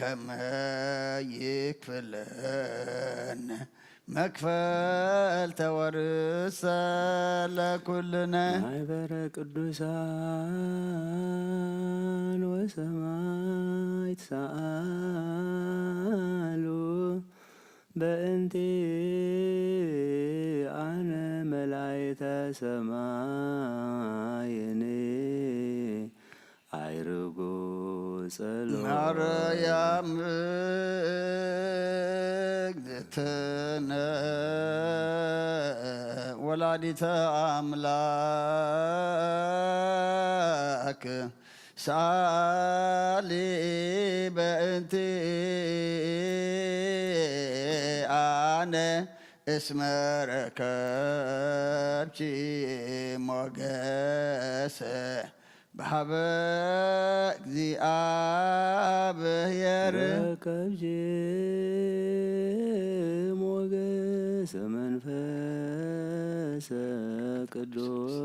ከመ ይክፍለን መክፈልተ ወርሰ ለኩልነ። ማሕበረ ቅዱሳን ወሰማዕት ሰኣሉ በእንቲአነ መላእክተ ሰማይን ኣይርጉ ጸሎት። ማርያም እግዝእትነ ወላዲተ ኣምላክ ሳሊ በእንቲአነ እስመ ረከብኪ ሞገሰ በሀበ እግዚአብሔር። ረከብኪ ሞገሰ መንፈሰ ቅዱሰ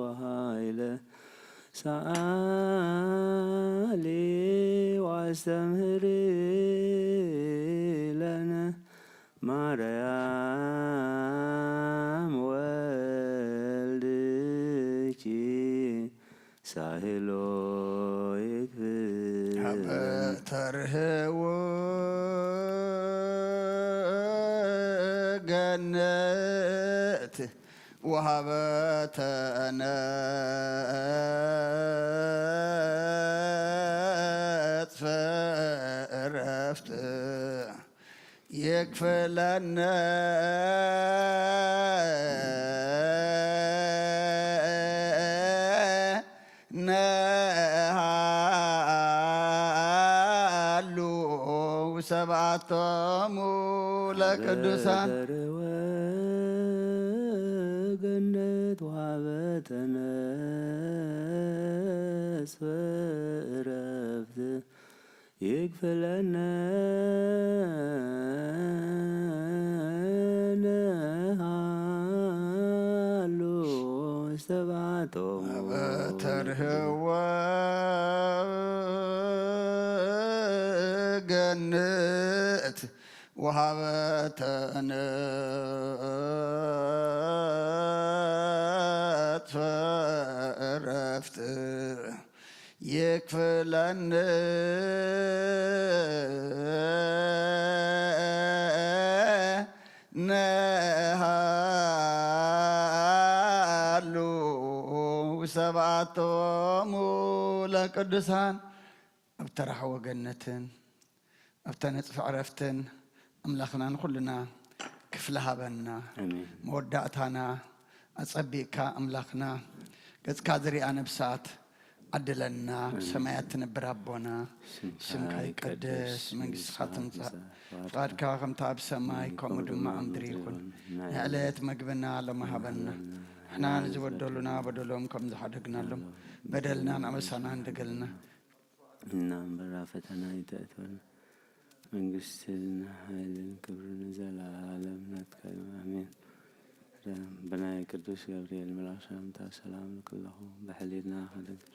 ወኃይለ ሰአሊ ወአስተምህሪ ለነ ማርያም ወልድኪ ሳህሎ ይክፍል። ሀበ ተርህው ገነት ወሀበ ተነጽፈ ዕረፍት ይክፍለነ ነሃሉ ሰብዓቶሙ ለቅዱሳን። በተርወ ገነት ወሀበ ተነጽፈ ዕረፍት ይክፍለነ ነሃሉ ሰብዓቶሙ። በተርህወ ገነት ወሀበ ተነጽፈ ዕረፍት ይክፍለነ ነሃሉ ሰብዓቶሙ ለቅዱሳን። ኣብ ተራሕወ ገነትን ኣብ ተነጽፈ ዕረፍትን ኣምላኽና ንኹልና ክፍሊ ሃበና። ኣሜን። መወዳእታና ኣጸቢቕካ ኣምላኽና፣ ገጽካ ዝሪኣ ነብሳት ዓድለና። ኣሜን። ሰማያት ትነብር ኣቦና፣ ስምካ ስምካ ይቀደስ፣ ይቀደስ፣ መንግስትኻ መንግስትኻ ትምጻእ፣ ትምጻእ፣ ፍቓድካ ከምታ ኣብ ሰማይ ከምኡ ድማ ኣብ ምድሪ ይኹን። ናይ ዕለት መግብና ሎሚ ሃበና። ንሕና ንዝበደሉና በደሎም ከም ዝሓደግናሎም በደልናን ኣበሳናን ንገልና። እና እምበር ኣብ ፈተና ኣይተእትወና። መንግስትን ሓይልን ክብርን ንዘለዓለም ናትካ እዩ። ኣሜን። ብናይ ቅዱስ ገብርኤል መልኣክ ሰላምታ ሰላም ንኩለኹም። ብሕሊና ክንድንግል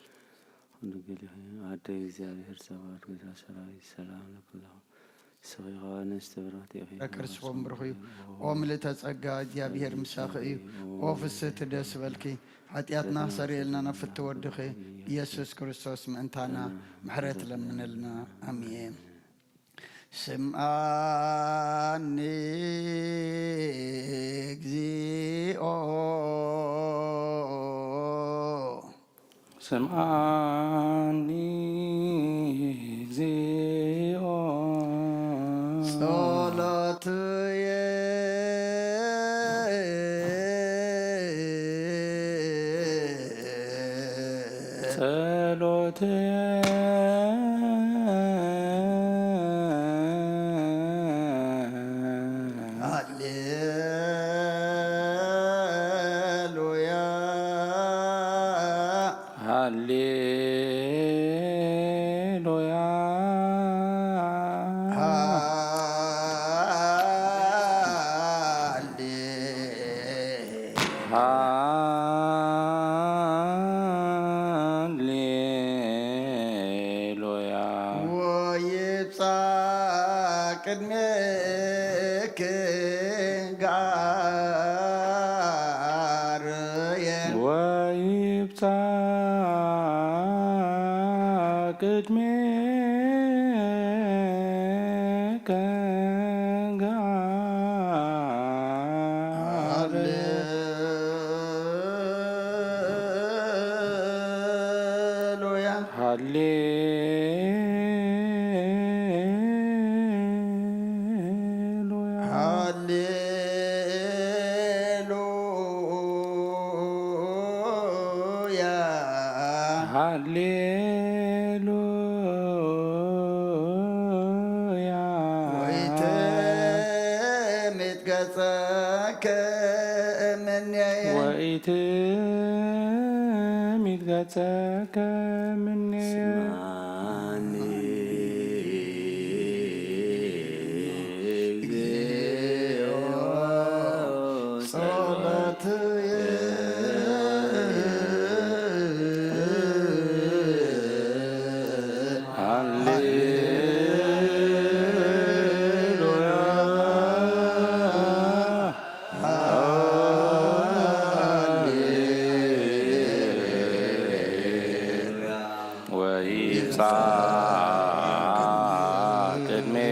ኩንድንግል ኢኺ። ኣደ እግዚኣብሔር ጸባኦት፣ ጌታ ሰራዊት፣ ሰላም ንኩለኹም። ንስኺ ከኣ ንእስቲ ብርኽቲ ኢኺ። ፍረ ክርስ ወም ብሩኽ እዩ። ኦ ምልእተ ጸጋ፣ እግዚኣብሔር ምሳኺ እዩ። ኦ ፍስህቲ ደስ በልኪ፣ ሓጢኣትና ክሰርየልና ናብ ፍትወ ወድኺ ኢየሱስ ክርስቶስ ምእንታና ምሕረት ለምነልና። ኣሜን። ስምዓኒ እግዚኦ። ስምዓኒ እግዚኦ። ጸሎትየ። ጸሎትየ። ሃሌሉያ። ሃሌሉያ። ሃሌ- ሃሌ- ቅድሜኪ ጋርየ ወይብጻሕ ቅድሜኪ ጋርየ። ሃሌሉያ። ሃሌሉያ። ሃሌሉያ። ሃሌሉያ። ወይትሚት ገጸከ እምኔየ። ወኢትሚት ገጸከ እምኔየ። ስምዓኒ እግዚኦ ጸሎትየ። ሃሌሉያ። ወይብጻሕ ቅድሜኪ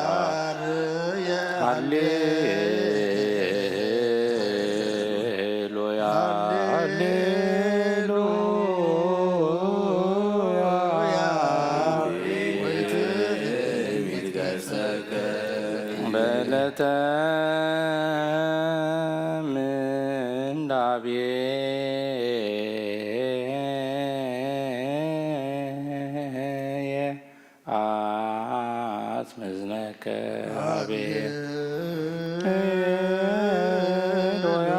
ጋርየ። ሃሌሉያ። ሃሌሉያ። በለተ ምንዳቤ አስመዝነከ አቤ። ሃሌሉያ።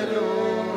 ሃሌሉያ።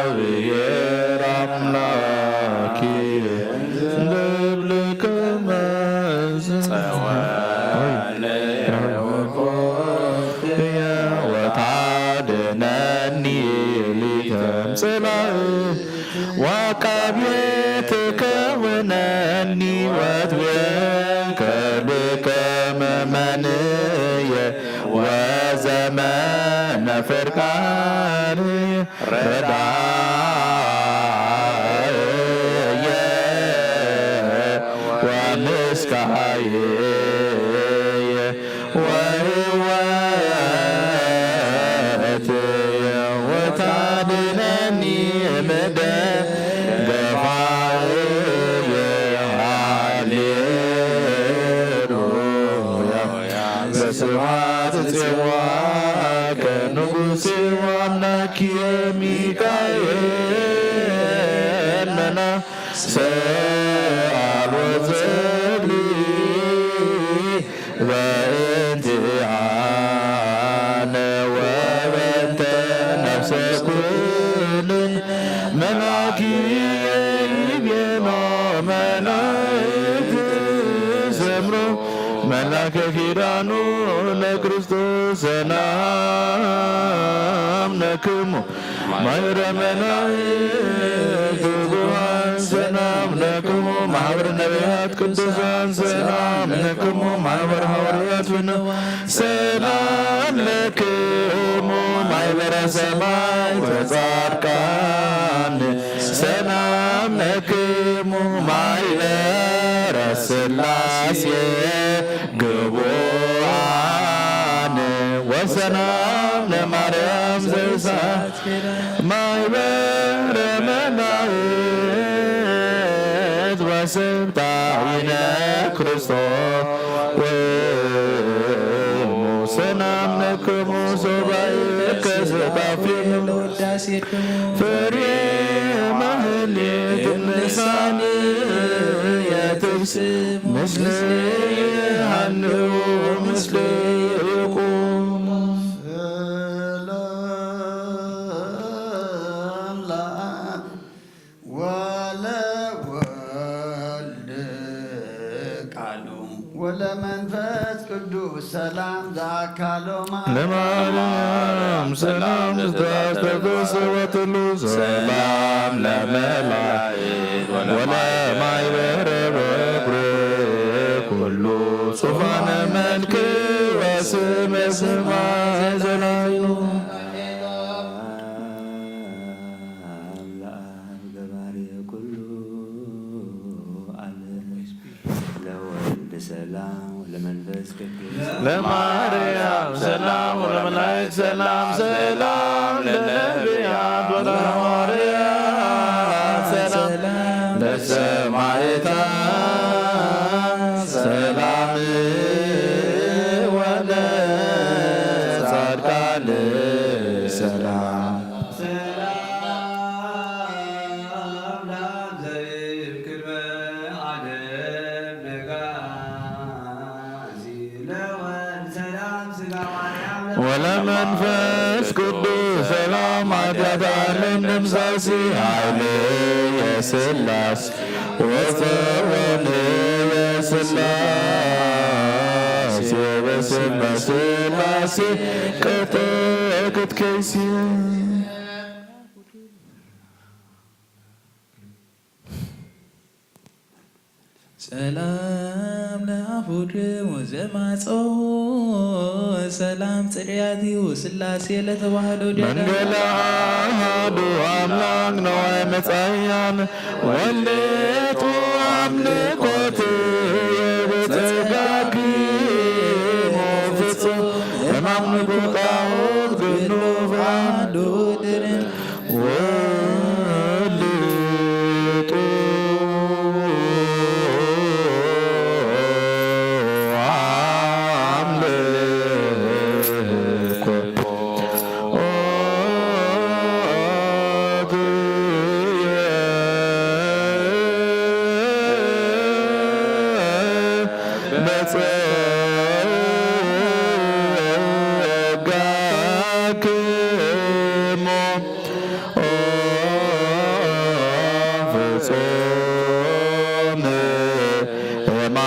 እግዚኣብሔር ኣምላክ እንዘብልከ መዝ ጸወነ ወኮፍየ ወታድነኒ ሊተምጽእ ላእለ ወቃቤ ትከውነኒ ወትቤ ከልከ መመንየ ወዘመነ ፍርቃንየ ረዳእየ ወምስካየ ወህይወትየ ወታድነኒ እምደ ገፋእየ ሃሌሉያ። በስብሐት ጽዮን ከንጉሥ አምላክ የሚካኤል መና ሰአል ወጸሊ በእንቲአነ ወበእንተ ነፍሰ ኩልነ መላኪ ይቤሎ መላእክት ዘምሮ መላከ ኪዳኑ ለክርስቶስ ሰላም ለክሙ ማህበረ መላእክት ትጉሃን ሰላም ለክሙ ማህበረ ነቢያት ቅዱሳን ሰላም ለክሙ ማህበረ ሃዋርያት ፍኑ ሰላም ለክሙ ማህበረ ሰማዕት ወጻድቃን ሰላም ለክሙ ማህበረ ስላሴ ግቡአን ወሰላም ለማርያም ዘእሳት ማህበረ መላእክት ወስብጣይነ ክርስቶስ ሰላም ለክሙ ሱባኤ ከሰባፊ ፍሬ ማህሌት ልሳን የትብስ ምስሌ ሃልው ምስሌ ይቁም። ሰላም ለአብ ወለወልድ ቃሉ ወለመንፈስ ቅዱስ ሰላም ዘአካሎ ለማርያም ሰላም ለዘተስተፈሰወትሉ ሰላም ለመላእክት ወለማይበረ በኩሉ ጹፋነ መልክ ወስመ ስማ ዘላይሉ ለአብ ገባሬ ኩሉ ዓለም ለወልድ ሰላም ወለመንፈስ ቅዱስ ለማርያም ሰላም ወለመላእክት ሰላም ሰላም ለነቢያት ወለሐዋርያት ሰላም ለሰማዕታት ሰላም ወለጻድቃን ሰላም ወለመንፈስ ቅዱስ ሰላም ኃጢአት ዓለም ደምሳሲ ኃይል የስላሴ ወጸወን የስላሴ በስም በስላሴ ቅጥቅጥ ከይሲ ሰላም ለአፉክሙ ዘማጸኦ ሰላም ጽርያትዩ ስላሴ ለተዋህዶ ዲያና መንገለ አሐዱ አምላክ ነዋይ መጻእያን ወልቱ አምልኮት የበጸጋኪ ፍጹም እማም ንጉጣውት ግኑፍ አሐዱ ድርን ወልጡ አምልኮ ጾም የማ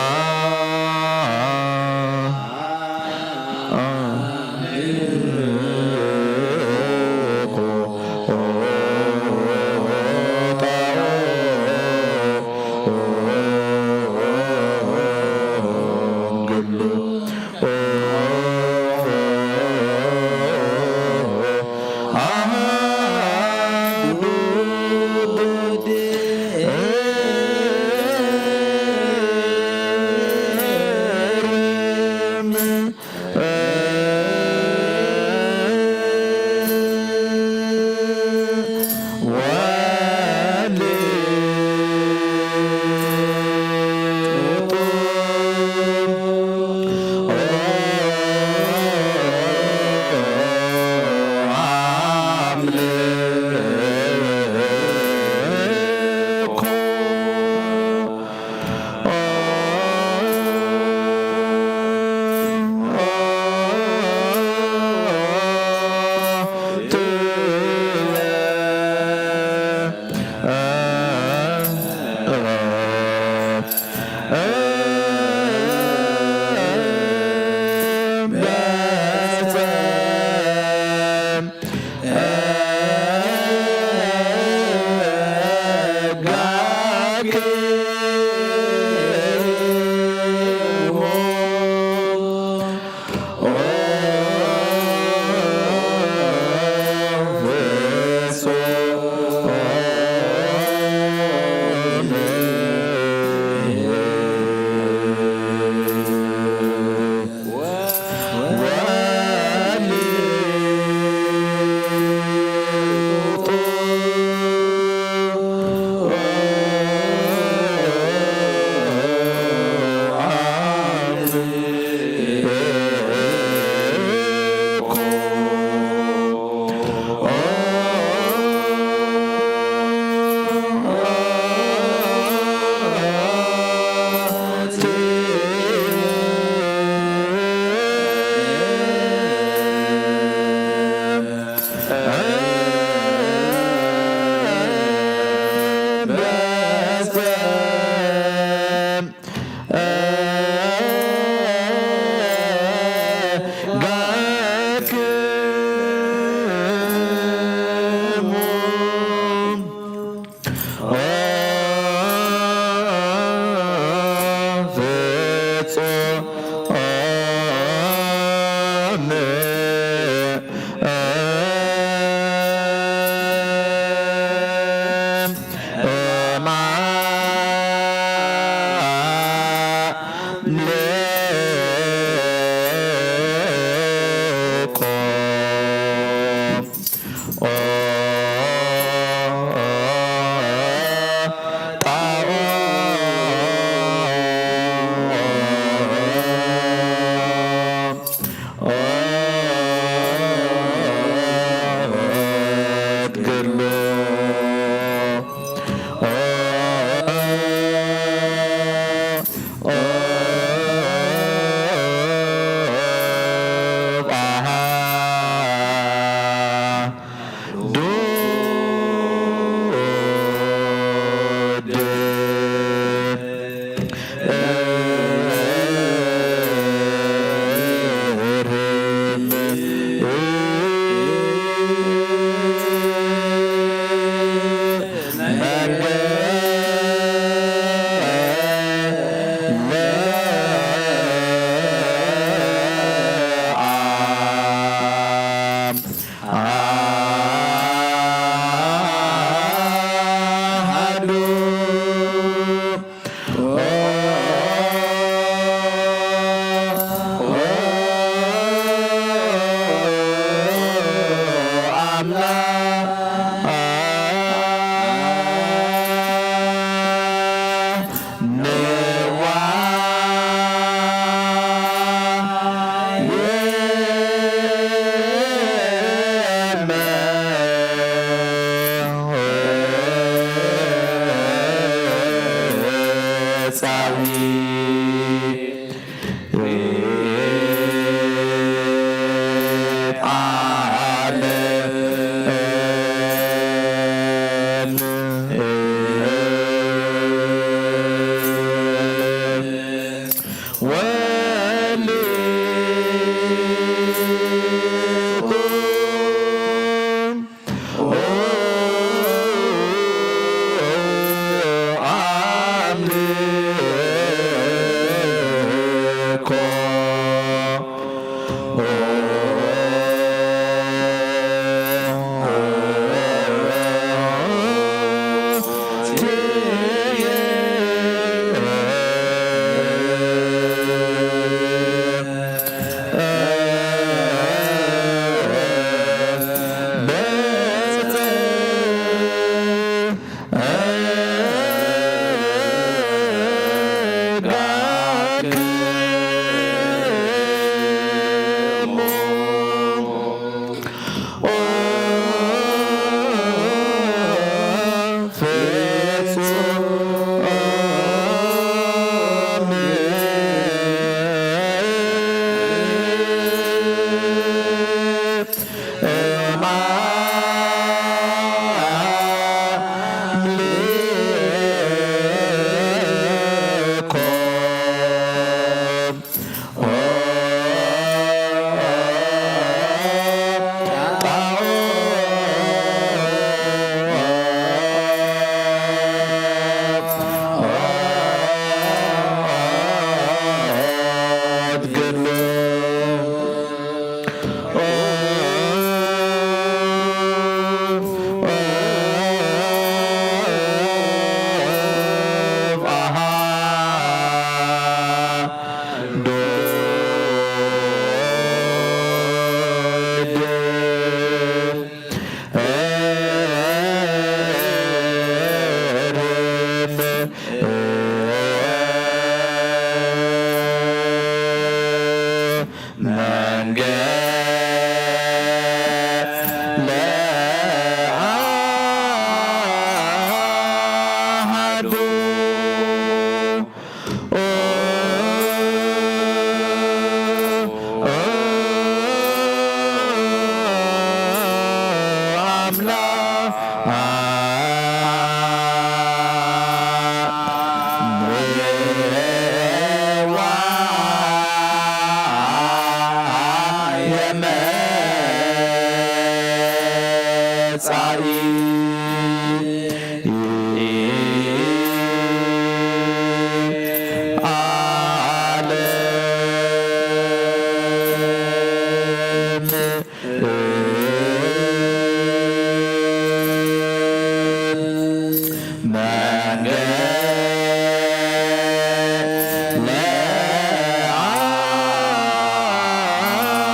መንገለ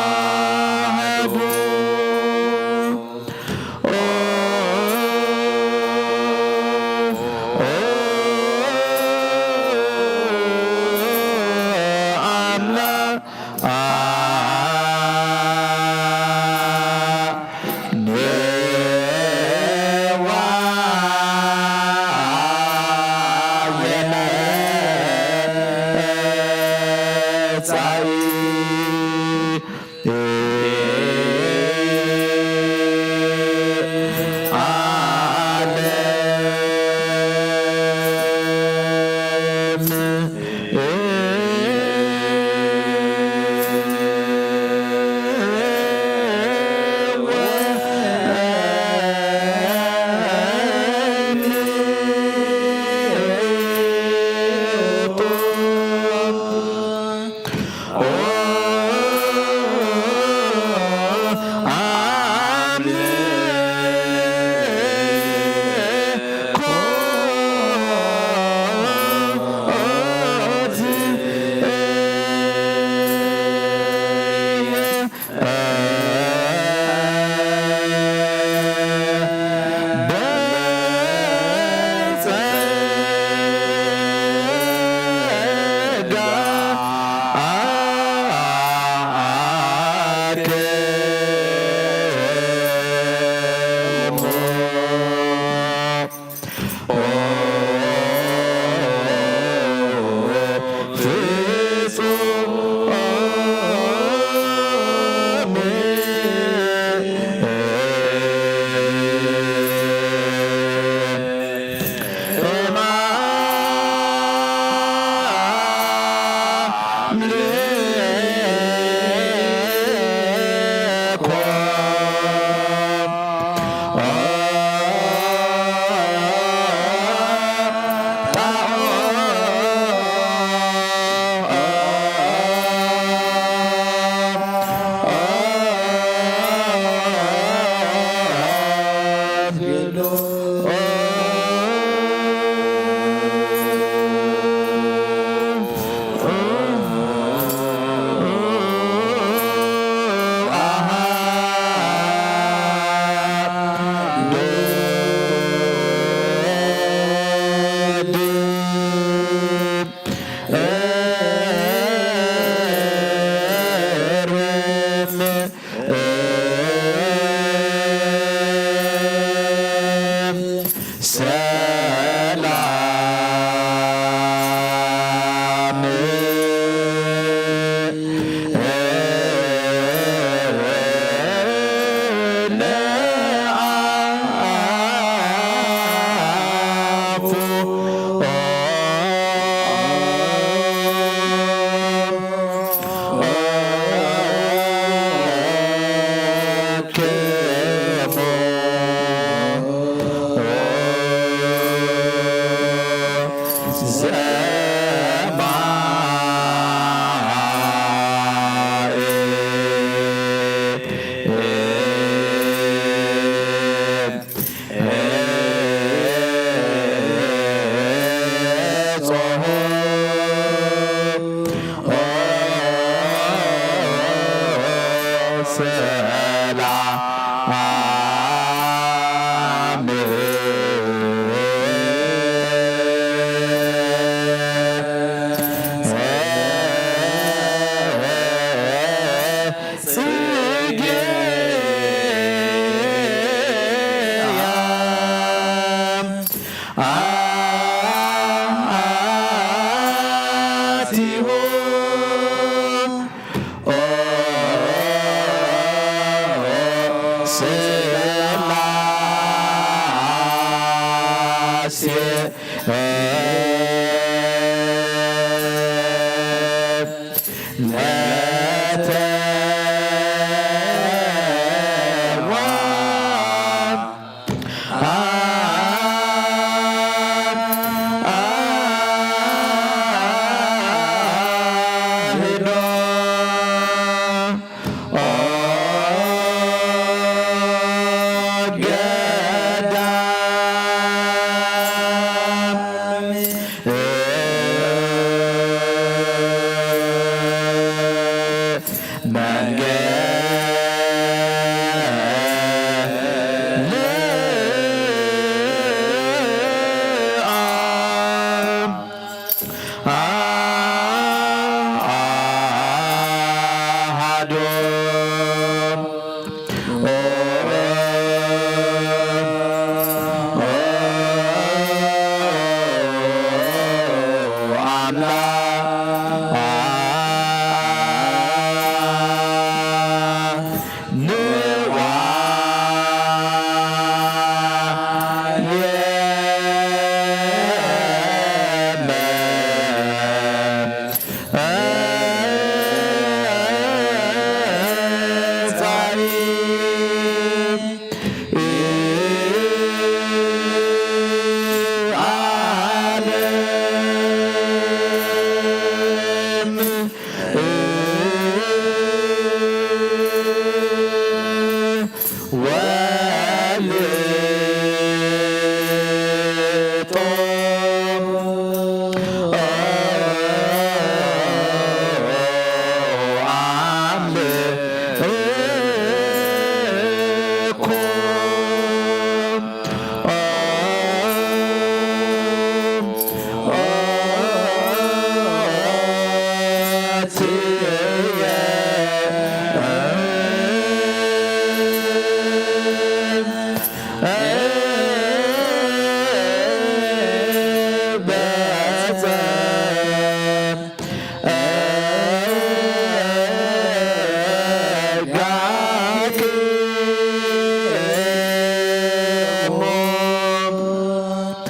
አሐዱ። ኦ፣ ኦ፣ አምላክ፣ አ፣ ንዋ የመጻኢ። ሰላም ለአፉ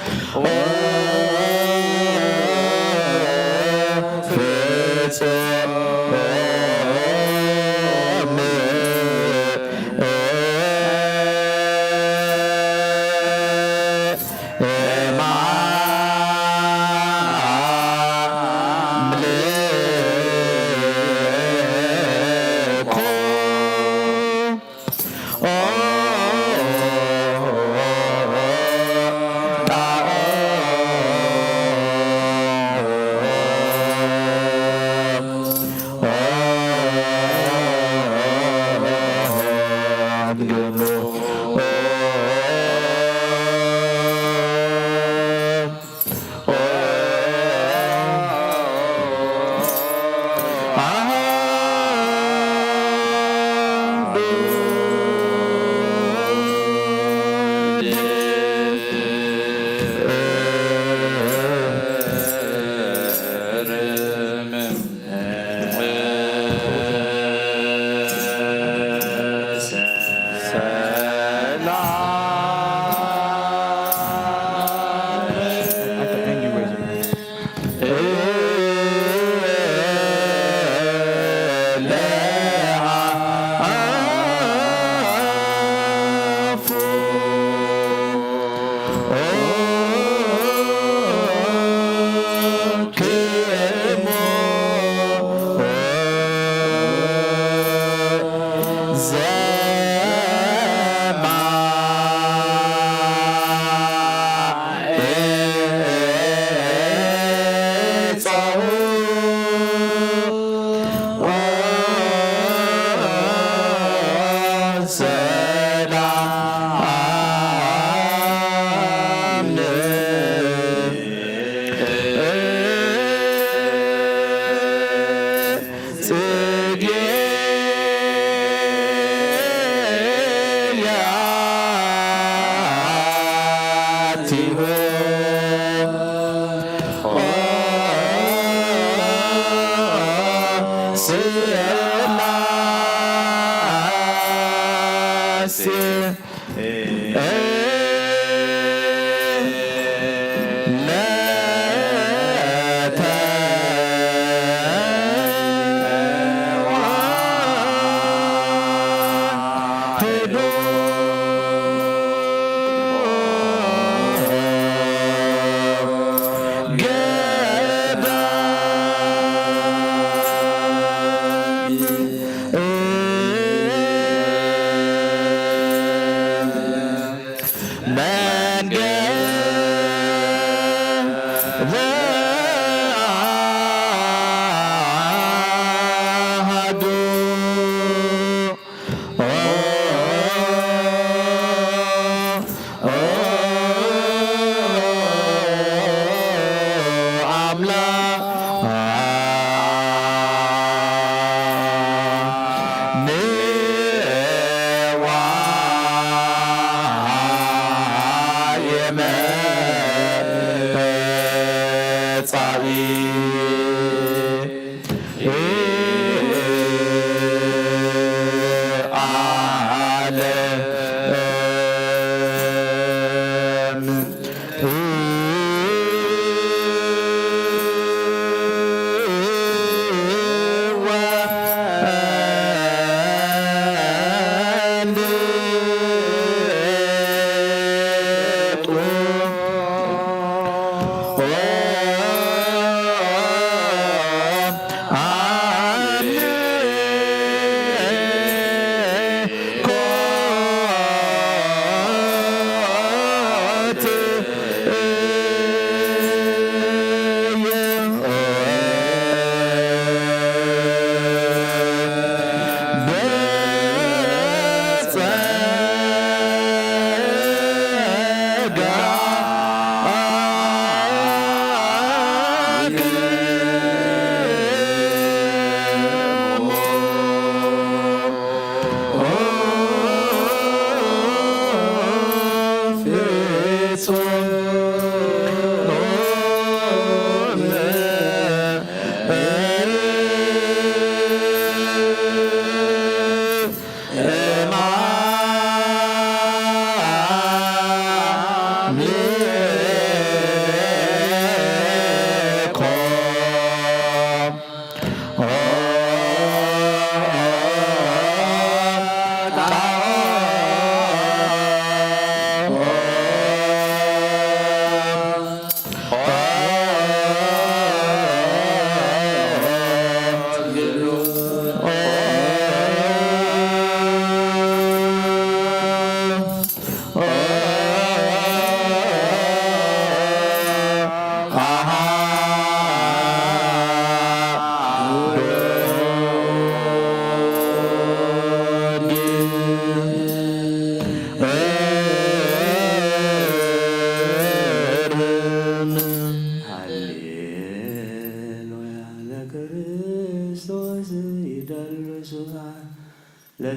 ፍጹም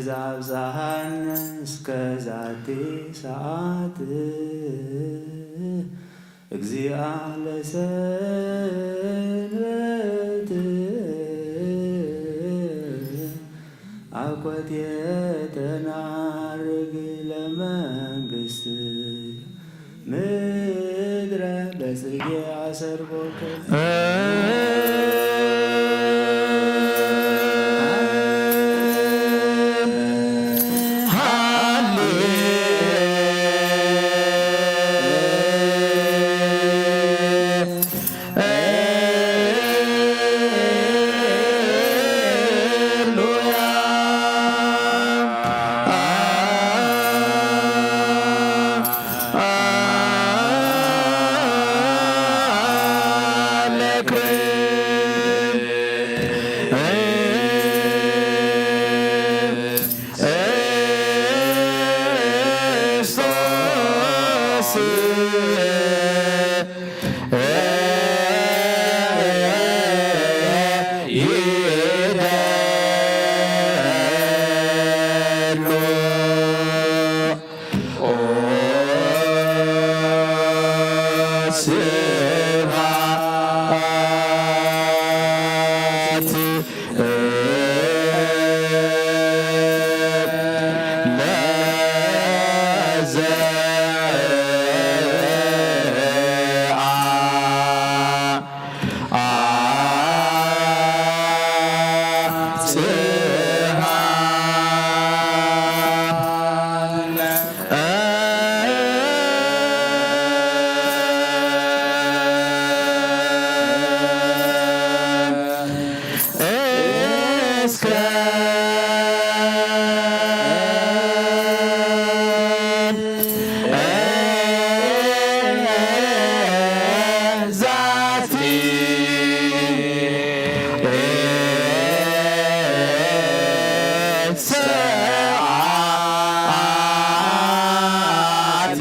ዛብዛሃን እስከ ዛቲ ሰዓት እግዚኣ ለሰንበት አኮቴተ ናርግ ለመንግስት ምድረ በጽጌ አሰርጎከ። እስከ ዛቲ ሰዓት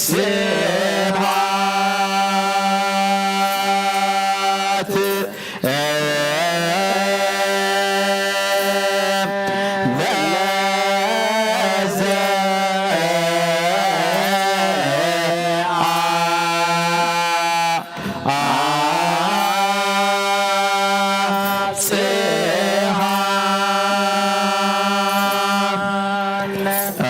ስብሐት ለዘአጽሐነ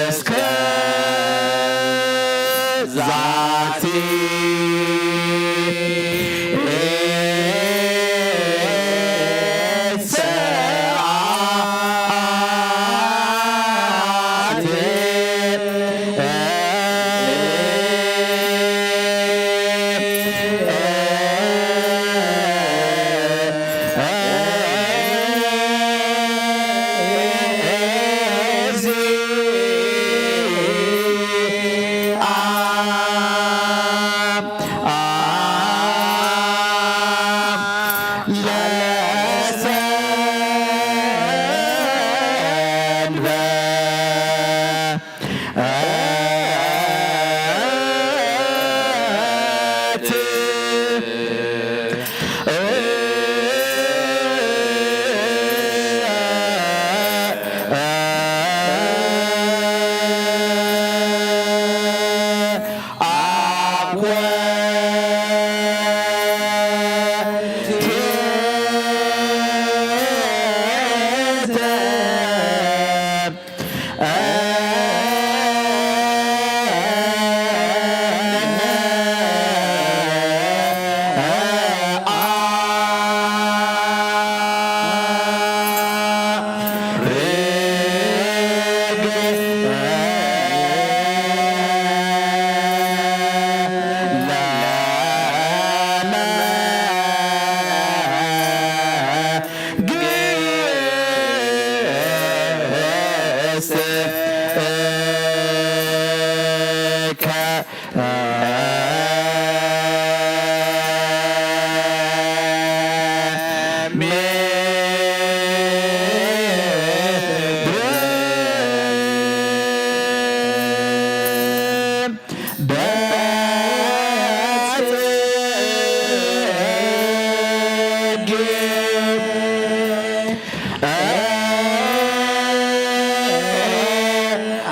እስከ ዛቲ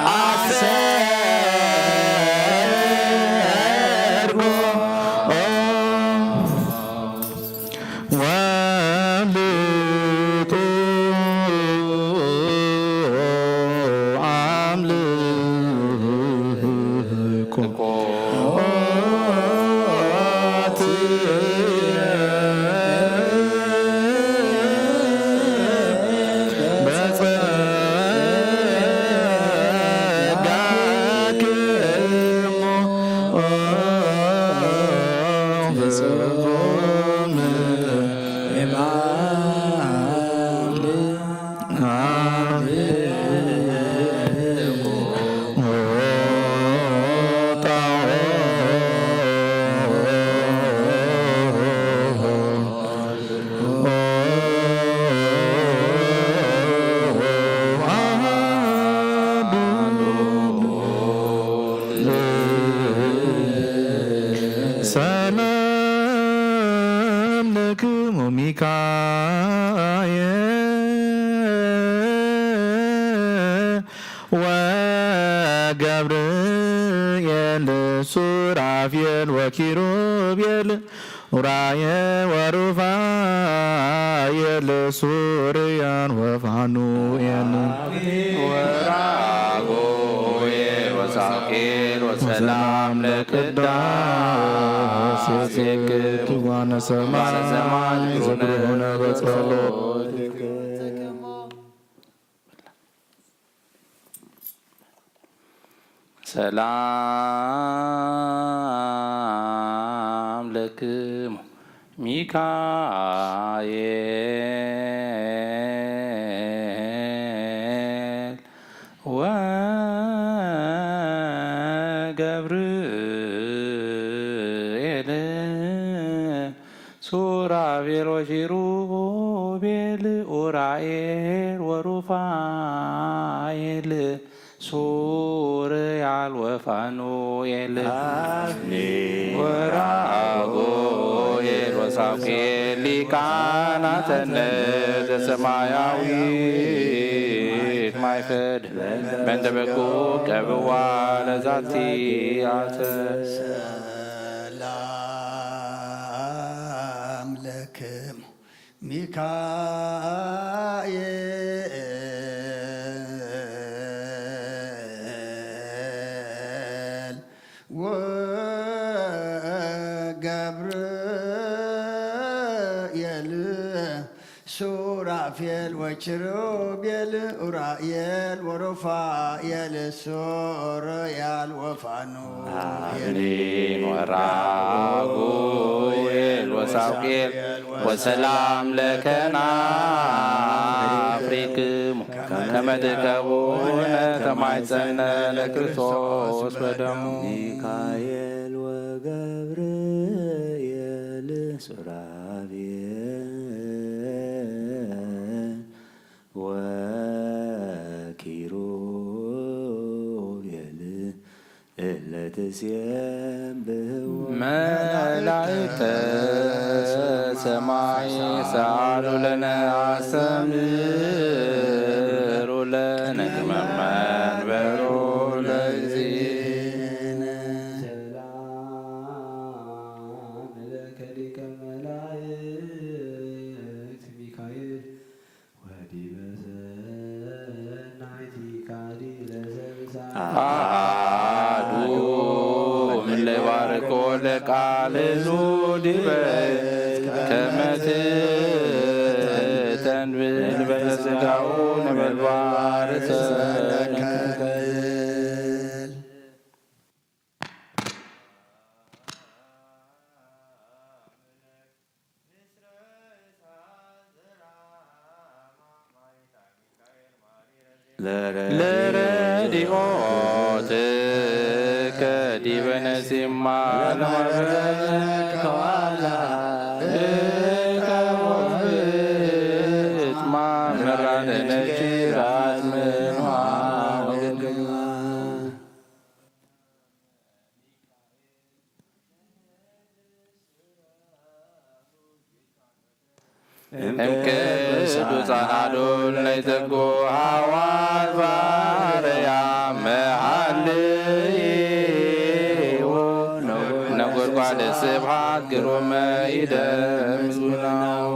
ሰዓት ሰላም ለክሙ ሚካኤል ወገብርኤል ሱራፌል ወኪሩቤል ኡራኤል ወሩፋኤል ሱርያን ወፋኑኤል ወራጉኤል ወሳኬል ወሰላም ለቅዳሴ ትጓነ ሰማይ ዝክሩነ በጸሎት ሰላም ለክሙ ሚካኤል ወገብርኤል ሱራፌል ወኪሩቤል ኡራኤል ገብርኤል ወሩፋኤል ሱርያል ወፋኑኤል ወራጉኤል ወሳሙኤል ሊቃናተ እምነት ዘሰማያዊት ማይፈድ በእንተ በኩ ቀብዋ ለዛቲ አተ ሰላም ለክሙ ሚካኤል ወገብርኤል ሱራፌል ወኪሩቤል ኡራኤል ወሩፋኤል ሱርያል ወፋኑኤል አብኒን ወራጉኤል ወሳሙኤል ወሰላም ለከና አፍሪክሙ ከመ ትከውነ ተማይጸነ ለክርስቶስ በደሙ። ሚካኤል ወገብርኤል ሱራፌል ወኪሩቤል እለ ትሴብሕዎ መላእክተ ሰማይ ሰአሉ ለነ አስተምሩ ለነ ከመ መንበሩ ለእግዚእነ። ሰላም ለከ ሊቀ መላእክት ሚካኤል ወዲበ ሰናይቲካ ዲበ ሰብእሳት አሐዱ እምለ ባርኮ ለቃል እዙ ዲበ ከመ ትተንብል በዘ ሥጋሁ ነበልባል ሰነከል። ለረዲኦትከ ዲበ ነሲማ ለማርበ ከዋላ እከ ወፍት ማመራን ነኪራት ምንዋ ወገግማ። እምቅዱሳን አዶል ናይ ተጎ ሐዋርያ መሃልዎ ነጎድጓድ ስብሐት ግሩመ ኢደ ምስጉናው።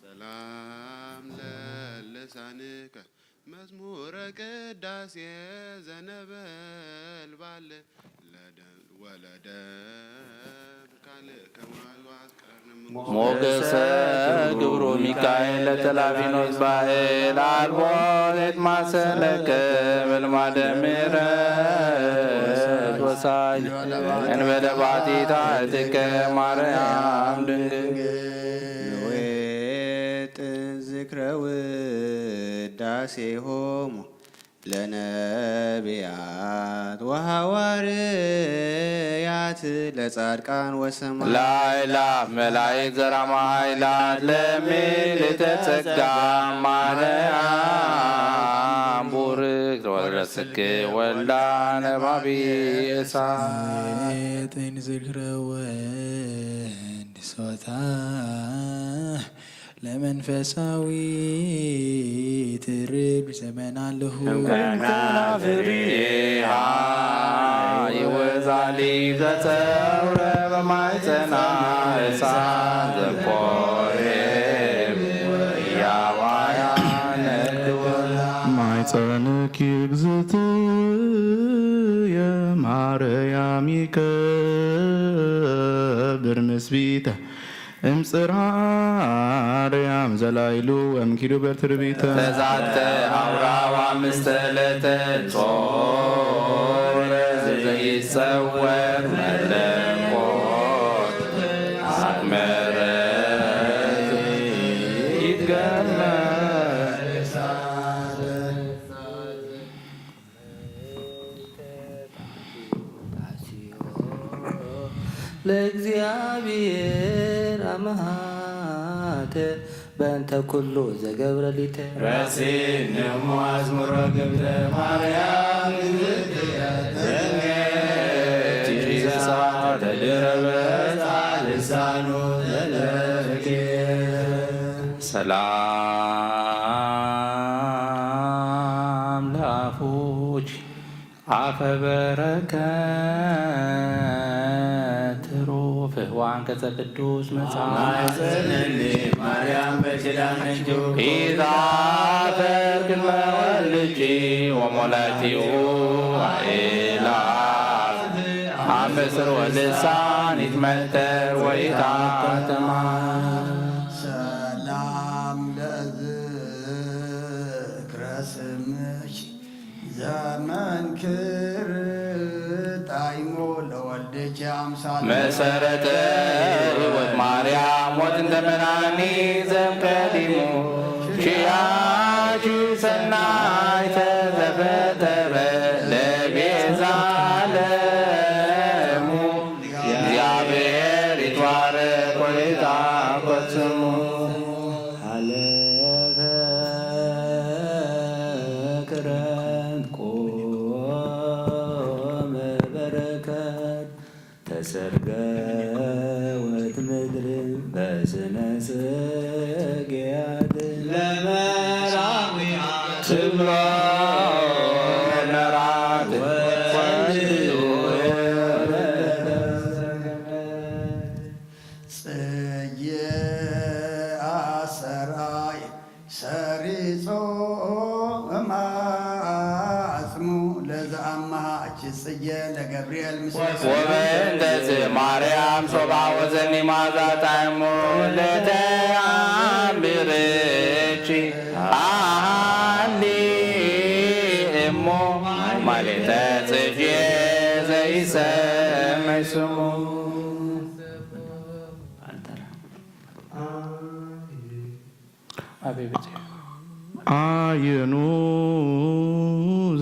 ሰላም ለልሳንከ መዝሙረ ቅዳሴ ዘነበልባል ለደ-፣ ወለደም ካልእ ከማልዋት ቀርንም ሞገሰ ግብሩ ሚካኤል ለተላፊኖስ ባኤል አልቦ ሌት ማሰለከ በልማደ ምሕረት ወሳይ እንበለ ባቲታ እትከ ማርያም ድንግል። ንዌጥን ዝክረ ውዳሴሆሙ ለነቢያት ወሐዋርያት ለጻድቃን ወሰማዕት። ላይላፍ መላእክት ዘራማ ኃይላት ለምልዕተ ጸጋ ማርያም ቡርክት ወረስክ ወልዳ ነባቢ እሳት። ጤን ዝክረ ወንድ ሶታ ለመንፈሳዊ ትርብ ዘመን ኣለኹ። እንከና ፍሬሃ ይወዛሊ ዘተውረ በማይጸና እሳት ዘኮሬ ያዋያ ነድወላ። ማይጸንኪ እግዝእትየ ማርያም ይከብር ምስቢተ እምጽርሐ አርያም ዘላይሉ ወምኪዱ በትርቢተ። ተዛተ አውራዋ ምስተለተ ጾረ ዘይጸወር መለኮት አክመረ ይትገመር። ለእግዚአብሔር አማተ በእንተ ኩሉ ዘገብረ ሊተ ረሲን እሙ አዝሙሮ ግብረ ማርያም ተድረበ ልሳኑ ዘለኪ። ሰላም ለአፉኪ አፈ በረከት ትሩፍ ዋንቀጸ ቅዱስ መጽሐፍ። ማይጸንኒ ማርያም በኪዳንኪ ኢታፈር ቅድመ ወልድኪ ወሞላቲሁ አእላፍ አመስር ወልሳን ይትመተር ወይታተማ። ሰላም ለዝክረ ስምኪ ዘመንክር ጣይሞ ለወልድኪ አምሳል መሰረተ ሕይወት ማርያም ወጥንተ መድኃኒ ዘምቀዲሙ ኪያኪ ሰናይ ተዘፈጠረ ለቤዛ ዓለሙ። እግዚአብሔር ይትባረክ ወይትባረክ ስሙ። ሀለፈ ክረምት ቆመ በረከት ተሰርገወት ምድር በስነ ጽጌያት ለመራዊ ትብሎ መራት ጽጌ አሰራይ ሰሪጾ እማጽሙ ለዘአማሃ እቺ ጽጌ ለገብርኤል ምስለ ወበእንተ ማርያም ሶባ ወዘኒ ማዛ ጣዕሙ ለተአምርኪ አሃሊ እሞ ማሌተ ጽጌ ዘይሰመይ ስሙ። አቤት። አየኑ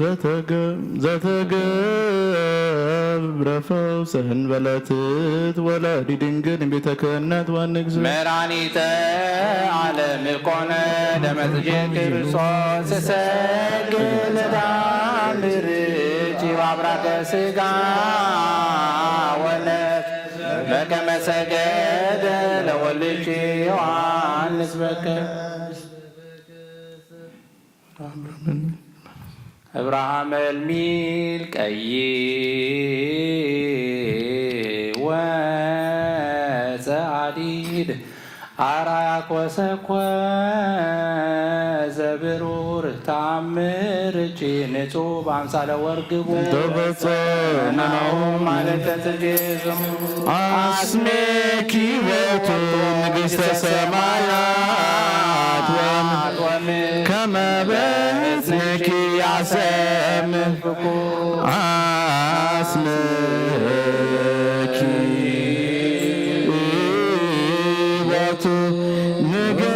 ዘተገ-፣ ዘተገብረ ፈውሰ እንበለትት ወላዲ ድንግል እምቤተ ክህነት ወንግስ መድኃኒተ ዓለም ኮነ ደመ ጽጌ ክርስቶስ እሰግድ ለተአምርኪ በአብራከ ሥጋ ወነፍስ በከመ ሰገደ ለወልድኪ ዮሐንስ በከ አብርሃም እልሚል ቀይ ወፀአዲድ አራያ ኮሰኮ ዘብሩር ተአምር እጂ ንጹህ በአምሳለ ወርግቡ ተፈጸመ ናሁ ማለት ተጽጌ ስሙ አስሜኪ ውእቱ ንግሥተ ሰማያት ወም ከመ በእዝንኪ አሰምዕ አስምኪ ውእቱ ንግሥተ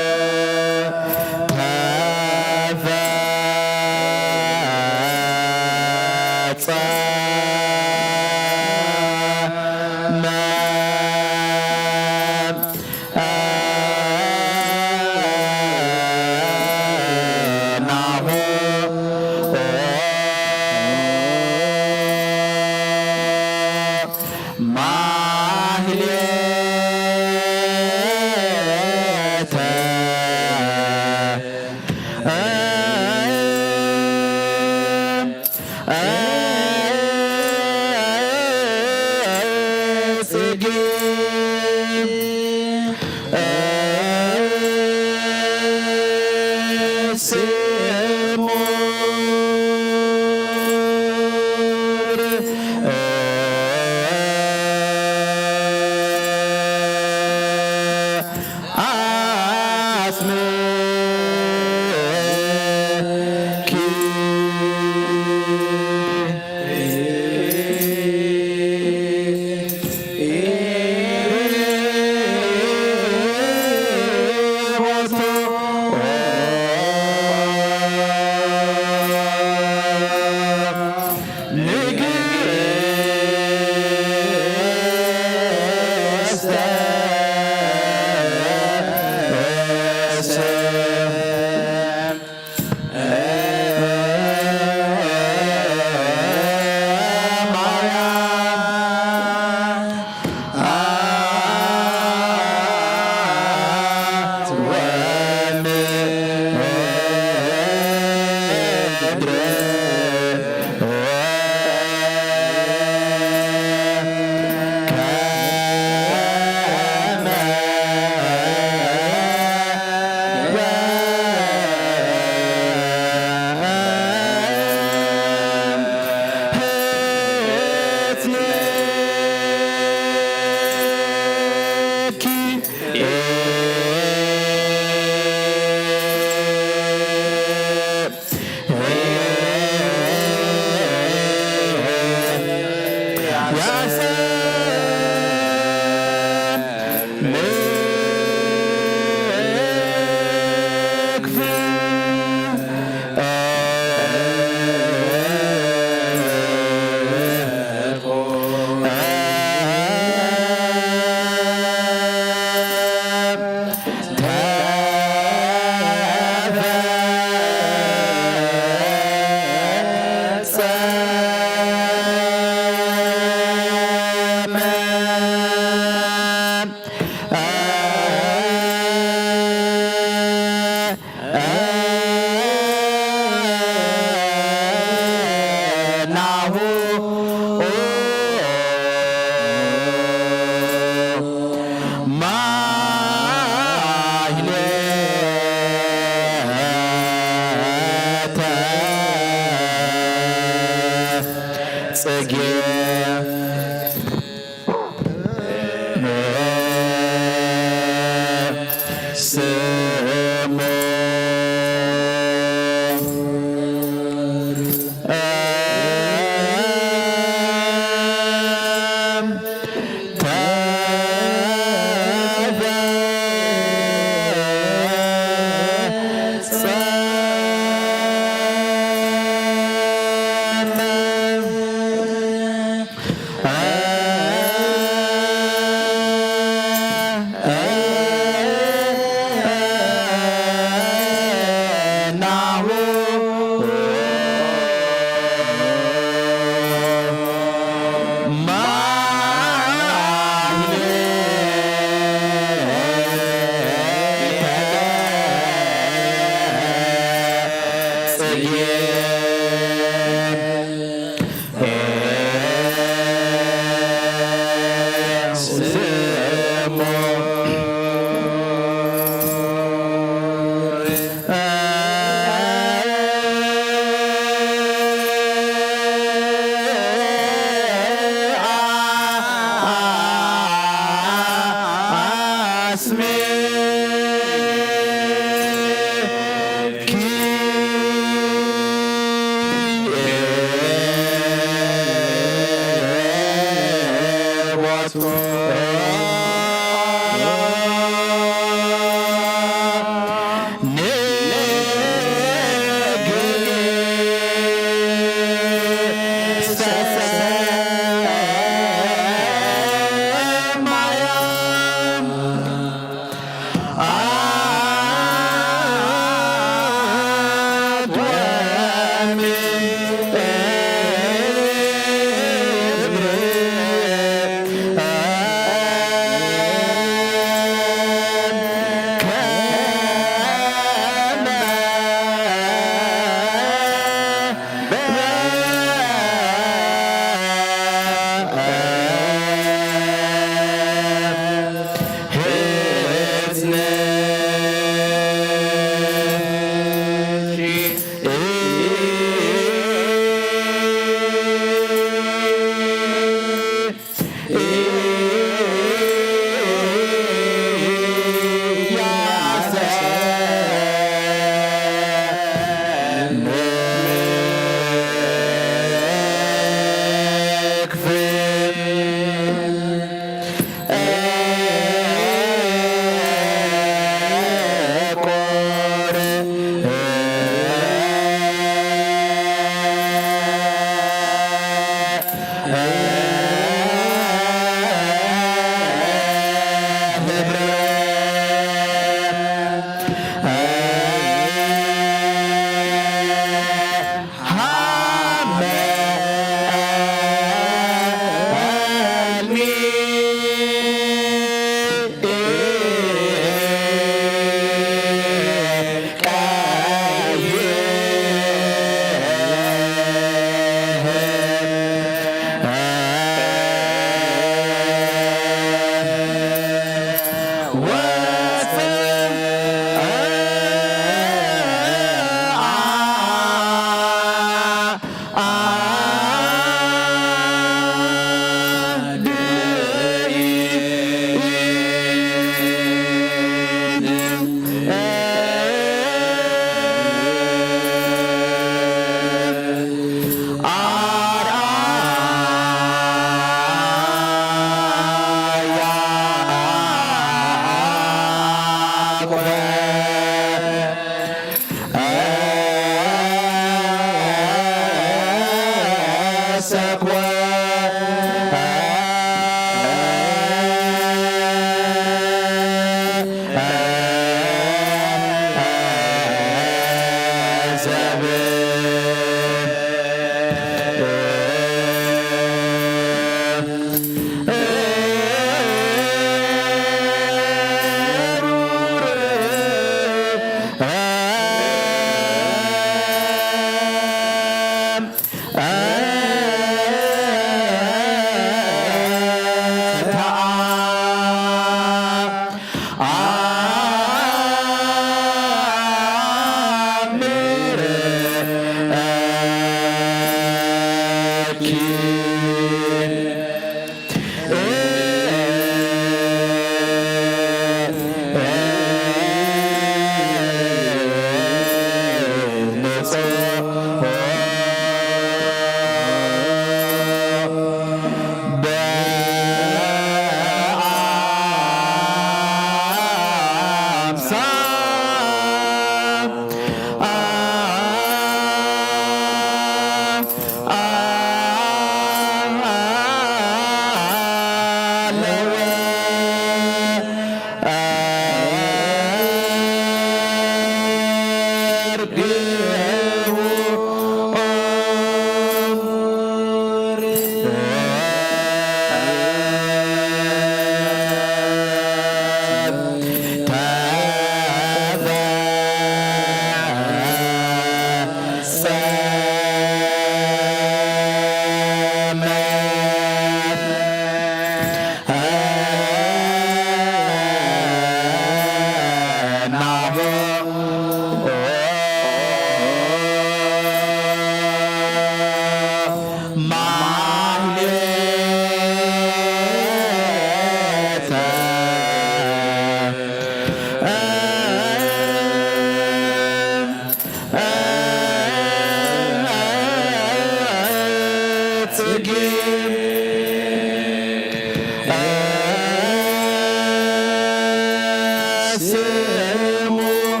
ስሙር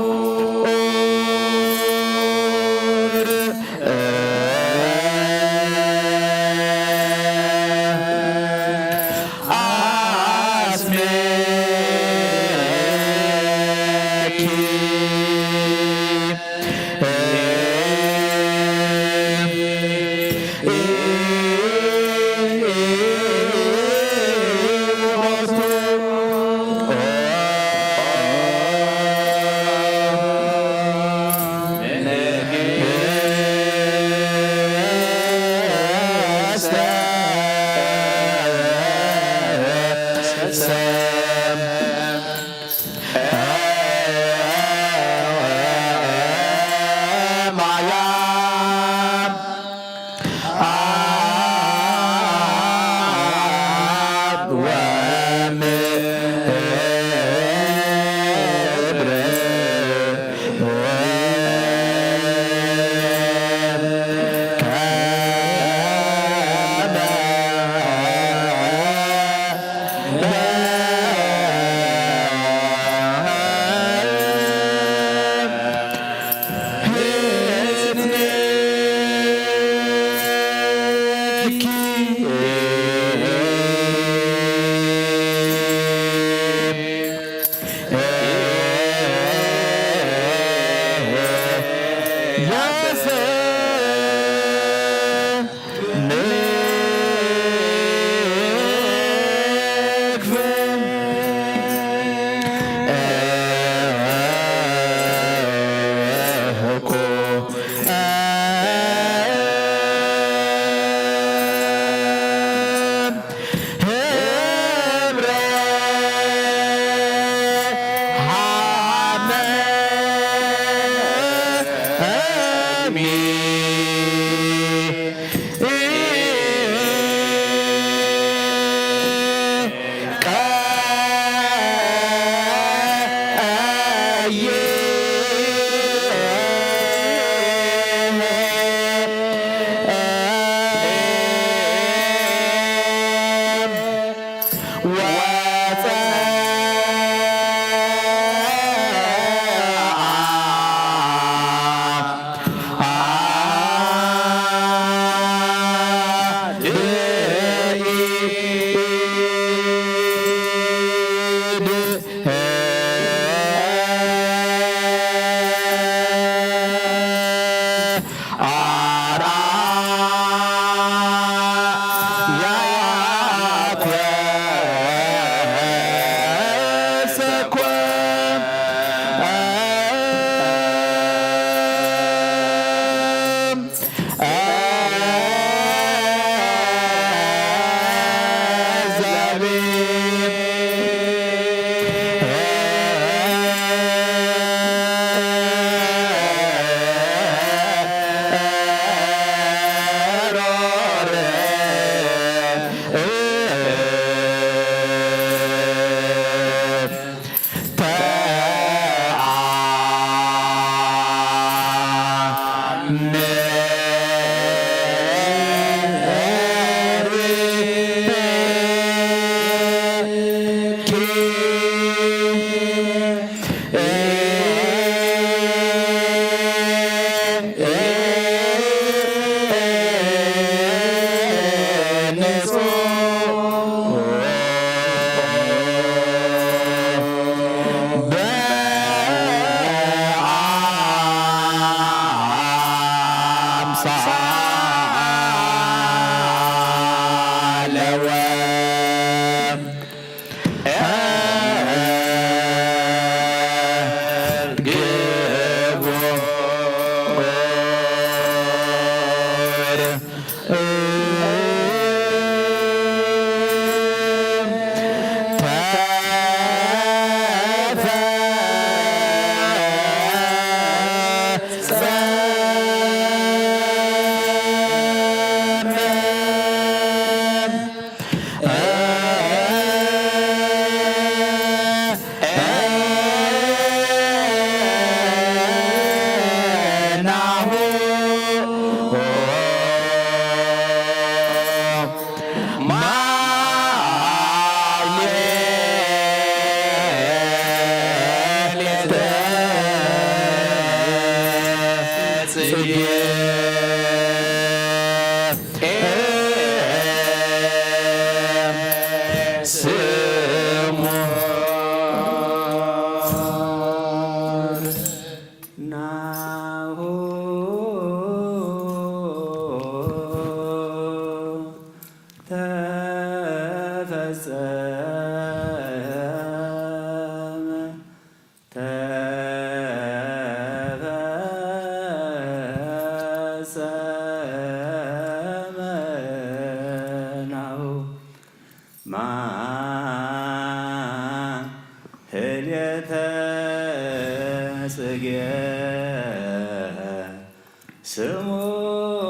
አስሜኪ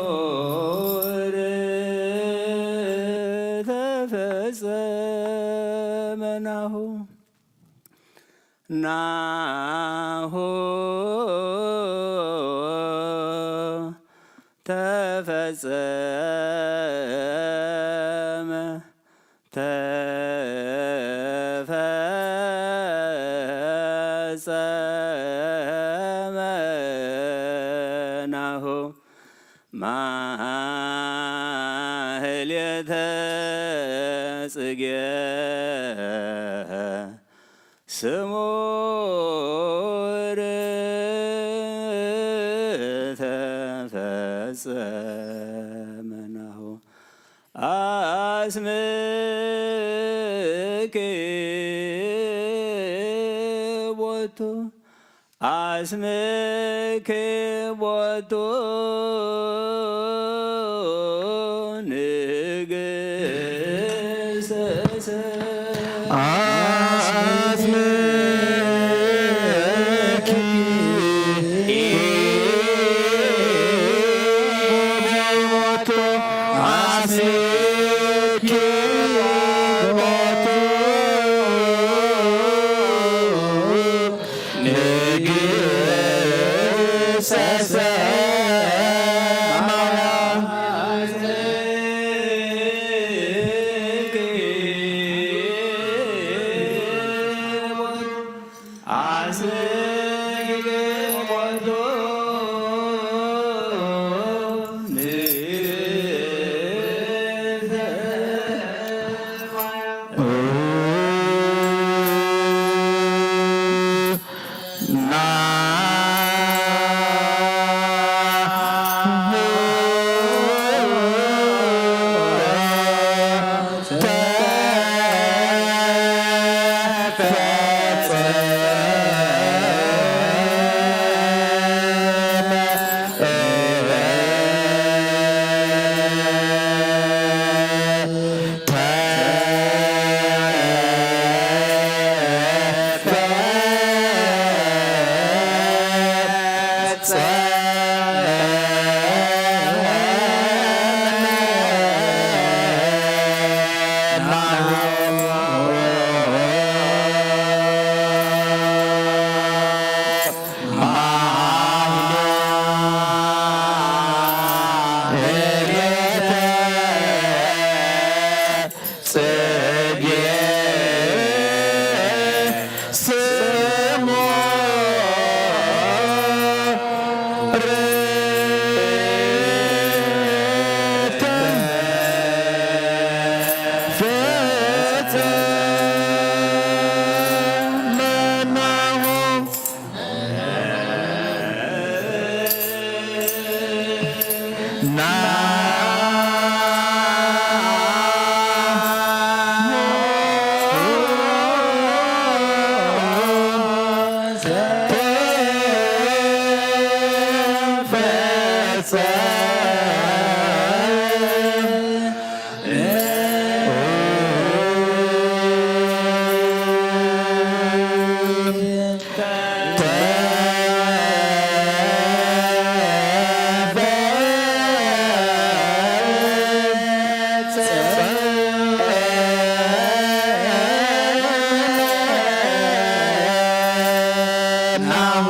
ስሙር ተፈጸመ ናሁ። ናሁ ተፈጸመ፣ ተፈጸመ ናሁ። ማህሌተ ጽጌ ስሙር ተፈጸመ ናሁ። አስምኪ ቦቱ፣ አስምኪ ቦቱ ንግሥተ ሰማያት። አስምኪ ቦቱ፣ አስምኪ ቦቱ ንግሥተ ሰማያት። ጽጌ ስሙር ተፈጸመ ናሁ።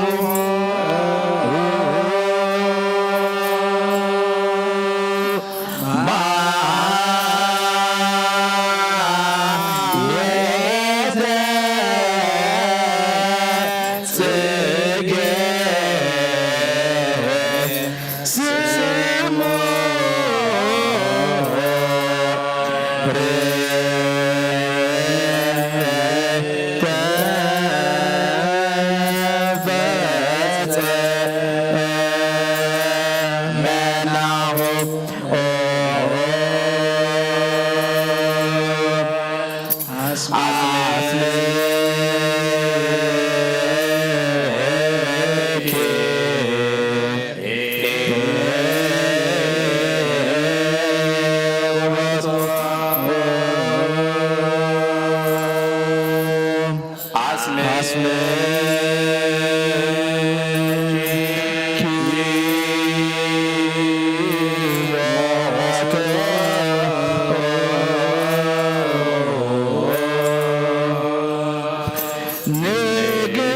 ንግስተ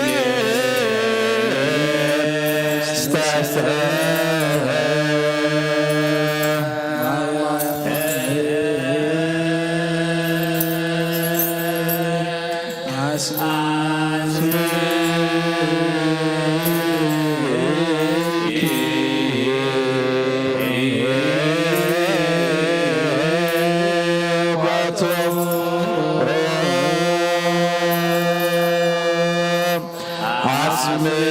ሰማይ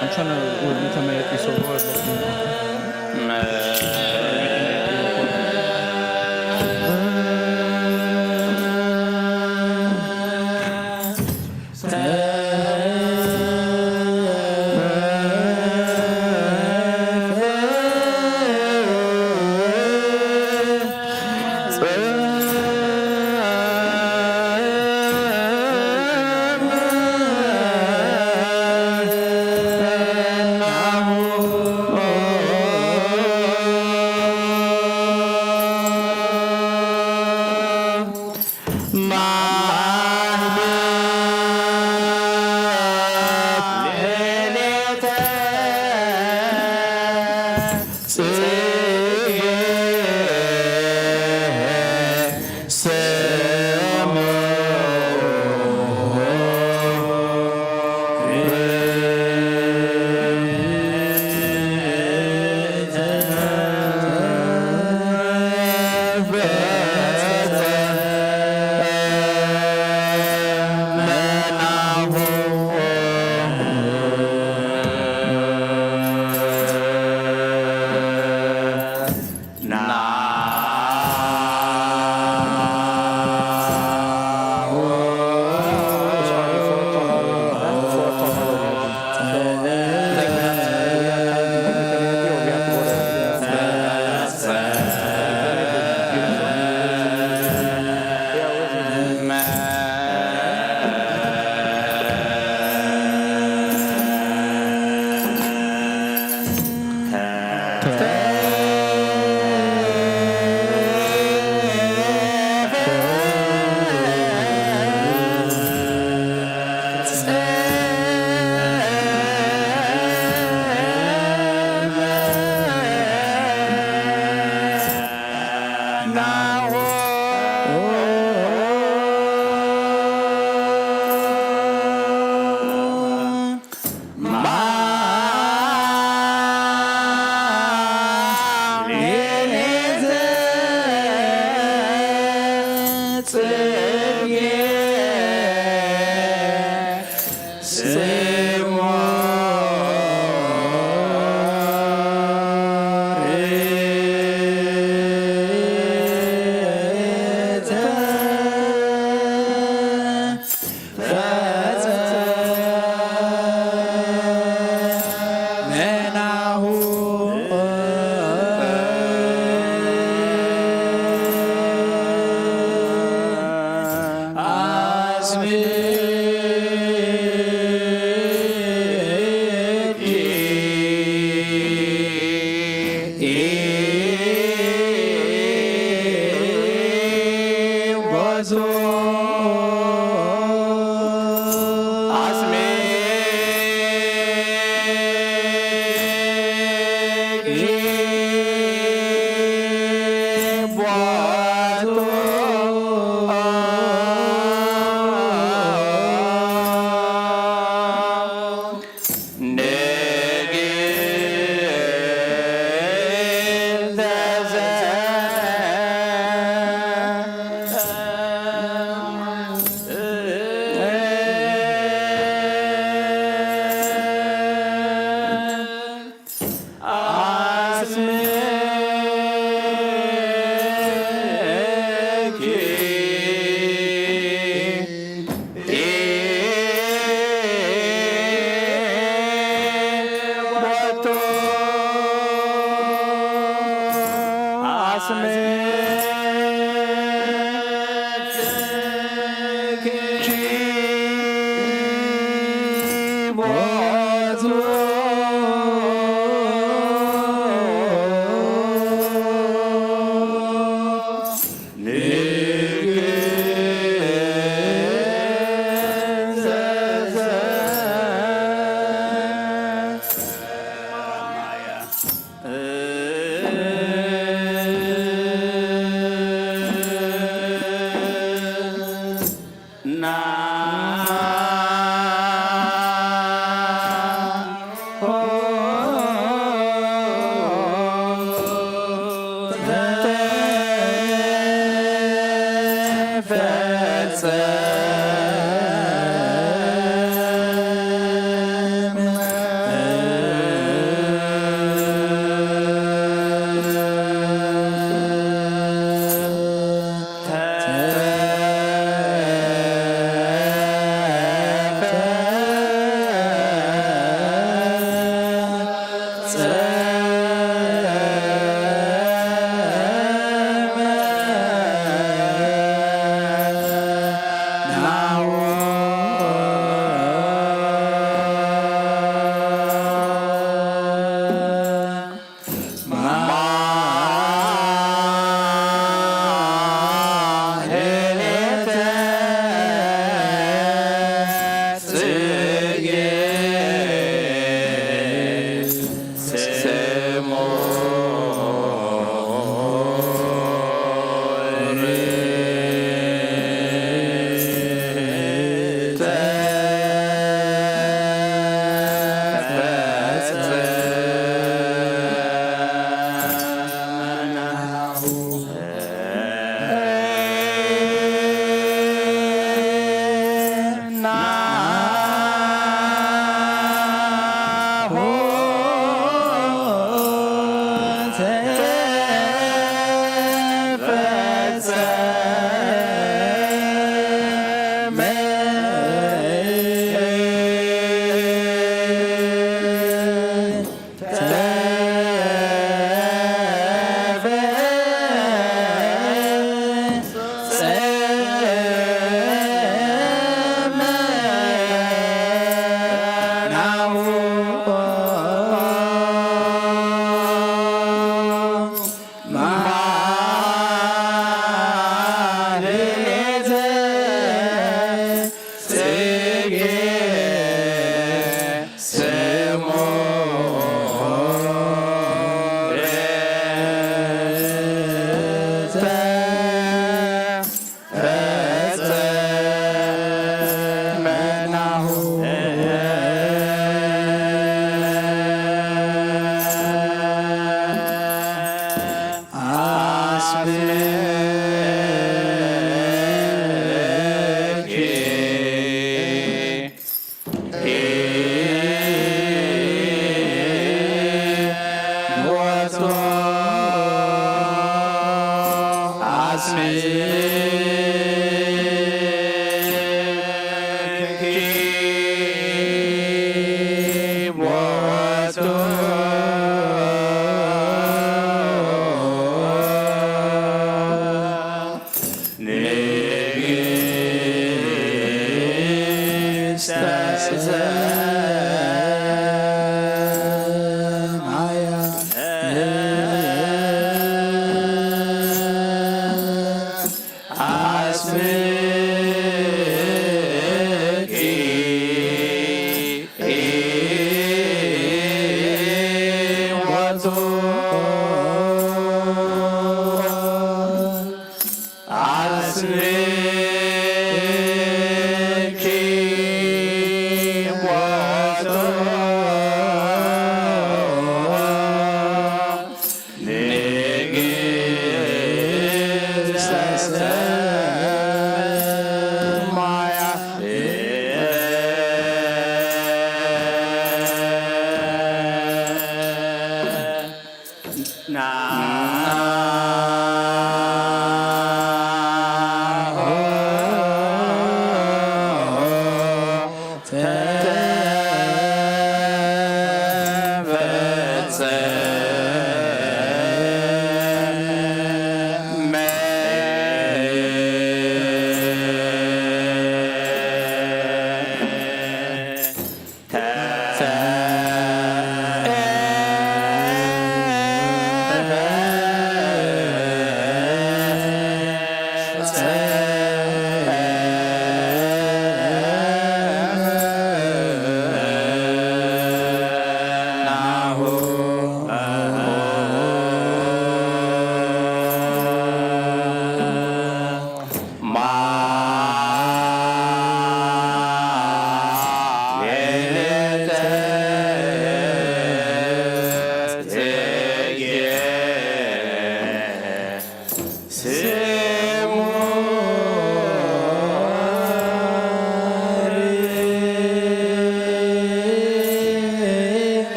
I'm trying to, we're gonna make it so hard, but, you know.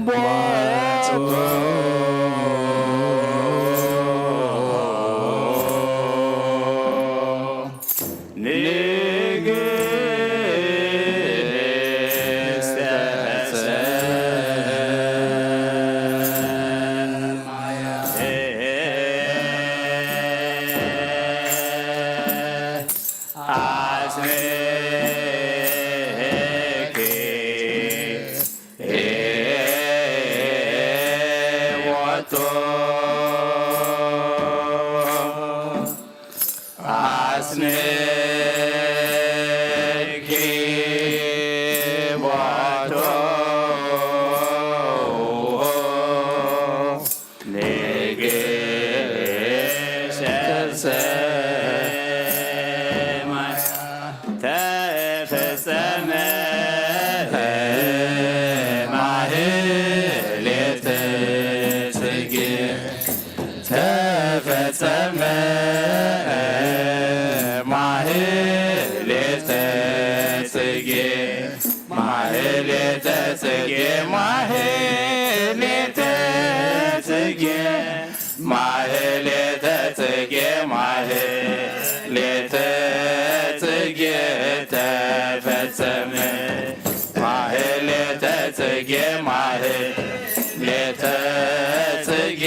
ቦቱ ንግስተ ሰማያት ኣስምኪ ቦቱ ኣስምኪ ቦቱ ንግስተ ሰማያት ተፈጸመ ማህሌተ ጽጌ ተፈጸመ ማህሌተ ጽጌ ማህሌተ ጽጌ ማህሌተ ጽጌ ማህሌተ ጽጌ ማህሌተ ጽጌ ተፈጸመ ማህሌተ ጽጌ ማህሌተ ጽጌ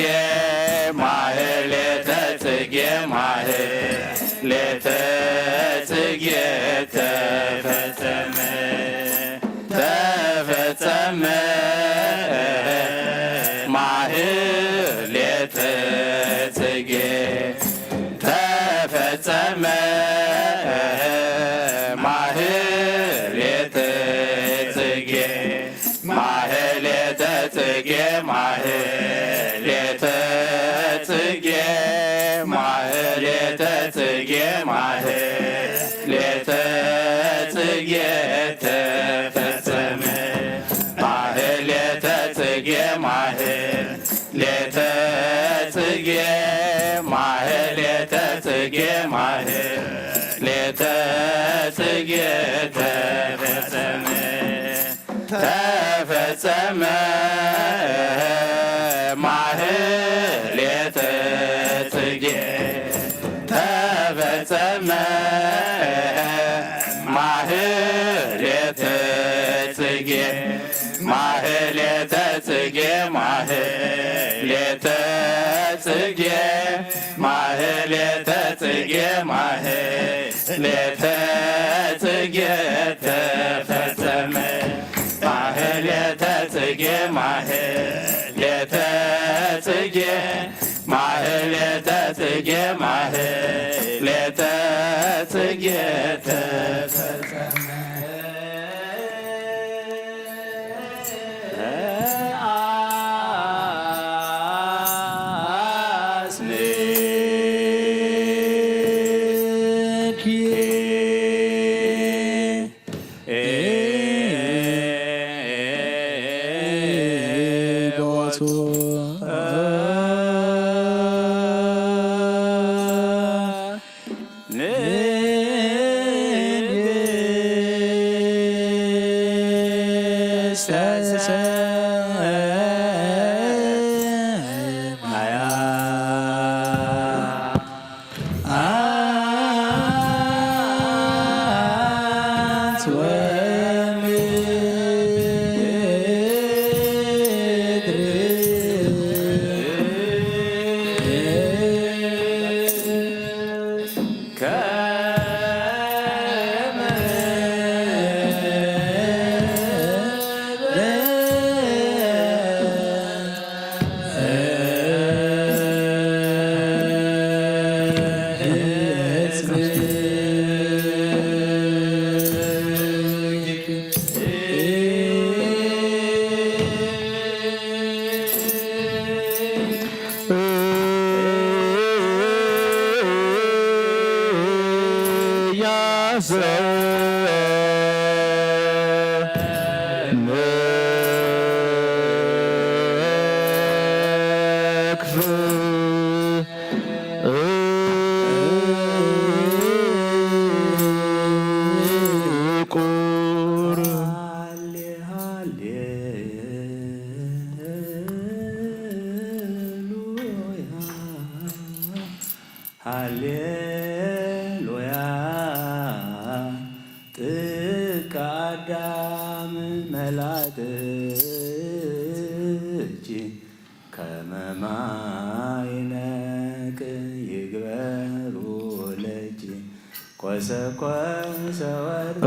ማህሌተ ጽጌ ማህሌተ ጽጌ ተፈጸመ ተፈጸመ ማህሌተ ጽጌ ተፈጸመ ማህሌተ ጽጌ ማህሌተ ጽጌ ማህሌተ ጽጌ ማህሌተ ጽጌ ማህሌተ ጽጌ ተፈጸመ ማህሌተ ጽጌ ማህሌተ ጽጌ ማህሌተ ጽጌ ማህሌተ ጽጌ ተፈጸመ ተፈጸመ ማህሌተ ጽጌ ተፈጸመ ማህሌተ ጽጌ ማህሌተ ጽጌ ማህሌተ ጽጌ ማህሌተ ጽጌ ማህሌተ ጽጌ ተፈጸመ ማህሌተ ጽጌ ማህሌተ ጽጌ ማህሌተ ጽጌ ማህሌተ ጽጌ ተፈጸመ። ሃሌሉያ። ጥቀ አዳም መላእክት ከመ ማይ ነቅ ይግበሩ ለኪ። ኮሰኮሰ ወርቅ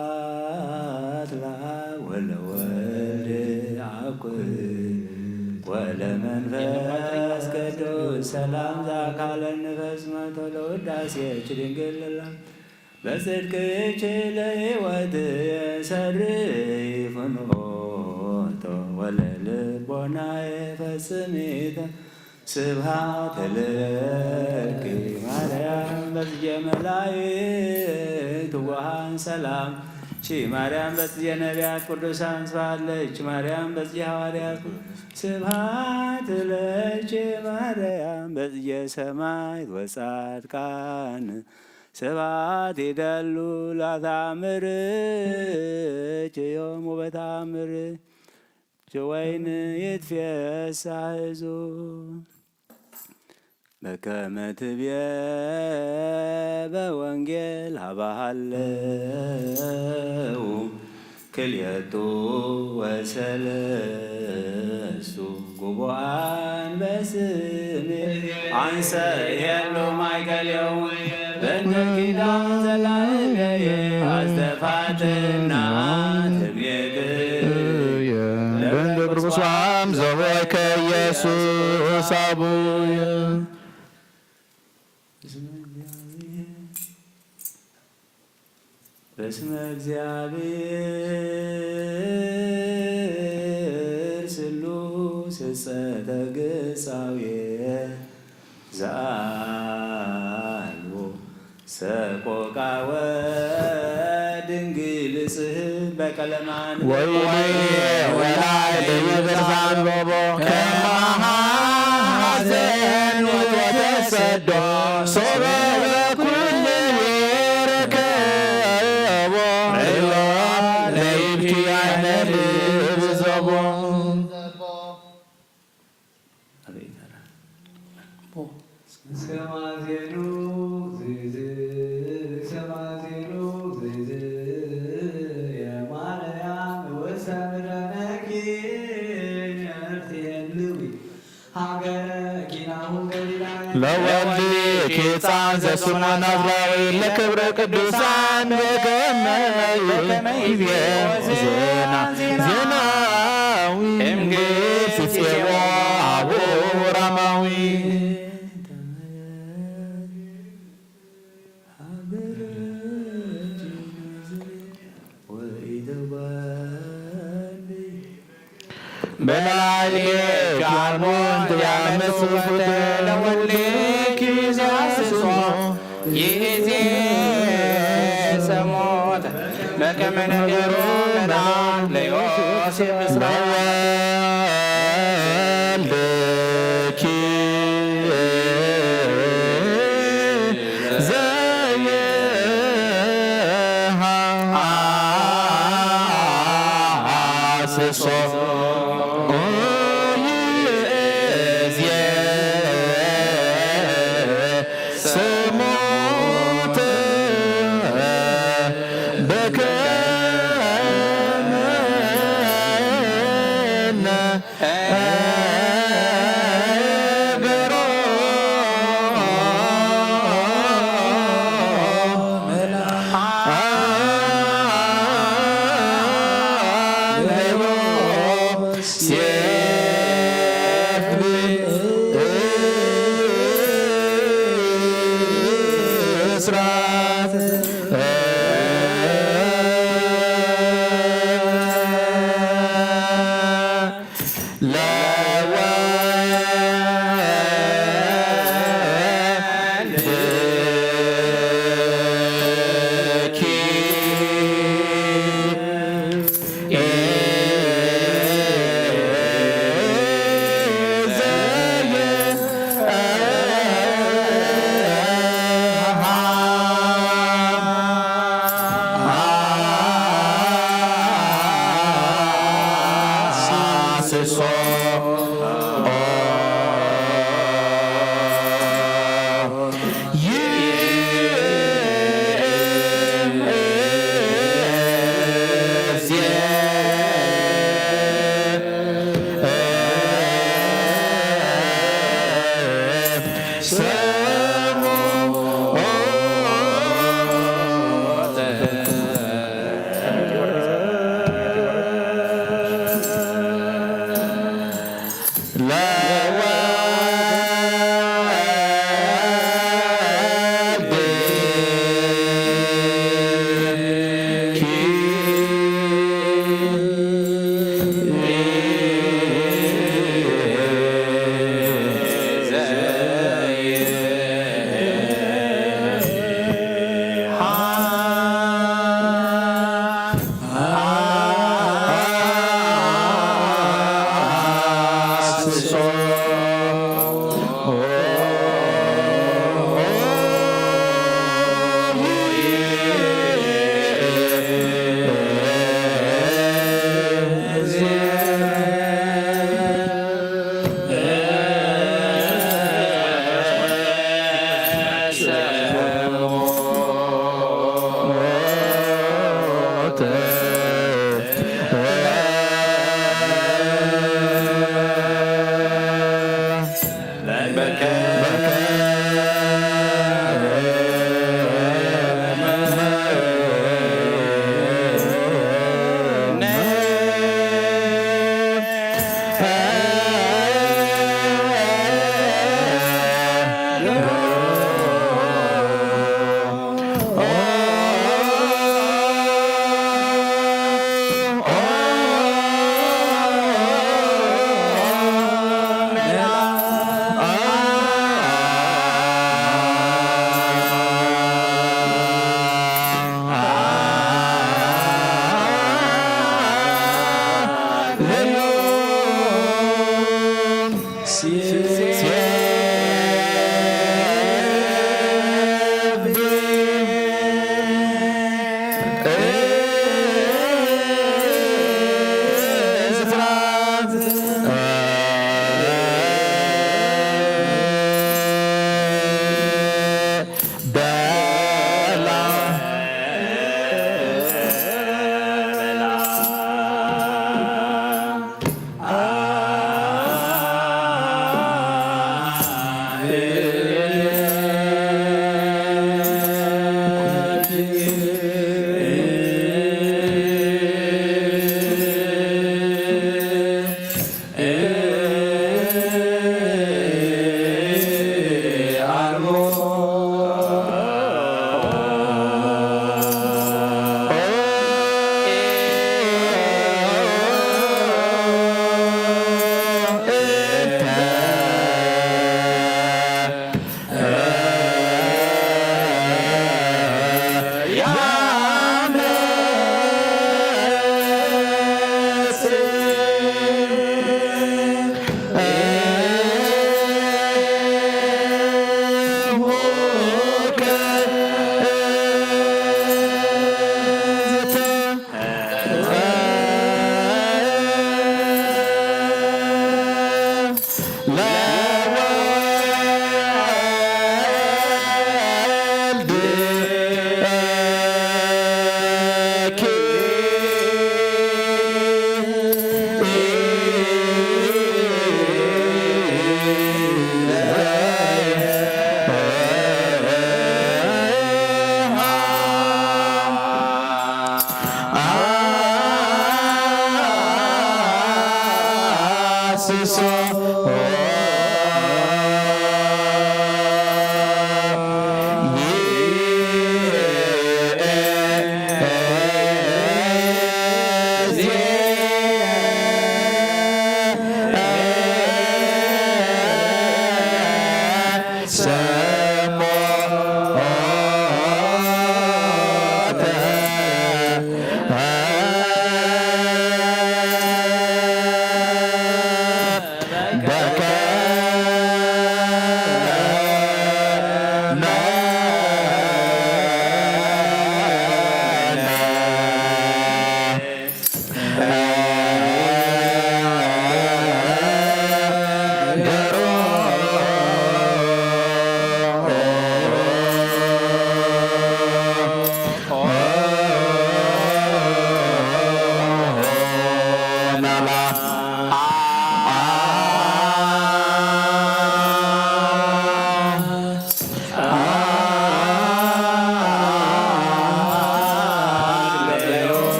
ስብሐት ለአብ ወለወልድ አብ ኩሉ ወለመንፈስ ቅዱስ ሰላም ዘአካለኒ ፈጽመቶ ለውዳሴኪ ድንግል ለላ በጽድቅኪ ለሕይወት የሰርይ ፍኖቶ ወለልቦናየ ፈጽሚተ ስብሐት ለኪ ማርያም በጽየ መላእክት ትጉሃን ሰላም ቺ ማርያም በጽየ ነቢያት ቅዱሳን ስብሐት ለኪ ማርያም በጽየ ሐዋርያት ስብሐት ለኪ ማርያም በጽየ ሰማዕት ወጻድቃን ስብሐት ይደሉ ለተአምር ዮም ወበተአምር ወይን ይትፌሳህ ህዝቡ በከመ ትቤ በወንጌል ሀበሃለው ክልኤቱ ወሰለስቱ ጉቡአን በስሜ አንሰ ሄሉ ማእከሌሁ በእንተ ኪዳን ዘላለየ አስተፋትና ትቤት በእንተ ብርኩስ ወአም ዘቦይከ ኢየሱስ አቡየ። በስመ እግዚአብሔር ስሉስ እጸተ ግጻዌ ዘአልቦ ሰቆቃ ወድንግል ጽሕፍ በቀለማን ወይኔ ወላይ ለይበርሳን ሎቦ ከማሃዘን ወተሰዶ ሶበ በኩል ይርከቦ ርዮ ለይብኪ አይነ ልብ ዘቦ። እስከ ማዜኑ ዝዝ፣ እስከ ማዜኑ ዝዝ፣ የማርያም ውስተ ምድረ ነኪ፣ ነፍሴ ህልዊ ሀገረ ኪናሁ ገሊላ ለወልድ ኪጻን ዘስሙ ናዝራዊ ለክብረ ቅዱሳን በከመ ይቤ ዜና ዜናዊ እምግብጽ ጼዎ አቡ ራማዊ። በላዕሌኪ አርሞን ያመጽውተ ለወልድኪ ዘያስሶ ይእዜ ሰሞተ በከመ ነገሮ መልአክ ለዮሴፍ እስራኤል። ለወልድኪ ዘየሃስሶ ይእዜ ሰሞተ በከመ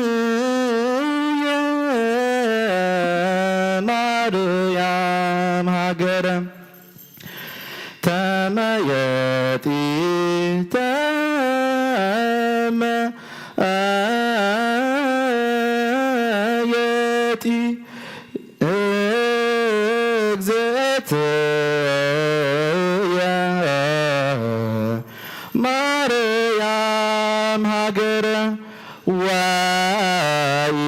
እግዝእትየ ማርያም ሃገረ ተመየጢ ተመየጢ እግዝእትየ ማርያም ሃገረ ዋይ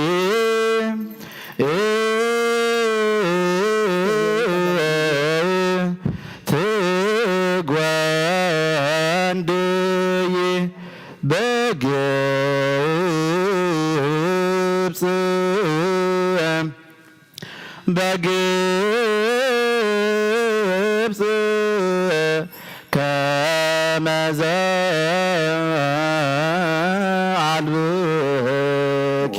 ትጓንድይ በግብጽ በግብጽ ከመዘ አልብኪ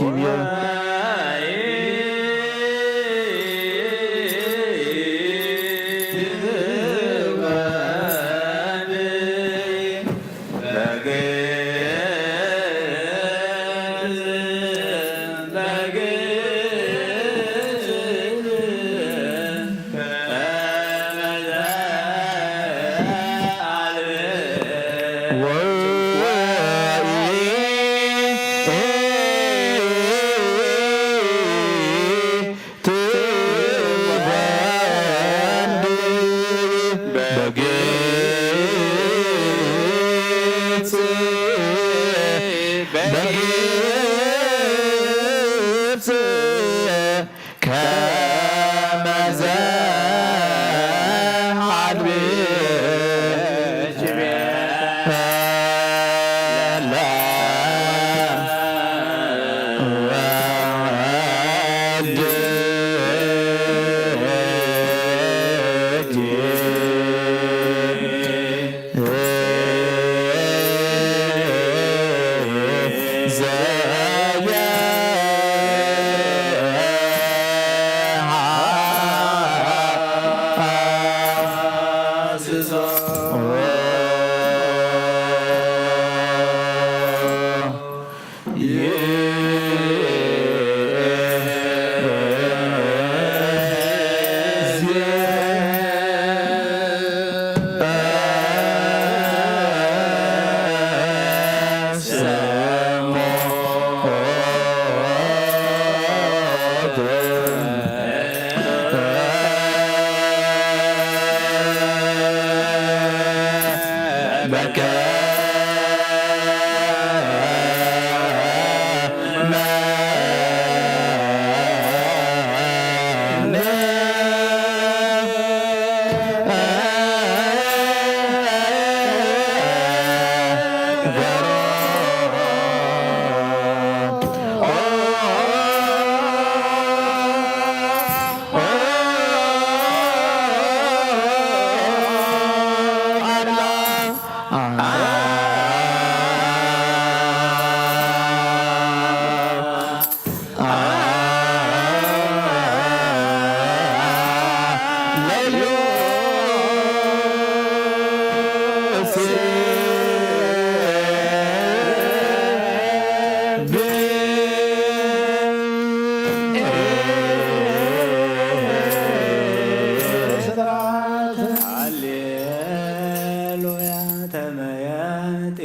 ሃሌሉያ ተመየጢ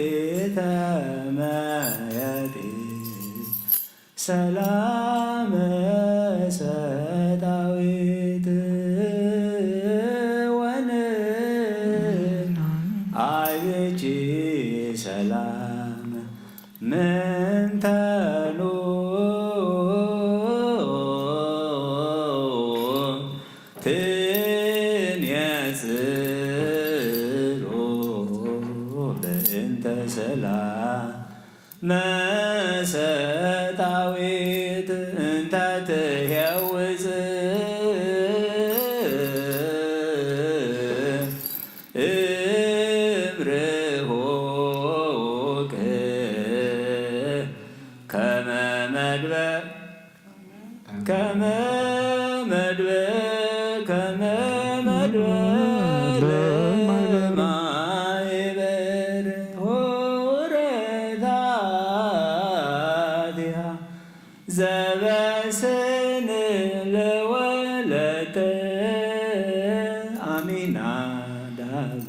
ተመየጢ ሰላም ሰጣዊት ወን አይቺ ሰላም ምንተኑ ትንየጽሩ በእንተ ሰላም መሰጣዊት እንተ ትሄውፅ እምርሁቅ ከመ መድበ ከመ መድበ ከመ መድበ ለማይበር ሚናዳብ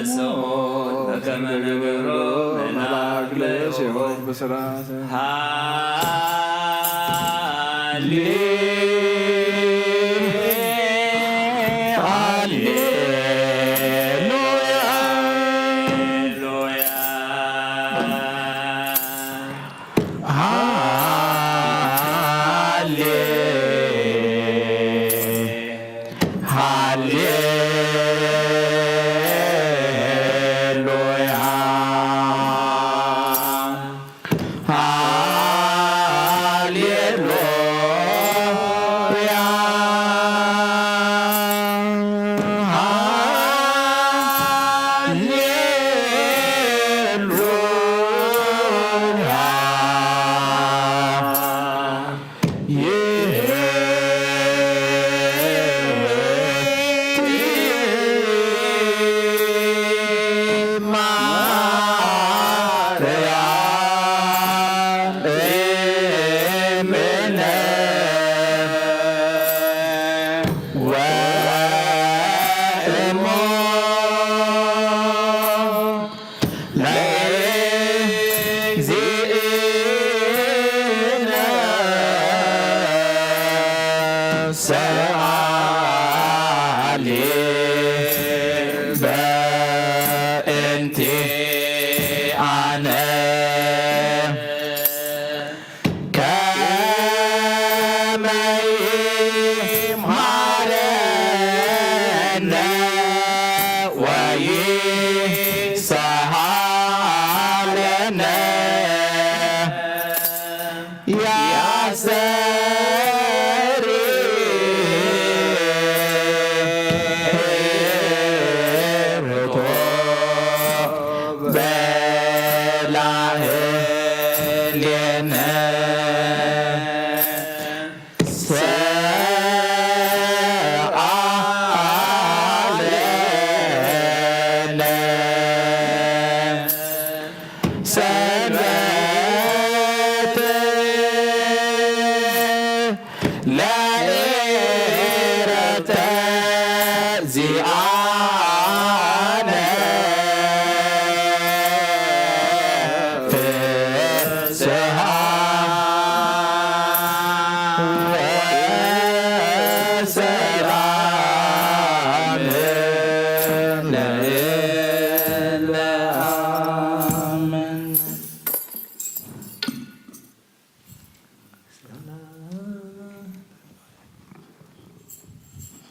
ሰሙን በከመ ነገሮ መልአክ ለዮሴፍ ብስራት።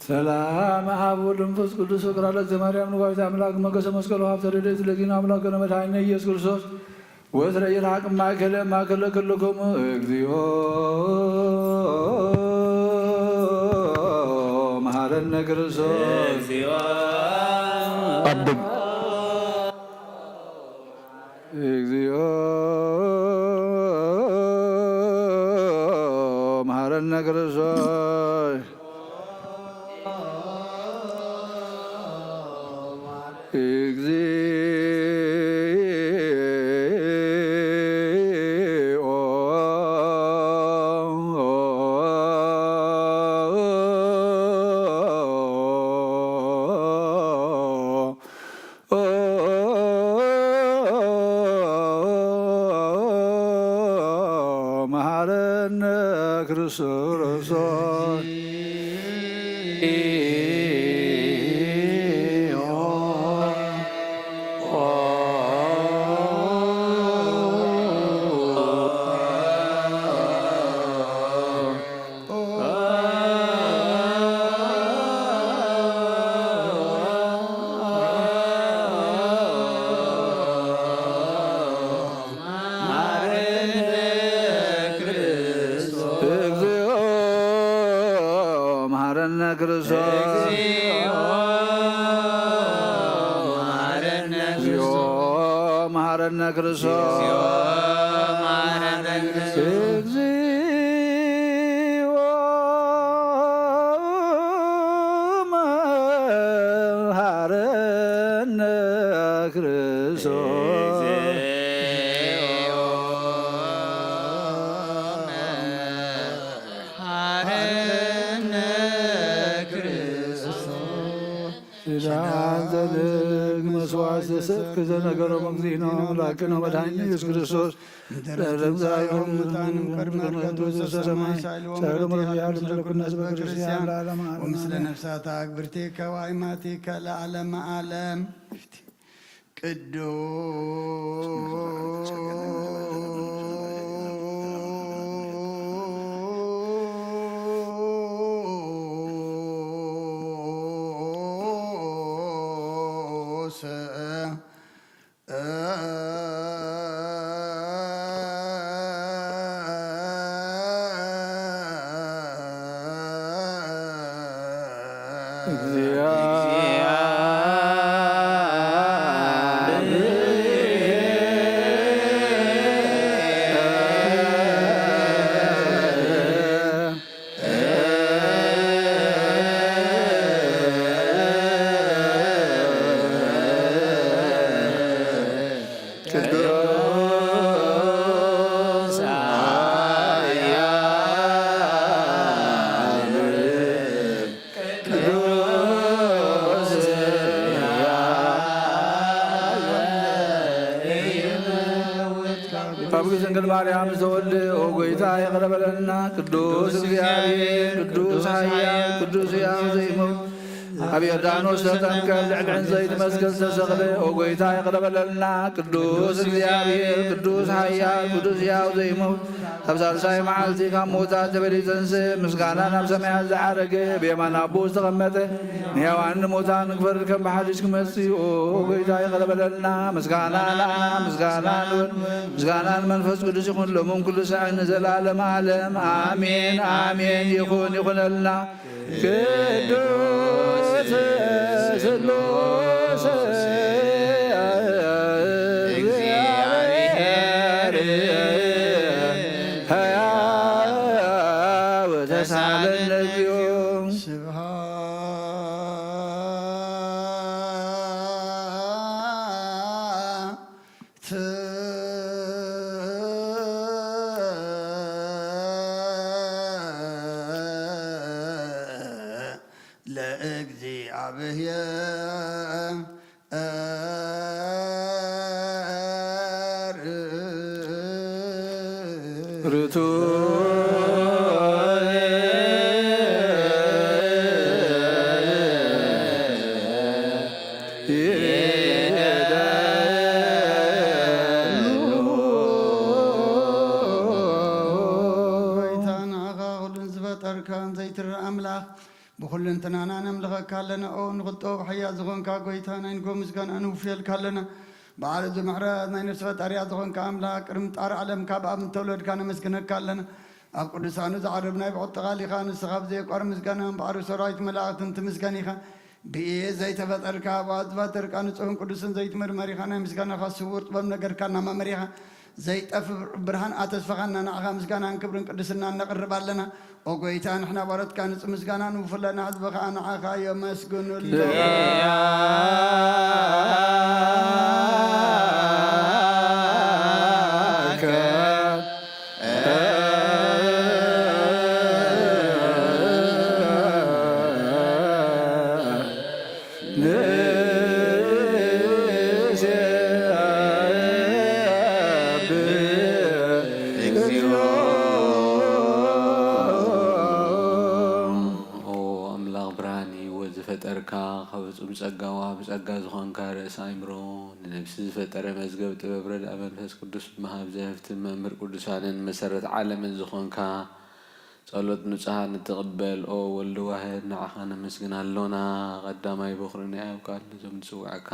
ሰላም አብ ወወልድ ወመንፈስ ቅዱስ። ፍቅር አለት ዘማርያም ንዋይት አምላክ መገሰ መስቀሉ ሀብተ ረድኤት ለዚነ አምላክ ከነ መድኃኒነ ኢየሱስ ክርስቶስ ወስረ ይልሐቅ ማእከለ ማእከለ ክልክሙ እግዚኦ መሐረነ ክርስቶስ። እግዚኦ መሐረነ ክርስቶስ። እግዚኦ መሐረነ ክርስቶስ። እግዚኦ መሐረነ ክርስቶስ። እግዚኦ መሐረነ ክርስቶስ። እግዚኦ መሐረነ ክርስቶስ። ዛን ዘልግ መስዋዕት ዘሰክር ዘነገሮም እግዚእነ ኣምላክነ መድኃኒነ ኢየሱስ ክርስቶስ ምድረ ትንሣኤሁ እሙታን እምቅድመ ዕርገቱ ውስተ ሰማይ ሳይሎ ሳይሎ ምሕረቱ ምሕረቱ ያህል ምስለ ኩልነ ህዝበ ክርስቲያን ለዓለመ ዓለም ወምስለ ኣሜን። ነፍሳታ ግብርቲከ ወአይማቲከ ለዓለመ ዓለም። ቅዱስ ቅዱስ ኃያል ቅዱስ ኃያል ካብ ድንግል ማርያም ዝተወልደ ኦ ጎይታ ይቕረ በለልና። ቅዱስ እግዚኣብሔር ቅዱስ ኃያል ቅዱስ ሕያው ዘይመውት ኣብ ዮርዳኖስ ተጠምቀ፣ ኣብ ልዕሊ ዕንፀይቲ መስቀል ተሰቕለ። ኦ ጎይታ ይቕረ በለልና። ቅዱስ እግዚኣብሔር ቅዱስ ኃያል ቅዱስ ሕያው ዘይመውት ኣብ ሳልሳይ መዓልቲ ካብ ሞታት ተበሊ ተንስእ፣ ምስጋና ናብ ሰማያት ዝዓረገ፣ ብየማን ኣቦ ዝተቐመጠ፣ ንሕያዋን ንሙታን ክፈርድ ከም ብሓድሽ ክመጽእ፣ ኦ ጎይታ ይቕረ በለልና። ምስጋና ንኣብ፣ ምስጋና ንወልድ፣ ምስጋና ንመንፈስ ቅዱስ ይኹን፣ ሎምን ኩሉ ሳዕን ንዘለዓለመ ዓለም ኣሜን፣ ኣሜን። ይኹን፣ ይኹነልና። ቅዱስ ስሉስ እግዚአብሔር ተሳለነ እግዚኦ። ስብሐት ለእግዚአብሔር። ርቱዕ ይደሉ። ጎይታ ንዓኻ ኩሉን ዝፈጠርካን ዘይትረእ ኣምላኽ ብኹልንትናና ነምልኸካ ኣለና። ኦ ንኽልጦ ብሕያ ዝኾንካ ጎይታ ናይ ንጎ ምስጋና ንውፍየልካ ኣለና። ባሕሪ እዚ ምሕረት ናይ ነፍሲ ፈጣሪያ ዝኾንካ ኣምላኽ ቅድሚ ጣር ዓለም ካብ ኣብ እንተወለድካ ነመስግነካ ኣለና። ኣብ ቅዱሳኑ ዝዓርብ ናይ ብዕቲ ቃል ኢኻ። ንስኻ ብዘየቋር ምስጋና ባሕሪ ሰራዊት መላእኽትን ትምስገን ኢኻ። ብኢድ ዘይተፈጠርካ፣ ኣብ ኣጽባትርካ ንጹሕን ቅዱስን ዘይትመርመር ኢኻ። ናይ ምስጋናኻ ስውር ጥበብ ነገርካ እናመመር ኢኻ። ዘይጠፍእ ብርሃን ኣተስፋኻና፣ ንዓኻ ምስጋናን ክብርን ቅድስናን ነቕርብ ኣለና። ኦ ጎይታ፣ ንሕና ባሮትካ ንጹህ ምስጋና ንውፍለና፣ ህዝቢ ኸኣ ንዓኻ የመስግኑሉ። ንሴብሕ እግዚኦ። ኦ ኣምላኽ ብርሃን ህይወት ዝፈጠርካ፣ ካብ ፍጹም ጸጋ ወሃቢ ጸጋ ዝኾንካ ርእሲ ኣእምሮ፣ ንነብሲ ዝፈጠረ መዝገብ ጥበብ ረድኣ መንፈስ ቅዱስ መሃብ ዘህፍትን መምህር ቅዱሳንን መሰረት ዓለምን ዝኾንካ፣ ጸሎት ንጹሃን እትቕበል ኦ ወልድ ዋህድ ንዓኻ ነመስግን ኣሎና። ቀዳማይ በኹሪ ናይ ኣብ ቃል ነዞም ንጽውዐካ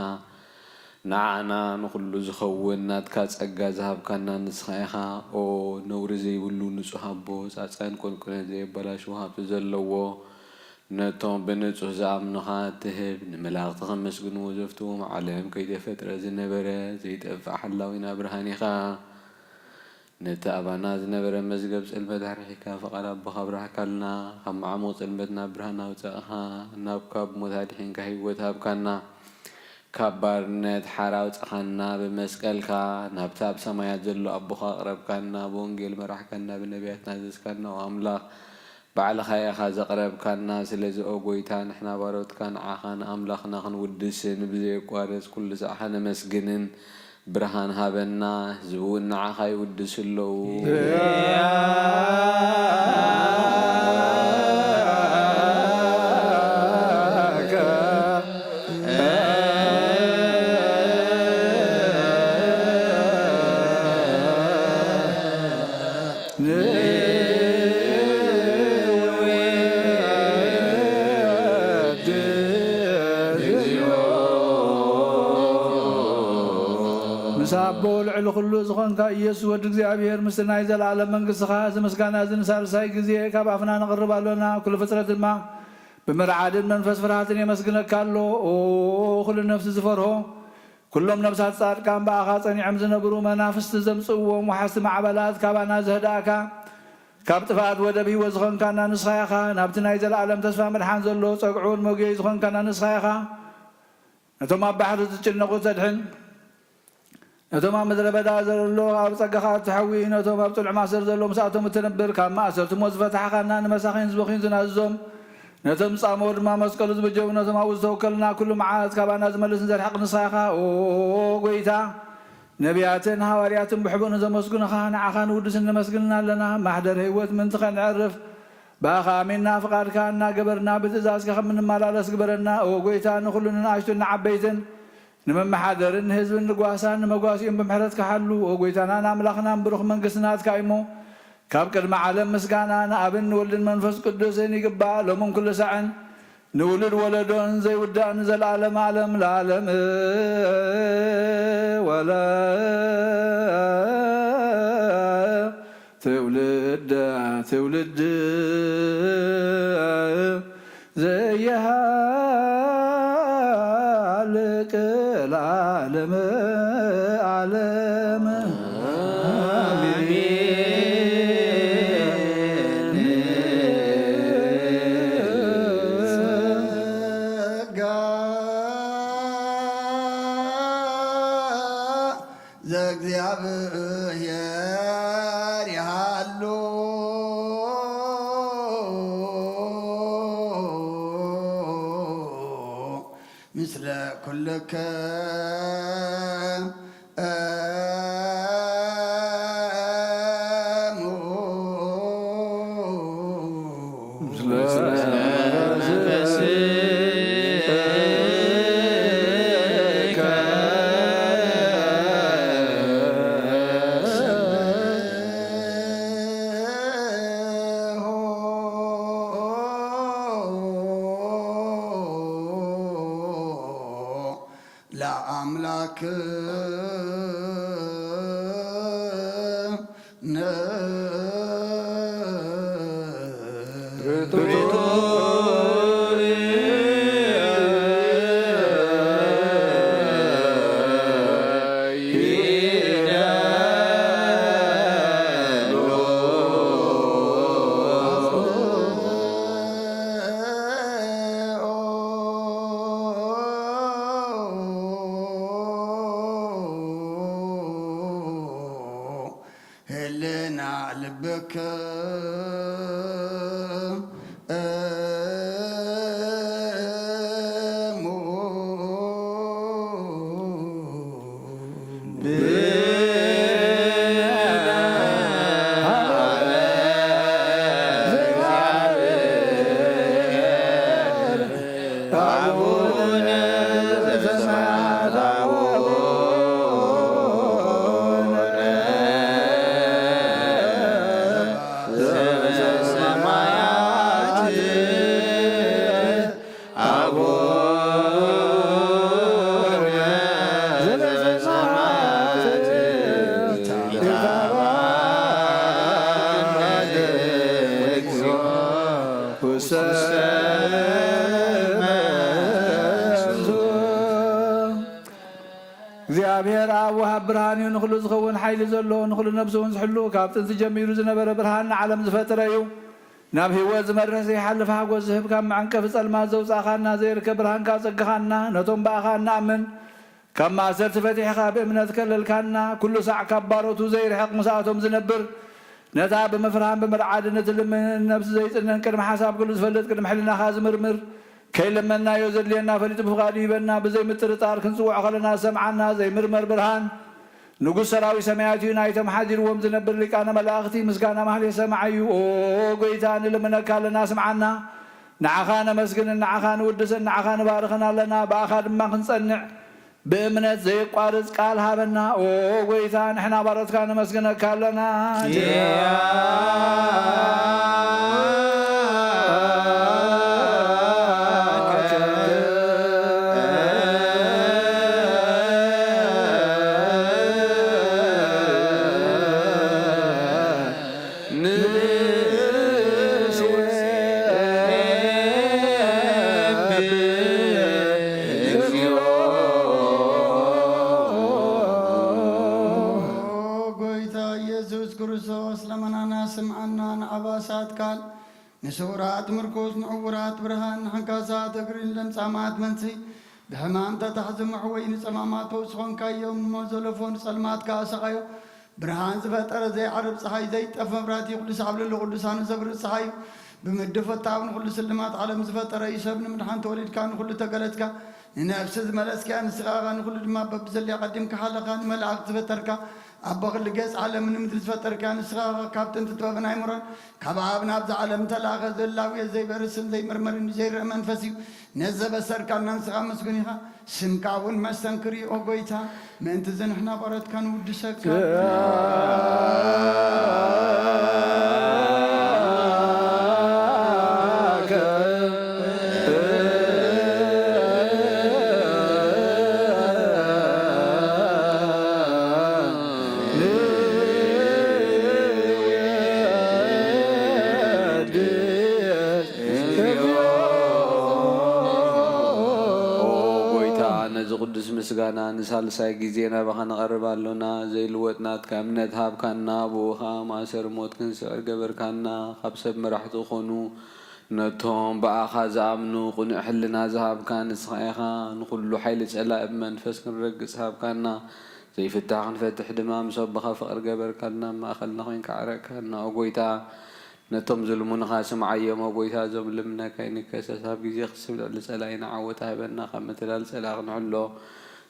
ንዓና ንኹሉ ዝኸውን ናትካ ጸጋ ዝሃብካና ንስኻ ኢኻ። ኦ ነውሪ ዘይብሉ ንጹህ ኣቦ፣ ጻጸን ቁንቁነን ዘየበላሽዎ ሃብቲ ዘለዎ፣ ነቶም ብንጹህ ዝኣምኑኻ እትህብ፣ ንመላእኽቲ ከመስግንዎ ዘፍትዎም ዓለም ከይተፈጥረ ዝነበረ ዘይጠፍእ ሓላዊና ብርሃን ኢኻ። ነቲ ኣባና ዝነበረ መዝገብ ጽልመት ኣርሒቕካ፣ ፍቓድ ኣቦኻ ኣብራህካልና። ካብ መዓሙቕ ጽልመት ናብ ብርሃን ኣውጻእኻ፣ ናብ ካብ ሞት ኣድሒንካ ህይወት ሃብካና። ካብ ባርነት ሓራ ኣውጻኻና። ብመስቀልካ ናብቲ ኣብ ሰማያት ዘሎ ኣቦኻ ኣቕረብካና። ብወንጌል መራሕካና፣ ብነቢያት ናዘዝካና። ኦ ኣምላኽ፣ ባዕልኻ ኢኻ ዘቕረብካና። ስለዚ ኦ ጐይታ፣ ንሕና ባሮትካ ንዓኻን ኣምላኽና ክንውድስን ብዘየቋርጽ ኩሉ ሳዕ ከነመስግንን ብርሃን ሃበና። ህዝቢ እውን ንዓኻ ይውድሱ ኣለዉ። ምስ ኣቦ ልዕሊ ኩሉ ዝኾንካ ኢየሱስ ወዲ እግዚኣብሔር፣ ምስቲ ናይ ዘለኣለም መንግስትኻ፣ እዚ ምስጋና እዚ ንሳልሳይ ግዜ ካብ ኣፍና ነቕርብ ኣሎና። ኩሉ ፍጥረት ድማ ብምርዓድን መንፈስ ፍርሃትን የመስግነካ ኣሎ። ኦ፣ ኩሉ ነፍሲ ዝፈርሆ፣ ኩሎም ነፍሳት ጻድቃን ብኣኻ ጸኒዖም ዝነብሩ መናፍስቲ ዘምጽእዎም ወሓስቲ ማዕበላት ካባና ዘህድኣካ፣ ካብ ጥፍኣት ወደብ ህይወት ዝኾንካና ንስኻ ኢኻ። ናብቲ ናይ ዘለኣለም ተስፋ ምድሓን ዘሎ ጸግዑን መጉየይ ዝኾንካና ንስኻ ኢኻ። ነቶም ኣብ ባሕሪ ዝጭነቑ ተድሕን፣ ነቶም ኣብ ምድረ በዳ ዘሎ ኣብ ጸጋኻ እትሓዊ፣ ነቶም ኣብ ጽኑዕ ማእሰር ዘሎ ምስኣቶም እትነብር፣ ካብ ማእሰርቲ ሞት ዝፈታሕኻና፣ ንመሳኺን ዝብኺን ዝናዝዞም፣ ነቶም ጻምኡ ድማ መስቀሉ ዝበጀዉ፣ ነቶም ኣብኡ ዝተወከልና ኩሉ መዓት ካባና ዝመልስን ዘርሕቕ ንስኻ ኢኻ። ኦ ጐይታ፣ ነቢያትን ሃዋርያትን ብሕቡእ ንዘመስግኑኻ ንዓኻ ንውድስን ነመስግንን ኣለና። ማሕደር ህይወት ምእንቲ ኸነዕርፍ ብኣኻ ኣሚንና ፍቓድካ እናገበርና ብትእዛዝካ ከም እንመላለስ ግበረና። ኦ ጐይታ፣ ንኹሉ ንንኣሽቱን ንዓበይትን ንመመሓደርን ንህዝብን ንጓሳን ንመጓሲኡን ብምሕረትካ ሓሉ። ኦ ጐይታናን ኣምላኽናን ብሩኽ መንግስቲ ናትካ እሞ ካብ ቅድሚ ዓለም ምስጋና ንኣብን ንወልድን መንፈስ ቅዱስን ይግባእ ሎምን ኩሉ ሳዕን ንውሉድ ወለዶን ዘይውዳእ ንዘለኣለም ዓለም ለዓለም። ወለ ትውልደ ትውልድ ዘይሃልቅ ለዓለም ዓለም። ኣሜን። ጸጋ ዘእግዚኣብሔር ይሃሉ ምስለ ኩልክም። ለአምላክነ ህልና ልብክም እሙ እግዚኣብሔር ኣብ ወሃብ ብርሃን እዩ፣ ንኹሉ ዝኸውን ሓይሊ ዘሎ፣ ንኹሉ ነብሲ እውን ዝሕሉ፣ ካብ ጥንቲ ጀሚሩ ዝነበረ ብርሃን ንዓለም ዝፈጠረ እዩ። ናብ ህይወት ዝመርሕ ዘይሓልፍ ሓጎስ ዝህብ፣ ካብ መዐንቀፊ ጸልማት ዘውጻእኻና፣ ዘይርከብ ብርሃንካ ኣጸግኻና፣ ነቶም ብኣኻ እንኣምን ካብ ማእሰርቲ ፈቲሕኻ ብእምነት ከለልካና፣ ኩሉ ሳዕ ካብ ባሮቱ ዘይርሕቕ ምስኣቶም ዝነብር ነታ ብምፍርሃን ብምርዓድን እትልምን ነፍሲ ዘይጽንን ቅድሚ ሓሳብ ኩሉ ዝፈልጥ ቅድሚ ሕልናኻ ዝምርምር ከይለመናዮ ዘድልየና ፈሊጡ ብፍቓዱ ይህበና። ብዘይ ምጥርጣር ክንጽውዖ ከለና ዝሰምዓና ዘይምርመር ብርሃን ንጉስ ሰራዊት ሰማያት እዩ። ናይቶም ሓዲርዎም ዝነብር ሊቃነ መላእኽቲ ምስጋና ማህሌት ሰማዓዩ። ኦ ጎይታ ንልምነካ ኣለና ስምዓና። ንዓኻ ነመስግንን ንዓኻ ንውድስን ንዓኻ ንባርኽን ኣለና። ብኣኻ ድማ ክንጸንዕ ብእምነት ዘየቋርጽ ቃል ሃበና። ኦ ጎይታ ንሕና ባሮትካ ነመስግነካ ኣለና። ኦ ጎይታ ኢየሱስ ክርስቶስ፣ ለመናና ስምዓና። ንዓባሳት ቃል፣ ንስውራት ምርኩስ፣ ንዕውራት ብርሃን፣ ንሕንካሳት እግሪ፣ ንለምጻማት መንጽሂ፣ ብሕማም ተታሕዚ መሕወይ፣ ንጸማማት ፈውሲ ኾንካዮም፣ ንሞት ዘለፎ ንጸልማት ከኣ ሰቓዮ። ብርሃን ዝፈጠረ ዘይዓርብ ጸሓይ፣ ዘይጠፍ መብራህቲ፣ ኩሉ ሳዕ ኣብ ልዕሊ ቅዱሳኑ ዘብርህ ጸሓይ እዩ። ብምድፍታው ንኹሉ ስልማት ዓለም ዝፈጠረ እዩ። ሰብ ንምድሓን ተወሊድካ፣ ንኹሉ ተገለጽካ፣ ንነፍሲ ዝመለስካያ ንስኻ ኢኻ። ንኹሉ ድማ በብዘድልያ ቀዲምካ ሓለኻ፣ ንመላእኽቲ ዝፈጠርካ፣ ኣቦ ኩሉ ገጽ ዓለምን ንምድሪ ዝፈጠርካ ንስኻ ኢኻ። ካብ ጥንቲ ጥበብን ኣይምሮን ካብ ኣብ ናብዛ ዓለም ተላእኸ። ዘላውዮ ዘይበርስን ዘይምርመርን ዘይረአ መንፈስ እዩ። ነዚ ዘበሰርካና ንስኻ ምስጉን ኢኻ። ስምካ እውን መስተንክር እዩ። ኦ ጎይታ፣ ምእንቲ እዚ ንሕና ባሮትካ ንውድሰካ። ኦ ጎይታ፣ ነዚ ቅዱስ ምስጋና ንሳልሳይ ግዜ ናባኻ ነቐርብ ኣሎና። ዘይልወጥ ናትካ እምነት ሃብካና፣ ብኡ ኸኣ ማእሰሪ ሞት ክንስዕር ገበርካና። ካብ ሰብ መራሕቲ ዝኾኑ ነቶም ብኣኻ ዝኣምኑ ቅኑዕ ሕልና ዝሃብካ ንስኻ ኢኻ። ንኹሉ ሓይሊ ጸላኢ ብመንፈስ ክንረግጽ ሃብካና። ዘይፍታሕ ክንፈትሕ ድማ ምስ ኣቦኻ ፍቕሪ ገበርካልና። ኣብ ማእከልና ኮይንካ ዓረቅካና። ኦ ጎይታ፣ ነቶም ዝልምኑኻ ስምዓዮም። ኦ ጎይታ፣ እዞም ልምነካ ይንከሰስ። ኣብ ግዜ ክስብ ልዕሊ ጸላኢና ዓወት ሃበና። ካብ ምትላል ጸላኢ ክንሕሎ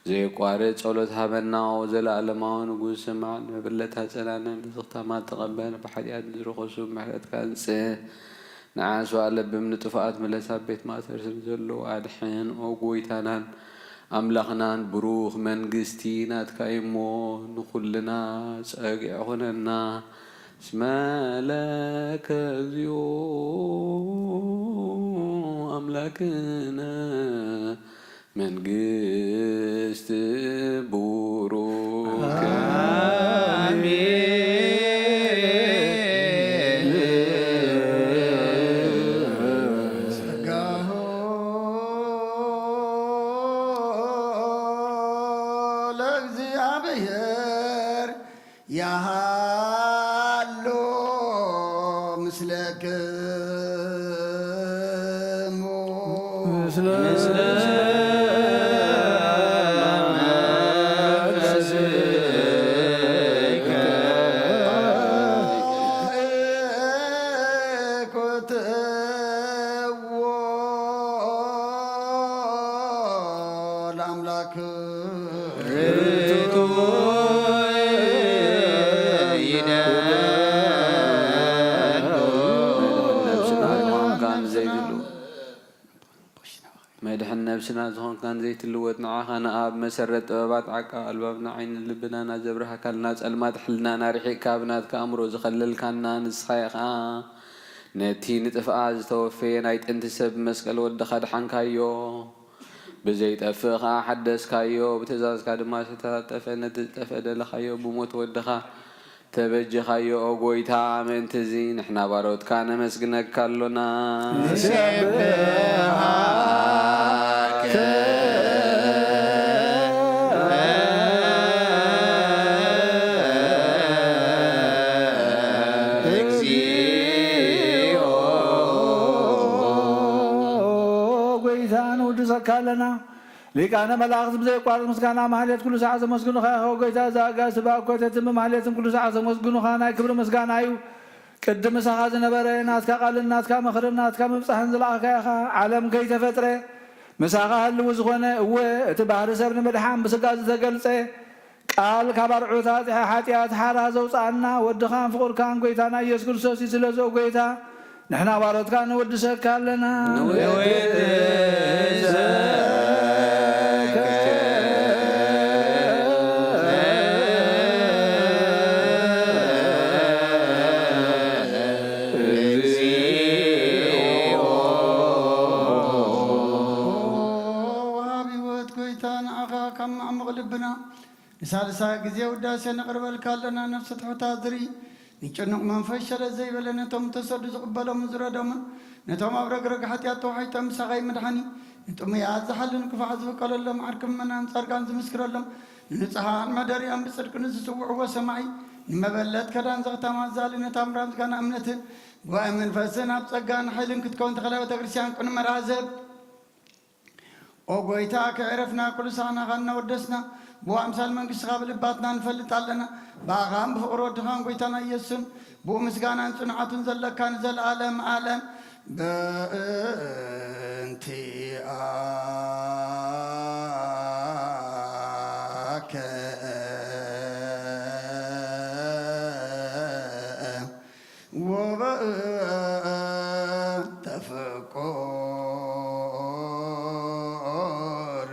ዘየቋርጽ ጸሎት ሃበና። ኦ ዘለኣለማዊ ንጉስ፣ ስማዕ፣ ንብለታ ጸናንዕ፣ ንዝኽታማት ተቐበል። ብሓጢኣት ንዝረኸሱ ምሕረትካ ኣምጽእ። ንዓስባ ለብም ንጥፉኣት ምለስ፣ ኣብ ቤት ማእሰርቲ ንዘለዉ ኣድሕን። ኦ ጎይታናን ኣምላኽናን፣ ብሩኽ መንግስቲ ናትካ እዩ እሞ፣ ንኹልና ጸግዒ ኹነና። እስመ ለከ እግዚኦ ኣምላክነ መንግስት ቡሩክ። አሜን። ጸጋሁ ለእግዚኣብሔር ያሃሎ ምስለክሙ። ምስለ መንፈስከ። ኩትዎ ለአምላክ። ርቱዕ ይደሉ። መድሕን ነብስና ዝኾንካን ዘይትሉ-፣ መድሕን ነብስና ዝኾንካን ዘይትልወጥ ንዓኻ ንኣብ መሰረት ጥበባት ዓቃብ ኣልባብና ዓይኒ ልብናና ዘብርሃካልና ጸልማት ሕልናና ርሒቕካ ብናትካ ኣእምሮ ዝኸለልካና ንስኻ ኢኻ። ነቲ ንጥፍኣት ዝተወፈየ ናይ ጥንቲ ሰብ ብመስቀል ወድኻ ድሓንካዮ። ብዘይጠፍእ ኸኣ ሓደስካዮ፣ ብትእዛዝካ ድማ ዝተታጠፈ፣ ነቲ ዝጠፍአ ደለኻዮ፣ ብሞት ወድኻ ተበጀኻዮ። ኦ ጎይታ፣ ምእንቲ እዚ ንሕና ባሮትካ ነመስግነካ ኣሎና። ንሴብሐከ እግዚኦ። ጎይታ፣ ንውድሰካ ኣለና። ሊቃነ መላእኽት ብዘየቋርጽ ምስጋና ማህሌት ኩሉ ሰዓት ዘመስግኑኻ ኢኻ። ጎይታ፣ እዛ ኣጋእዝቲ ብኣኮተትን ብማህሌትን ኩሉ ሰዓት ዘመስግኑኻ ናይ ክብሪ ምስጋና እዩ። ቅድም ምሳኻ ዝነበረ ናትካ ቃልን ናትካ ምኽርን ናትካ ምብጻሕን ዝለኣኽካ ኢኻ። ዓለም ከይተፈጥረ ምሳኻ ህልው ዝኾነ፣ እወ፣ እቲ ባህሪ ሰብ ንምድሓን ብስጋ ዝተገልጸ ቃል ካብ ኣርዑት ኣጽሐ ሓጢኣት ሓራ ዘውጽኣና ወድኻን ፍቑርካን ጎይታና ኢየሱስ ክርስቶስ እዩ። ስለዚ ኦ ጎይታ ንሕና ባሮትካ ንወድሰካ ኣለና። ንወድሰካ። ወሃቢ ህይወት ጎይታ ንዓኻ ካብ ማዕሙቕ ልብና ንሳልሳይ ግዜ ውዳሴ ነቕርበልካ ኣለና። ነፍሲ ትሑታት ዝርኢ ንጭኑቕ መንፈስ ሸለል ዘይበለ ነቶም ተሰዱ ዝቕበሎምን ዝረዶምን ነቶም ኣብ ረግረግ ሓጢኣት ተዋሒጦም ምሳኻ ይምድሓኒ ንጥሙያት ዝሓልን ክፉዓት ዝብቀለሎም ዓርኪ ምእመናን ጻድቃን ዝምስክረሎም ንንጹሓን መደሪኦም ብጽድቂ ንዝጽውዕዎ ሰማዒ ንመበለት ከዳን ዘኽታም ኣዛሊ ነታ ምራም ዝጋና እምነትን ጉባኤ መንፈስን ኣብ ጸጋን ሓይልን ክትከውን ተኸላ ቤተ ክርስቲያን ቅኑ መራዘብ ኦ ጎይታ ከዕረፍና ኩሉ ሳናኻ እናወደስና ብኡ ኣምሳል መንግስትኻ ብልባትና ንፈልጥ ኣለና። ብኣኻን ብፍቕሪ ወድኻን ጎይታና ኢየሱስን ብኡ ምስጋናን ጽንዓቱን ዘለካ ንዘለኣለም ኣለም በእንቲኣከ ወበእንተ ፍቁር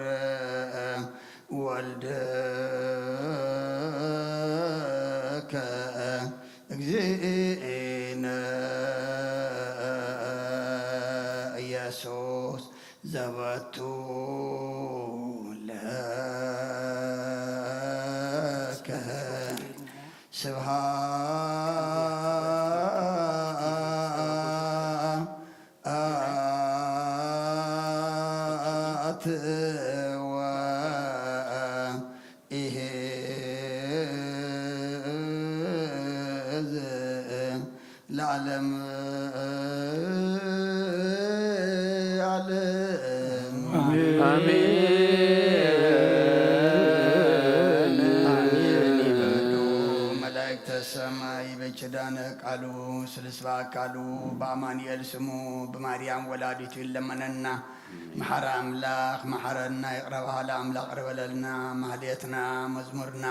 ወልድከ እግዚእነ ኢየሱስ ዘበቱ ለከ ስብሐት ወኢሕዝ ለዓለም ዓለም። ኣሜን። ኣሜን። ኣሜን ይበሉ መላእክተ ሰማይ በኪዳነ ቃሉ ስልስ በአካሉ በአማኑኤል ስሙ ብማርያም ወላዲቱ ይለመነና። መሓሪ ኣምላኽ መሓረና፣ ይቕረ በሃሊ ኣምላኽ ይቕረ በለልና። ማህሌትና፣ መዝሙርና፣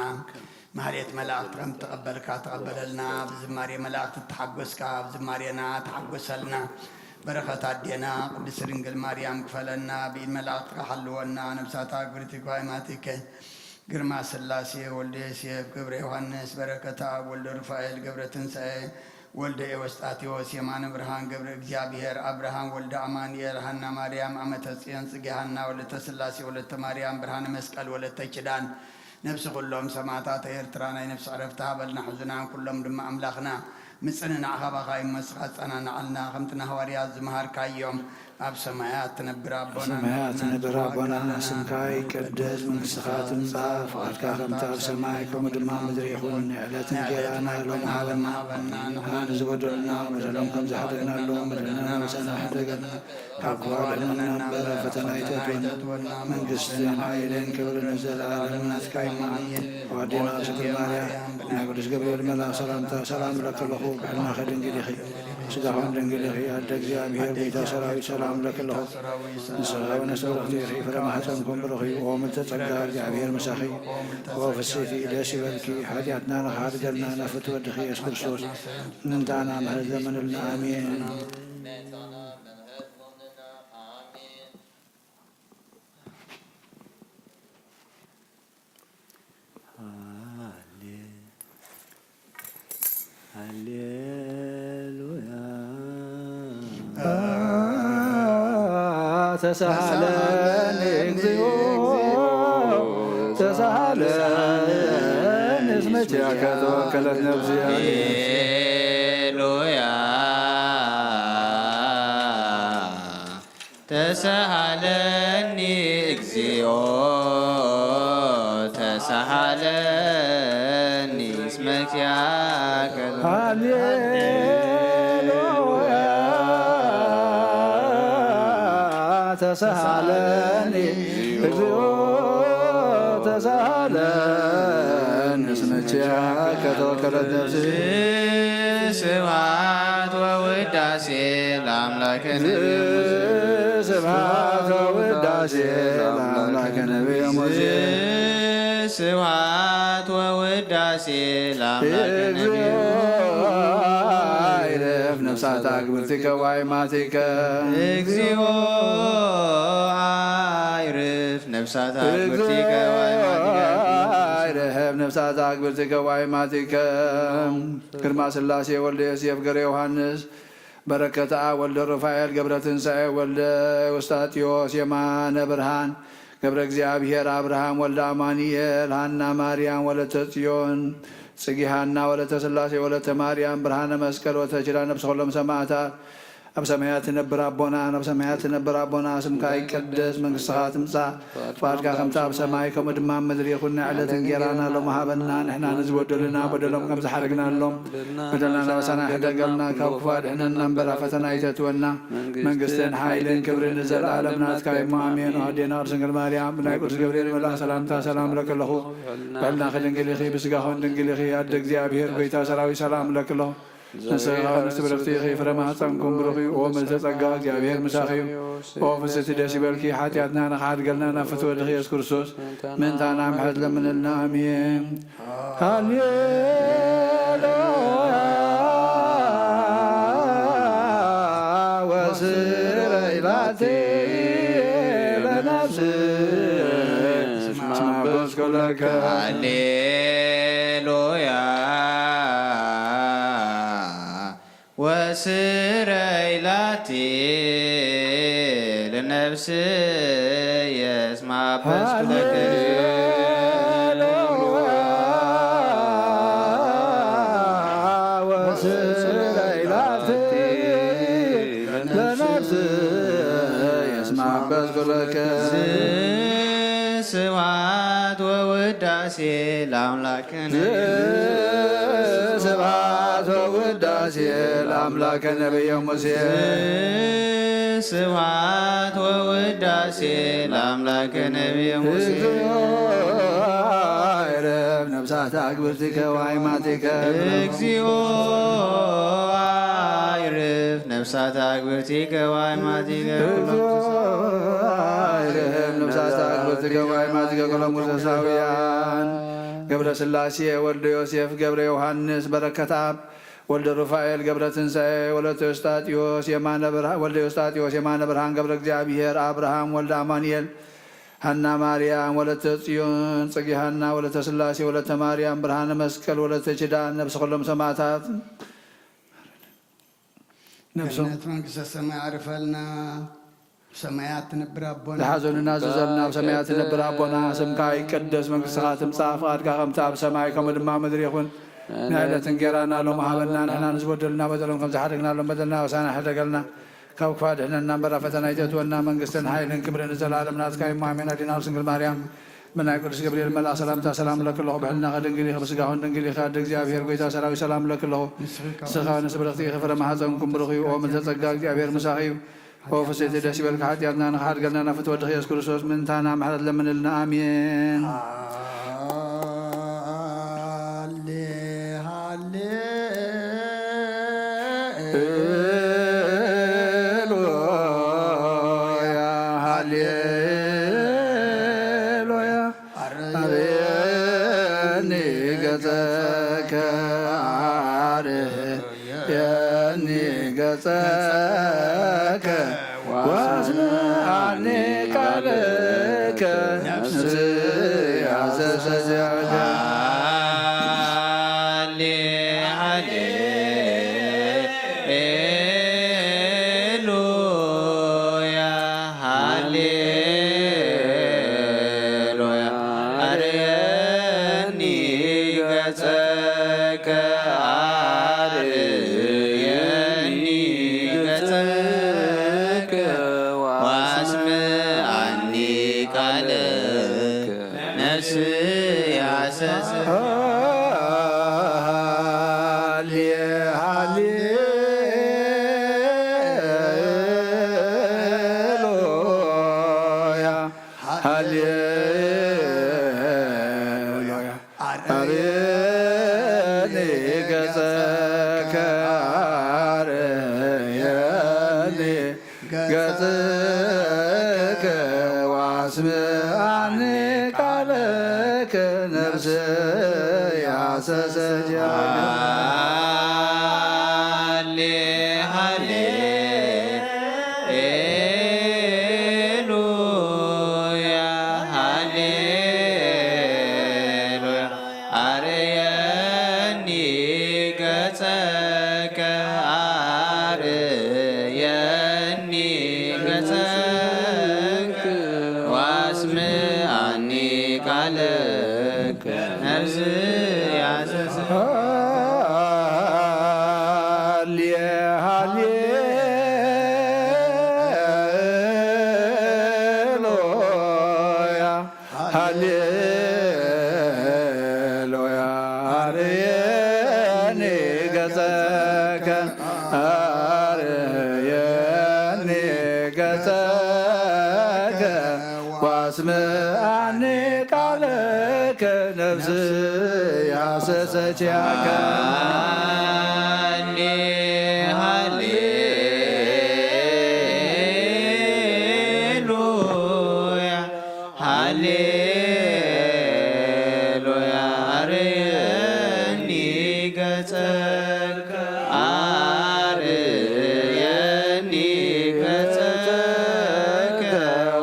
ማህሌት መላእክት ከም ተቐበልካ ተቐበለልና። ብዝማሬ መላእክት ተሓጎስካ፣ ብዝማሬና ተሓጎሰልና። በረኸት ኣዴና ቅድስት ድንግል ማርያም ክፈለና፣ ብኢድ መላእክትካ ሓልወና። ነብሳታ ግብርቲ ጓይማቲከ ግርማ ስላሴ ወልደ ዮሴፍ ገብረ ዮሃንስ በረከት ኣብ ወልደ ሩፋኤል ገብረ ትንሳኤ ወልደ ኤዎስጣቴዎስ የማነ ብርሃን ገብረ እግዚኣብሔር ኣብርሃም ወልደ ኣማኑኤል ሃና ማርያም ኣመተ ጽዮን ጽጌ ሃና ወለተ ስላሴ ወለተ ማርያም ብርሃነ መስቀል ወለተ ኪዳን ነብሲ ኩሎም ሰማዕታት ኤርትራ ናይ ነብሲ ዕረፍቲ ሃበልና። ሕዙናን ኩሎም ድማ ኣምላኽና ምጽንናዕ ካባኻ እዩ እሞ ንስኻ ኣጸናንዓልና። ከምቲ ንሃዋርያት ዝመሃርካዮም ኣብ ሰማያት ትነብር ኣቦና ሰማያት ትነብር ኣቦና፣ ስምካ ይቀደስ፣ መንግስትኻ ትምጻእ፣ ፍቓድካ ከምቲ ኣብ ሰማይ ከምኡ ድማ ምድሪ ይኹን። ንዕለት እንጀራና ሎሚ ሃበና፣ ንሕና ንዝበደሉና በደሎም ከም ዝሓደግናሎም በደልና ንበሳና ሕደገልና፣ ካብ ክፉእ ኣድሕነና እምበር ኣብ ፈተና ኣይተእትወና። መንግስትን ሓይልን ክብርን ንዘለኣለም ናትካ እዩ። ኣሜን። ኣዴና ቅድስት ድንግል ማርያም፣ ናይ ቅዱስ ገብርኤል መልኣኽ ሰላምታ ሰላም እብለኪ ኣለኹ። ብሕልናኺ ድንግል ኢኺ፣ ብስጋኺ እውን ድንግል ኢኺ። ኣደ እግዚኣብሔር፣ ጎይታ ሰራዊት፣ ሰላም እብለኪ ኣለኹ። ንስኺ ከኣ ብነፍሲ ብርኽቲ ኢኺ፣ ፍረ ማህፀንኪ እውን ብሩኽ እዩ። ኦ ምልዕተ ጸጋ፣ እግዚኣብሔር ምሳኺ፣ ኦ ፍስሕቲ፣ ደስ ይበልኪ። ሓጢኣትና ንኽሓድገልና ናብ ፍትወ ወድኺ ኢየሱስ ክርስቶስ ምእንታና ምሕረት ለምንልና። ኣሜን። ሃሌ-፣ ሃሌሉያ። ተሳሃለኒ እግዚኦ፣ ተሳሃለኒ እስመ ኪያከ ተወከለት ነፍስየ። ሃሌሉያ። ተሳሃለኒ እግዚኦ፣ ተሳሃለኒ እስመ ኪያከ። ሃሌሉያ። ተሳሃለኒ እግዚኦ፣ ተሳሃለኒ እስመ ኪያከ ተወከለት ነፍስየ። ስብሐት ወውዳሴ ለአምላከ ነቢየ ሙሴ። ስብሐት ወውዳሴ ለአምላከ ነቢየ ሙሴ። ስብሐት ወውዳሴ ለአምላከ ነቢየ እግዚኦ ሙሴ። አይርፍ ነፍሳት አግብርቲከ ዋይማቲከ። እግዚኦ አይርፍ ነፍሳት አግብርቲከ ዋይማቲከ። አይርፍ ነፍሳት አግብርቲከ ዋይማቲከ። ግርማ ሥላሴ ወልደ ዮሴፍ ገረ ዮሐንስ፣ በረከተ አብ ወልደ ሩፋኤል ገብረ ትንሣኤ ወልደ ኤዎስጣቴዎስ የማነ ብርሃን ገብረ እግዚኣብሔር አብርሃም ወልደ አማኑኤል ሃና ማርያም ወለተ ጽዮን ጽጌ ሃና ወለተ ሥላሴ ወለተ ማርያም ብርሃነ መስቀል ወተችላ ነፍሰ ኩሎም ሰማዕታት ኣብ ሰማያት ትነብር ኣቦና፣ ኣብ ሰማያት ትነብር ኣቦና፣ ስምካ ይቀደስ፣ መንግስትኻ ትምጻእ፣ ፍቓድካ ከምቲ ኣብ ሰማይ ከምኡ ድማ ኣብ ምድሪ ይኹን። ናይ ዕለት እንጌራና ሎሚ ሃበና፣ ንሕና ንዝበደሉና በደሎም ከም ዝሓረግናሎም በደልና ናባሳና ሕደገልና፣ ካብ ክፉ ኣድሕነና እምበር ኣብ ፈተና ኣይተእትወና። መንግስትን ሓይልን ክብርን ንዘለኣለም ናትካ እዩ እሞ ኣሜን። ኣዴና ቅድስት ድንግል ማርያም ብናይ ቅዱስ ገብርኤል መልኣኽ ሰላምታ ሰላም እለኪ ኣለኹ። ብሕልናኺ ድንግል ኢኺ፣ ብስጋኹን ድንግል ኢኺ። ኣደ እግዚኣብሔር ጎይታ ሰራዊት ሰላም እለኪ ኣለኹ። ንስኺ ከኣ ንስቲ ብርኽቲ ኢኺ፣ ፍረ ማህፀንኩም ብሩኽ እዩ። ኦ ምልዕተ ጸጋ፣ እግዚኣብሔር ምሳኺ እዩ። ኦ ፍስቲ ደስ ይበልኪ፣ ሓጢኣትና ንኽሓድገልና ናብ ፍትወ ወድኺ የሱስ ክርስቶስ ምእንታና ምሕረት ለምንልና። ኣሜን። ሃሌሉያ ወስረይ ላቲ ለነፍስ እስመ አበስኩ ለከ። ሃሌሉያ ወስረይ ላቲ ለነፍስየ እስመ አበስኩ ለከ። ሃሌሉያ ወስረይ ላቲ ለነፍስየ እስመ አበስኩ ለከ። ስብሐት ወውዳሴ ለአምላክነ። ስብሐት ወውዳሴ ለአምላከ ነቢየ ሙሴ። ስብሐት ወውዳሴ ለአምላከ ነቢየ ሙሴ። እግዚኦ አይረፍ ነፍሳት አግብርቲከ ወአይማቲከ። እግዚኦ አይርፍ ነፍሳት አግብርቲከ ወአይማቲከ። እግዚኦ አይርፍ ነፍሳት አግብርቲከ ወአይማቲከ። ኩሎም ክርስቶሳውያን ገብረ ሥላሴ ወልደ ዮሴፍ ገብረ ዮሐንስ በረከት አብ ወልደ ሩፋኤል ገብረ ትንሣኤ ወለተ ዮስጣጢዮስ የማነ ብርሃ-፣ ወልደ ዮስጣጢዮስ የማነ ብርሃን ገብረ እግዚኣብሔር አብርሃም ወልደ አማኑኤል ሃና ማርያም ወለተ ጽዮን ጽጌ ሃና ወለተ ሥላሴ ወለተ ማርያም ብርሃነ መስቀል ወለተ ኪዳን ነፍሲ ኩሎም ሰማዕታት ነፍሶም ገነት መንግስተ ሰማይ ኣዕርፈልና። ሰማያት ትነብር ኣቦና። ዝሓዘኑና ዘዘኑና ኣብ ሰማያት ትነብር ኣቦና፣ ስምካ ይቀደስ፣ መንግስትኻ ትምጻእ፣ ፍቓድካ ከምቲ ኣብ ሰማይ ከምኡ ድማ ኣብ ምድሪ ይኹን። ናይ ዕለት እንጌራና ሎሚ ሃበና፣ ንሕና ንዝበደሉና በደሎም ከም ዝሓደግናሎም በደልና ኣበሳና ሕደገልና። ካብ ክፉእ ኣድሕነና እምበር ኣብ ፈተና ኣይተእትወና፣ መንግስትን ሓይልን ክብርን ንዘለኣለም ናትካ እዩ። እሞ ኣሜን። ኣዴና ቅድስት ድንግል ማርያም ብናይ ቅዱስ ገብርኤል መልኣኽ ሰላምታ ሰላም እለኪ ኣለኹ። ብሕልናኺ ድንግል ኢኺ፣ ብስጋኽን ድንግል ኢኺ። ኣደ እግዚኣብሔር ጎይታ ሰራዊት ሰላም እለኪ ኣለኹ። ንስኺ ከኣ ንስብርኽቲ ኢኺ፣ ፍረ ማሕፀንኩም ብሩኽ እዩ። ኦ ምልዕተ ጸጋ፣ እግዚኣብሔር ምሳኺ እዩ። ኦ ፍስሕቲ ደስ ይበልኪ፣ ሓጢኣትና ንኽሓድገልና ናብ ፍትወ ወድኺ የሱስ ክርስቶስ ምእንታና ምሕረት ለምንልና። ኣሜን። ሃሌ ሃሌ ሉያ ሃሌሉያ። አርየኒ ገጸከ፣ አርየኒ ገጸከ፣ ወአስምዓኒ ቃልከ፣ ነፍስየ ሐሰሰት። ሃሌ ሃሌ ሉያ ሃሌሉያ። አርየኒ ገጸከ፣ አርየኒ ገጸከ፣ ወአስምዓኒ ቃልከ፣ ነፍስየ ሐሰሰት። ሃሌ ሃሌሉያ ሃሌሉያ። አርየኒ ገጸከ ወአስምዓኒ ቃልከ ነፍስየ ሐሰሰት። ሃሌ ሃሌ ሉያ ሃሌ ሉያ። አርየኒ ገጸከ አርየኒ ገጸከ ወአስምዓኒ ቃልከ ነፍስየ ሐሰሰት። ሃሌ ሃሌ ሉያ ሃሌሉያ። አርየኒ ገጸከ አርየኒ ገጸከ ወአስምዓኒ ቃልከ ነፍስየ ሐሰሰት ያከ። ሃሌ ሃሌሉያ ሃሌሉያ። አርየኒ ገጸከ አርየኒ ገጸከ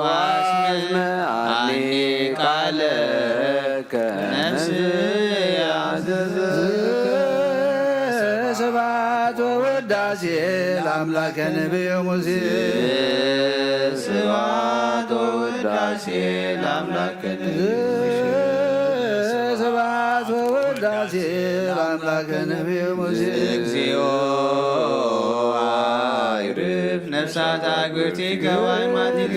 ወአስምዓኒ ቃልከ ነፍስየ ሐሰሰት። ስብሐት ወውዳሴ ለአምላከ ነቢዩ ሙሴ። ስብሐት ወውዳሴ ለአምላከ ነቢዩ ሙሴ። ስብሐት ወውዳሴ ለአምላከ ነቢዩ ሙሴ። እግዚኦ አይርፍ ነፍሳት አግብርቲከ ወአይማቲከ።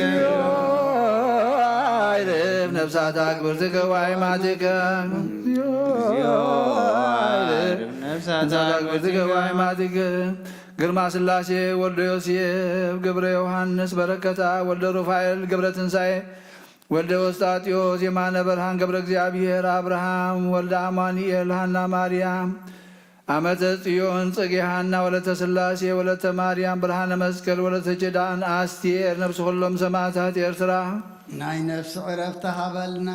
አይርፍ ነፍሳት አግብርቲከ ወአይማቲከ። እግዚኦ አይርፍ ነፍሳት አግብርቲከ ወአይማቲከ። ግርማ ሥላሴ ወልደ ዮሴፍ፣ ግብረ ዮሐንስ በረከታ፣ ወልደ ሩፋኤል፣ ግብረ ትንሣኤ፣ ወልደ ወስጣጥዮስ፣ የማነ ብርሃን፣ ገብረ እግዚኣብሔር፣ አብርሃም፣ ወልደ አማኑኤል፣ ሃና ማርያም፣ አመተ ጽዮን፣ ጽጌ ሃና፣ ወለተ ሥላሴ፣ ወለተ ማርያም፣ ብርሃነ መስቀል፣ ወለተ ኪዳን፣ አስቴር፣ ነፍሲ ኩሎም ሰማዕታት ኤርትራ። ናይ ነፍሲ ዕረፍቲ ሃበልና፣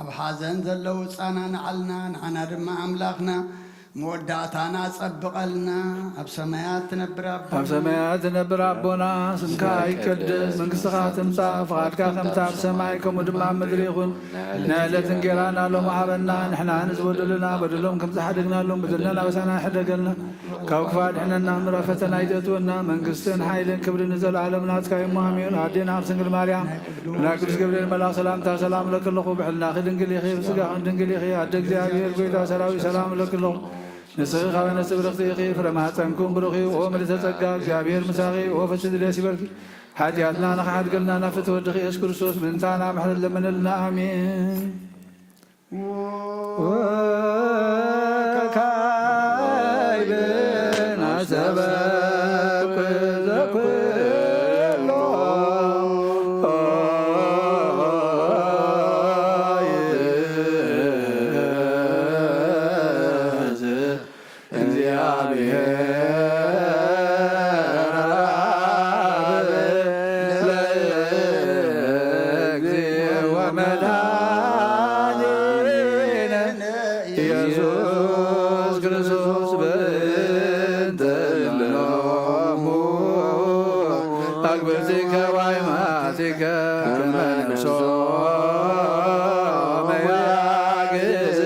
ኣብ ሓዘን ዘለዉ ጻናንዓልና፣ ንዓና ድማ ኣምላኽና መወዳእታና ጸብቐልና። ኣብ ሰማያት ትነብር ኣቦና፣ ኣብ ሰማያት ትነብር ኣቦና፣ ስምካ ይቀደስ፣ መንግስትኻ ትምጻእ፣ ፍቓድካ ከምታ ኣብ ሰማይ ከምኡ ድማ ኣብ ምድሪ ይኹን። ናይ ዕለት እንጌራና ሎም ሃበና፣ ንሕና ንዝበደሉና በደሎም ከም ዝሓደግናሎም በደልና ኣበሳና ይሕደገልና፣ ካብ ክፉእ ኣድሕነና፣ እምበር ኣብ ፈተና ኣይተእትወና፣ መንግስትን ሓይልን ክብርን ንዘለኣለም ናትካ እዩ እሞ ኣሜን። ኣዴና ቅድስት ድንግል ማርያም፣ ብናይ ቅዱስ ገብርኤል መልኣኽ ሰላምታ ሰላም እለኪ ኣለኹ፣ ብሕልናኺ ድንግል ኢኺ፣ ብስጋኽን ድንግል ኢኺ፣ ኣደ እግዚኣብሔር ጎይታ ሰራዊት ሰላም እለኪ ኣለኹ። ንስኺ ካብ ኣንስቲ ብርኽቲ ኢኺ፣ ፍረ ማህፀንኩም ብሩኽ እዩ። ኦ ምልዕተ ጸጋ፣ እግዚኣብሔር ምሳኺ፣ ኦ ፍስሕቲ ደስ ይበልኪ። ሓጢኣትና ንኽሓድገልና ናብ ፍትወ ወድኺ ኢየሱስ ክርስቶስ ምእንታና ምሕረት ለምንልና። ኣሜን። ወካዕብን አስተብሕኩ ዘኩሎ ይእዝ እግዚአብሔር አብ ለእግዚእ ወመድኃኒነ ኢየሱስ ክርስቶስ በእንተ እሎሙ አግብርቲከ ወአይማቲከ ከመ ነፍሶ መያግዝ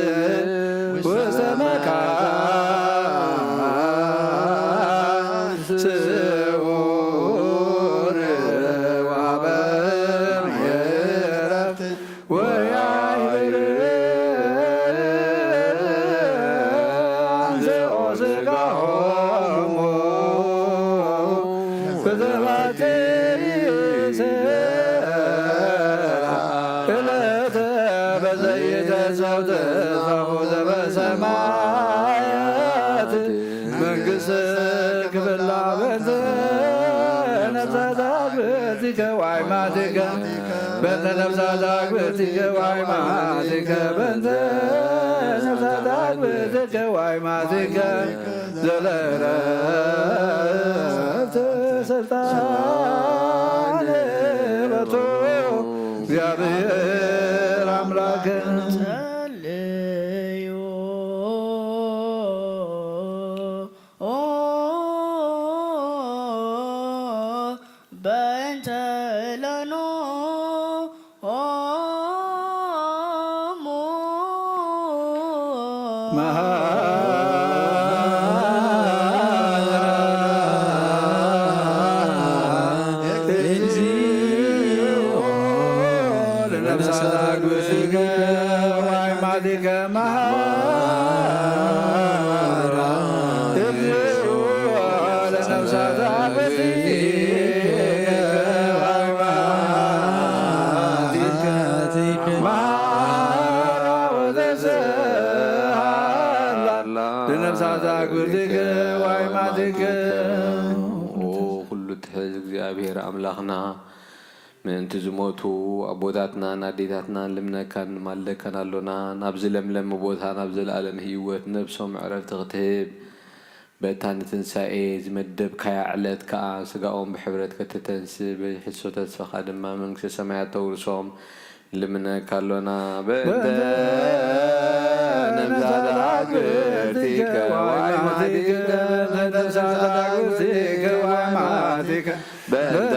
ውስተ መካን ስውር ወአበ ማየ ዕረፍት ወያይር አንስኦ ስጋሆሙ በዘባቲ ዕለት በዘይተሰው ተስፋሁ ዘበሰማያት መንግስት ክብላ በንተ ነፍሳት አግብርቲከ ወአይማቲከ በንተ ነፍሳት አግብርቲከ ወአይማቲከ በንተ ነፍሳት አግብርቲከ ወአይማቲከ ዘለረፍት ስልጣን እግዚኣብሔር ኣምላክን ጸልዩ በእንተ ለኖ ኦሙ መሃራ እግዚኦ ለነፍሳት አግብርቲከ ወአዕማዲከ መሃራ እግዚኦ ለነፍሳት አግብርቲከ ወአዕማዲከ መሃራ ወተስሃላ ለነፍሳት አግብርቲከ ወአዕማዲከ። ኦ ኩሉ ትሕዝ እግዚኣብሔር ኣምላኽና፣ ምእንቲ ዝሞቱ ኣቦታትናን ኣዴታትናን ልምነካን ንማልደካን ኣሎና። ናብዚ ለምለም ቦታ፣ ናብ ዘለኣለም ህይወት ነብሶም ዕረፍቲ ክትህብ፣ በታ ንትንሳኤ ዝመደብካያ ዕለት ከኣ ስጋኦም ብሕብረት ከተተንስ፣ ብሕሶ ተስፋኻ ድማ መንግስተ ሰማያት ተውርሶም ልምነካ ኣሎና። በእንተ ነፍሳት አግብርቲከ ወአዕማዲከ፣ በእንተ ነፍሳት አግብርቲከ ወአዕማዲከ፣ በእንተ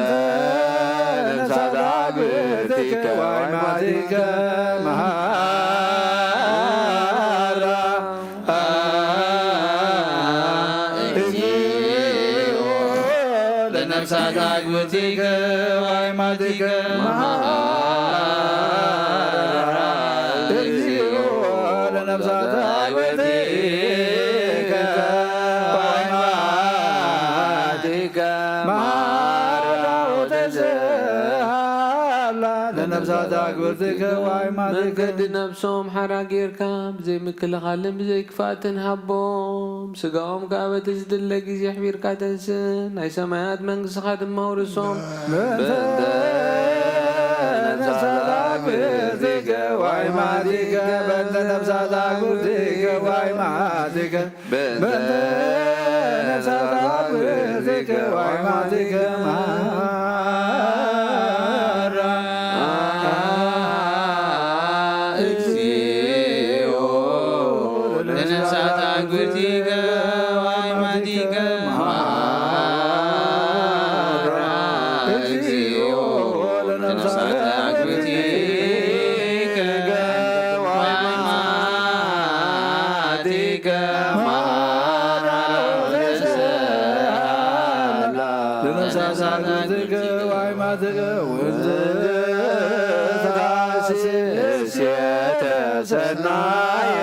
ነፍሳት አግብርቲከ ወአዕማዲከ መሃራ እግዚኦ ለነፍሳት አግብርቲከ ወአዕማዲከ መሃራ እግዚኦ ለነፍሳት አግብርቲከ ወአዕማዲከ መሃራ ወተስሃላ ለነፍሳት አግብርቲከ ወአዕማዲከ። መንገዲ ነብሶም ሓራ ጌርካ ብዘይ ምክልኻልን ብዘይ ክፍኣትን ሃቦም። ስጋኦም ከኣ በቲ ዝድለ ግዜ ኣሕቢርካ ተንስእ፣ ናይ ሰማያት መንግስትኻ ድማ ኣውርሶም። በእንተ ነፍሳት አግብርቲከ ወአዕማዲከ፣ በእንተ ነፍሳት አግብርቲከ ወአዕማዲከ፣ በእንተ ነፍሳት አግብርቲከ ወአዕማዲከ መሃራ እግዚኦ ለነፍሳት አግብርቲከ ወአዕማዲከ መሃራ እግዚኦ ለነፍሳት አግብርቲከ ወአዕማዲከ መሃራ ወተስሃላ ለነፍሳት አግብርቲከ ወአዕማዲከ ወንዘ ተሐስስ ሴተ ሰናየ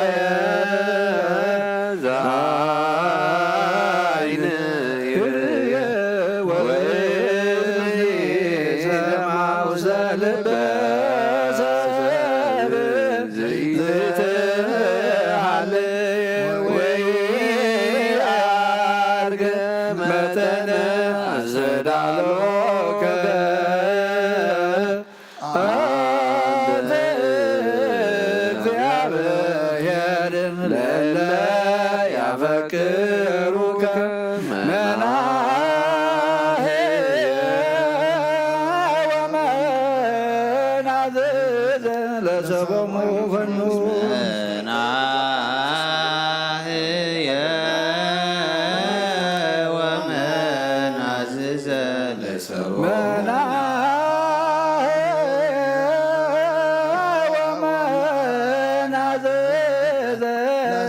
ዘአይን ይርየ ወእዝኒ ይሰምዕ ውስተ ልበ ሰብ ዘይትሃልየ ወኢአርግ መጠነ አስተዳሎከ አንተ እግዚአብሔር ለለ ያፈቅሩከ መናሄ ወመናዝዝ ለሰቦሙ ፈኑ። መናህየ ወመናዝዘ ለሰቦሙ። መናህየ ወመናዝዘ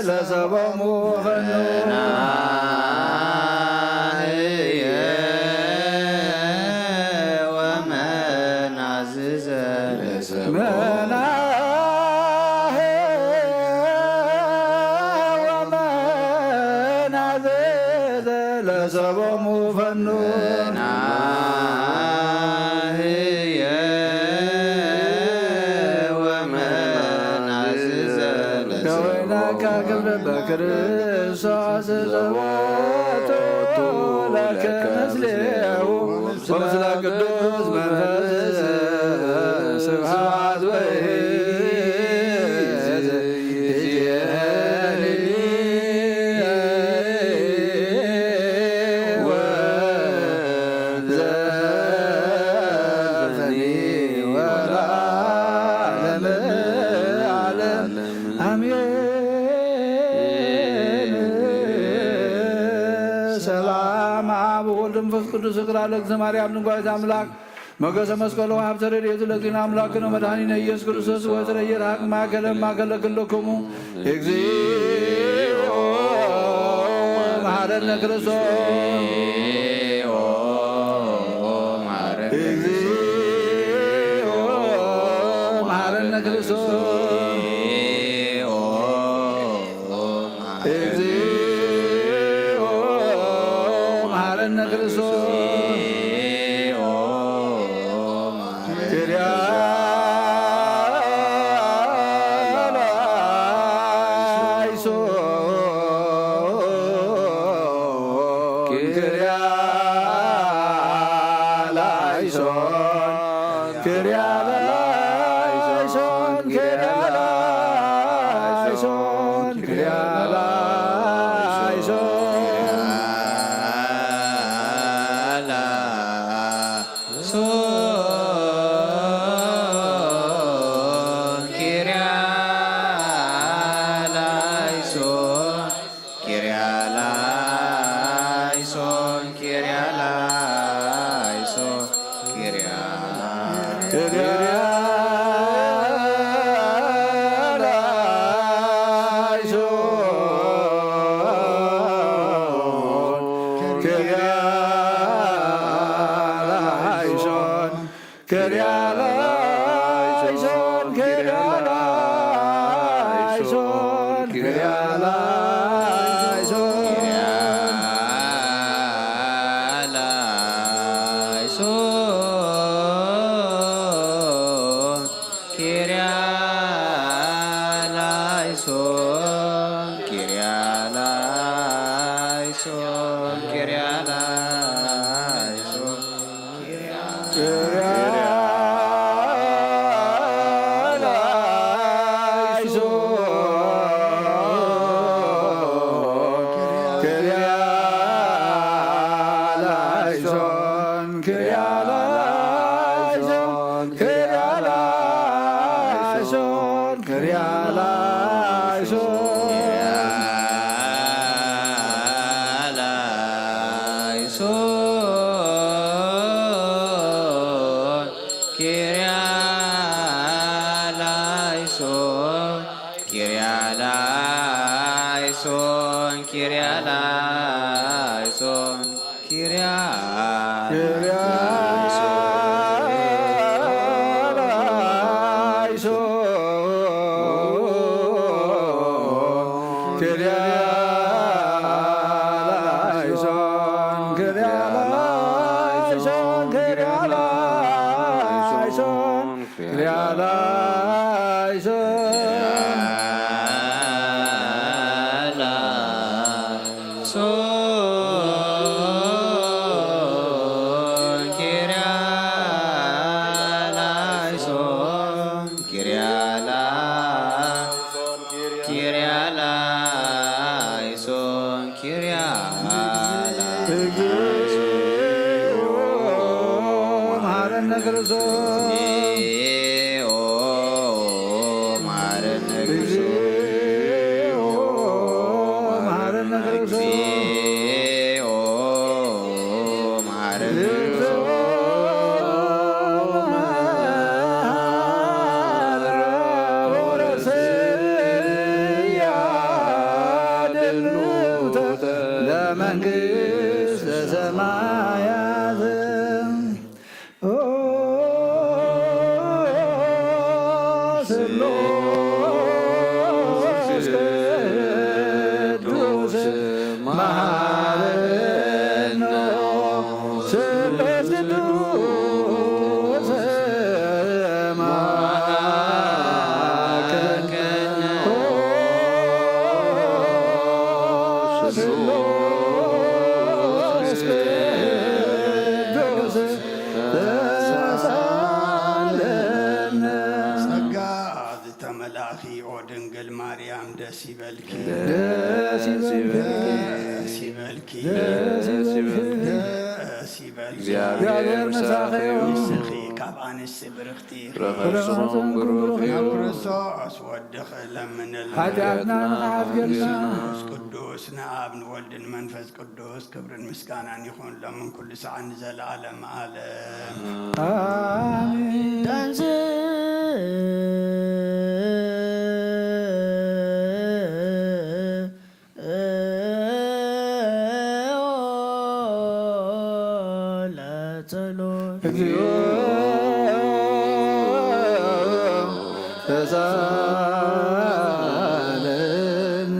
ለሰቦሙ ፈኑ። መናህየ ወመናዝዘ ለሰቦሙ። መናህየ ወመናዝዘ ለሰቦሙ ፈኑ። መናህየ ወመናዝዘ ለሰቦሙ። ከወይናካ ክብር በክርስቶስ ዘቦቱ ለከ ምስሌሁ ወምስለ ቅዱስ መንፈስ ስብሐት ወይዜ መንፈስ ቅዱስ እግራ ለእግዝእተ ማርያም ንጓይት ኣምላክ ሞገሰ መስቀሉ ሀብተ ረድኤቱ ለእግዚእነ አምላክነ መድኃኒነ ኢየሱስ ክርስቶስ ወትረ ይርሃቅ ማእከለ ማእከለ ክልክሙ እግዚኦ መሐረነ ክርስቶስ። እግዚኦ መሐረነ ክርስቶስ። እግዚኦ መሐረነ ክርስቶስ። ጸጋ ዝተመላእኪ ኦ ድንግል ማርያም ደስ ይበልኪ። ደስ ይበልኪ። ደስ ይበልኪ። ደስ ይበልኪ። ደስ ይበልኪ። እግዚኣብሔር ምሳኺ እዩ። ንስኺ ኣብ ኣንስቲ ብርኽቲ ረኸስኩም ብሩኽ እዩ። ናብ ክርስቶስ ወድኽ ለምንልና። ሓጢኣትና ንኽሓድገልና። ቅዱስ ንኣብ ንወልድን መንፈስ ቅዱስ ክብርን ምስጋናን ይኹን ሎምን ኩሉ ሰዓት ንዘለዓለም ዓለም። ኣሜን። ተንሥእ ለጸሎት። እግዚኦ ተሳለን።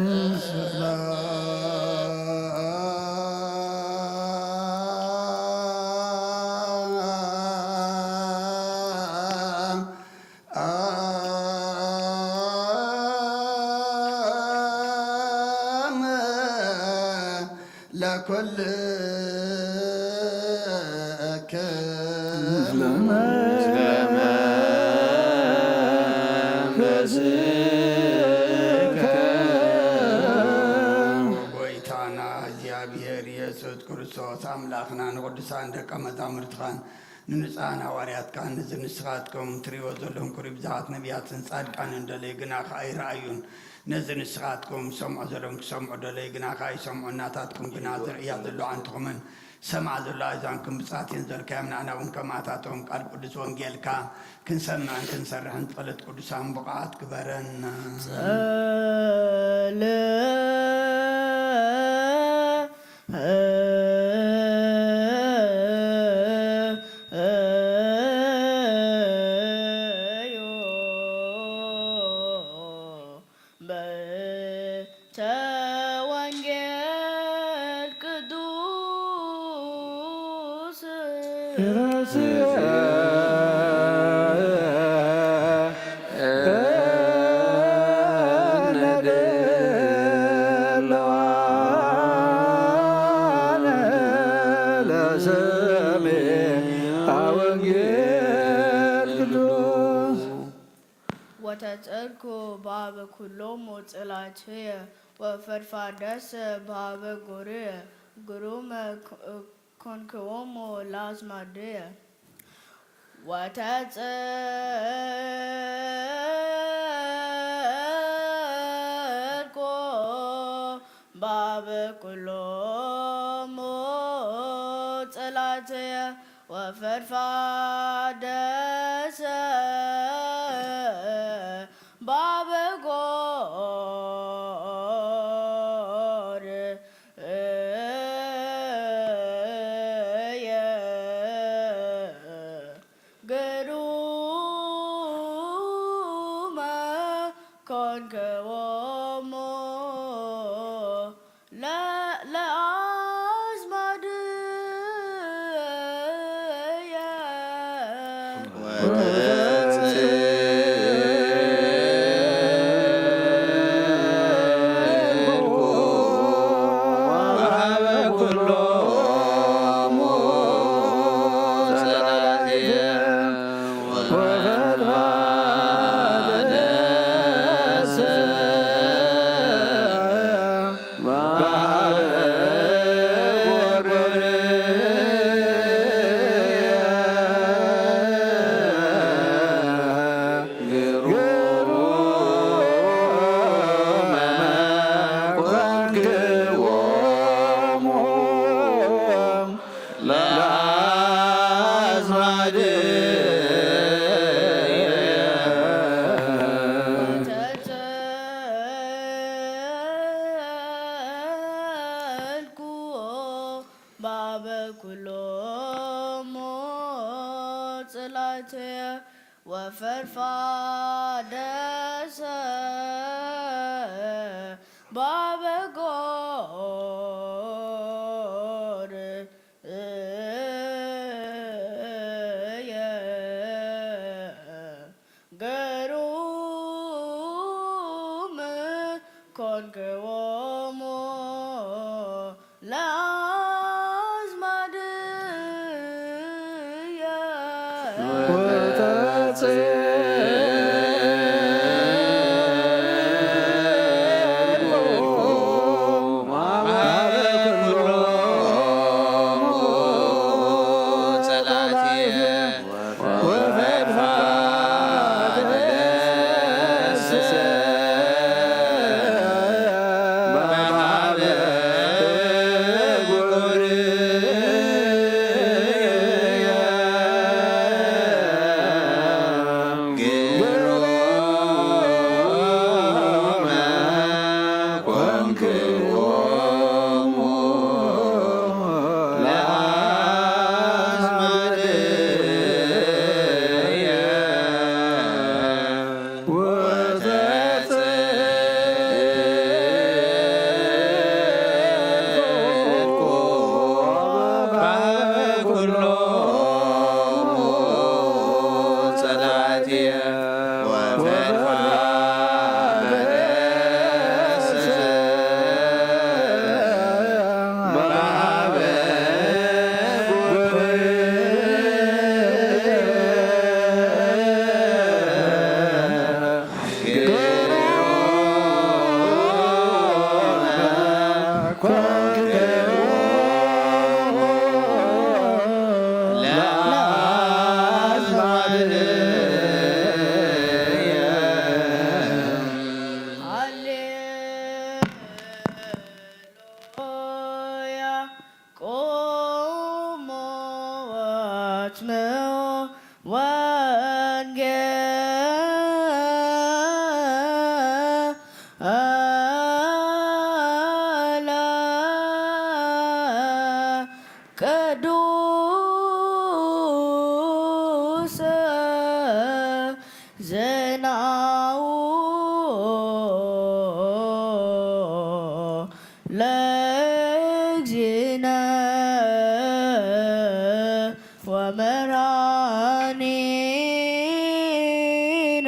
ለኩልክም። ጎይታና እግዚኣብሔር ኢየሱስ ክርስቶስ ኣምላኽና ንቅዱሳን ደቀ መዛሙርትኻን ንንጹሃን ሃዋርያትካን ነዚ ንስኻትኩም ትርእይዎ ዘለኹም ክብሪ ብዙሓት ነቢያትን ጻድቃንን ደለዩ ግናኸ ኣይረኣዩን። ነዚ ንስኻትኩም ሰምዖ ዘለኹም ክሰምዑ ደለዩ ግናኸ ኣይሰምዑን። ናታትኩም ግና ዝርእያ ዘሎ ኣዕንትኹምን ዝሰምዓ ዘሎ ኣእዛንኩም ብጻት እየን ዘልካዮም። ንኣና እውን ከማታቶም ቃል ቅዱስ ወንጌልካ ክንሰምዕን ክንሰርሕን ጸሎት ቅዱሳን ብቑዓት ግበረና። ጸለ ወተጸልኩ ባበ ኩሎሙ ጽላትየ ወፈድፋደሰ ባበ ጎርየ ግሩመ ኮንክዎሙ ላዝማድየ። ወተጸልኮ ባብ ኩሎሙ ጸላትየ ወፈድፋደሰ ባብ ጎር እየ ግሩመ ኮንከዎሞ ለ- ለአዝማድየ። ተጸልኩዎ ባበ ኩሎሞ ጽላትየ ወፈርፋደሰ ባበ ጎር እየ ግሩም ኮንክዎሙ ለአዝማድየ። ሃሌሉያ። ቁሙ ወስምዑ ወንጌላ ቅዱስ ዜናኡ ለእግዚእነ ወመድኃኒነ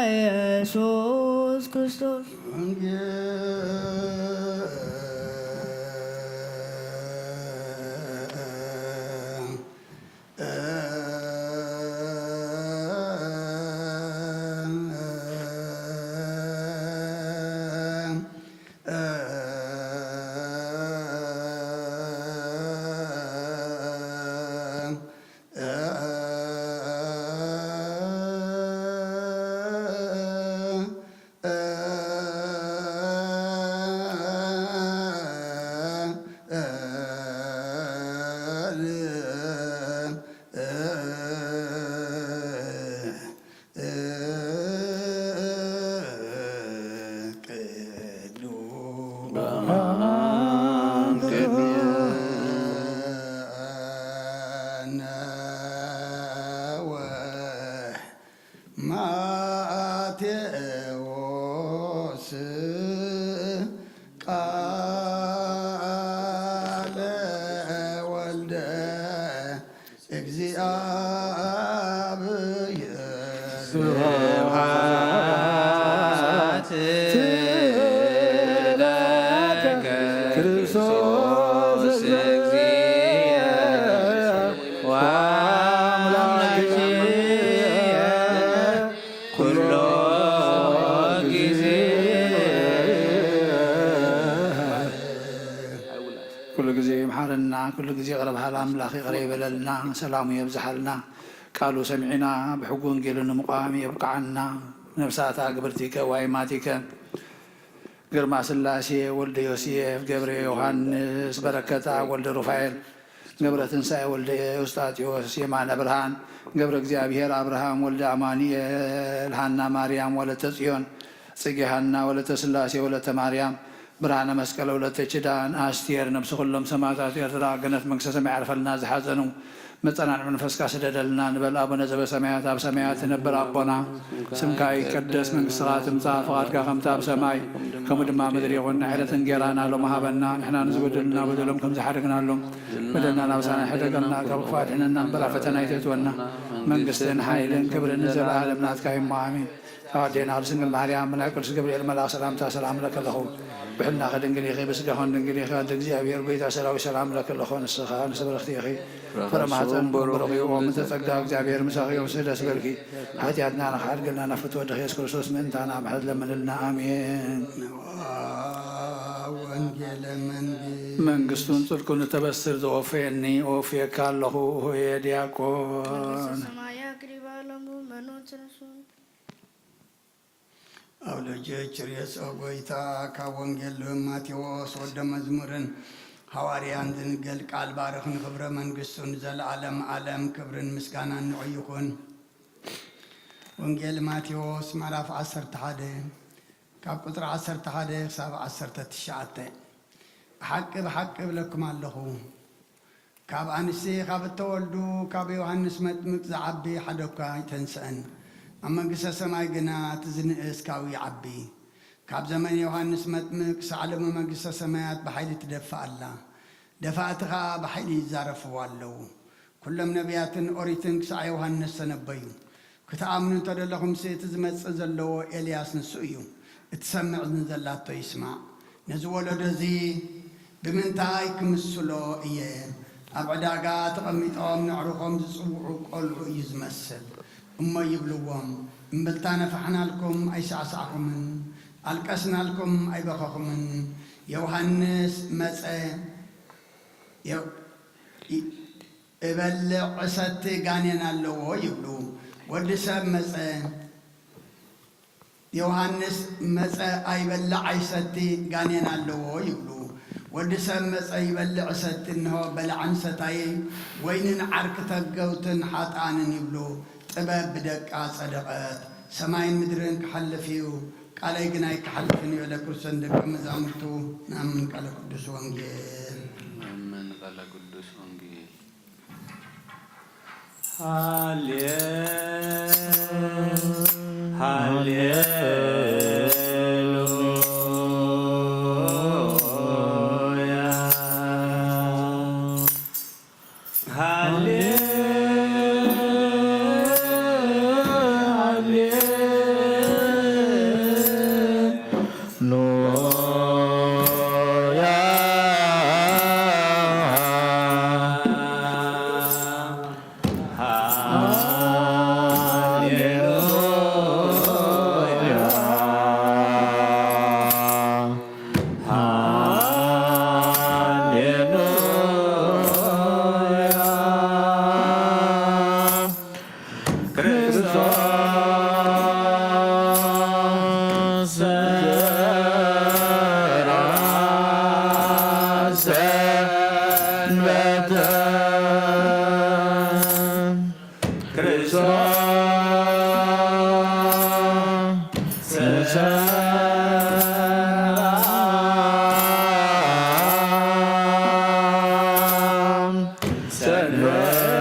ኢየሱስ ክርስቶስ። ማቴዎስ ቃለ ወልደ እግዚአብሔር። ስብሐት ለከ ክርስቶስ እግዚእ ወአምላክየ ኩሎ ጊዜ። ኩሉ ግዜ ይምሓረና፣ ኩሉ ግዜ ይቕረ በሃል ኣምላኽ ይቕረ ይበለልና፣ ሰላሙ የብዝሓልና። ቃሉ ሰሚዕና ብሕጉ ወንጌሉ ንምቋም የብቅዓና። ነፍሳታ ግብርቲከ ዋይማቲከ ግርማ ስላሴ ወልደ ዮሴፍ ገብረ ዮሃንስ በረከታ ወልደ ሩፋኤል ገብረ ትንሳኤ ወልደ ኤውስጣቴዎስ የማነ ብርሃን ገብረ እግዚኣብሔር ኣብርሃም ወልደ ኣማኑኤል ሃና ማርያም ወለተ ጽዮን ጽጌ ሃና ወለተ ስላሴ ወለተ ማርያም ብርሃነ መስቀል ወለተ ኪዳን ኣስቴር ነብሲ ኩሎም ሰማእታት ኤርትራ ገነት መንግስተ ሰማይ ያዕርፈልና። ዝሓዘኑ መጸናንዒ መንፈስካ ስደደልና ንበል። ኣቡነ ዘበሰማያት፣ ኣብ ሰማያት ትነብር ኣቦና፣ ስምካ ይቀደስ፣ መንግስትኻ ትምጻእ፣ ፍቓድካ ከምቲ ኣብ ሰማይ ከምኡ ድማ ምድሪ ይኹን። ዕለት እንጌራና ሎሚ ሃበና፣ ንሕና ንዝበደሉና በደሎም ከም ዝሓደግናሎም በደልና ናብሳና ሕደገልና፣ ካብ ክፉእ ኣድሕነና እምበር ኣብ ፈተና ኣይተእትወና። መንግስትን ሓይልን ክብርን ንዘለኣለም ናትካ እዩ እሞ ኣሜን። ኣዴና ቅድስት ድንግል ማርያም፣ ናይ ቅዱስ ገብርኤል መልኣክ ሰላምታ ሰላም እብለኪ ኣለኹ። ብሕልናኺ ድንግል ኢኺ፣ ብስጋኺ ድንግል ኢኺ። ኣደ እግዚኣብሔር፣ ጎይታ ሰራዊት፣ ሰላም እብለኪ ኣለኹ። ንስኻ ንስብርኽቲ ኢኺ፣ ፍረ ማህፀን ብሩኽ እዩ። ኦም ጸጋ እግዚኣብሔር ምሳኺ፣ ዮም ደስ በልኪ። ሓጢኣትና ንኽሓድገልና ናብ ፍትወ ወድኺ የሱስ ክርስቶስ ምእንታና ምሕረት ለምንልና። ኣሜን። ወንጌለ መንግስት መንግስቱን ጽድቁን እተበስር ዘወፈየኒ፣ እወፍየካ ኣለኹ ሆየ ዲያቆን። መንግስተ ሰማይ ኣቅሪባ ሎሙ መኑ ተነሱ። ኣውሎጀ ችርየስ ኦ ጎይታ፣ ካብ ወንጌል ማቴዎስ ወደ መዝሙርን ሃዋርያን ዝንገል ቃል ባርኽ። ንኽብረ መንግስቱ ንዘለዓለም ዓለም ክብርን ምስጋናን ንዑ ይኹን። ወንጌል ማቴዎስ ምዕራፍ ዓሰርተ ሓደ ካብ ቁጽሪ ዓሰርተ ሓደ ክሳብ ዓሰርተ ትሽዓተ። ብሓቂ ብሓቂ እብለኩም ኣለኹ፣ ካብ ኣንስቲ ካብ እተወልዱ ካብ ዮሃንስ መጥምቅ ዝዓቢ ሓደ እኳ ኣይተንስአን። ኣብ መንግስተ ሰማይ ግና እቲ ዝንእስ ካብኡ ይዓቢ። ካብ ዘመን ዮሃንስ መጥምቅ ሳዕለሙ መንግስተ ሰማያት ብሓይሊ ትደፍእ ኣላ። ደፋእቲ ኸኣ ብሓይሊ ይዛረፍዋ ኣለዉ። ኩሎም ነቢያትን ኦሪትን ክሳዕ ዮሃንስ ተነበዩ። ክትኣምኑ እንተደለኹምሲ፣ እቲ ዝመጽእ ዘለዎ ኤልያስ ንሱ እዩ። እትሰምዕ እዝኒ ዘላቶ ይስማዕ። ነዚ ወለዶ እዚ ብምንታይ ክምስሎ እየ? ኣብ ዕዳጋ ተቐሚጦም ነዕርኾም ዝጽውዑ ቈልዑ እዩ ዝመስል። እሞ ይብልዎም፣ እምብልታ ነፋሕናልኩም ኣይሳዕሳዕኩምን፣ ኣልቀስናልኩም ኣይበኸኹምን። ዮሃንስ መጸ፣ ዮ-፣ ይ-፣ እበልዕ እሰቲ ጋኔን ኣለዎ ይብሉ። ወዲ ሰብ መጸ፣ ዮሃንስ መጸ ኣይበልዕ ኣይሰቲ ጋኔን ኣለዎ ይብሉ። ወዲ ሰብ መጸ ይበልዕ እሰቲ፣ እንሆ በላዕን ሰታይን፣ ወይንን ዓርኪ ተገውትን ሓጥኣንን ይብሉ። ጥበብ ብደቃ ጸደቐት። ሰማይን ምድርን ክሓልፍ እዩ፣ ቃለይ ግን ኣይክሓልፍን እዩ በለ ክርስቶስ ንደቀ መዛሙርቱ። ንኣምን ቃለ ቅዱስ ወንጌል። ኣሜን። ቃለ ቅዱስ ወንጌል። ሃሌ-፣ ሃሌሉያ። ሃሌ-፣ ሃሌ-፣ ሉያ። ሃሌሉያ። ሃሌሉያ። ክርስቶስ ሰርዐ ሰንበተ። ክርስቶስ ሰርዐ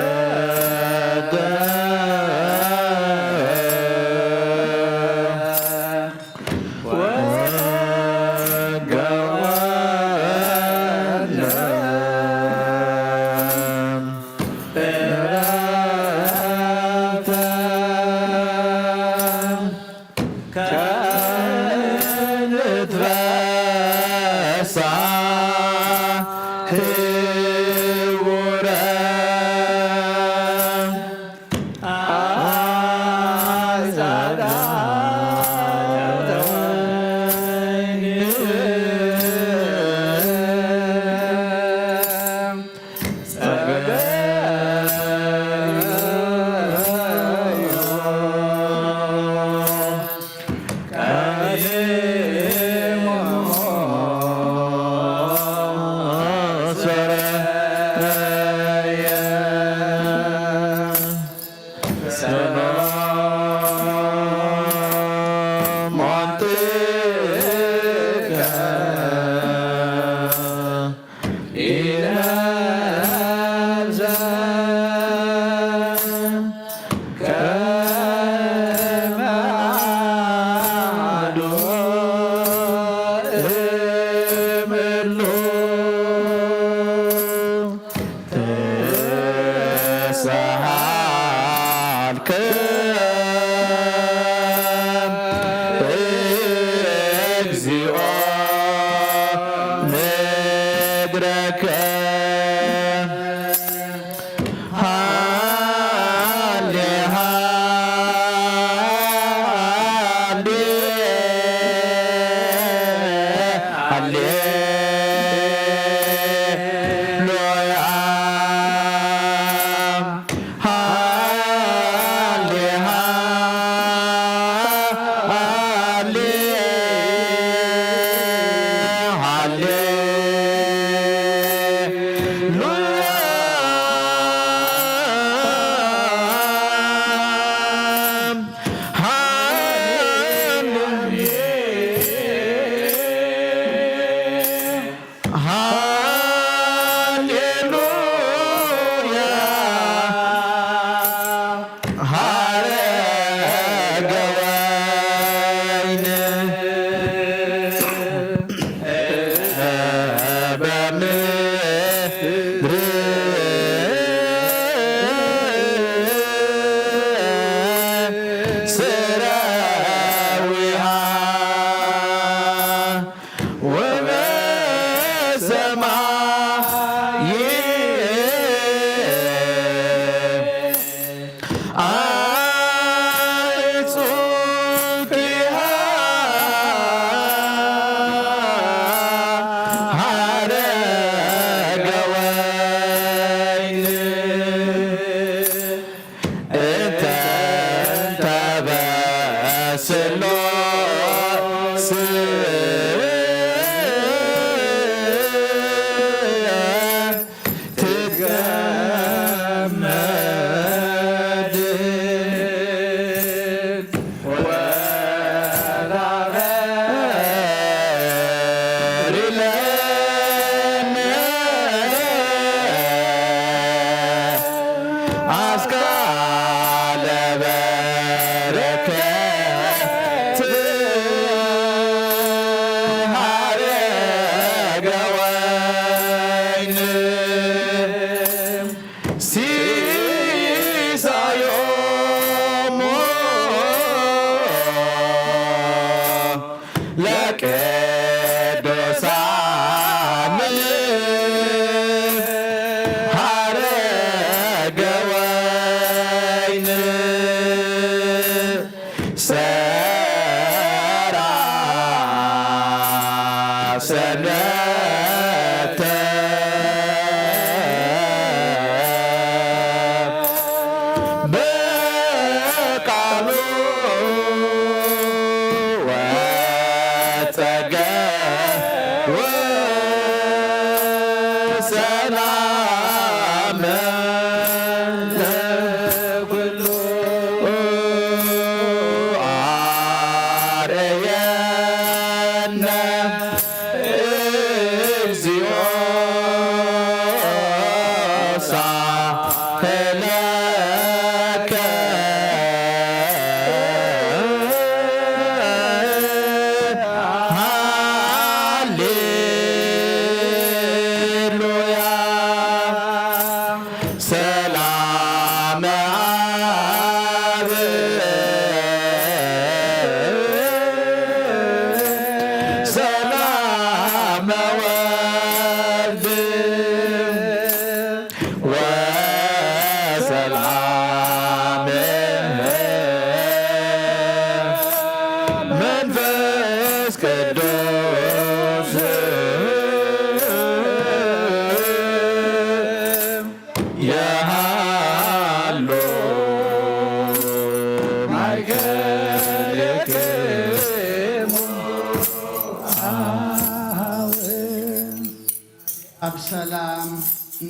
ሰንበተ። በረከት ሐረገ ወይን ሲሳዮሙ ለቅዱሳን ሐረገ ወይን ሰራ ሰነተ በቃሉ ወጸገ ወሰላም ለኩሉ አርየነ እግዚኦ ሳህለከ። ሃሌሉያ። ሰላም አብ ሰላም ወልድ ወሰላም መንፈስ ቅዱስ የሃሎ ማእከሌክሙ። ኣብ ሰላም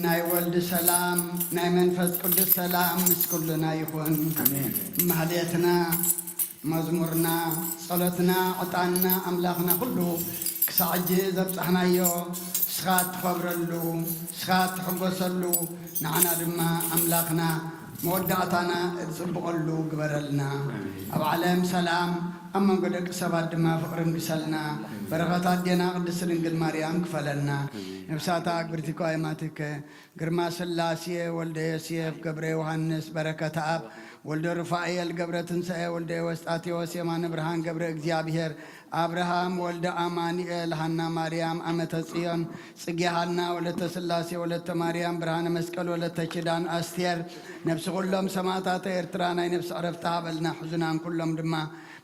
ናይ ወልድ ሰላም ናይ መንፈስ ቅዱስ ሰላም ምስ ኩልና ይኹን። ኣሜን። ማህሌትና፣ መዝሙርና፣ ጸሎትና፣ ዕጣንና ኣምላኽና ኩሉ ክሳዕ ሕጂ ዘብጻሕናዮ ንስኻ እትኸብረሉ፣ ንስኻ እትሕጎሰሉ፣ ንዓና ድማ ኣምላኽና መወዳእታና እትጽብቐሉ ግበረልና። ኣብ ዓለም ሰላም፣ ኣብ መንጎ ደቂ ሰባት ድማ ፍቕሪ ንግሰልና። በረኸት ኣዴና ቅድስቲ ድንግል ማርያም ክፈለልና። ነፍሳታ ኣግብርቲ እኳ የማትከ ግርማ ስላሴ ወልደ ዮሴፍ ገብረ ዮሃንስ በረከተ ኣብ ወልደ ሩፋኤል ገብረ ትንሳኤ ወልደ ኤዎስጣቴዎስ የማነ ብርሃን ገብረ እግዚኣብሔር ኣብርሃም ወልደ ኣማኑኤል ሃና ማርያም ኣመተ ጽዮን ጽጌ ሃና ወለተ ስላሴ ወለተ ማርያም ብርሃነ መስቀል ወለተ ኪዳን ኣስቴር ነፍሲ ኩሎም ሰማዕታተ ኤርትራ ናይ ነፍሲ ዕረፍቲ ሃበልና። ሕዙናን ኩሎም ድማ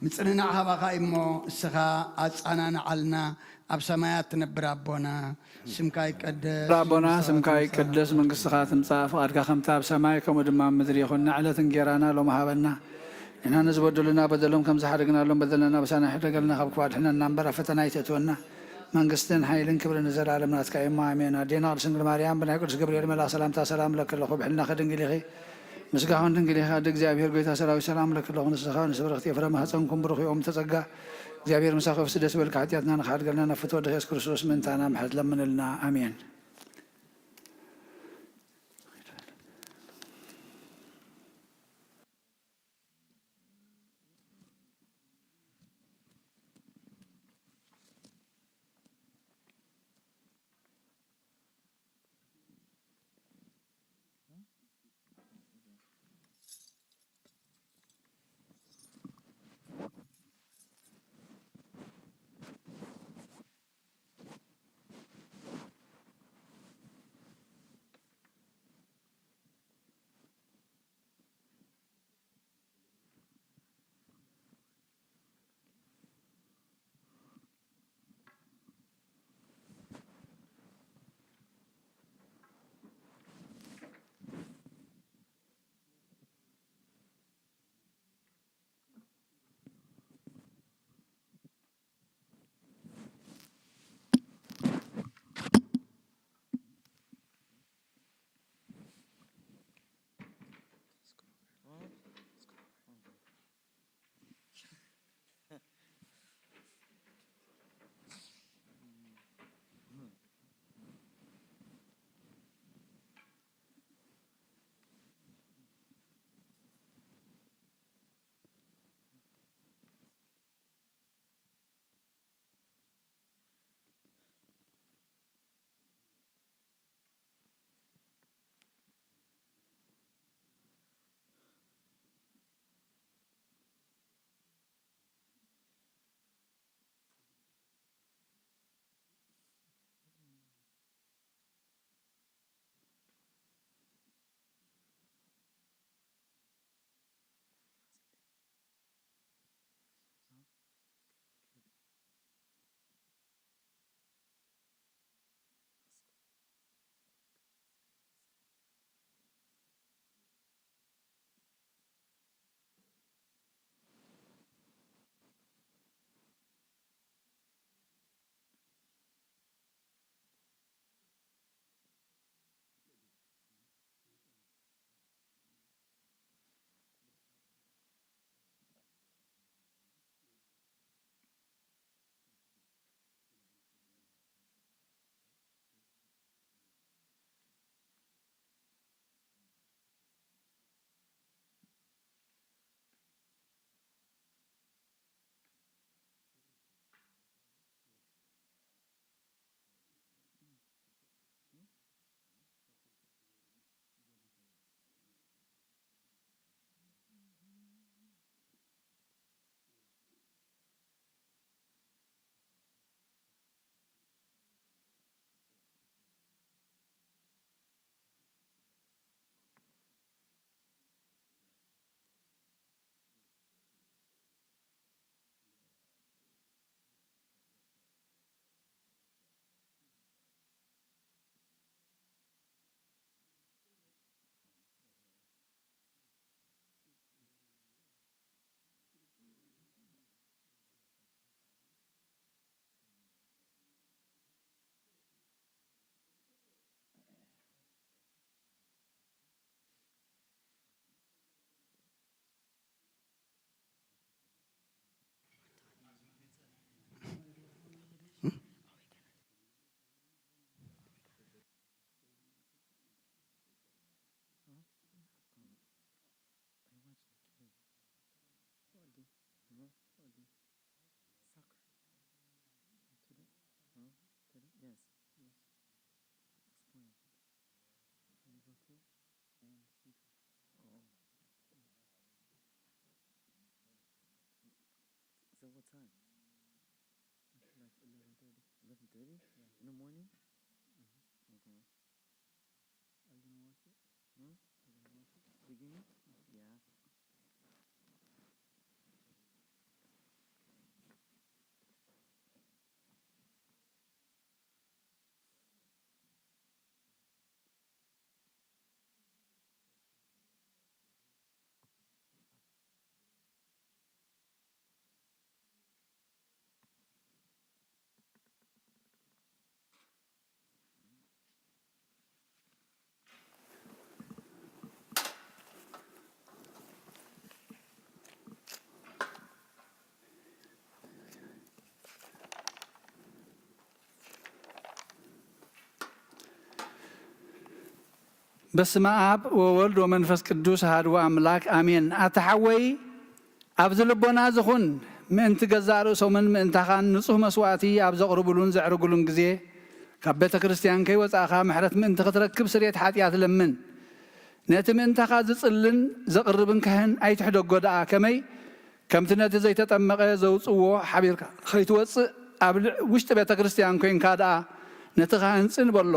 ምጽንናዕ ሃባኻ እሞ እስኻ ኣጻናንዓልና። ኣብ ሰማያት ትነብር ኣቦና ስምካ ይቀደስ፣ ኣቦና መንግስትኻ ስምካ ትምጻእ። ይቀደስ፣ መንግስትኻ ትምጻእ፣ ፍቓድካ ከምቲ ኣብ ሰማይ ከምኡ ድማ ኣብ ምድሪ ይኹን። ንዕለት እንጌራና ሎሚ ሃበና፣ ንሕና ንዝበደሉና በደሎም ከም ዝሓደግናሎም በደልና ኣበሳና ይሕደገልና፣ ካብ ክፉእ ኣድሕነና እምበር ኣብ ፈተና ኣይተእትወና፣ መንግስትን ሓይልን ክብርን ንዘለኣለም ናትካ እዩ እሞ ኣሜን። ኣዴና ቅድስት ድንግል ማርያም ብናይ ቅዱስ ገብርኤል መልኣኽ ሰላምታ ሰላም እለኪ ኣለኹ፣ ብሕልናኺ ድንግል ኢኺ፣ ብስጋኺ እውን ድንግል ኢኺ፣ ኣደ እግዚኣብሔር ጎይታ ሰራዊት ሰላም እለኪ ኣለኹ፣ ንስኺ ከኣ ንስብርኽቲ ፍረ ማህፀንኩም ብሩኽ እዩ፣ ኦም ተጸጋ እግዚኣብሔር ምሳኺ ይኹን። ደስ ይበልኪ፣ ሓጢኣትና ንኽሓድገልና ናብ ፍትወ ወድኺ የሱስ ክርስቶስ ምእንታና ምሕረት ለምንልና። ኣሜን። Eleven thirty? Eleven thirty? Yeah. In the morning? Mm-hmm. Okay. Are you gonna watch it? Hmm? Are you gonna watch it? Beginning? Yeah. በስመ አብ ወወልድ ወመንፈስ ቅዱስ አሐዱ አምላክ አሜን። ኣታ ሓወይ፣ ኣብዚ ልቦና ዝኹን ምእንቲ ገዛእ ርእሶምን ምእንታኻን ንጹህ መስዋእቲ ኣብ ዘቕርቡሉን ዘዕርጉሉን ግዜ፣ ካብ ቤተ ክርስቲያን ከይወጻእኻ ምሕረት ምእንቲ ክትረክብ ስርየት ሓጢኣት ለምን። ነቲ ምእንታኻ ዝጽልን ዘቕርብን ካህን ኣይትሕደጎ ደኣ፣ ከመይ ከምቲ ነቲ ዘይተጠመቐ ዘውጽእዎ ሓቢርካ ኸይትወጽእ፣ ኣብ ልዕ-፣ ውሽጢ ቤተ ክርስቲያን ኮይንካ ደኣ ነቲ ካህን ጽን በሎ።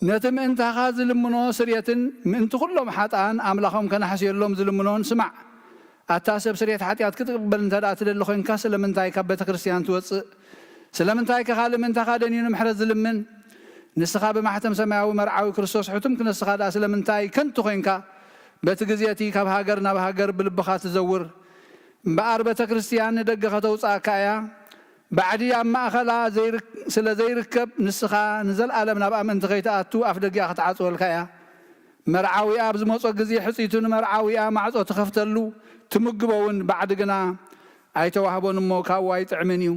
ነቲ ምእንታኻ ዝልምኖ ስርየትን ምእንቲ ኩሎም ሓጥኣን ኣምላኾም ከነሕስየሎም ዝልምኖን ስማዕ። ኣታ ሰብ ስርየት ሓጢኣት ክትቅበል እንተ ደኣ ትደሊ ኮይንካ ስለምንታይ ካብ ቤተ ክርስቲያን ትወጽእ? ስለምንታይ ከ ካልእ ምእንታኻ ደንዩ ንምሕረት ዝልምን? ንስኻ ብማሕተም ሰማያዊ መርዓዊ ክርስቶስ ሕቱም ክነስኻ ደኣ ስለምንታይ ከንቱ ኮይንካ? በቲ ግዜ እቲ ካብ ሃገር ናብ ሃገር ብልብኻ ትዘውር። እምበኣር ቤተ ክርስቲያን ንደገ ከተውጽኣካ እያ። ባዕዲ ኣብ ማእኸላ ዘይርክ-፣ ስለ ዘይርከብ ንስኻ ንዘለኣለም ናብኣ ምእንቲ ከይትኣቱ ኣፍ ደጊኣ ክትዓጽወልካ እያ። መርዓዊኣ ኣብ ዝመጾ ግዜ ሕጽይቱ ንመርዓዊኣ ማዕጾ ትኸፍተሉ፣ ትምግቦ እውን፣ ባዕዲ ግና ኣይተዋህቦን እሞ ካብኡ ኣይጥዕምን እዩ።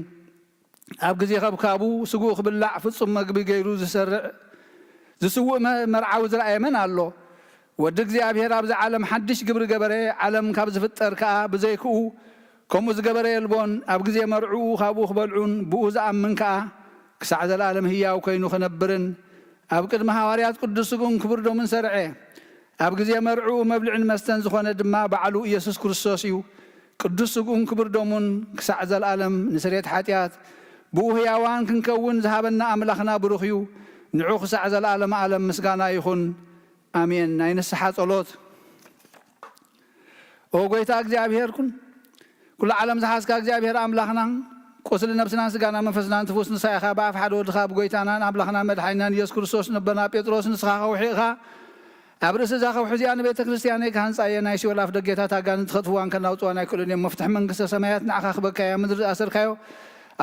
ኣብ ግዜ ከብካቡ ስግኡ ክብላዕ ፍጹም መግቢ ገይሩ ዝሰርዕ ዝስውእ መ-፣ መርዓዊ ዝረኣየ መን ኣሎ? ወዲ እግዚኣብሔር ኣብዚ ዓለም ሓድሽ ግብሪ ገበረ፣ ዓለም ካብ ዝፍጠር ከኣ ብዘይክኡ ከምኡ ዝገበረ የልቦን። ኣብ ግዜ መርዕኡ ካብኡ ክበልዑን ብኡ ዝኣምን ከኣ ክሳዕ ዘለኣለም ህያው ኮይኑ ክነብርን ኣብ ቅድሚ ሃዋርያት ቅዱስ ስግኡን ክቡር ደሙን ሰርዐ። ኣብ ግዜ መርዕኡ መብልዕን መስተን ዝኾነ ድማ ባዕሉ ኢየሱስ ክርስቶስ እዩ። ቅዱስ ስግኡን ክቡር ደሙን ክሳዕ ዘለኣለም ንስርየት ሓጢኣት ብኡ ህያዋን ክንከውን ዝሃበና ኣምላኽና ብሩኽ እዩ። ንዑ ክሳዕ ዘለኣለም ዓለም ምስጋና ይኹን። ኣሜን። ናይ ንስሓ ጸሎት። ኦ ጎይታ እግዚኣብሔር ኩን፣ ኩሉ ዓለም ዝሓዝካ እግዚኣብሔር ኣምላኽና፣ ቁስሊ ነብስናን ስጋና መንፈስናን ትፍውስ ንስኻ ኢኻ። ብኣፍ ሓደ ወድኻ ብጎይታናን ኣምላኽናን መድሓኒናን ኢየሱስ ክርስቶስ ንበና ጴጥሮስ ንስኻ ከውሒ ኢኻ። ኣብ ርእሲ እዛ ከውሒ እዚኣ ንቤተ ክርስቲያነይ ክሃንጻ እየ። ናይ ሲኦል ኣፍ ደጌታት ኣጋንንቲ ከጥፍዋን ከናውጽዋን ኣይክእሉን እዮም። መፍትሒ መንግስተ ሰማያት ንዓኻ ክበካ እያ። ምድሪ ዝኣሰርካዮ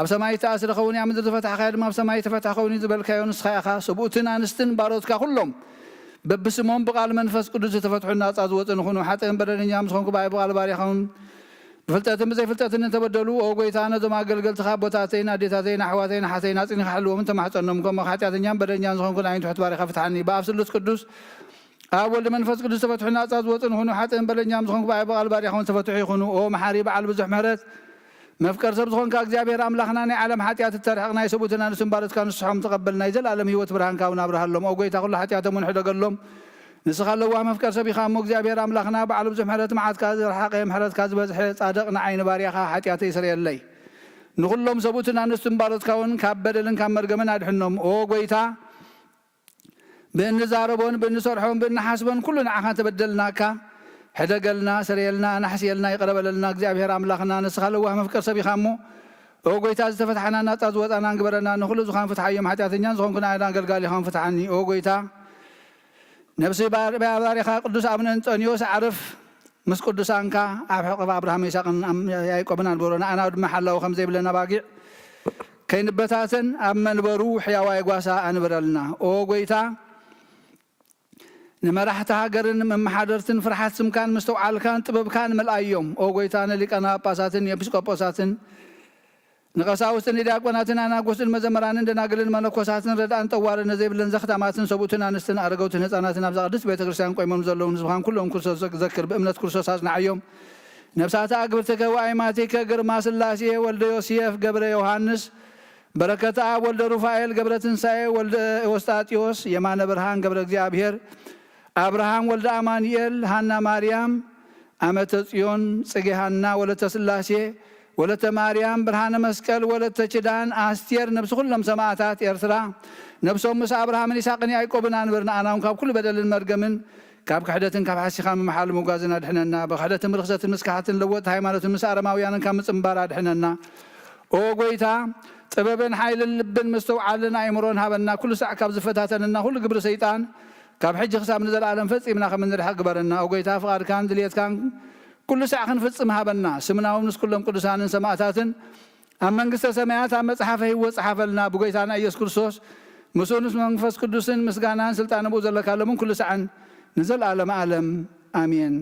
ኣብ ሰማይ ዝተኣስረ ኸውን እያ። ምድሪ ዝፈታሕካዮ ድማ ኣብ ሰማይ ዝተፈትሐ ኸውን እዩ ዝበልካዮ ንስኻ ኢኻ። ሰብኡትን ኣንስትን ባሮትካ ኩሎም በብስሞም ብቓል መንፈስ ቅዱስ ዝተፈትሑን ናጻ ዝወጹን ይኹኑ። ሓጥእን በደለኛን ምስ ኾንኩ ብኣይ ብቓል ባሪያኻውን ብፍልጠትን ብዘይፍልጠትን እንተበደሉ፣ ኦ ጎይታ፣ ነዞም ኣገልገልትኻ ኣቦታተይን ኣዴታተይን ኣሕዋተይን ኣሓተይን ኣጽኒኻ ሕልዎም ተማሕጸኖም። ከምኡ ሓጢኣተኛን በደለኛን ዝኾንኩ ንዓይን ትሑት ባሪኻ ፍትሓኒ። ብኣብ ስሉስ ቅዱስ ኣብ ወልድ መንፈስ ቅዱስ ተፈትሑ ናጻ ዝወጹን ይኹኑ። ሓጥእን በደለኛን ዝኾንኩ ብኣይ ብቓል ባሪያኻውን ተፈትሑ ይኹኑ። ኦ መሓሪ በዓል ብዙሕ ምሕረት፣ መፍቀር ሰብ ዝኾንካ እግዚኣብሔር ኣምላኽና፣ ናይ ዓለም ሓጢኣት እተርሕቕ ናይ ሰብኡትን ኣንስትን ባሮትካ ንስሖም ተቐበል። ናይ ዘለኣለም ህይወት ብርሃንካ እውን ኣብርሃሎም። ኦ ጎይታ፣ ኩሉ ሓጢኣቶም እውን ሕደገሎም። ንስኻ ለዋህ መፍቀር ሰብ ኢኻ እሞ እግዚኣብሔር ኣምላኽና ባዕሉ ብዙሕ ምሕረት መዓትካ ዝረሓቐ ምሕረትካ ዝበዝሐ ጻድቕ ንዓይ ንባርያኻ ሓጢኣተይ ስረየለይ። ንኹሎም ሰብኡትን ኣንስትን ባሮትካ እውን ካብ በደልን ካብ መርገምን ኣድሕኖም። ኦ ጎይታ፣ ብእንዛረቦን ብእንሰርሖን ብእንሓስቦን ኩሉ ንዓኻ እንተበደልናካ፣ ሕደገልና፣ ስረየልና፣ ኣናሕስየልና፣ ይቕረ በለልና። እግዚኣብሔር ኣምላኽና ንስኻ ለዋህ መፍቀር ሰብ ኢኻ እሞ፣ ኦ ጎይታ፣ ዝተፈትሓና ናጻ ዝወጻና ግበረና። ንኹሉ ዝኻን ፍትሓዮም፣ ሓጢኣተኛን ዝኾንኩ ንኣና ኣገልጋሊኻን ፍትሓኒ። ኦ ጎይታ፣ ነብሲ ባር-፣ ባሪኻ ቅዱስ ኣቡነ እንጠንዮስ ኣዕርፍ ምስ ቅዱሳንካ ኣብ ሕቕፍ ኣብርሃም ይስሐቅን ኣም-፣ ያዕቆብን ኣንብሮ። ንኣና ድማ ሓላዊ ከም ዘይብለን ኣባጊዕ ከይንበታተን ኣብ መንበሩ ሕያዋይ ጓሳ ኣንብረልና። ኦ ጎይታ፣ ንመራሕቲ ሃገርን መመሓደርትን ፍርሓት ስምካን ምስትውዓልካን ጥበብካን መልኣዮም። ኦ ጎይታ፣ ንሊቃነ ጳጳሳትን ኤጲስቆጶሳትን ንቐሳውስትን ንዲያቆናትን ኣናጉስትን መዘምራንን ደናግልን መነኮሳትን ረድኣን ጠዋርን ነዘይብለን ዘኽታማትን ሰብኡትን ኣንስትን ኣረገውትን ህፃናትን ኣብዛ ቅድስት ቤተ ክርስቲያን ቆይሞም ዘለዉ ንስብኻን ኩሎም ክርስቶስ ዘክር ብእምነት ክርስቶስ ኣጽንዓዮም። ነፍሳተ ኣግብርትከ ወኣይማቲከ ግርማ ስላሴ ወልደ ዮሴፍ ገብረ ዮሃንስ በረከተ ኣብ ወልደ ሩፋኤል ገብረ ትንሳኤ ወልደ ኤዎስጣጢዮስ የማነ ብርሃን ገብረ እግዚኣብሔር ኣብርሃም ወልደ ኣማኑኤል ሃና ማርያም ኣመተ ጽዮን ጽጌ ሃና ወለተ ስላሴ ወለተ ማርያም፣ ብርሃነ መስቀል፣ ወለተ ኪዳን፣ ኣስቴር፣ ነብሲ ኩሎም ሰማእታት ኤርትራ፣ ነብሶም ምስ ኣብርሃምን ይስሐቅን ያዕቆብን ኣንብር፣ ንኣና እውን ካብ ኩሉ በደልን መርገምን ካብ ክሕደትን ካብ ሓሲኻ ምምሓል ምጓዝን ኣድሕነና። ብክሕደትን ብርኽሰትን ምስ ከሓትን ለወጥቲ ሃይማኖትን ምስ ኣረማውያንን ካብ ምጽንባር ኣድሕነና። ኦ ጎይታ፣ ጥበብን ሓይልን ልብን ምስትውዓልን ኣእምሮን ሃበና። ኩሉ ሳዕ ካብ ዝፈታተነና ኩሉ ግብሪ ሰይጣን ካብ ሕጂ ክሳብ ንዘለኣለም ፈጺምና ከም እንርሕቕ ግበረና። ኦ ጎይታ፣ ፍቓድካን ድልየትካን ኩሉ ሳዕ ክንፍጽም ሃበና። ስምና እውን ምስ ኩሎም ቅዱሳንን ሰማእታትን ኣብ መንግስተ ሰማያት ኣብ መጽሓፈ ህይወት ጸሓፈልና። ብጎይታና ኢየሱስ ክርስቶስ ምስኡን ምስ መንፈስ ቅዱስን ምስጋናን ስልጣን ብኡ ዘለካ ሎምን ኩሉ ሳዕን ንዘለኣለም ዓለም ኣሜን።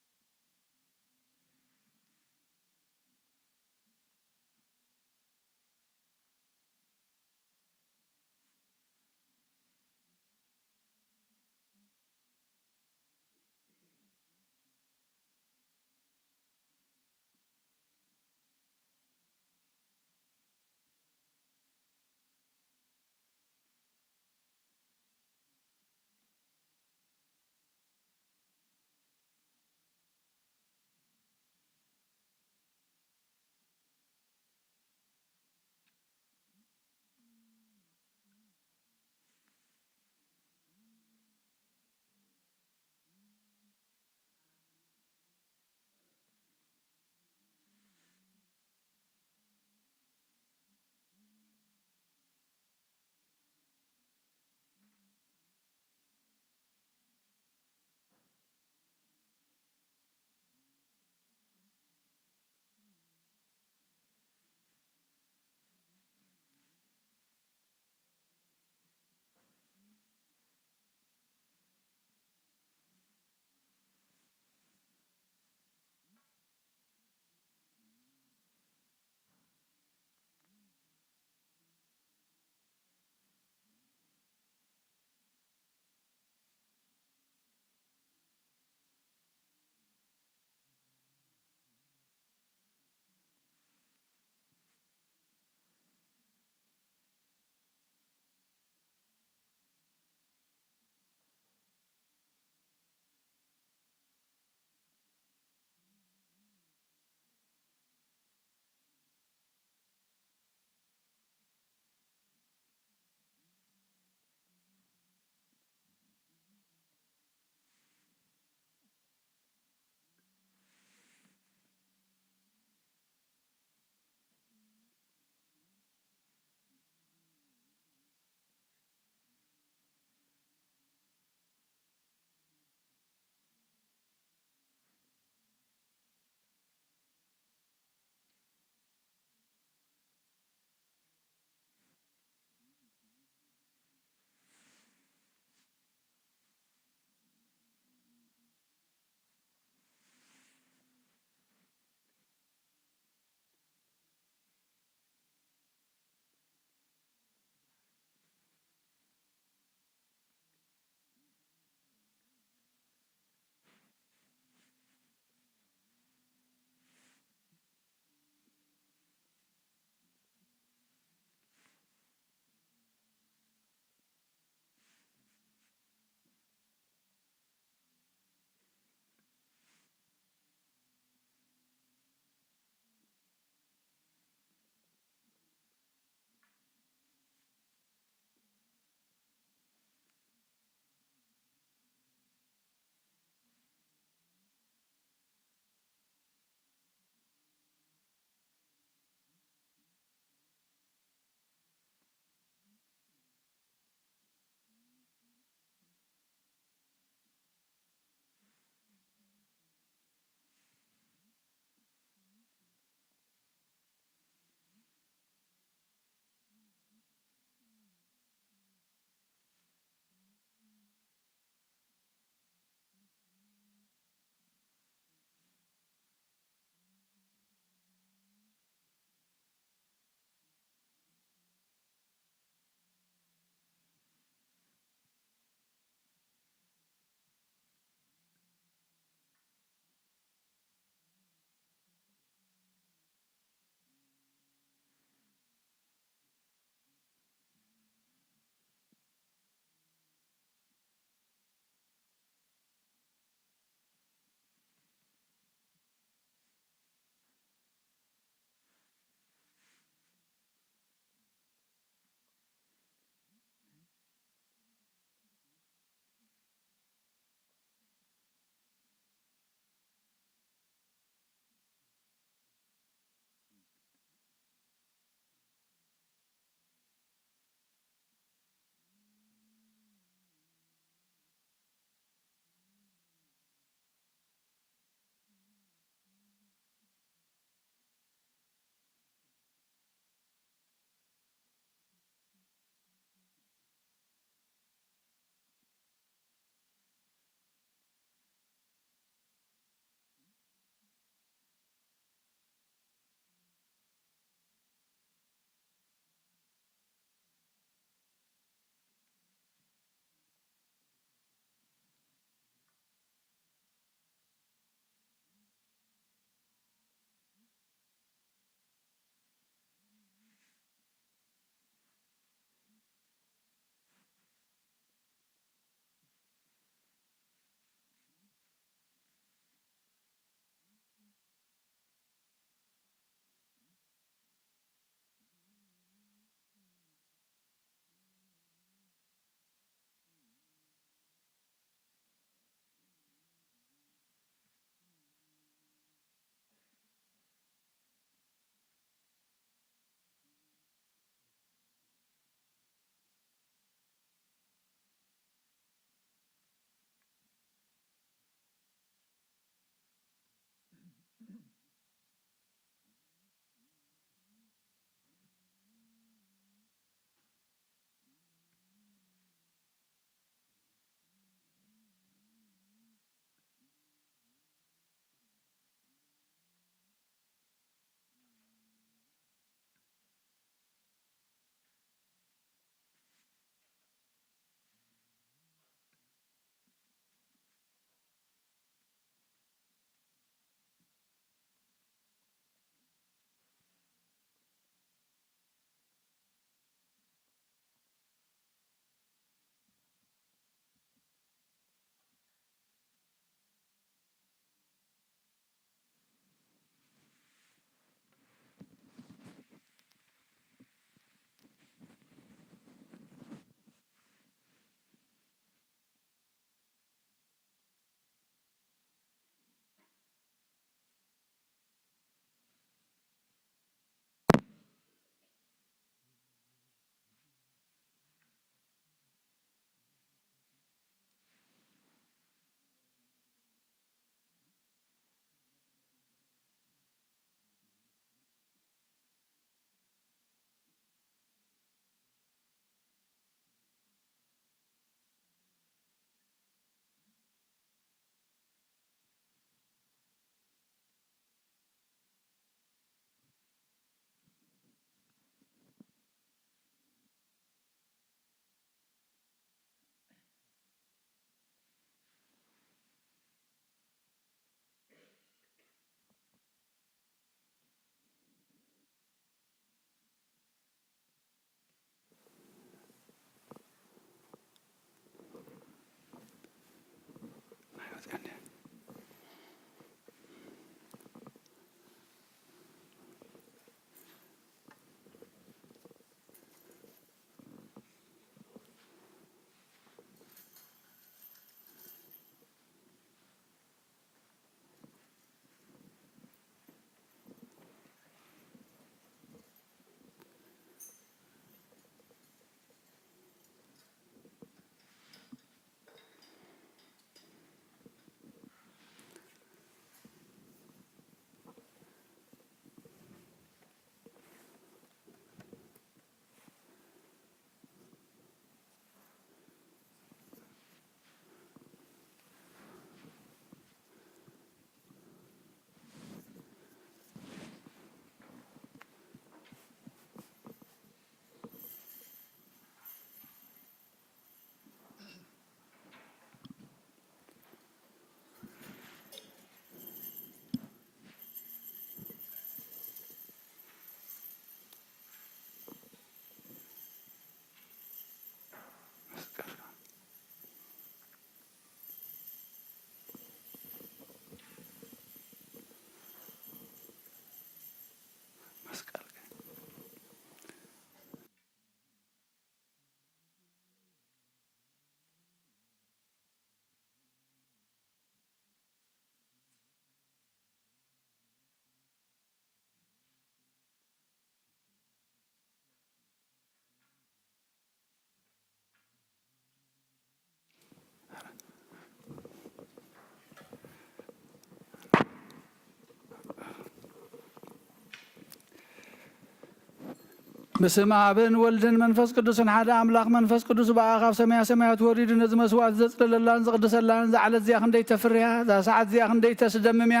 በስመ ኣብን ወልድን መንፈስ ቅዱስን ሓደ ኣምላኽ። መንፈስ ቅዱስ ብኣኻ ካብ ሰማያ ሰማያት ወሪዱ ነዚ መስዋዕቲ ዘጽለለላን ዝቕድሰላን፣ እዛ ዕለት እዚኣ ክንደይ ተፍርያ፣ እዛ ሰዓት እዚኣ ክንደይ ተስደምም እያ።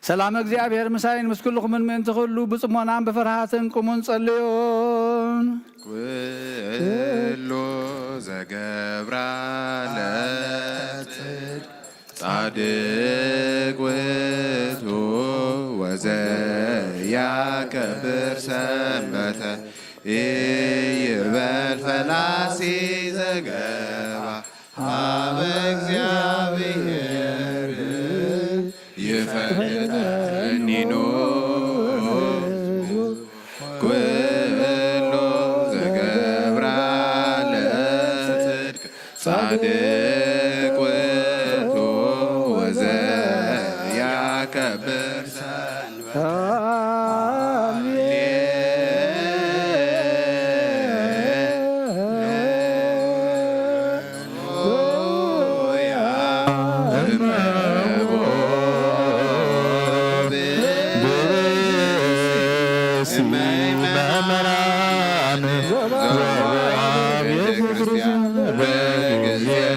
ሰላም እግዚኣብሔር ምሳይን ምስ ኩልኹምን ምእንቲ ኩሉ ብጽሞናን ብፍርሃትን ቁሙን ጸልዩን። ኩሉ ዘገብራ ለጽድቅ ጻድቅ ውእቱ ወዘያከብር ሰንበተ ኢይበል ፈላሲ ዘገባ ሀበ እግዚአብሔር ይፈጠኒ ኖህ። ኩሎ ዘገብራ ለጽድቅ ጻድቅ ውእቱ ወዘያከብር ሰንበተ።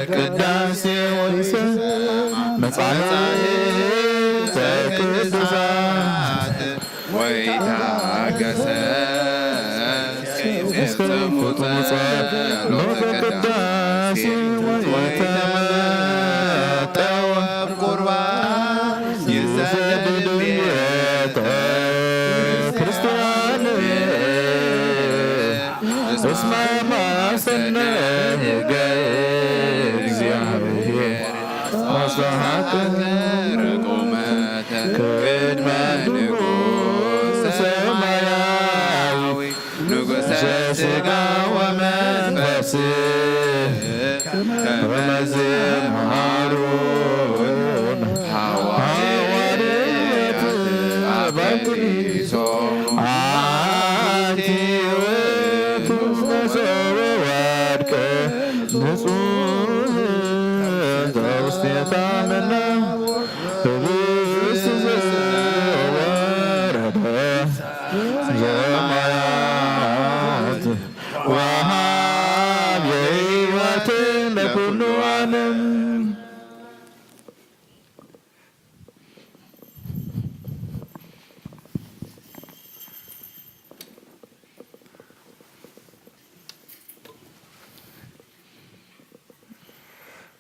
ቅዳሴ ወይሰ መጻሕፍተ ቅዱሳት ወይታገሰ እስከ ፍጹም ጸሎተ ቅዳሴ ወይተመጠወ ቁርባን ይሰግድ ቤተ ክርስቲያን። እስመ ማሰነ ህገ እግዚአብሔር አስተሐቅር ቁመተ ቅድመ ንጉሥ ሰማያዊ ንጉሠ ሥጋ ወመንፈስ ከመ ዝመሃሩ ሐዋርያት አበኪሶ አንቲ ውእቱ መሰወ ወድቀ ንጹሕ ዘውስቴታ መና ህብስት ዘወረደ ዘማያት ወሃብ የሕይወት ለኩሉ ዓለም።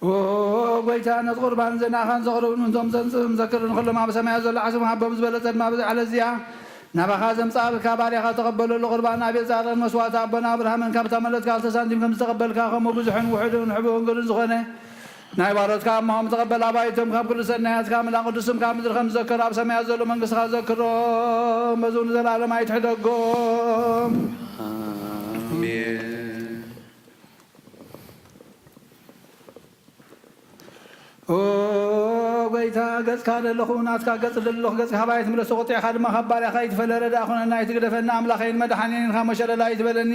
ኦ ጎይታ፣ ነቲ ቁርባን ዘናኻን ዘቕርቡን እቶም ዘምጽእን ዘክርን ኩሎም ኣብ ሰማያት ዘሎ ዓስቦም ሃቦም ዝበለጸ ድማ ብዛ ዕለት እዚኣ ናባኻ ዘምጽኣልካ ባርያኻ ተቐበለሉ። ቁርባን ኣቤል ጻድቕን መስዋዕቲ ኣቦና ኣብርሃምን ካብታ መለት ካልተ ሳንቲም ከም ዝተቐበልካ፣ ከምኡ ብዙሕን ውሑድን ሕቡእን ግርን ዝኾነ ናይ ባሮትካ እምሆም ተቐበል። ኣባይቶም ካብ ኩሉ ሰናያትካ ምላ ቅዱስም ካብ ምድሪ ከም ዝዘከሩ ኣብ ሰማያት ዘሎ መንግስትኻ ዘክሮም፣ በዚ እውን ንዘለኣለም ኣይትሕደጎም። ኣሜን። ኦ ጎይታ፣ ገጽካ ደለኹ ናትካ ገጽ ደለኹ፣ ገጽካ ካባይ ትምለስ፣ ተቆጢዕካ ድማ ካብ ባርያኻ ይትፈለ። ረዳእ ኩነና፣ ኣይትግደፈና፣ ኣምላኸይን መድሓኒን ካብ ሞሸለላ ኣይትበለኒ።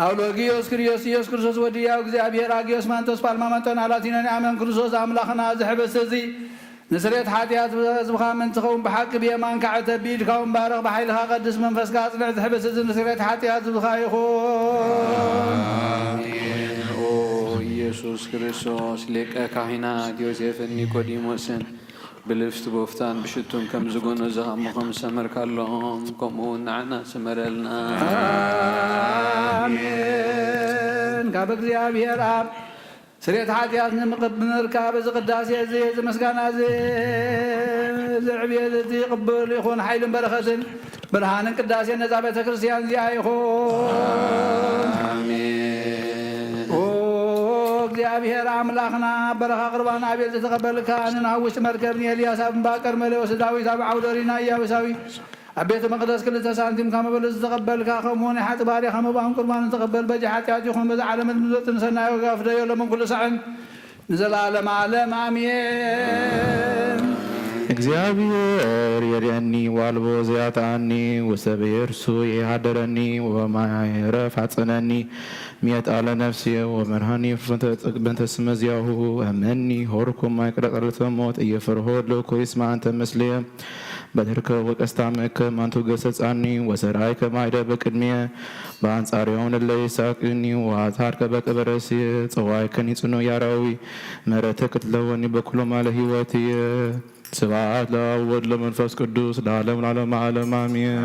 ኣውሎጊዮስ ክሪዮስ ኢየሱስ ክርስቶስ ወዲ ያው እግዚኣብሔር ኣጊዮስ ማንቶስ ጳልማ መንጦን ኣላቲኖን ኣመን ክርስቶስ ኣምላኽና፣ እዚ ሕብስቲ እዚ ንስርየት ሓጢኣት ህዝብኻ ምእንቲ ኸውን ብሓቂ ብየማንካ ዕተብ፣ ብኢድካ እውን ባርኽ፣ ብሓይልኻ ቀድስ፣ መንፈስካ ኣጽንዕ። እዚ ሕብስቲ እዚ ንስርየት ሓጢኣት ህዝብኻ ይኹን። ኣሜን። ኦ ኢየሱስ ክርስቶስ ሊቀ ካህናት ዮሴፍን ኒቆዲሞስን ብልብስቲ ቦፍታን ብሽቱን ከም ዝጎነዘኻ እሞ ከም ዝሰመርካሎም፣ ከምኡ እውን ንዓና ስመረልና። ኣሜን። ካብ እግዚኣብሔር ኣብ ስርየት ሓጢኣት ንምቕብ-፣ ንምርካብ እዚ ቅዳሴ እዚ፣ እዚ ምስጋና እዚ፣ እዚ ዕብየት እዚ ቅቡል ይኹን። ሓይልን በረኸትን ብርሃንን ቅዳሴ ነዛ ቤተ ክርስቲያን እዚኣ ይኹን። ኣሜን። ኦ እግዚኣብሔር ኣምላኽና፣ በረኻ ቁርባን ኣቤል ዝተቐበልካ፣ ንናብ ውሽጢ መርከብ ንኤልያስ ኣብ እምባ ቀርሜሌዎስ፣ ዳዊት ኣብ ዓውደ ሪና ኢያቡሳዊ ኣብ ቤተ መቕደስ ክልተ ሳንቲም ካብ መበለት ዝተቐበልካ፣ ከምኡ ናይ ሓጢ ባርያኻ መባእን ቁርባንን ተቐበል። በጃ ሓጢኣት ይኹን፣ በዛ ዓለምን ዝመጽእ ንሰናይ ወጋ ፍደዮ፣ ሎምን ኩሉ ሳዕን ንዘለዓለመ ዓለም ኣሜን። እግዚኣብሔር የድየኒ ዋልቦ ዘያጥኣኒ፣ ውስተ ብሔር ርሱ የሃደረኒ፣ ወማይ ረፍ አጽነኒ፣ ሚየት አለ ነፍሴ ወመድኃኒ ፍንተ ጽግ በንተ ስመ ዚያሁ፣ እመኒ ሆርኩም ማይ ቅረጸልተ ሞት፣ እየፈርሆ ለኮ ይስማ አንተ ምስሌ። በትርከ ወቀስታመ ከማንቱ ገሰጻኒ ወሰራይ ከማይደ በቅድሚየ በአንጻሪያውን ለይሳቅኒ ወአጽሐርከ በቅበረስየ ጸዋይ ከኒጽኖ ያራዊ ምሕረተ ክትለወኒ በኩሎ ማለ ህይወትየ። ስብሐት ለአብ ወወልድ ለመንፈስ ቅዱስ ለዓለም ለዓለም ዓለም አሜን።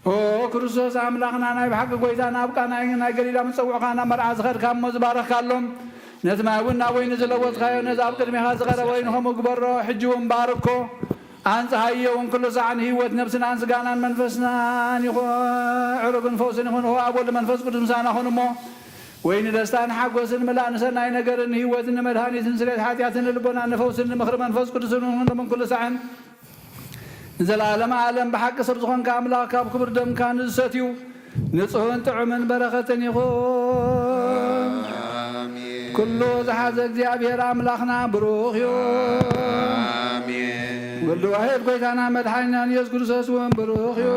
ኦ ክርስቶስ ኣምላኽና ናይ ብሓቂ ጎይታ ናብ ቃና ናይ ገሊላ ምስ ጸውዕካ ናብ መርዓ ዝኸድካ እሞ ዝባረኽካሎም ነቲ ማይ እውን ናብ ወይኒ ዝለወጥካዮ ነዚ ኣብ ቅድሜኻ ዝቐረበ ወይኒ ከምኡ ግበሮ። ሕጂ እውን ባርኮ ኣንጽሃዮ እውን ኩሉ ሳዕ ንህይወት ነብስናን ስጋናን መንፈስናን ይኹን ዕሩግን ፈውስን ይኹን። ኦ ኣብ ወልድ መንፈስ ቅዱስ ምሳና ኹን እሞ ወይኒ ደስታን ሓጎስን ምላእ ንሰናይ ነገርን ንህይወትን ንመድሃኒትን ስርየት ሓጢኣትን ንልቦናን ንፈውስን ንምኽሪ መንፈስ ቅዱስን እውን ሎምን ኩሉ ሳዕን ንዘለዓለም ዓለም ብሓቂ ሰብ ዝኾንካ ኣምላኽ ካብ ክቡር ደምካ ንዝሰትዩ ንጹህን ጥዑምን በረኸትን ይኹን። ኣሜን። ኩሉ ዝሓዘ እግዚኣብሔር ኣምላኽና ብሩኽ እዩ። ኣሜን። ወልድ ዋሕድ ጎይታና መድሓኒናን ኢየሱስ ክርስቶስ እውን ብሩኽ እዩ።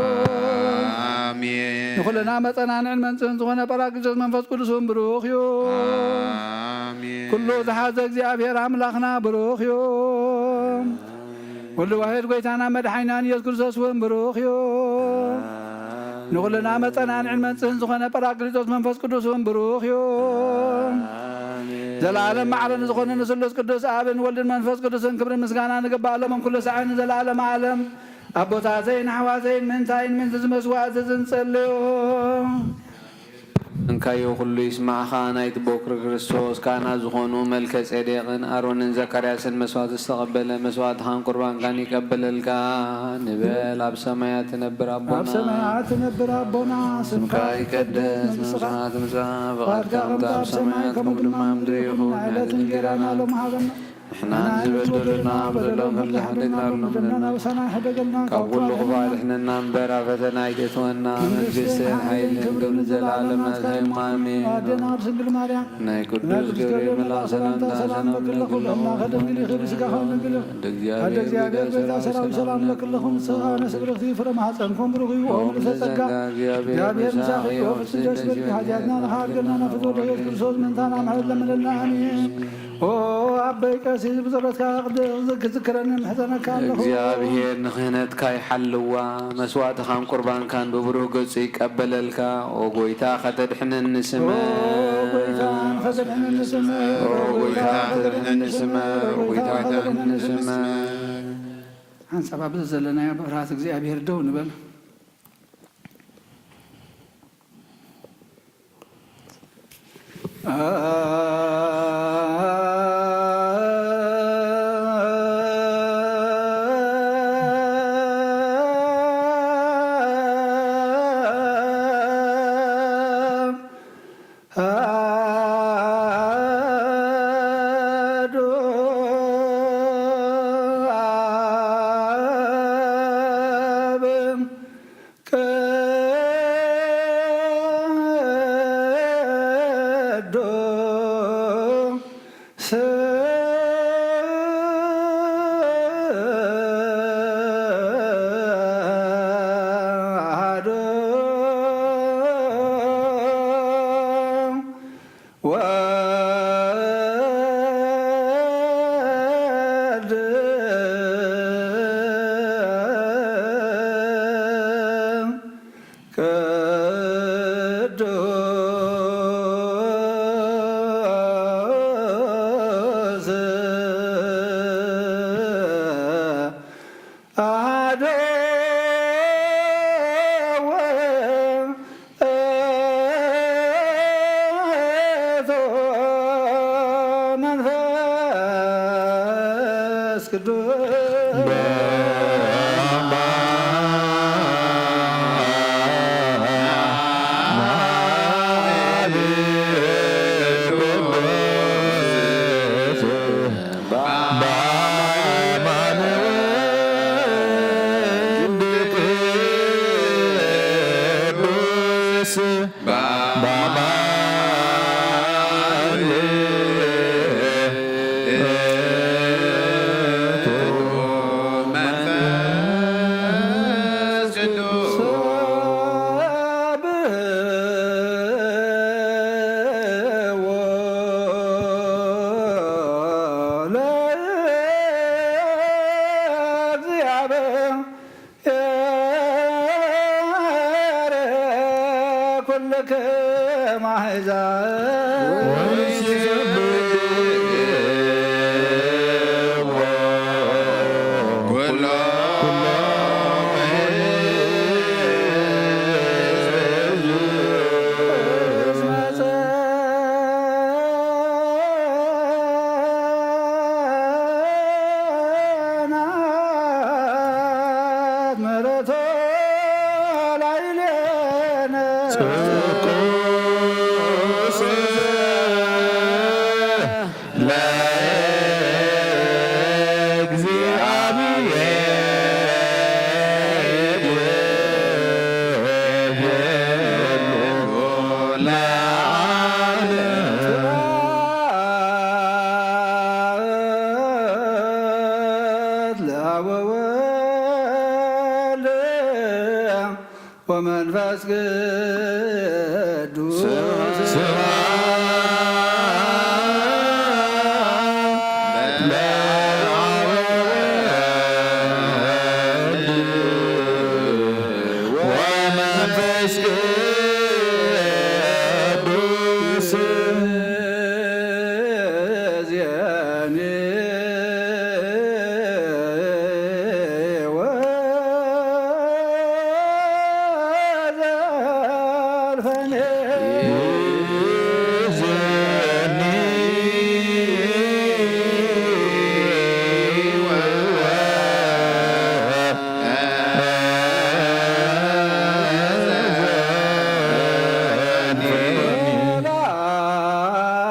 ኣሜን። ንኹልና መጸናንዕን መንጽህን ዝኾነ ጳራቅሊጦስ መንፈስ ቅዱስ እውን ብሩኽ እዩ። ኣሜን። ኩሉ ዝሓዘ እግዚኣብሔር ኣምላኽና ብሩኽ እዩ። ወልድ ዋሕድ ጎይታና መድሓኒናን ኢየሱስ ክርስቶስ እውን ብሩኽ እዩ። ንኹልና መጸናንዕን መንጽህን ዝኾነ ጳራቅሊጦስ መንፈስ ቅዱስ እውን ብሩኽ እዩ። ዘለዓለም ማዕረ ንዝኾነ ንስሉስ ቅዱስ ኣብን ወልድን መንፈስ ቅዱስን ክብርን ምስጋና ንግባእ ሎምን ኩሉ ሳዕን ንዘለዓለም ዓለም። ኣቦታተይን ኣሕዋተይን ምእንታይን ምእንቲ ዝመስዋእቲ ዝንጸልዮ እንካዮ ኩሉ ይስማዕኻ። ናይቲ ቦክሪ ክርስቶስ ካህናት ዝኾኑ መልከ ጼዴቅን ኣሮንን ዘካርያስን መስዋእቲ ዝተቐበለ መስዋእትኻን ቁርባንካን ይቀበለልካ ንበል። ኣብ ሰማያት ትነብር ኣቦና፣ ኣብ ሰማያት ትነብር ኣቦና፣ ስምካ ስምካ ይቀደስ፣ ይቀደስ፣ መንግስትኻ መንግስትኻ ትምጻእ፣ ፍቓድካ ፍቓድካ ከምቲ ኣብ ሰማይ ከምኡ ድማ ኣብ ምድሪ ይኹን። ዕለት ዕለት እንጌራና እንጌራና ሎሚ ሃበና። ንሕና ንዝበደሉና በደሎም ከም ዝሓደግና በደልና በደልና በደልና በሰማይ ሕደገልና ካብ ኩሉ ክፉእ ኣድሕነና እምበር ኣብ ፈተና ኣይተእትወና። መንግስትን መንግስትን ሓይልን ሓይልን ክብርን ክብርን ዘለዓለም ዘለዓለም ናትካ ናትካ እዩ። እዩ። ኣሜን። ኣዴና ድንግል ማርያም ናይ ቅዱስ ገብርኤል መልኣኽ ሰላምታ ሰላም ለክለኹ። ለእምና ከደንግል ይኽእል ስጋ ኸደንግል። ወደ ወደ እግዚአብሔር እግዚአብሔር ቤተ ቤተ ሰራዊት ሰራዊት ሰላም ሰላም ለክለኹ። ንስኻ ነስብረቲ ፍረ ማሕፀንኩም ብሩኽ እዩ። ኦም ኦም ለጸጋ ለጸጋ እግዚአብሔር እግዚአብሔር ምሳኺ ምሳኺ። ኦ ኦ ፍስህ ደስ በልኪ። ኃጢአትና ንኻርገልና ናፍቆ ኢየሱስ ክርስቶስ ምንታና ምሕረት ለምንልና። ኣሜን። ኦ ኣበይ ቀሲስ ብጸሎትካ ክዝክረኒ ምሕጸነካ ኣለኹ። እግዚኣብሔር ንክህነትካ ይሓልዋ፣ መስዋእትኻን ቁርባንካን ብብሩህ ገጹ ይቀበለልካ። ኦ ጎይታ ከተድሕነኒ ስመ። ኦ ጎይታ ከተድሕነኒ ስመ። ኦ ጎይታ ከተድሕነኒ ስመ። ኦ ጎይታ ከተድሕነኒ ስመ። ሓንሳብ ኣብዚ ዘለናዮ ብፍርሃት እግዚኣብሔር ደው ንበል። ለከ ማሕዛን ወይስብሕዎ ኩሎም ጸናት ምሕረቶ ላዕሌነ። ጽቁስ ለእግዚአብሔር ኩሉ ለዓለም። ስብሐት ለአብ ወወልድ ወመንፈስ ቅዱስ። ስብሐት ለአብ ወወልድ ወመንፈስ ቅዱስ። ዜኒ ወዘልፈኒ።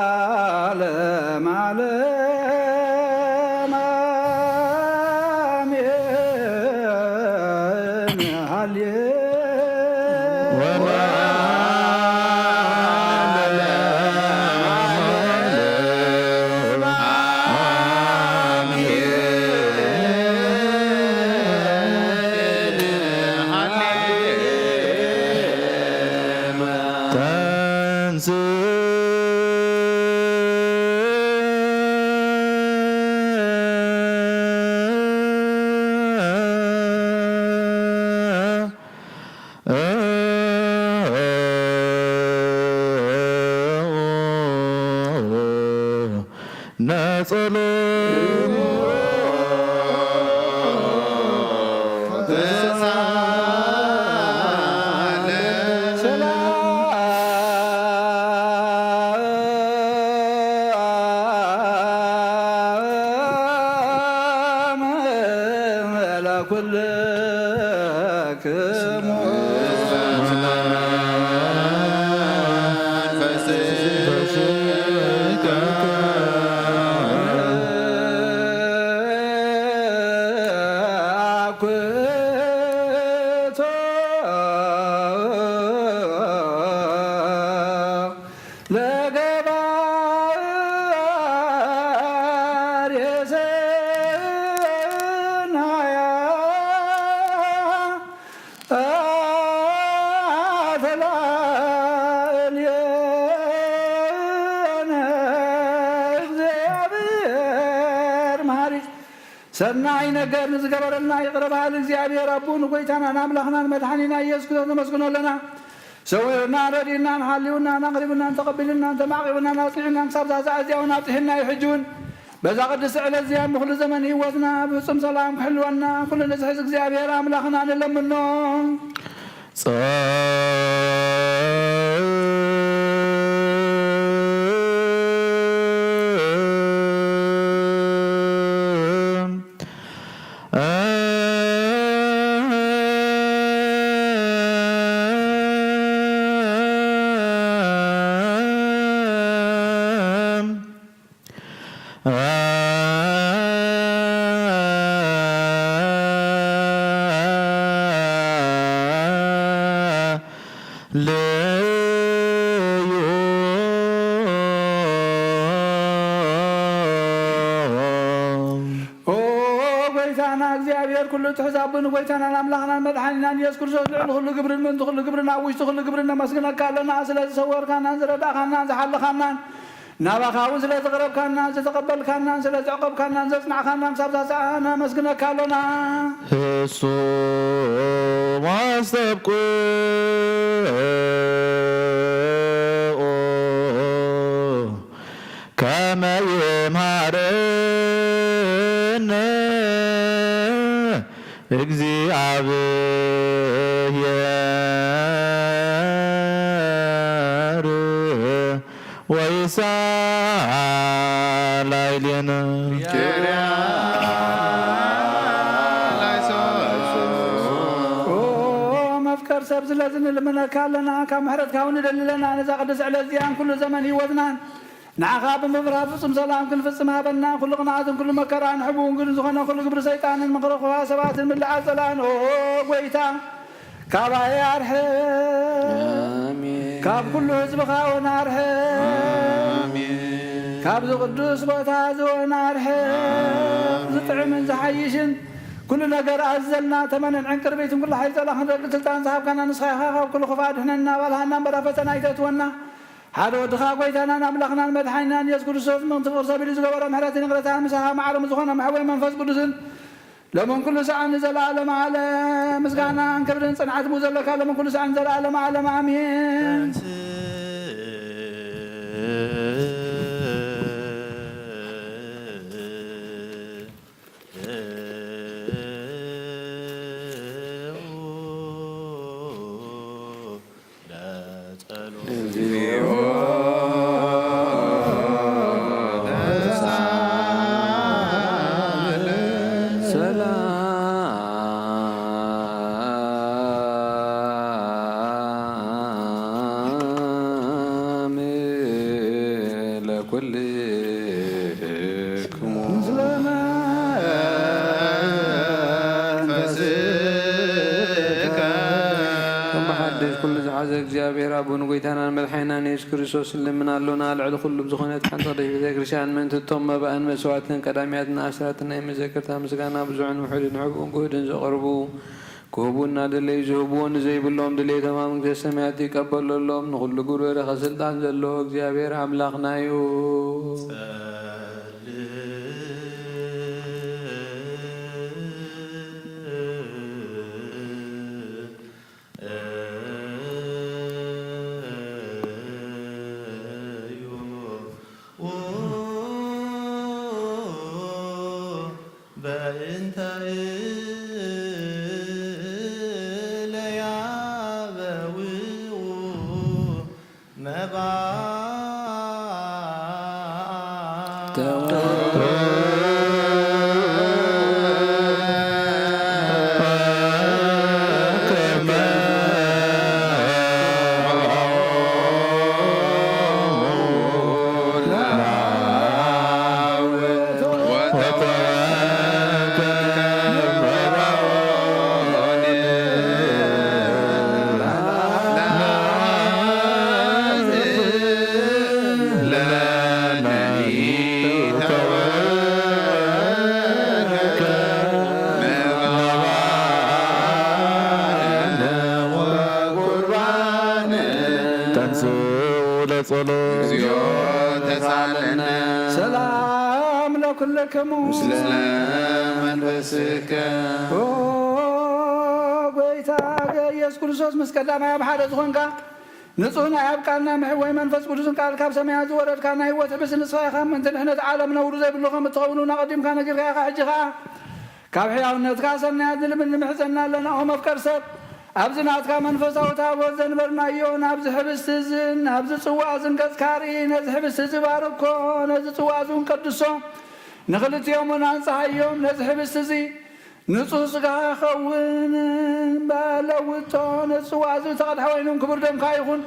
ለዓለመ ዓለም አሜን። ሃሌ ነጸሎ ሰላም ለኩልክሙ። አኩቶ ለገባሬ ሰናያ ተላእልየነ እግዚአብሔር መሐሪ ሰናይ ነገር ንዝገበረልና ይቕረ በሃሊ እግዚኣብሔር ኣቦኡ ንጎይታናን ኣምላኽናን መድሓኒና ኢየሱስ ክርስቶስ ነመስግኖ ኣለና። ሰዊሩናን ረዲኡናን ሓልዩናን ኣቕሪቡናን ተቐቢሉናን ተማዕቂቡናን ኣጽኒዑናን ክሳብ እዛ ሰዓት እዚኣ እውን ኣብጺሑና እዩ። ሕጂ እውን በዛ ቅድስቲ ዕለት እዚኣ ንኹሉ ዘመን ህይወትና ብፍጹም ሰላም ክሕልወና ኩሉ ንዝሕዝ እግዚኣብሔር ኣምላኽና ንለምኖ። ልዩ። ኦ ጎይታና እግዚኣብሔር ኩሉ ትሕዝ ኣቦ ንጎይታናን ኣምላኽናን መድሓኒናን ኢየሱስ ክርስቶስ ልዕሊ ኩሉ ግብርን ምእንቲ ኩሉ ግብርን ኣብ ውሽጢ ኩሉ ግብርን ነመስግነካ ኣለና። ስለ ዝሰወርካናን ዝረዳእካናን ዝሓለኻናን ናባኻ እውን ስለ ዘቕረብካናን ዝተቐበልካናን ስለ ዘዕቆብካናን ዘጽናዕካናን ክሳብ ሳዕ ነመስግነካ ኣለና። ህሱም ኣስተብቁ ሳላይሌነ። ኦ መፍቀር ሰብ ስለዚ ንልምነካ ኣለና፣ ካብ ምሕረትካ እውን ንደሊ ኣለና። ነዛ ቅድስቲ ዕለት እዚኣን ኩሉ ዘመን ህይወትናን ንዓኻ ብምፍራህ ፍጹም ሰላም ክንፍጽም ሃበና። ኩሉ ቅንዓትን ኩሉ መከራን ሕቡን ግን ዝኾነ ኩሉ ግብሪ ሰይጣንን ምኽሪ ክፉኣት ሰባትን ምልዓል ጸላእን ኦ ጎይታ ካባይ ኣርሕቕ። ኣሜን። ካብ ኩሉ ህዝብኻ እውን ኣርሕቕ። ኣሜን። ካብዚ ቅዱስ ቦታ እዚ እውን ኣርሕቕ። ኣሜን። ዝጥዕምን ዝሓይሽን ኩሉ ነገር ኣዝዘልና። ተመንን ዕንቅርቢትን ኩሉ ሓይሊ ጸላእ ክንረግጥ ስልጣን ዝሃብካና ንስኻ ኢኻ። ካብ ኩሉ ክፉእ ኣድሕነና፣ ኣባልሃና እምበር ኣብ ፈተና ኣይተእትወና። ሓደ ወድኻ ጎይታናን ኣምላኽናን መድሓኒናን የሱስ ክርስቶስ ምእንቲ ፍቕሪ ሰብ ኢሉ ዝገበሮ ምሕረትን ይቕረታን ምሳኻ ማዕረ ምስ ዝኾነ መሕወይ መንፈስ ቅዱስን ሎምን ኩሉ ሰዓን ንዘለዓለመ ዓለም ምስጋናን ክብርን ጽንዓት ብኡ ዘለካ ሎምን ኩሉ ሰዓን ንዘለዓለመ ዓለም ኣሜን። ሰላም ለኩልክሙ። ምስለ መንፈስከ። ከም ብሓድሽ ኩሉ ዝሓዘ እግዚኣብሔር ኣቦን ጎይታናን መድሓኒናን የሱስ ክርስቶስ ንልምን ኣሎና። ልዕሊ ኩሉ ብዝኾነት ሓንቲ ቅድስት ቤተ ክርስቲያን ምእንቲ እቶም መባእን መስዋዕትን ቀዳሚያትን ኣስራትን ናይ መዘክርታ ምስጋና ብዙሕን ውሑድን ሕቡእን ግሁድን ዘቕርቡ ክህቡ እናደለዩ ዝህብዎ ንዘይብሎም ድሌቶም ኣብ መንግስተ ሰማያት ይቀበለሎም። ንኹሉ ግብሪ ወረኸ ስልጣን ዘለዎ እግዚኣብሔር ኣምላኽና እዩ። በእንተ እለ ያበውኡ መባእነ ተንሥኡ ለጸሎት። እግዚኦ ተሳለነ። ሰላም ለኩልክሙ። ምስለ መንፈስከ። ኦ ጎይታ ኢየሱስ ክርስቶስ ምስ ቀዳማይ ኣብ ሓደ ዝኾንካ ንጹህ ናይ ኣብ ቃልና ምሕወይ መንፈስ ቅዱስን ቃል ካብ ሰማያት ዝወረድካ ናይ ህይወት ሕብስቲ ንስኻ ኢኻ። ምእንቲ ድሕነት ዓለም ነውሪ ዘይብሉ ከም እትኸውን እውን ኣቐዲምካ ነጊርካ ኢኻ። ሕጂ ኸኣ ካብ ሕያውነትካ ሰናያት ንልምን ንምሕጸና ኣለና። ኦ መፍቀር ሰብ፣ ኣብዚ ናትካ መንፈሳዊ ታቦት ዘንበርናዮ፣ ናብዚ ሕብስቲ እዝን ናብዚ ጽዋእ እዝን ገጽካ ርኢ። ነዚ ሕብስቲ እዚ ባርኮ፣ ነዚ ጽዋእ እዚ እውን ቀድሶ። ንኽልቲኦም እውን ኣንጽሃዮም። ነዚ ሕብስቲ እዚ ንጹህ ስጋኻ ክኸውን እምበር ለውጦ፣ ነዚ ጽዋእ እዚ ዝተቐድሐ ወይንን ክቡር ደምካ ይኹን።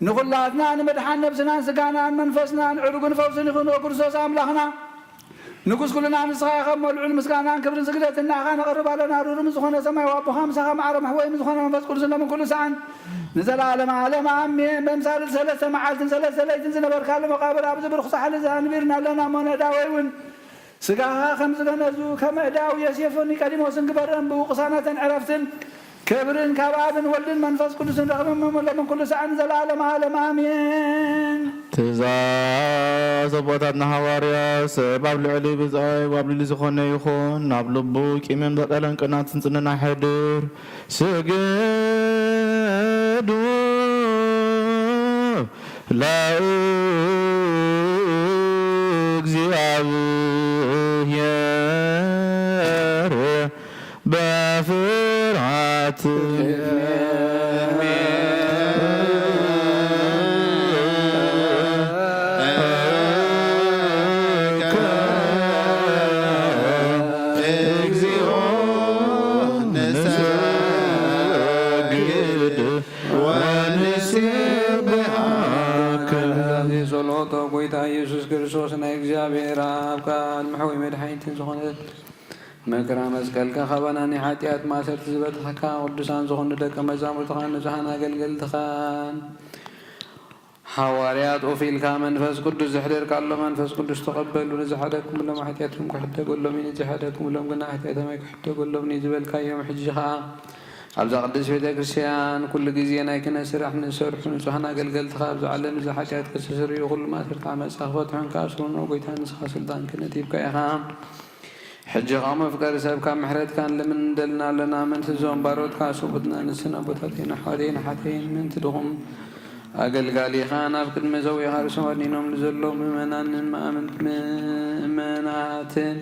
ንኹላትና ንምድሓን ነብስናን ስጋናን መንፈስናን ዕሩግን ፈውስን ይኹን። ኦ ክርስቶስ ኣምላኽና፣ ንጉስ ኩልና ንስኻ ኢኻ እሞ፣ ልዑል ምስጋናን ክብርን ስግደትን ንኣኻ ነቕርብ ኣለና። ርሩም ዝኾነ ሰማያዊ ኣቦኻ ምሳኻ ማዕረ መሕወይ ምስ ዝኾነ መንፈስ ቅዱስ ሎምን ኩሉ ሰዓን ንዘለዓለመ ዓለም ኣሜን። በምሳሌ ሰለስተ መዓልትን ሰለስተ ለይትን ዝነበርካሉ መቓብር ኣብዚ ብሩኽ ጻሕሊ እዚ ኣንቢርና ኣለና እሞ፣ ንዕዳወይ እውን ስጋኻ ከም ዝገነዙ ከም ዕዳው ዮሴፍን ኒቆዲሞስን ግበረን። ብኡ ቅሳነትን ዕረፍትን ክብርን ካብ ኣብን ወልድን መንፈስ ቅዱስን ረኽብን እሞ፣ ሎምን ኩሉ ሰዓን ንዘለዓለመ ዓለም ኣሜን። ትእዛዝ ኣቦታትና ሃዋርያት፣ ሰብ ኣብ ልዕሊ ብጻዩ ኣብ ልዕሊ ዝኾነ ይኹን፣ ናብ ልቡ ቂምን በቀልን ቅናትን ጽንና ይሕድር። ስግዱ ለእግዚኣብሔር በፍርሃት። ንስብሐከ። ጸሎቶ ጎይታ ኢየሱስ ክርስቶስ ናይ እግዚኣብሔር ኣብ ቃል መሕወይ መድሓኒትን ዝኾነት መከራ መስቀልካ ካባና ናይ ሓጢኣት ማእሰርቲ ዝበተኽካ ቅዱሳን ዝኾኑ ደቀ መዛሙርትኻን ንጹሓን ኣገልገልትኻን ሓዋርያት ኦፊልካ መንፈስ ቅዱስ ዘሕደርካሎም መንፈስ ቅዱስ ተቐበሉ። ንዝሓደግኩምሎም ሓጢኣቶም ክሕደገሎም እዩ፣ ንዝሓደግኩምሎም ግና ሓጢኣቶም ኣይክሕደገሎም እዩ ዝበልካዮም ሕጂ ኸኣ ኣብዛ ቅድስት ቤተ ክርስቲያን ኩሉ ግዜ ናይ ክህነት ስራሕ ንዝሰርሑ ንጹሃን ኣገልገልትኻ ኣብዚ ዓለም እዚ ሓጢኣት ከስተሰርዩ ኩሉ ማእሰርቲ ዓመጻ ክፈትሑን ክኣስሩን ኦ ጎይታ ንስኻ ስልጣን ክህነት ሂብካ ኢኻ። ሕጂ ኸኣ መፍቀሪ ሰብ ካብ ምሕረትካ ንልምን እንደልና ኣለና። ምእንቲ እዞም ባሮትካ ሰብኡትና ንስን ኣቦታተይን ኣሕዋተይን ኣሓተይን ምእንቲ ድኹም ኣገልጋሊኻ ናብ ቅድሚ ዘውኢኻ ርእሶም ኣድኒኖም ንዘለዉ ምእመናንን ምእመናትን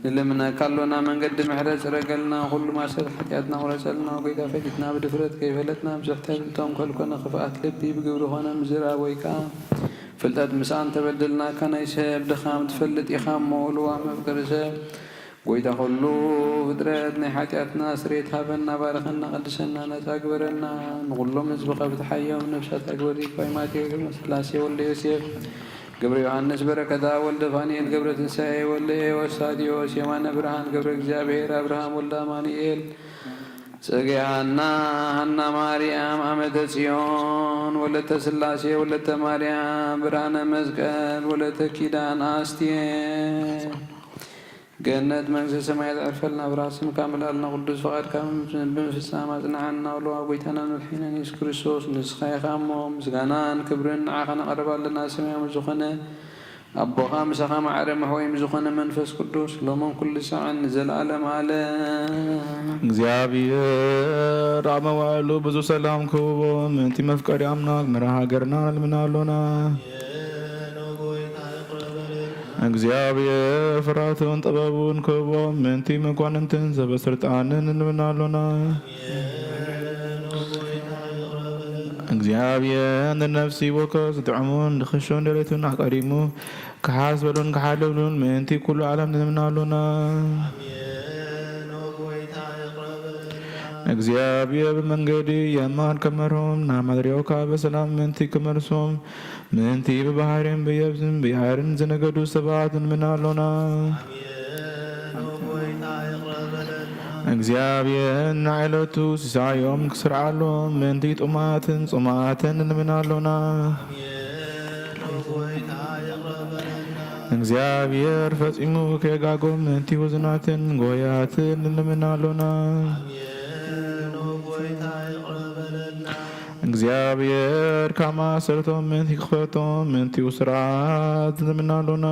ንልምነካ ኣሎና። መንገዲ ምሕረት ጽረገልና፣ ኩሉ ማእሰር ሓጢኣትና ቁረጸልና። ጎይታ ፈሊጥና ብድፍረት ከይፈለጥና ብዙሕ ተብልቶም ከልኮነ ክፍኣት ልቢ ብግብሪ ኾነ ምዝራብ ወይ ከኣ ፍልጠት ምሳእ እንተበደልናካ ናይ ሰብ ድኻም ትፈልጥ ኢኻ እሞ ልዋም መፍቀሪ ሰብ ጎይታ ኩሉ ፍጥረት ናይ ሓጢኣትና ስርየት ሃበና፣ ባርኸና፣ ቀድሰና፣ ነጻ ግበረና። ንኹሎም ህዝብኻ ብትሓዮም ነፍሳት ኣግበሪ ኮይ ማቴዎስ ስላሴ ወልደ ዮሴፍ ገብረ ዮሃንስ በረከታ ወልደ ፋንኤል ገብረ ትንሳኤ ወልደ ኤዎስታቴዎስ የማነ ብርሃን ገብረ እግዚኣብሔር ኣብርሃም ወልደ ኣማኑኤል ጽጌ ሃና ሃና ማርያም ኣመተ ጽዮን ወለተ ስላሴ ወለተ ማርያም ብርሃነ መስቀል ወለተ ኪዳን ኣስቴር ገነት መንግስተ ሰማያት ዕርፈልና። ብራ ስምካ ምልኣልና፣ ቅዱስ ፍቓድካ ብምፍጻም ኣጽንዓና። ወለዋ ጎይታናን መድሓኒናን የሱስ ክርስቶስ፣ ንስኻ ኢኻ እሞ፣ ምስጋናን ክብርን ንዓኻ ነቕርብ ኣለና። ሰማያዊ ዝኾነ ኣቦኻ ምሳኻ ማዕረ መሕወይም ዝኾነ መንፈስ ቅዱስ፣ ሎምን ኩሉ ሳዕን ንዘለዓለም ዓለም። እግዚኣብሔር ኣብ መዋዕሉ ብዙ ሰላም ክህቦ፣ ምእንቲ መፍቀሪ ኣምላክ መራ ሃገርና ንልምና ኣሎና። እግዚኣብሔር ፍርሃትን ጥበቡን ክህቦም፣ ምእንቲ መኳንንትን ሰበ ስልጣንን ንልምና ኣሎና። እግዚኣብሔር ንነፍሲ ወከፍ ዝጥዕሙን ድኽሹን ደሌቱን ኣቀዲሙ ክሓስበሉን ክሓልብሉን ምእንቲ ኩሉ ዓለም ንልምና ኣሎና። እግዚኣብሔር ብመንገዲ የማን ከመርሆም ናብ ማደሪያውካ በሰላም ምእንቲ ክመልሶም ምእንቲ ብባህርን ብየብስን ብያዕርን ዝነገዱ ሰባት ንልምና ኣሎና። እግዚኣብሔር ንዓይለቱ ሲሳዮም ክስርዓሎም ምእንቲ ጥሙያትን ጽሙኣትን ንልምና ኣሎና። እግዚኣብሔር ፈጺሙ ከየጋጎም ምእንቲ ውዙናትን ጎያትን ንልምና ኣሎና። እግዚኣብሔር ካብ ማእሰርቶም ምእንቲ ክፈቶም ምእንቲ ውስራት ንልምና ኣሎና።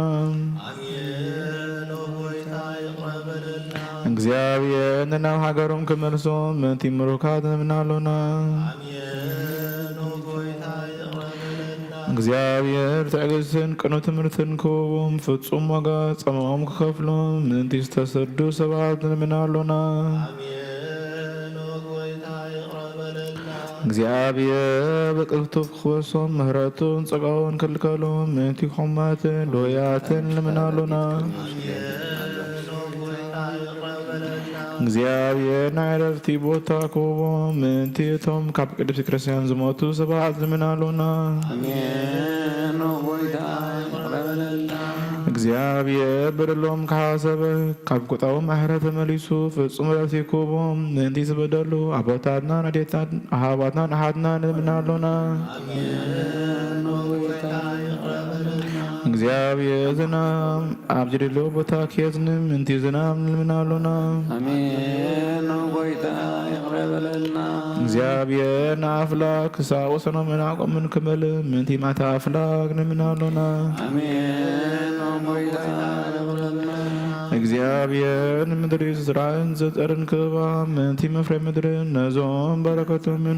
እግዚኣብሔር ንናብ ሃገሮም ክመልሶም ምእንቲ ምሩካት ንልምና ኣሎና። እግዚኣብሔር ትዕግስትን ቅኑዕ ትምህርትን ክህቦም ፍጹም ዋጋ ጻማኦም ክኸፍሎም ምእንቲ ዝተሰዱ ሰባት ንልምና ኣሎና። እግዚኣብሔር ብቅልጡፍ ክወሶም ምህረቱን ጸጋኡን ክልከሎም ምእንቲ ሕሙማትን ድውያትን ንልምና ኣሎና። እግዚኣብሔር ናይ ዕረፍቲ ቦታ ክህቦም ምእንቲ እቶም ካብ ቅድስቲ ክርስትያን ዝሞቱ ሰባት ንልምና ኣሎና። ኣሜን። ኦ ጎይታ ይቕረ በለልና። እግዚኣብሔር በደሎም ክሓሰበ ካብ ቁጣው ማሕረ ተመሊሱ ፍጹም ዕረፍቲ ክህቦም ምእንቲ ዝበደሉ ኣቦታትናን ኣዴታትን ኣሓዋትናን ኣሓትናን ንልምና ኣሎና። ኣሜን። ኦ ጎይታ ይቕረ በለልና። እግዚኣብሔር ዝናም ኣብ ዝደልዮ ቦታ ክየዝንም ምእንቲ ዝናም ንልምና ኣሎና። ኣሜን። ኦ ጎይታ ይቕረ በለልና። እግዚኣብሔር ንኣፍላክ ክሳብ ወሰኖምን ዓቕምን ክመልእ ምእንቲ ማእታ ኣፍላክ ንልምና ኣሎና። ኣሜን። ኦ ጎይታ ይቕረ በለልና። እግዚኣብሔር ንምድሪ ዝዝራእን ዝጠርን ክህባ ምእንቲ መፍረ ምድርን ነዞም በረከቶምን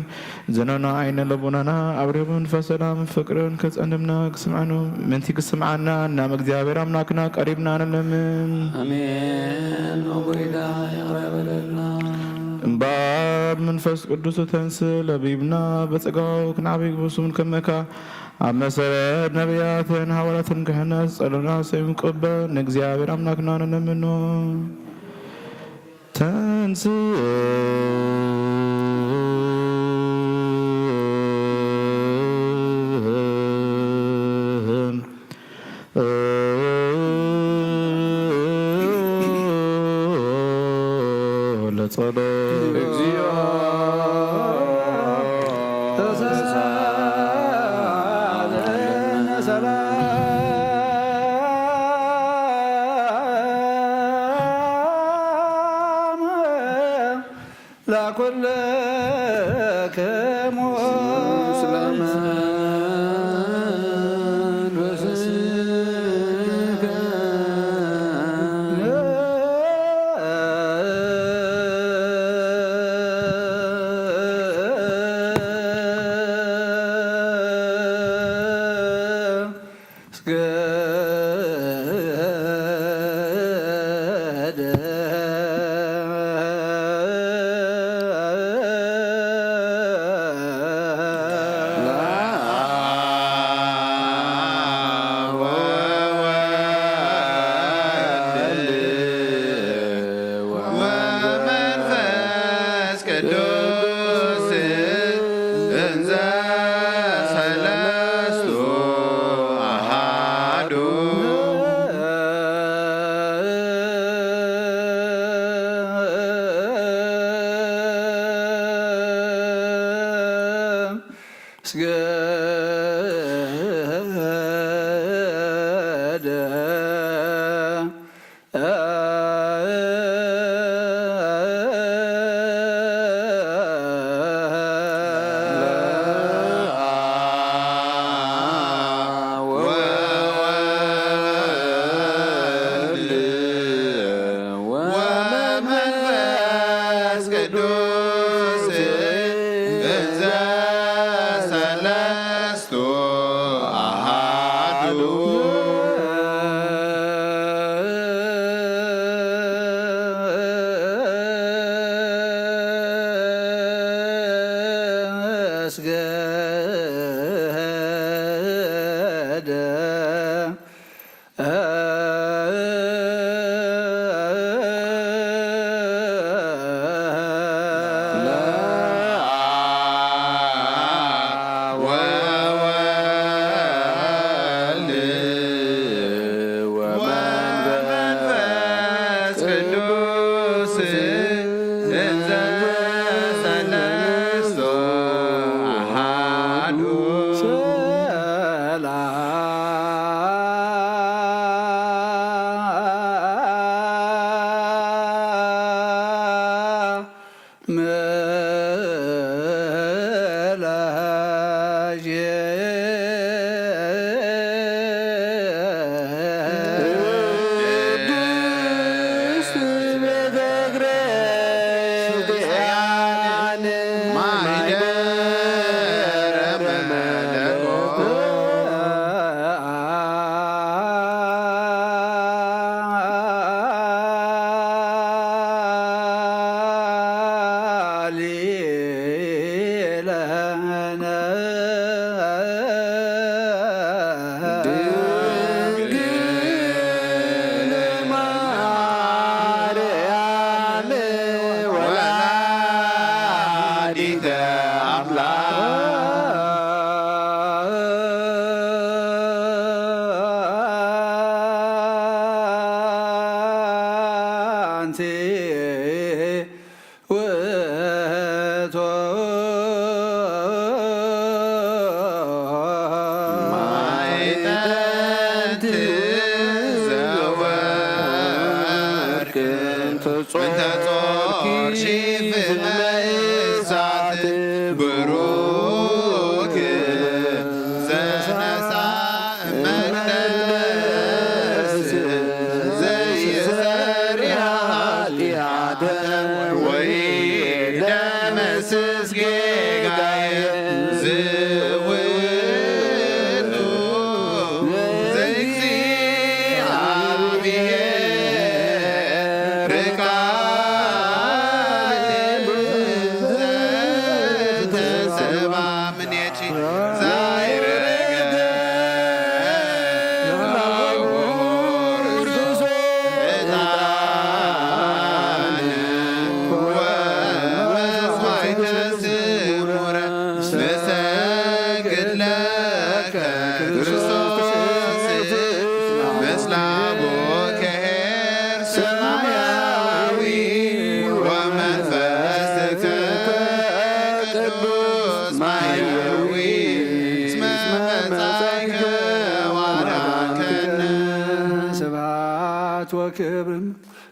ዘኖና ዓይነ ልቡናና ኣብሪሁ መንፈስ ሰላም ፍቅርን ክጸንምና ክስምዓኑ ምእንቲ ክስምዓና ናብ እግዚኣብሔር ኣምላክና ቀሪብና ንለምን። ኣሜን። ኦ ጎይታ ይቕረ በለልና። እምበኣር መንፈስ ቅዱስ ተንስ ለቢብና በጸጋው ክንዓብይ ብሱን ከመካ ኣብ መሰረት ነቢያትን ሃዋርያትን ክሕነስ ጸሎና ሰም ቅበል ንእግዚኣብሔር ኣምላክና ንለምኖ። ተንስ እግዚኦ ተሳለነ ሰላም ላኩልክሙ ስለ መንፈስከ። ወመንፈስ ቅዱስ እንዘ ሰለስቱ አሃዱ። ስገደ ወወልድ ወመንፈስ ቅዱስ እንዘ ሰለስቱ አሃዱ። ወወልድ ወመንፈስ ቅዱስ እንዘ ሰለስቱ አሃዱ። ሰላም ቅድስት ቤተ ክርስቲያን ማህደረ መለኮት ድንግል ማርያም ወላዲተ አምላክ አንቲ ውእቱ ማዕጠንት ዘወርቅ እንተ ጾርኪ ፍመ እሳት ብሩክ ዘነሳ መቅደስ ዘይሰሪ ኃጢአት ወይ ደመስስ ጌጋየ ዝውቱ ዘእግዚአብሔር ቃል ወክብር።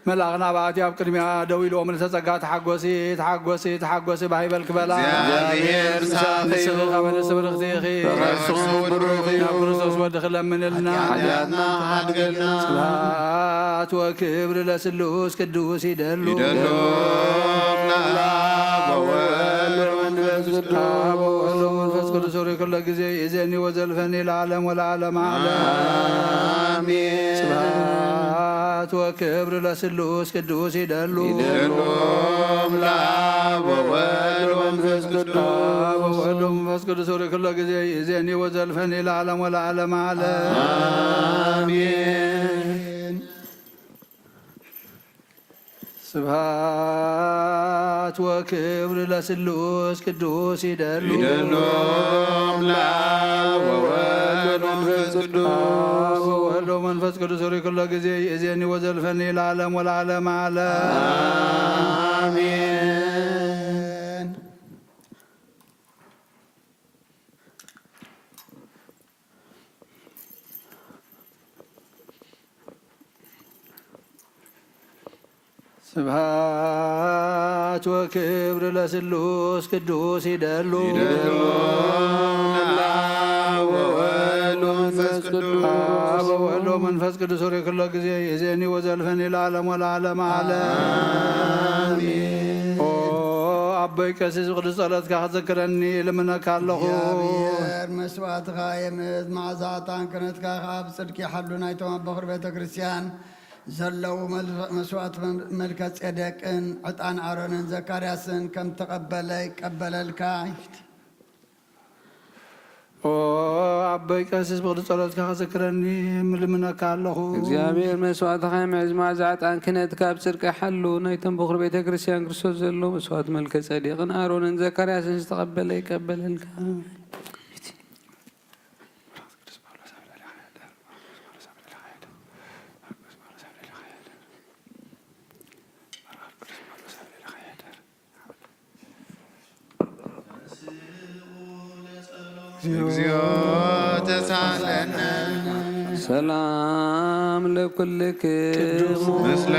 መልኣኽ ናብኣቲ ኣብ ቅድሚያ ደው ኢሉ ምልዕተ ጸጋ ተሓጎሲ፣ ተሓጎሲ፣ ተሓጎሲ ባህ ይበልኪ በላ። እግዚኣብሔር ምሳኺ ንስኺ ይኹን። ካብ ኣንስቲ ብርኽቲ ኢኺ። ከርስኹም ብሩኽ እዩ። ናብ ክርስቶስ ወድኺ ለምንልና። ሓጢኣትና ክሓድገልና። ስብሐት ወክብር ለስሉስ ቅዱስ ይደሉ። ይደሉ ለአብ ወወልድ ወመንፈስ ቅዱስ። አብ ወወልድ ወመንፈስ ቅዱስ ሆሪ ኩሎ ጊዜ ይእዜኒ ወዘልፈኒ ለዓለም ወለዓለም ዓለም። አሜን። ስብሐት ወክብር ለስሉስ ቅዱስ ይደሉ። ይደሉ ለአብ ወወልድ ወመንፈስ ቅዱስ። አብ ወወልድ ወመንፈስ ቅዱስ ሆሪ ኩሎ ጊዜ ይእዜኒ ወዘልፈኒ ለዓለም ወለዓለም ዓለም። አሜን። ስብሐት ወክብር ለስሉስ ቅዱስ ይደሉ። ይደሎም ለአብ ወወልድ ወመንፈስ ቅዱስ። አብ ወወልድ ወመንፈስ ቅዱስ ሆሪ ኩሎ ጊዜ ይእዜኒ ወዘልፈኒ ለዓለም ወለዓለም ዓለም። አሜን። ስብሐት ወክብር ለስሉስ ቅዱስ ይደሉ። ይደሉ ለአብ ወወልድ ወመንፈስ ቅዱስ። አብ ወወልድ ወመንፈስ ቅዱስ ሆሪ ኩሎ ጊዜ ይእዜኒ ወዘልፈኒ ለዓለም ወለዓለም ዓለም። አሜን። ኦ ኣቦይ ቀሲስ ብቅዱስ ጸሎትካ ክዘክረኒ እልምነካ ኣለኹ። እግዚኣብሔር መስዋዕትኻ የምእዝ፣ መዓዛ ዕጣን ክህነትካ ኸዓ ብጽድቂ ይሓሉ። ናይቶም ኣቦ ኹር ቤተ ክርስቲያን ዘለዉ መል-፣ መስዋዕት መ-፣ መልከ ጼዴቅን ዕጣን ኣሮንን ዘካርያስን ከም ተቐበለ ይቀበለልካ። ኦ ኣቦይ ቀሲስ ብቅዱስ ጸሎትካ ክዝክረኒ ምልምነካ ኣለኹ። እግዚኣብሔር መስዋዕትኻ ይምዕዝ፣ መዓዛ ዕጣን ክህነትካ ኣብ ጽድቂ ይሓሉ። ናይቶም በኹር ቤተ ክርስቲያን ክርስቶስ ዘለዉ መስዋዕት መልከ ጼዴቅን ኣሮንን ዘካርያስን ዝተቐበለ ይቀበለልካ። እግዚኦ ተሳለነ። ሰላም ለኩልክሙ። ምስለ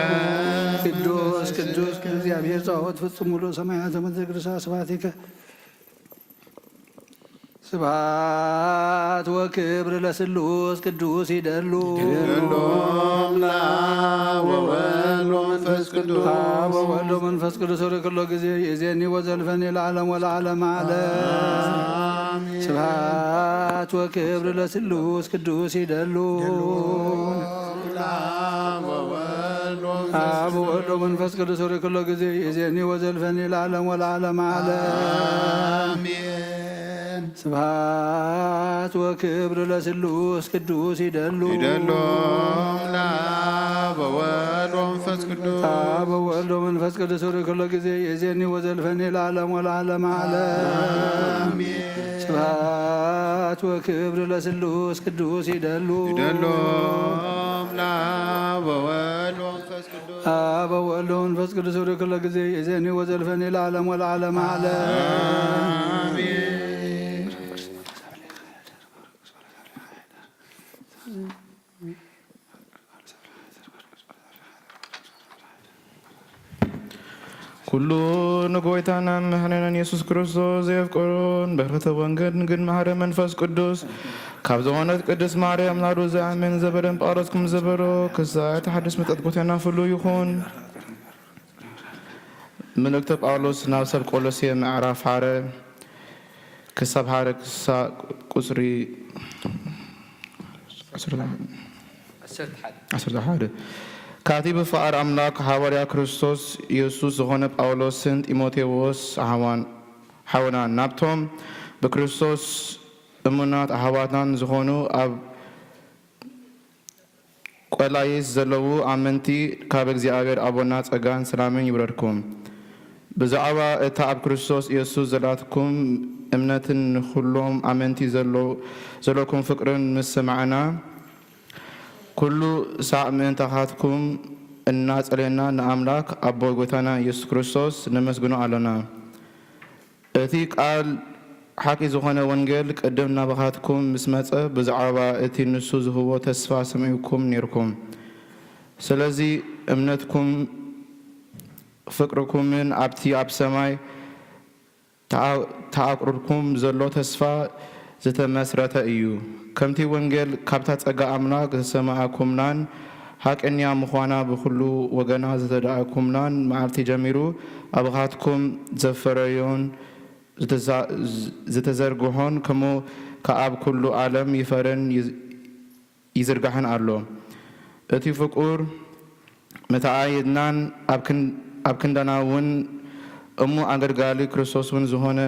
ቅዱስ ቅዱስ እግዚአብሔር ጸባኦት ፍጹም ሙሉእ ሰማያተ ምድር ቅዱስ ስብሐቲከ። ስብሐት ወክብር ለስሉስ ቅዱስ ይደሉ። ይደሎም ለአብ ወወልድ ወመንፈስ ቅዱስ። አብ ወወልድ ወመንፈስ ቅዱስ ሆሪ ኩሎ ጊዜ ይእዜኒ ወዘልፈኒ ለዓለም ወለዓለም ዓለም። አሜን። ስብሐት ወክብር ለስሉስ ቅዱስ ይደሉ። ይደሎም ለአብ ወወልድ ወመንፈስ አብ ወወልድ ወመንፈስ ቅዱስ ሆሪ ኩሎ ጊዜ ይእዜኒ ወዘልፈኒ ለዓለም ወለዓለም ዓለም። አሜን። ስብሐት ወክብር ለስሉስ ቅዱስ ይደሉ። ይደሎም ለአብ ወወልድ ወመንፈስ ቅዱስ። አብ ወወልድ ወመንፈስ ቅዱስ ሆሪ ኩሎ ጊዜ ይእዜኒ ወዘልፈኒ ለዓለም ወለዓለም ዓለም። አሜን። ስብሐት ወክብር ለስሉስ ቅዱስ ይደሉ። ይደሎም ለአብ ወወልድ ወመንፈስ ቅዱስ። አብ ወወልድ ወመንፈስ ቅዱስ ሆሪ ኩሎ ጊዜ ይእዜኒ ወዘልፈኒ ለዓለም ወለዓለም ዓለም። አሜን። ኩሉ ንጎይታና መድሓኒናን የሱስ ክርስቶስ ዘየፍቅሩን በረኸተ ወንጌል ድንግል ማርያም መንፈስ ቅዱስ ካብ ዝኾነት ቅድስት ማርያም ናዱ ዝኣምን ዘበለን ጳውሎስ ከም ዝበሎ ክሳይ ተሓድስ መጠጥ ጎይታና ፍሉይ ይኹን። መልእክተ ጳውሎስ ናብ ሰብ ቆሎሴ ምዕራፍ ሓደ ክሳብ ሓደ ክሳ ቁጽሪ ዓሰርተ ሓደ። ዓሰርተ ሓደ። ካብቲ ብፍቓር ኣምላኽ ሃዋርያ ክርስቶስ የሱስ ዝኾነ ጳውሎስን ጢሞቴዎስ ኣሕዋን-፣ ሓውናን ናብቶም ብክርስቶስ እሙናት ኣሕዋትናን ዝኾኑ ኣብ ቆላይስ ዘለዉ ኣመንቲ ካብ እግዚኣብሔር ኣቦና ጸጋን ሰላምን ይውረድኩም። ብዛዕባ እታ ኣብ ክርስቶስ ኢየሱስ ዘላትኩም እምነትን ንኹሎም ኣመንቲ ዘሎ-፣ ዘለኩም ፍቅርን ምስ ሰማዕና፣ ኩሉ ሳዕ ምእንታኻትኩም እናጸለየና ንኣምላኽ ኣቦ ጎይታና ኢየሱስ ክርስቶስ ነመስግኖ ኣሎና። እቲ ቃል ሓቂ ዝኾነ ወንጌል ቅድም ናባኻትኩም ምስ መጸ፣ ብዛዕባ እቲ ንሱ ዝህቦ ተስፋ ሰሚዕኩም ኔርኩም። ስለዚ እምነትኩም ፍቅርኩምን ኣብቲ ኣብ ሰማይ ተኣ-፣ ተኣቁርኩም ዘሎ ተስፋ ዝተመስረተ እዩ። ከምቲ ወንጌል ካብታ ጸጋ ኣምላኽ ዝሰማዕኩምናን ሓቀኛ ምዃና ብኹሉ ወገና ዝተዳእኩምናን መዓልቲ ጀሚሩ ኣባኻትኩም ዘፈረዮን ዝተዛ-፣ ዝተዘርግሖን ከምኡ ከኣ ኣብ ኩሉ ዓለም ይፈርን ይዝ-፣ ይዝርጋሕን ኣሎ። እቲ ፍቁር መተኣይድናን ኣብ ክን-፣ ኣብ ክንዳና እውን እሞ ኣገልጋሊ ክርስቶስ እውን ዝኾነ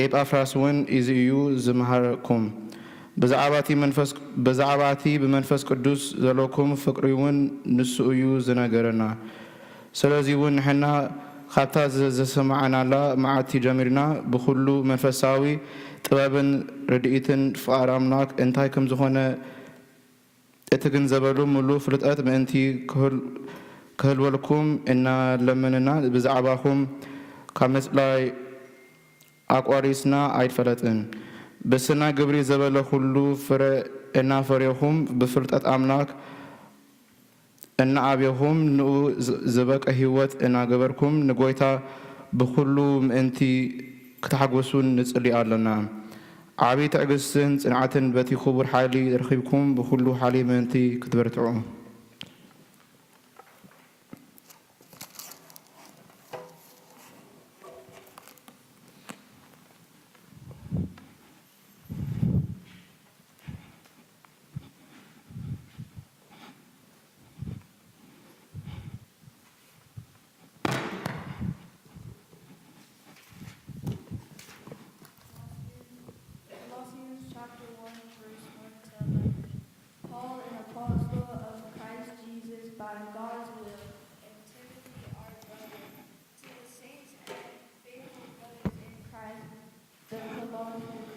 ኤጳፍራስ እውን እዚ እዩ ዝመሃረኩም። ብዛዕባ እቲ መንፈስ፣ ብዛዕባ እቲ ብመንፈስ ቅዱስ ዘለኩም ፍቅሪ እውን ንሱ እዩ ዝነገረና። ስለዚ እውን ንሕና ካብታ ዘ-፣ ዘሰማዕናላ መዓልቲ ጀሚርና ብኹሉ መንፈሳዊ ጥበብን ርድኢትን ፍቓድ ኣምላኽ እንታይ ከም ዝኾነ እትግንዘበሉ ምሉእ ፍልጠት ምእንቲ ክህል-፣ ክህልወልኩም እናለመንና ብዛዕባኹም ካብ ምጽላይ ኣቋሪጽና ኣይትፈለጥን። ብስናይ ግብሪ ዘበለ ኩሉ ፍረ እናፈሬኹም ብፍልጠት ኣምላኽ እናዓቤኹም ንኡ ዝ-፣ ዝበቀ ህይወት እናገበርኩም ንጎይታ ብኹሉ ምእንቲ ክተሓጎሱ ንጽሊ ኣሎና። ዓቢ ትዕግስትን ጽንዓትን በቲ ክቡር ሓይሊ ረኺብኩም ብኹሉ ሓይሊ ምእንቲ ክትበርትዑ። Colossians chapter one, verse one to eleven. Paul, an apostle of Christ Jesus by God's will, and Timothy, our brother, to the saints and faithful brothers in Christ, the Colossians.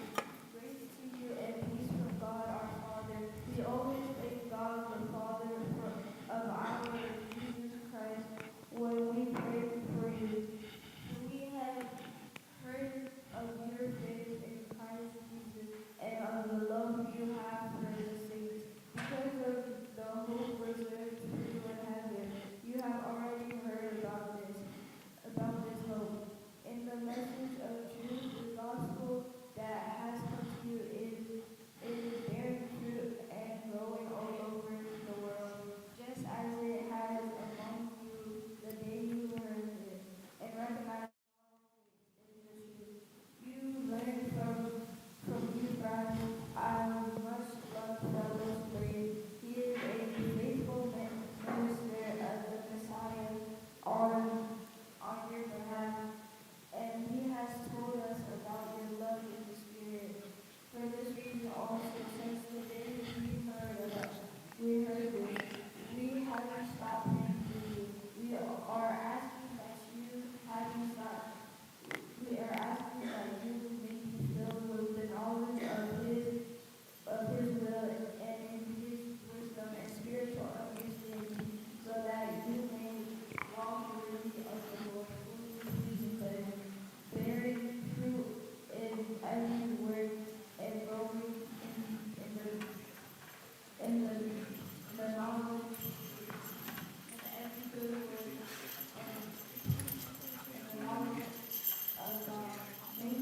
Grace to you and peace from God our Father. We always thank God, the Father for, of our Lord Jesus Christ, when we pray for you. We have heard of your faith in Christ Jesus and of the love you have for the saints. Because of the hope reserved for you in heaven, you have already heard about this, about this hope. In the message of truth, the gospel that has come to you is, is bearing fruit and growing all over the world, just as it has among you the day you heard it, and recognize you learned from, from Ephraim, our much loved fellow slave. He is a faithful mi-, minister of the Messiah on, on your behalf, and he has told us about your love in the Spirit. For this reason also, since the day we heard of it, we heard this, we haven't stopped praying for you. We are asking that you haven't stopped. We are asking that you may be filled with the knowledge of his, of his will, and in his wisdom and spiritual understanding, so that you may walk worthy of the Lord, fully pleasing to him, bearing fruit in every word and growing in, in the, in the, in the knowledge, in every good work, and in the knowledge of God. May he do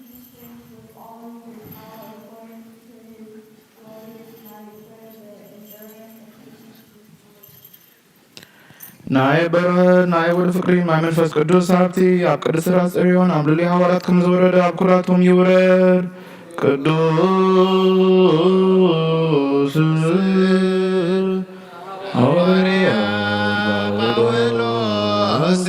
these things with all your power according to his glorious might, for the endurance and patience with joy. ናይ በረኸት ናይ ወልድ ፍቅሪ ናይ መንፈስ ቅዱስ ሃብቲ ኣብ ቅድስት ራስ ጽዮን ኣብ ልዕሊ ሃዋርያት ከም ዝወረደ ኣብ ኩላቶም ይውረድ። ቅዱስ ሃዋርያ ጳውሎስ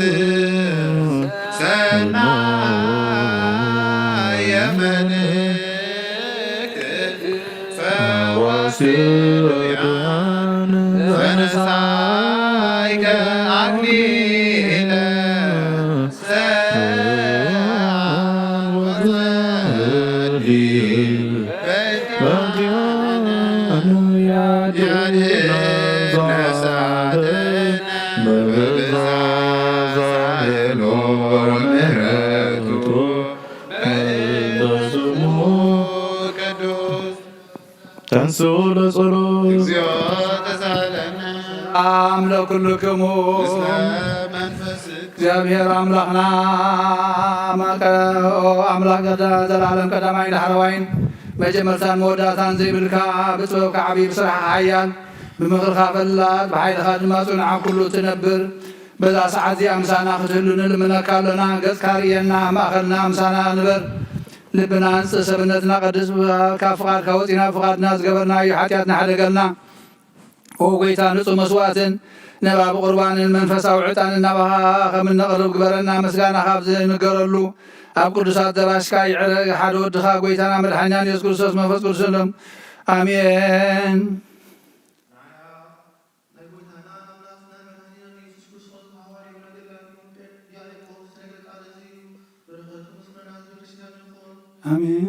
ሰናየ መልእክት ፈዋሲ ርያን ዘነሳይከ ኣክሊለ ተንሥኡ ለጸሎት። ኣምለኩልክሙ። ምስለ መንፈስክ። እግዚኣብሔር ኣምላኽና፣ ኣምላክ፣ ኦ ኣምላኽ ቀዳ-፣ ዘላለም ቀዳማይ ዳሕረዋይን መጀመርታን መወዳእታን ዘይብልካ፣ ብጥበብካ ዓብዪ፣ ብስራሕካ ሓያል፣ ብምኽርኻ ፈላጥ፣ ብሓይልኻ ድማ ጽኑዕ፣ ኣብ ኩሉ እትነብር፣ በዛ ሰዓት እዚኣ ምሳና ክትህሉ ንልምነካ ኣሎና። ገጽካ ርእየና፣ ኣብ ማእኸልና ምሳና ንበር። ልብና ኣንጽህ፣ ሰብነትና ቀድስ፣ ካብ ፍቓድካ ወጺና ብፍቓድና ዝገበርናዮ ሓጢኣትና ሕደገልና። ኦ ጐይታ፣ ንጹህ መስዋእትን ነባቢ ቁርባንን መንፈሳዊ ዕጣንን ናባኻ ከም እነቕርብ ግበረና። ምስጋና ካብ ዝንገረሉ ኣብ ቅዱስ ኣዳራሽካ ይዕረግ። ሓደ ወድኻ ጐይታና መድሓኒናን የሱስ ክርስቶስ መንፈስ ቅዱስን ሎም። ኣሜን። ናይ ጐይታና ኣምላኽና መድሓኒናን የሱስ ክርስቶስ ብሃዋርያኡ ንገዳም ያዕቆብ ዝተነገረ ቃል እዚ እዩ። በረኸቱ ምስ መላእክት ቤተክርስትያን ይኹን። ኣሜን።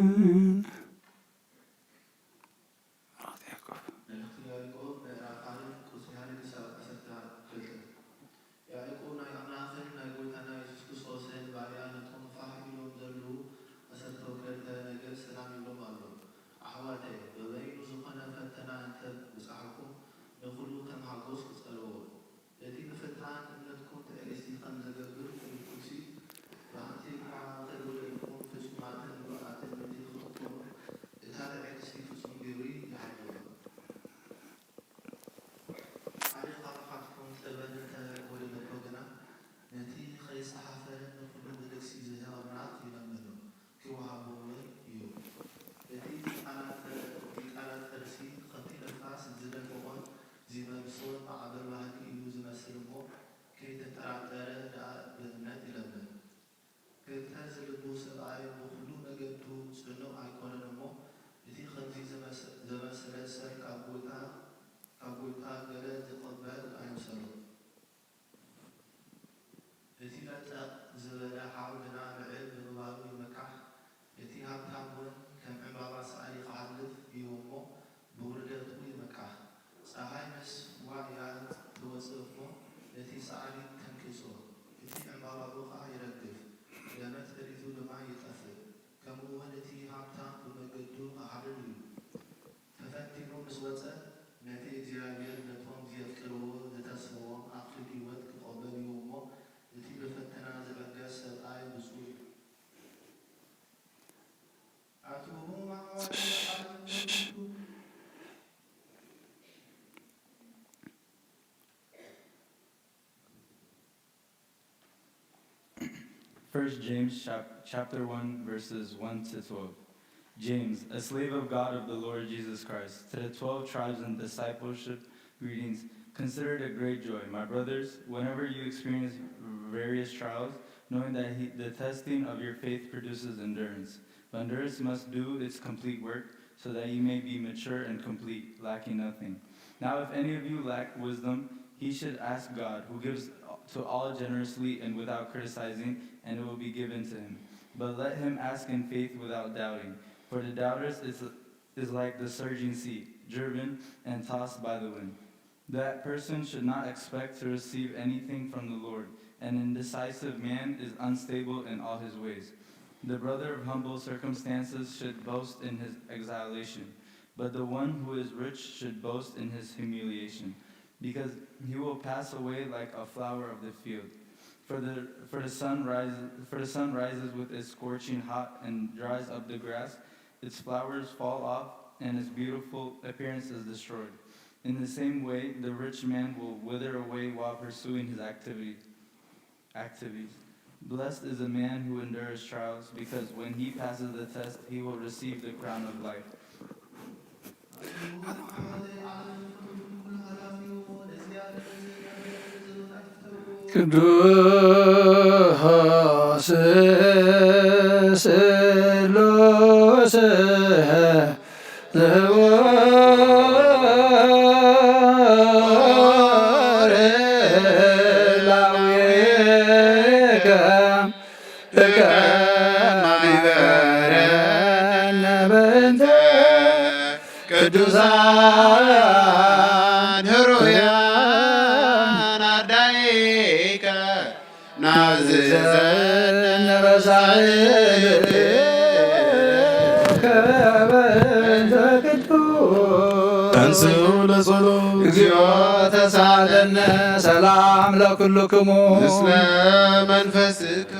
መልእኽቲ ያዕቆብ። መልእኽቲ ያዕቆብ ምዕራፍ ሓደ ቁጽሪ ሓደ ክሳብ ዓሰርተ ክልተ። ያዕቆብ ናይ ኣምላኽን ናይ ጐይታና የሱስ ክርስቶስን ባርያ ነቶም ፋሕ ኢሎም ዘለዉ ዓሰርተ ክልተ ነገድ ሰላም ይብሎም ኣሎ። ኣሕዋተይ፣ በበይኑ ዝኾነ ፈተና እንተ ብጽሓኩም፣ ንኹሉ ከም ሓጎስ ቁጸርዎ። እቲ ምፍታን እምነትኩም ትዕግስቲ ከም ዘገብር ፈሊጥኩምሲ፣ ብሓንቲ እኳ እንተ ተጎዲእኩም፣ ፍጹማትን ብቕዓትን ምእንቲ ክትኮኑ፣ እታ ትዕግስቲ ፍጹም ገይሩ ይሓልወኩም። ሓደ ካብኻትኩም ጥበብ እንተ ጐደለቶ ግና፣ ነቲ ኸይጸሓፈ ንኹሉ ብልግሲ ዝህብ ኣምላኽ ይለምኖ፣ ክወሃቦ እውን እዩ። እቲ ዝቃላጠ-፣ ዝቃላጠርሲ ኸብቲ ነፋስ ዝደፍኦን ዚመልሶን ማዕበል ባህሪ እዩ ዝመስል እሞ፣ ከይተጠራጠረ ደኣ ብእምነት ይለምን። ክልተ ዝልቡ ሰብኣይ ብኹሉ መገዱ ጽኑዕ ኣይኮነን እሞ፣ እቲ ኸምዚ ዘመሰ-፣ ዘመሰለ ሰብ ካብ ጐይታ፣ ካብ ጐይታ ገለ ዝቕበል ኣይምሰሎ። እቲ ለጠቕ ዝበለ ሓው ግና ልዕል ብምባሉ ይመካሕ። እቲ ሃብታም እውን ከም ዕምባባ ሳዕሪ ክሓልፍ እዩ እሞ፣ ብውርደቱ ይመካሕ። ጸሓይ ምስ ዋእያ ትወጽእ እሞ፣ ነቲ ሳዕሪ ተንቅጾ፣ እቲ ዕምባባኡ ኸኣ ይረግፍ፣ ገመድ ተሪቱ ድማ ይጠፍእ። ከምኡ እውን እቲ ሃብታም ብመገዱ ክሓድር እዩ። ተፈቲኑ ምስ ወጸ፣ ነቲ እግዚኣብሔር ነቶም ዜፍቅርዎ ዝተስፈዎም ኣኽሊል ህይወት ክቐበል እዩ እሞ፣ እቲ ብፈተና ዝዕገስ ሰብኣይ ብፁዕ እዩ። ኣቱሁም ኣሕዋተይ፣ First James chap-, chapter one, verses one to twelve. James, a slave of God, of the Lord Jesus Christ, to the twelve tribes in discipleship, greetings. Consider it a great joy, my brothers, whenever you experience various trials, knowing that he, the testing of your faith produces endurance. But endurance must do its complete work, so that you may be mature and complete, lacking nothing. Now, if any of you lack wisdom, he should ask God, who gives to all generously and without criticizing, and it will be given to him. But let him ask in faith without doubting. For the doubters is, is like the surging sea, driven and tossed by the wind. That person should not expect to receive anything from the Lord. An indecisive man is unstable in all his ways. The brother of humble circumstances should boast in his exaltation, but the one who is rich should boast in his humiliation, because he will pass away like a flower of the field. For the, for the sun rises, for the sun rises with its scorching hot and dries up the grass. Its flowers fall off, and its beautiful appearance is destroyed. In the same way, the rich man will wither away while pursuing his activity, activities. Blessed is the man who endures trials, because when he passes the test, he will receive the crown of life. ቅዱስ ስሉስ ዘወር ላዊከ እከ ማይበረነ በእንተ ቅዱሳን ህሩያን ኣርዳኢከ ናዝዘን ረሳዕከ በእንተ ቅዱስ እንስኡ ለጸሎት። እግዚኦ ተሳለነ። ሰላም ለኩልክሙ። ምስለ መንፈስከ።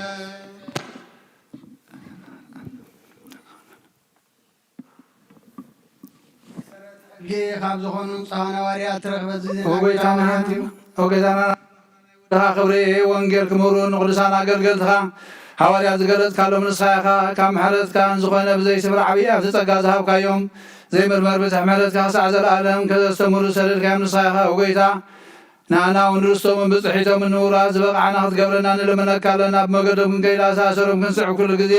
ሕጊ ካብ ዝኾኑ ንጹሃን ሃዋርያት ትረኽበ እዚ ዜና ኦ ጎይታና፣ ኦ ጎይታና፣ ድኻ ክብሪ ወንጌል ክምህሩ ንቅዱሳን ኣገልገልትኻ ሃዋርያት ዝገለጽካሎም ንስኻ ኢኻ። ካብ ምሕረትካ ዝኾነ ብዘይስፍር ዓብዪ ኣብቲ ጸጋ ዝሃብካዮም ዘይምርመር ብትሕ ምሕረትካ ክሳዕ ዘለኣለም ከዘስተምህሩ ዝሰደድካዮም ንስኻ ኢኻ። ኦ ጎይታ፣ ንኣና እውን ርስቶምን ብጽሒቶምን ንውራስ ዝበቕዓና ክትገብረና ንልምነካ ኣለና። ብመገዶም ክንከይድ ኣሳሰሮም ክንስዕብ ኩሉ ግዜ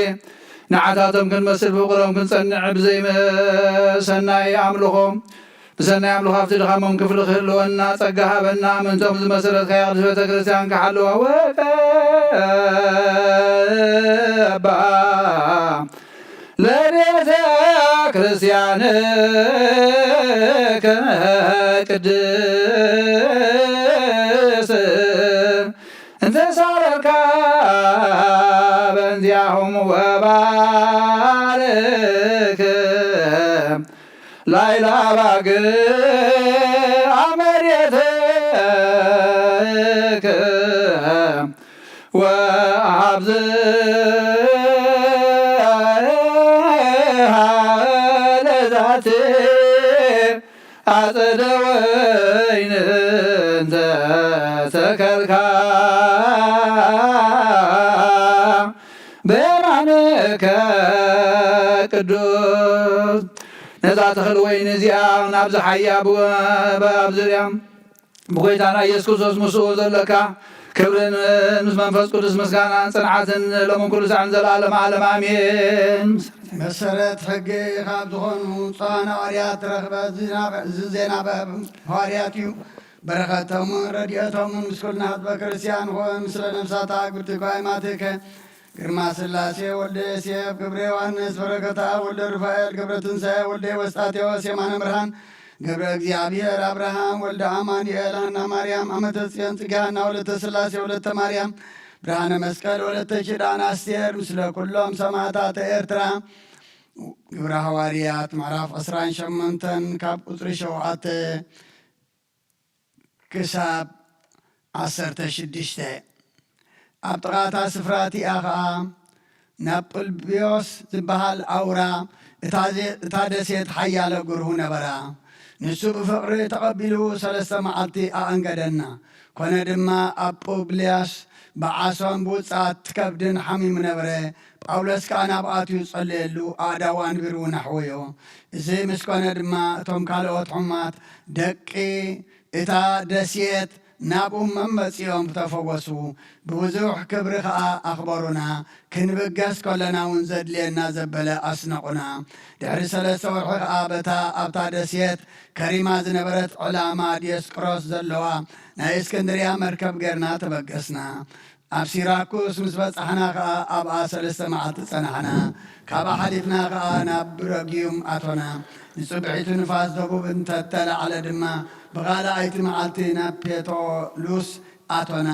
ንዓታቶም ክንመስል ብፍቕሮም ክንጸንዕ ብዘይመሰናይ ኣምልኾ ብሰናይ ኣምልኾ ኣብቲ ድኻሞም ክፍሊ ክህልወና ጸጋ ሃበና። ምእንቶም ዝመሰረትካያ ቅድስት ቤተ ክርስቲያን ክሓልዋ ወቀባ ለቤተ ክርስቲያንከ ቅድስት እንተ ሳረርካ በእንቲአሆሙ ወባርክ ላይላ ባግ ኣመሬትክ ወአብዝሃ ለዛቲ ኣጸደ ወይን እንተ ተከልካ በማንከ ቅዱስ። ነዛ ተኽል ወይኒ እዚኣ ናብ ዝሓያ ብ-፣ ኣብ ዙርያ ብጎይታና ኢየሱስ ክርስቶስ ምስኡ ዘለካ ክብርን ምስ መንፈስ ቅዱስ ምስጋናን ጽንዓትን ሎምን ኩሉ ሳዕን ዘለዓለም ዓለም ኣሜን። መሰረት ሕጊ ካብ ዝኾኑ ብፁዓን ሃዋርያት ትረኽበ እዚ ዜና ሃዋርያት እዩ። በረኸቶምን ረድኤቶምን ምስ ኩልና ህዝበ ክርስቲያን ኾን፣ ምስለ ነፍሳታ ግብርቲ ጓይማትከ ግርማ ስላሴ ወልደ ዮሴፍ፣ ገብረ ዮሃንስ፣ በረከታ ወልደ ሩፋኤል፣ ገብረ ትንሳኤ ወልደ ወስጣቴዎስ፣ የማነ ብርሃን፣ ገብረ እግዚኣብሔር፣ ኣብርሃም ወልደ ኣማኑኤል፣ ሃና ማርያም፣ ኣመተ ጽዮን፣ ጽጌ ሃና፣ ወለተ ስላሴ፣ ወለተ ማርያም፣ ብርሃነ መስቀል፣ ወለተ ኪዳን ኣስቴር፣ ምስለ ኩሎም ሰማዕታተ ኤርትራ። ግብረ ሃዋርያት ምዕራፍ ዕስራን ሸሞንተን ካብ ቁጽሪ ሸውዓተ ክሳብ ዓሰርተ ሽዱሽተ። ኣብ ጥቓ እታ ስፍራ እቲኣ ኸኣ ናብ ጵልብዮስ ዝበሃል ኣውራ እታ ዜ-፣ እታ ደሴት ሓያለ ግርሁ ነበራ። ንሱ ብፍቕሪ ተቐቢሉ ሰለስተ መዓልቲ ኣኣንገደና። ኮነ ድማ ኣብ ጵብልያስ ብዓሶን ብውጽኣት ከብድን ሓሚሙ ነበረ። ጳውሎስ ከኣ ናብኣትዩ ጸለየሉ፣ ኣእዳዉ ኣንቢሩ እውን ኣሕወዮ። እዚ ምስ ኮነ ድማ እቶም ካልኦት ሕሙማት ደቂ እታ ደሴት ናብኡ መመጺኦም ተፈወሱ፣ ብብዙሕ ክብሪ ኸኣ ኣኽበሩና። ክንብገስ ከለና እውን ዘድልየና ዘበለ ኣስነቑና። ድሕሪ ሰለስተ ወርሒ ኸኣ በታ ኣብታ ደሴት ከሪማ ዝነበረት ዕላማ ዲዮስቆሮስ ዘለዋ ናይ እስክንድርያ መርከብ ጌርና ተበገስና። ኣብ ሲራኩስ ምስ በጻሕና ኸኣ ኣብኣ ሰለስተ መዓልቲ ጸናሕና። ካብኣ ሓሊፍና ኸኣ ናብ ረጊዩም ኣቶና። ንጽብሒቱ ንፋስ ደቡብ እንተተላዕለ ድማ ብኻልኣይቲ መዓልቲ ናብ ፔቶሉስ ኣቶና።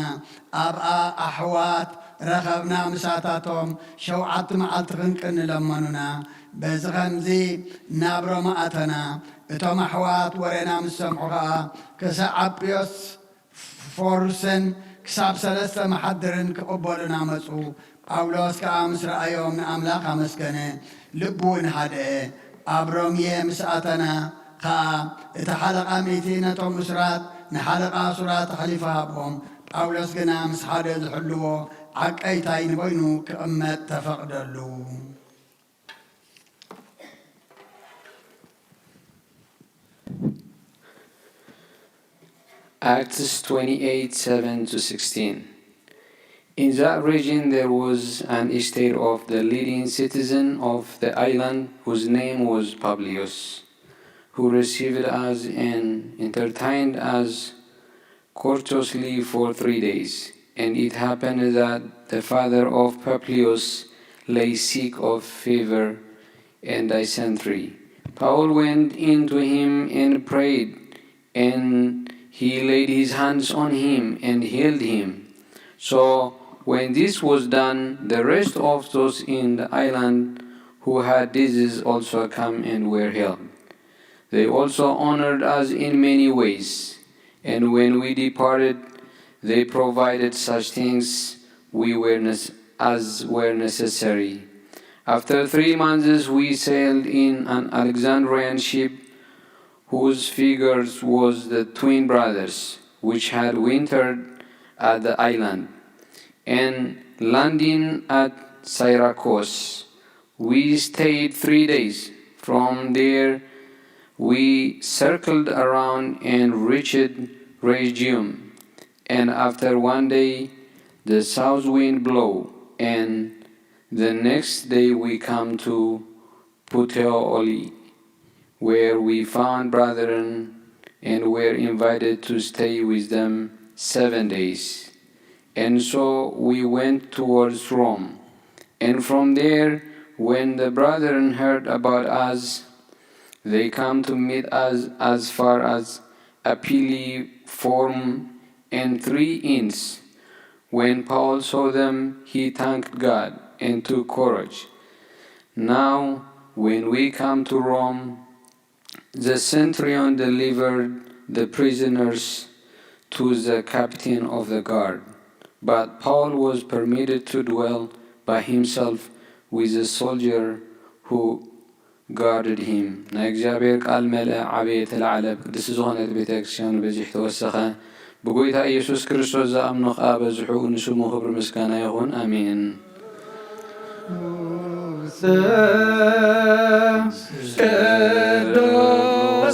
ኣብኣ ኣሕዋት ረኸብና፣ ምሳታቶም ሸውዓተ መዓልቲ ክንቅኒ ለመኑና። በዚ ኸምዚ ናብ ሮማ ኣተና። እቶም ኣሕዋት ወሬና ምስ ሰምዑ ኸኣ ክሳዕ ኣጵዮስ ፎሩስን ክሳብ ሰለስተ መሓድርን ክቕበሉና መጹ። ጳውሎስ ከኣ ምስ ረኣዮም ንኣምላኽ ኣመስገነ፣ ልቡ እውን ሃድአ። ኣብ ሮምየ ምስ ኣተና ኸኣ እቲ ሓለቓ ሚእቲ ነቶም እሱራት ንሓለቓ እሱራት ኣሕሊፉ ሃቦም። ጳውሎስ ግና ምስ ሓደ ዝሕልዎ ዓቀይታይ ንበይኑ ክቕመጥ ተፈቕደሉ። Acts twenty-eight, seven to sixteen. In that region there was an estate of the leading citizen of the island, whose name was Publius, who received us and entertained us courteously for three days. And it happened that the father of Publius lay sick of fever and dysentery. Paul went in to him and prayed, and he laid his hands on him and healed him. So when this was done, the rest of those in the island who had disease also came and were healed. They also honored us in many ways, and when we departed, they provided such things we were nec- as were necessary. After three months, we sailed in an Alexandrian ship whose figures was the twin brothers, which had wintered at the island, and landing at Syracuse, we stayed three days. From there, we circled around and reached Rhegium. And after one day, the south wind blew, and the next day we come to Puteoli, where we found brethren and were invited to stay with them seven days. And so we went towards Rome. And from there, when the brethren heard about us, they come to meet us as far as Apiliform and three inns. When Paul saw them, he thanked God and took courage. Now, when we come to Rome, the centurion delivered the prisoners to the captain of the guard, but Paul was permitted to dwell by himself with the soldier who guarded him. ናይ እግዚኣብሔር ቃል መልአ፣ ዓበየ፣ ተላዕለ፣ ቅድስቲ ዝኾነት ቤተ ክርስቲያን በዚሕ ተወሰኸ። ብጎይታ ኢየሱስ ክርስቶስ ዝኣምኑ ከኣ በዝሑ፣ ንስሙ ክብሪ ምስጋና ይኹን። ኣሜን። ቅዱስ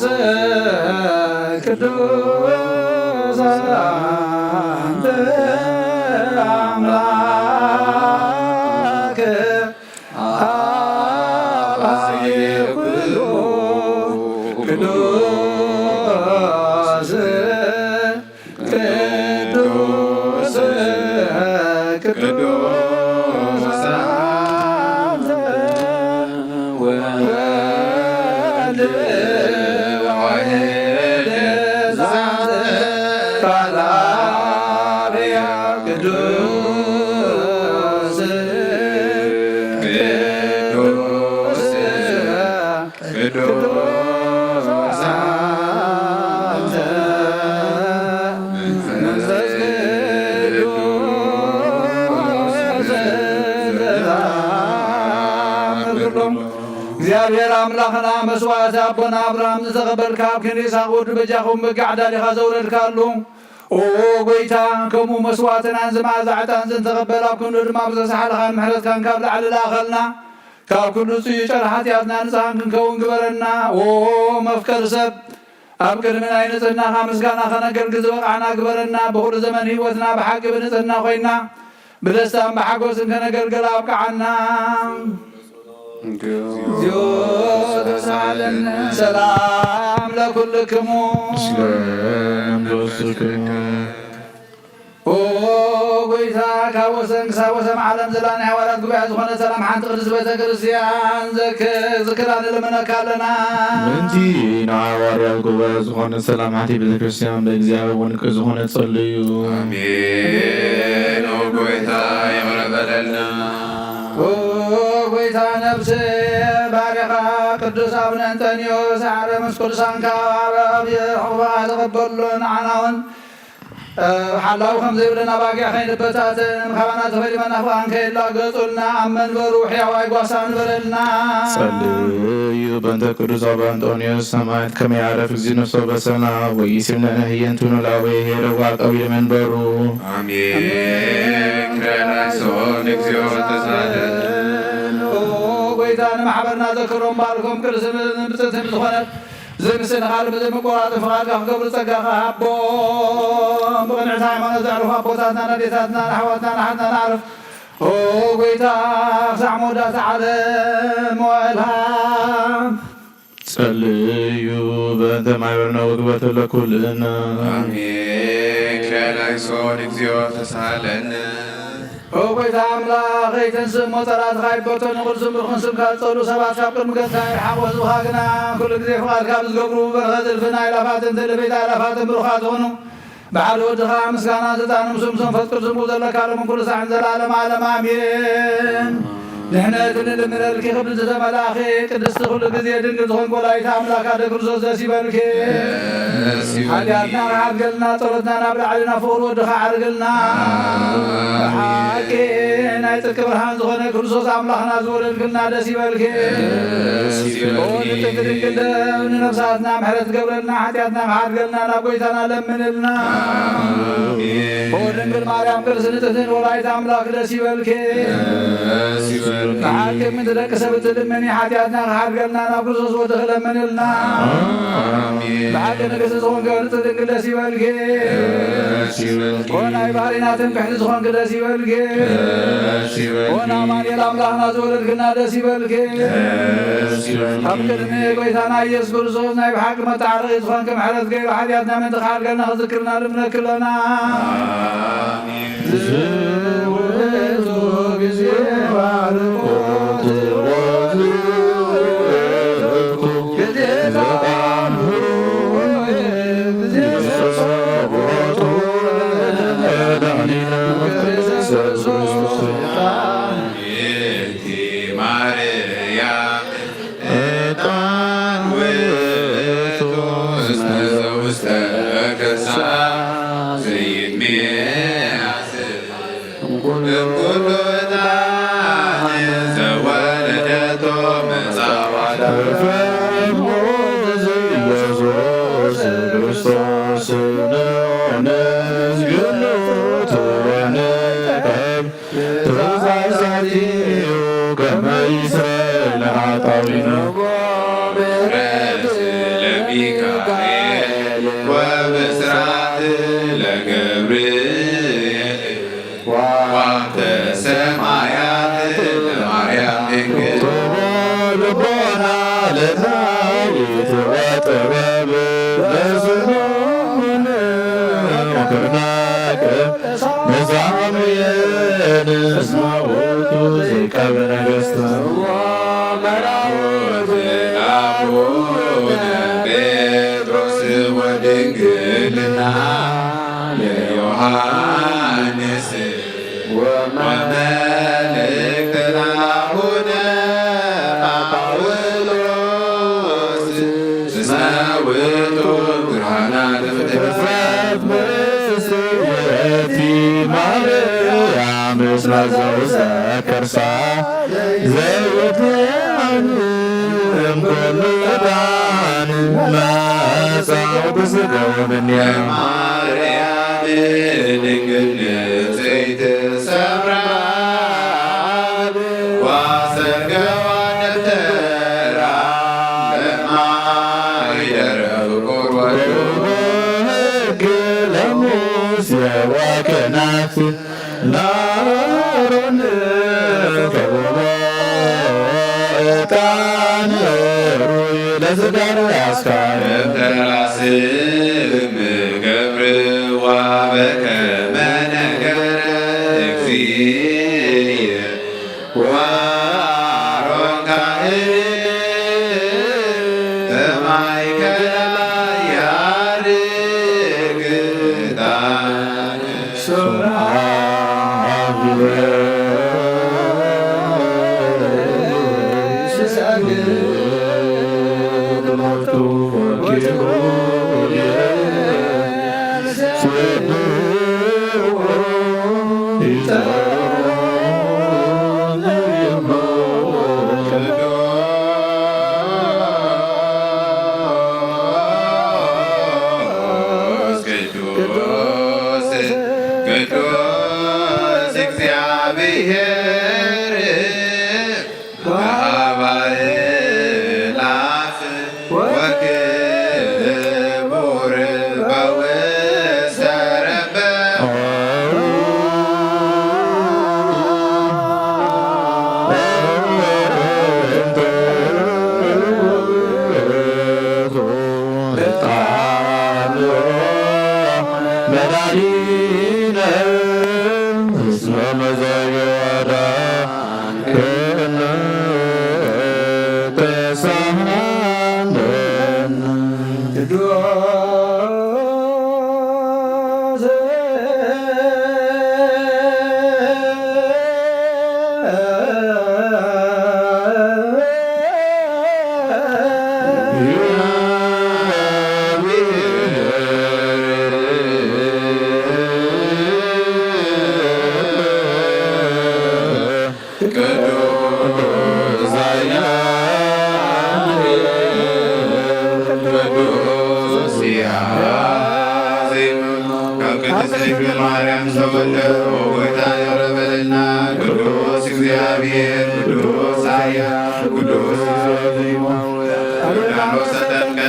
ቅዱስ አንተ አምላክ አብ ኩሉ ቅዱስ ቅዱስ ቅዱስ አንተ ወልድ ዋሕድ ዛተ ቃል አብ ቅዱስ ቅዱስ ቅዱስ አንተ መንፈስ ቅዱስ ተአምር ኩሎም። እግዚኣብሔር ኣምላኽና መስዋዕቲ ኣቦና ኣብርሃም ዝተቐበልካ፣ ኣብ ክንዲ ይስሐቅ ወዱ በጃኹም በጊዕ ኣዳሊኻ ዘውረድካሉ፣ ኦ ጎይታ፣ ከምኡ መስዋዕትናን ዝመኣዛ ዕጣን ዝንተቐበል፣ ኣብ ክንዱ ድማ ብዘስሓልኻን ምሕረትካን ካብ ላዕሊ ለኣኸልና። ካብ ኩሉ ጽዩይ ጨር ሓጢኣትና ንጽሃን ክንከውን ግበረና። ኦ መፍቀሪ ሰብ፣ ኣብ ቅድሚ ናይ ንጽህናኻ ምስጋና ከነገልግል ዝበቓዕና ግበረና። ብኹሉ ዘመን ህይወትና ብሓቂ ብንጽህና ኮይና ብደስታን ብሓጎስን ከነገልግል ኣብቅዓና። እግዚኦ ተሳለነ። ሰላም ለኩልክሙ። ምስለ መንፈስክሙ። ኦ ጎይታ፣ ካብ ወሰን ክሳብ ወሰን ዓለም ዘላ ናይ ሃዋርያት ጉባኤ ዝኾነ ሰላም ሓንቲ ቅድስት ቤተ ክርስቲያን ዘክ-፣ ዝክራ ንልምነካ ኣለና። ምእንቲ ንሃዋርያት ጉባኤ ዝኾነ ሰላም ሓንቲ ቤተ ክርስቲያን ብእግዚኣብሔር ወንቅ ዝኾነ ጸልዩ። ኣሜን። ኦ ጎይታ፣ ይቕረ በለልና። ኦ ጎይታ፣ ነፍሲ ባሪኻ ቅዱስ ኣቡነ እንጠንዮስ ኣረ ምስ ቅዱሳን ካብ ኣብ ሕቑፋ ተቐበሎ። ንዓና እውን ሓላው ከም ዘይብልና ባጊዕ ከይንበታተን፣ ካባና ተፈሊመና ፍቓን ከይላገጹልና፣ ኣብ መንበሩ ሕያዋይ ጓሳ ንበረልና። ጸልዩ በእንተ ቅዱስ ኣባ እንጦንዮስ ሰማዕት ከመ ይዓረፍ እግዚእ ነፍሶ በሰላም ወኢይስእን ለነ ህየንቱ ኖላዌ ኄረ ወአቀዊለ መንበሩ። ኣሜን። ክረናይሶን እግዚኦ ተሳለ። ኦ ጎይታ፣ ንማሕበርና ዘክሮም ባልኮም ቅድስትን ብጽእትን ዝኾነት ዝምስል ኻል ብዘይ መቆራረጽ ፍቓድካ ክገብሩ ጸጋኻ ሃቦም። ብቕንዕቲ ሃይማኖት ዘዕርፉ ኣቦታትና፣ ኣዴታትና፣ ኣሕዋትና፣ ኣሓትና ንዓርፍ። ኦ ጎይታ፣ ክሳዕ መወዳእታ ዓለም መዋእልካ ጸልዩ በእንተ ማሕበርነ ወግበርቶ ለኩልነ። ኣሜን። ክሪያ ላይሶን እግዚኦ ተሳሃለነ። ኦ ጎይታ ኣምላኽ፣ ከይትንስእ እሞ ጸላእትኻ ይበተኑ፣ ቅዱስን ብሩኽን ስምካ ዝጸልኡ ሰባት ካብ ቅድሚ ገጽካ ይርሓቑ። ህዝብኻ ግና ኩሉ ግዜ ፍቓድካ ብዝገብሩ፣ በረኸት እልፍን ኣእላፋትን ትልፊት ኣእላፋትን ብሩኻት ይኹኑ። ብሓደ ወድኻ ምስጋናን ስልጣንን ምስሉ ምስ መንፈስ ቅዱስ ዘለካ ሎምን ኩሉ ሳዕን ዘለዓለመ ዓለም ኣሜን። ድሕነት ንልምነልኪ ክብርቲ ዝተመላእኺ ቅድስቲ ኩሉ ግዜ ድንግል ዝኾንኪ ወላዲተ ኣምላክ ኣደ ክርስቶስ ደስ ይበልኪ። ደስ ይበልኪ። ሓጢኣትና ክሓድገልና ጸሎትና ናብ ላዕሊ ናብ ፍቕሪ ወድኻ ዓርግልና። ኣሜን። ብሓቂ ናይ ጽድቂ ብርሃን ዝኾነ ክርስቶስ ኣምላኽና ዝወለድክልና ደስ ይበልኪ። ደስ ይበልኪ። ኦ ንጽሕቲ ድንግል ደም ንነፍሳትና ምሕረት ትገብረልና ሓጢኣትና ክሓድገልና ናብ ጎይታና ለምንልና። ኣሜን። ኦ ድንግል ማርያም ቅድስቲ ንጽሕቲ ወላዲተ ኣምላክ ደስ ይበልኪ። ደስ ይበልኪ። ብሓቂ ምእንቲ ደቂ ሰብ እትልምኒ ሓጢኣትና ክሓድገልና ናብ ክርስቶስ ወድኺ ለምንልና። ኣሜን። ብሓቂ ንግስቲ ዝኾንኪ ቅድስቲ ድንግል ደስ ይበልኪ። ደስ ይበልኪ። ኦ ናይ ባህሪና ትምክሕቲ ዝኾንኪ ደስ ይበልኪ። ደስ ይበልኪ። ኦ ንኣማኑኤል ኣምላኽና ዝወለድክልና ደስ ይበልኪ። ደስ ይበልኪ። ኣብ ቅድሚ ጎይታና ኢየሱስ ክርስቶስ ናይ ብሓቂ መተዓረቒ ዝኾንኪ ምሕረት ገይሩ ሓጢኣትና ምእንቲ ክሓድገልና ክዝክርና ልምነኪ ኣለና። ዝውቱ ግዜ ባርኮት ወዝወቱ ግዜ ጸባንሁ ግዜ ጸቦቱ መድኃኒነ ክርስቶስ። ማርያም ዕጣን ውእቱ እስመ ዘውስተ ከርሳ ዘይትሜአስ እምኩሉ ዕጣን ዘወለደቶ መጻዋዕታ። ኢየሱስ ክርስቶስ ነመስግኖ ወንቀብ ትእዛዛቲሁ ከመ ይስረይ ለኃጣውኢነ። ምሕረት ለሚካኤል ወብስራት ለገብርኤል ከዋክብተ ሰማያት ለማርያም ድንግል። ልቦና ለዳዊት ወጥበብ ለሰሎሞን ወክርናከ መዛሙየን እስመ ውእቱ ዘይቀብ ነገሥት። መራውት ለአቡነ ጴጥሮስ ወድንግልና ለዮሐንስ ወመልእክት ለአቡነ ጳውሎስ እስመ ውእቱ ብርሃና ለፍጥረት። ምስለ ማርያም እስመ ዘውስተ ከርሳ ዘይትለዓል እምኩሉ ዕጣን መጻውዕት ሥጋው እምኔሃ። ማርያም ድንግል ንጽሕት ሰምራ ዋሰርገዋ ደብተራ ለማይደረ ፍቁር ወዱ። ሕግ ለሙሴ ወከናፍር ለአሮን ከበቦ ዕጣን ሩይ ለዝዳር አስካር። ደብተራ ስም ገብርዋ በከመ ነገረ እግዚእየ ወአሮን ካህን በማእከላ ያርግ ዕጣን። ቅዱስ ቅዱስ ቅዱስ እግዚአብሔር በኃባእ ላፍ ወክቡር በውስተ ረበ። መድኃኒነ እስመ መዘገዳ ቅዱስ ኃያል ቅዱስ ያዜማ ካብ ቅድስት ድንግል ማርያም ዝተወልደ ኦ ጐይታ ይቕረ በለልና። ቅዱስ እግዚኣብሔር ቅዱስ ኃያል ቅዱስ ያዜማ ዮርዳኖስ ተጠምቀ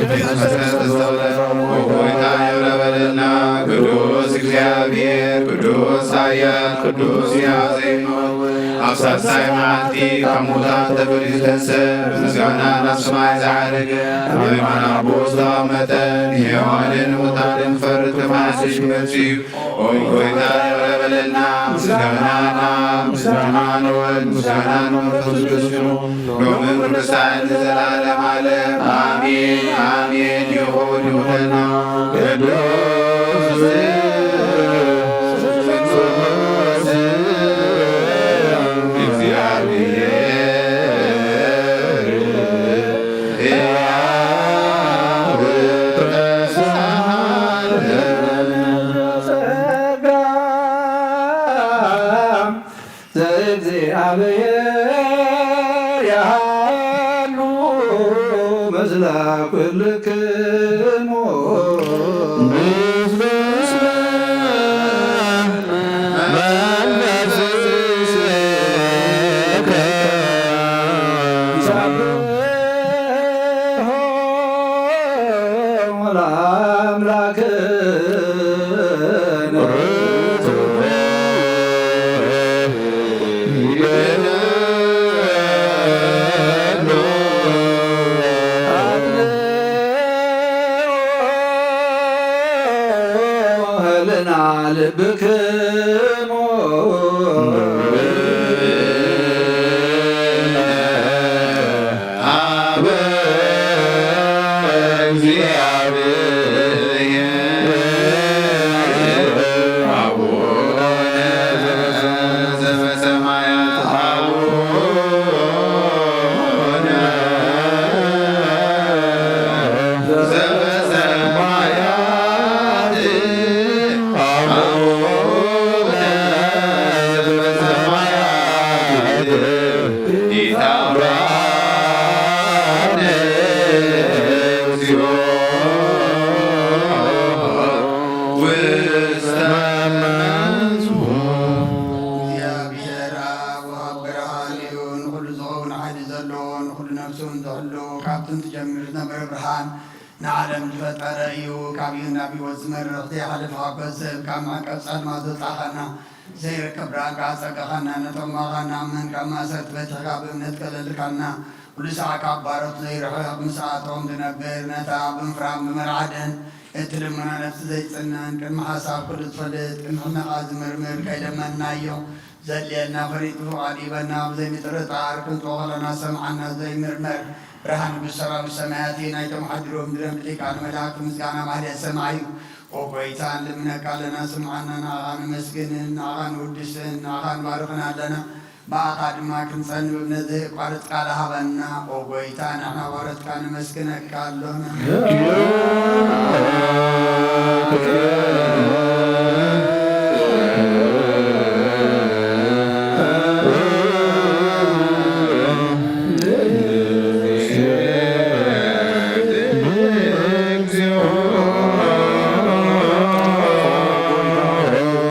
ቅዱስ መስቀል ተሰውረ ኦ ጐይታ ይቕረ በለልና። ቅዱስ እግዚኣብሔር ቅዱስ ኃያል ቅዱስ ያዜማ ኣብ ሳልሳይ መዓልቲ ካብ ሙታን ተፈልዩ ዝተንስአ፣ ብምስጋና ናብ ሰማይ ዝዓረገ፣ ኣብ የማን ኣቦ ዝተቐመጠ፣ ንሕያዋንን ንሙታንን ክፈርድ ከመሓስሽ ይመጽእ እዩ። ኦ ጐይታ ይቕረ በለልና። ምስጋና ንኣብ፣ ምስጋና ንወልድ፣ ምስጋና ንመንፈስ ቅዱስ ይኹን፣ ሎምን ክሳዕን ንዘለዓለም ዓለም። ኣሜን፣ ኣሜን። ይኹን፣ ይኹነልና። ቅዱስ እግዚኣብሔር ኣብ ወሃብ ብርሃን እዩ፣ ንኹሉ ዝኸውን ሓይሊ ዘለዎ፣ ንኹሉ ነፍሱን ዝሕሉ፣ ካብ ጥንቲ ጀሚሩ ዝነበረ ብርሃን ንዓለም ዝፈጠረ እዩ። ካብ እዩ ናብ ህይወት ዝመርሕ ዘይሓልፍ ሓጎስ ዝህብ፣ ካብ መዕቀብ ጸልማት ዘውጻእኻና፣ ዘይርከብ ዳርጋ ኣጸጋኻና፣ ነቶም ዋጋና እመን ካብ ማእሰርቲ ፈቲሕካ ብእምነት ቀለልካና፣ ኩሉ ሰዓት ካብ ባሮት ዘይርሕቕ ምስኣቶም ዝነብር፣ ነታ ብምፍራም ብመርዓድን እትልምኖ ነፍሲ ዘይጽነን፣ ቅድሚ ሓሳብ ኩሉ ዝፈልጥ፣ ቅድሚ ሕመቓ ዝምርምር፣ ከይለመንናዮ ዘድልየና ፈሊጡ ፍቓድ ይበና፣ ብዘይ ምጥርጣር ክንጽኦ ከለና ዝሰምዓና ዘይምርመር ብርሃን ንጉስ ሰራዊት ሰማያት እዩ። ናይቶም ሓዲሮም ምድረን ብሊቃነ መላእክት ምስጋና ማህሌት ሰማይ እዩ። ኦ ጐይታ፣ ንልምነካ ኣለና፣ ስምዓና፣ ንኣኻ ነመስግንን፣ ንኣኻ ንውድስን፣ ንኣኻ ንባርኽን ኣለና። ብኣኻ ድማ ክንጸን ብእምነት ዘየቋርጽ ቃል ሃበና። ኦ ጐይታ፣ ንሕና ባሮትካ ነመስግነካ ኣሎና።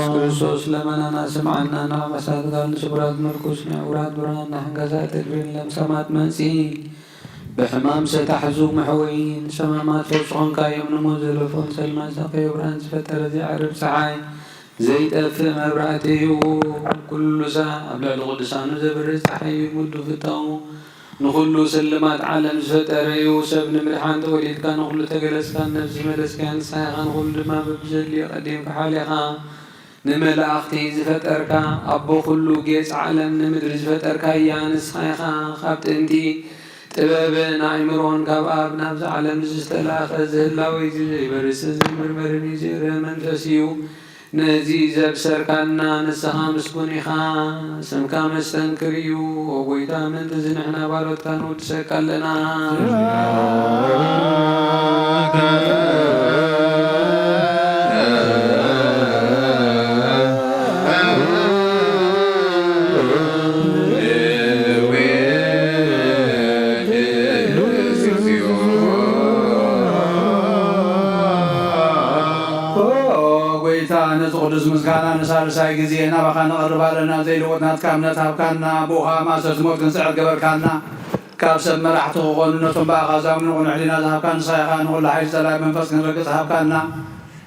ክርስቶስ ለመናና ስምዓና፣ ንኣመሳት ቃል ንስጉራት ምርኩስ፣ ንዕውራት ብርሃን፣ ንሓንካሳት እግሪ፣ ንለምሳማት መንጽሂ፣ ብሕማም ዝተታሕዙ መሕወዪ፣ ንሰማማት ፈውሲ ኾንካዮም፣ ንሞት ዘለፎም ጸልማት ዘኸዮ ብርሃን ዝፈጠረ ዘይዓርብ ጸሓይ፣ ዘይጠፍእ መብራህቲ እዩ። ኩሉ ሳዕ ኣብ ልዕሊ ቅዱሳኑ ዘብርህ ጸሓይ እዩ። ሙሉ ፍታው ንኹሉ ስልማት ዓለም ዝፈጠረ እዩ። ሰብ ንምድሓን ተወሊድካ፣ ንኹሉ ተገለጽካ፣ ነፍሲ መለስካያ፣ ንስኻ ኢኻ ንኹሉ ድማ በብዘድልዮ ቀዲምካ ሓሊኻ ንመላእኽቲ ዝፈጠርካ፣ ኣቦ ኩሉ ጌጽ ዓለም ንምድሪ ዝፈጠርካያ ንስኻ ኢኻ። ካብ ጥንቲ ጥበብን ኣእምሮን ካብ ኣብ ናብዚ ዓለም ዝተላእኸ፣ ዝህላወ እዩ፣ ዘይበርስን ዘይምርመርን እዩ፣ ዘይርእ መንፈስ እዩ። ነዚ ዘብሰርካና ንስኻ ምስጉን ኢኻ። ስምካ መስተንክር እዩ። ኦ ጎይታ፣ ምእንቲ እዚ ንሕና ባሮትካ ንውድሰካ ኣለና። ኦ ጎይታ፣ ነዚ ቅዱስ ምስጋና ንሳልሳይ ግዜ ናባኻ ነቕርብ ኣለና። ዘይልወጥ ናትካ እምነት ሃብካና። ብኡኻ ማእሰርቲ ሞት ክንስዕር ገበርካና። ካብ ሰብ መራሕቲ ክኾኑ ነቶም ብኣኻ ዝኣምኑ ቅኑዕ ሕሊና ዝሃብካ ንስኻ ኢኻ። ንኹሉ ሓይሊ ጸላኢ መንፈስ ክንረግጽ ሃብካና።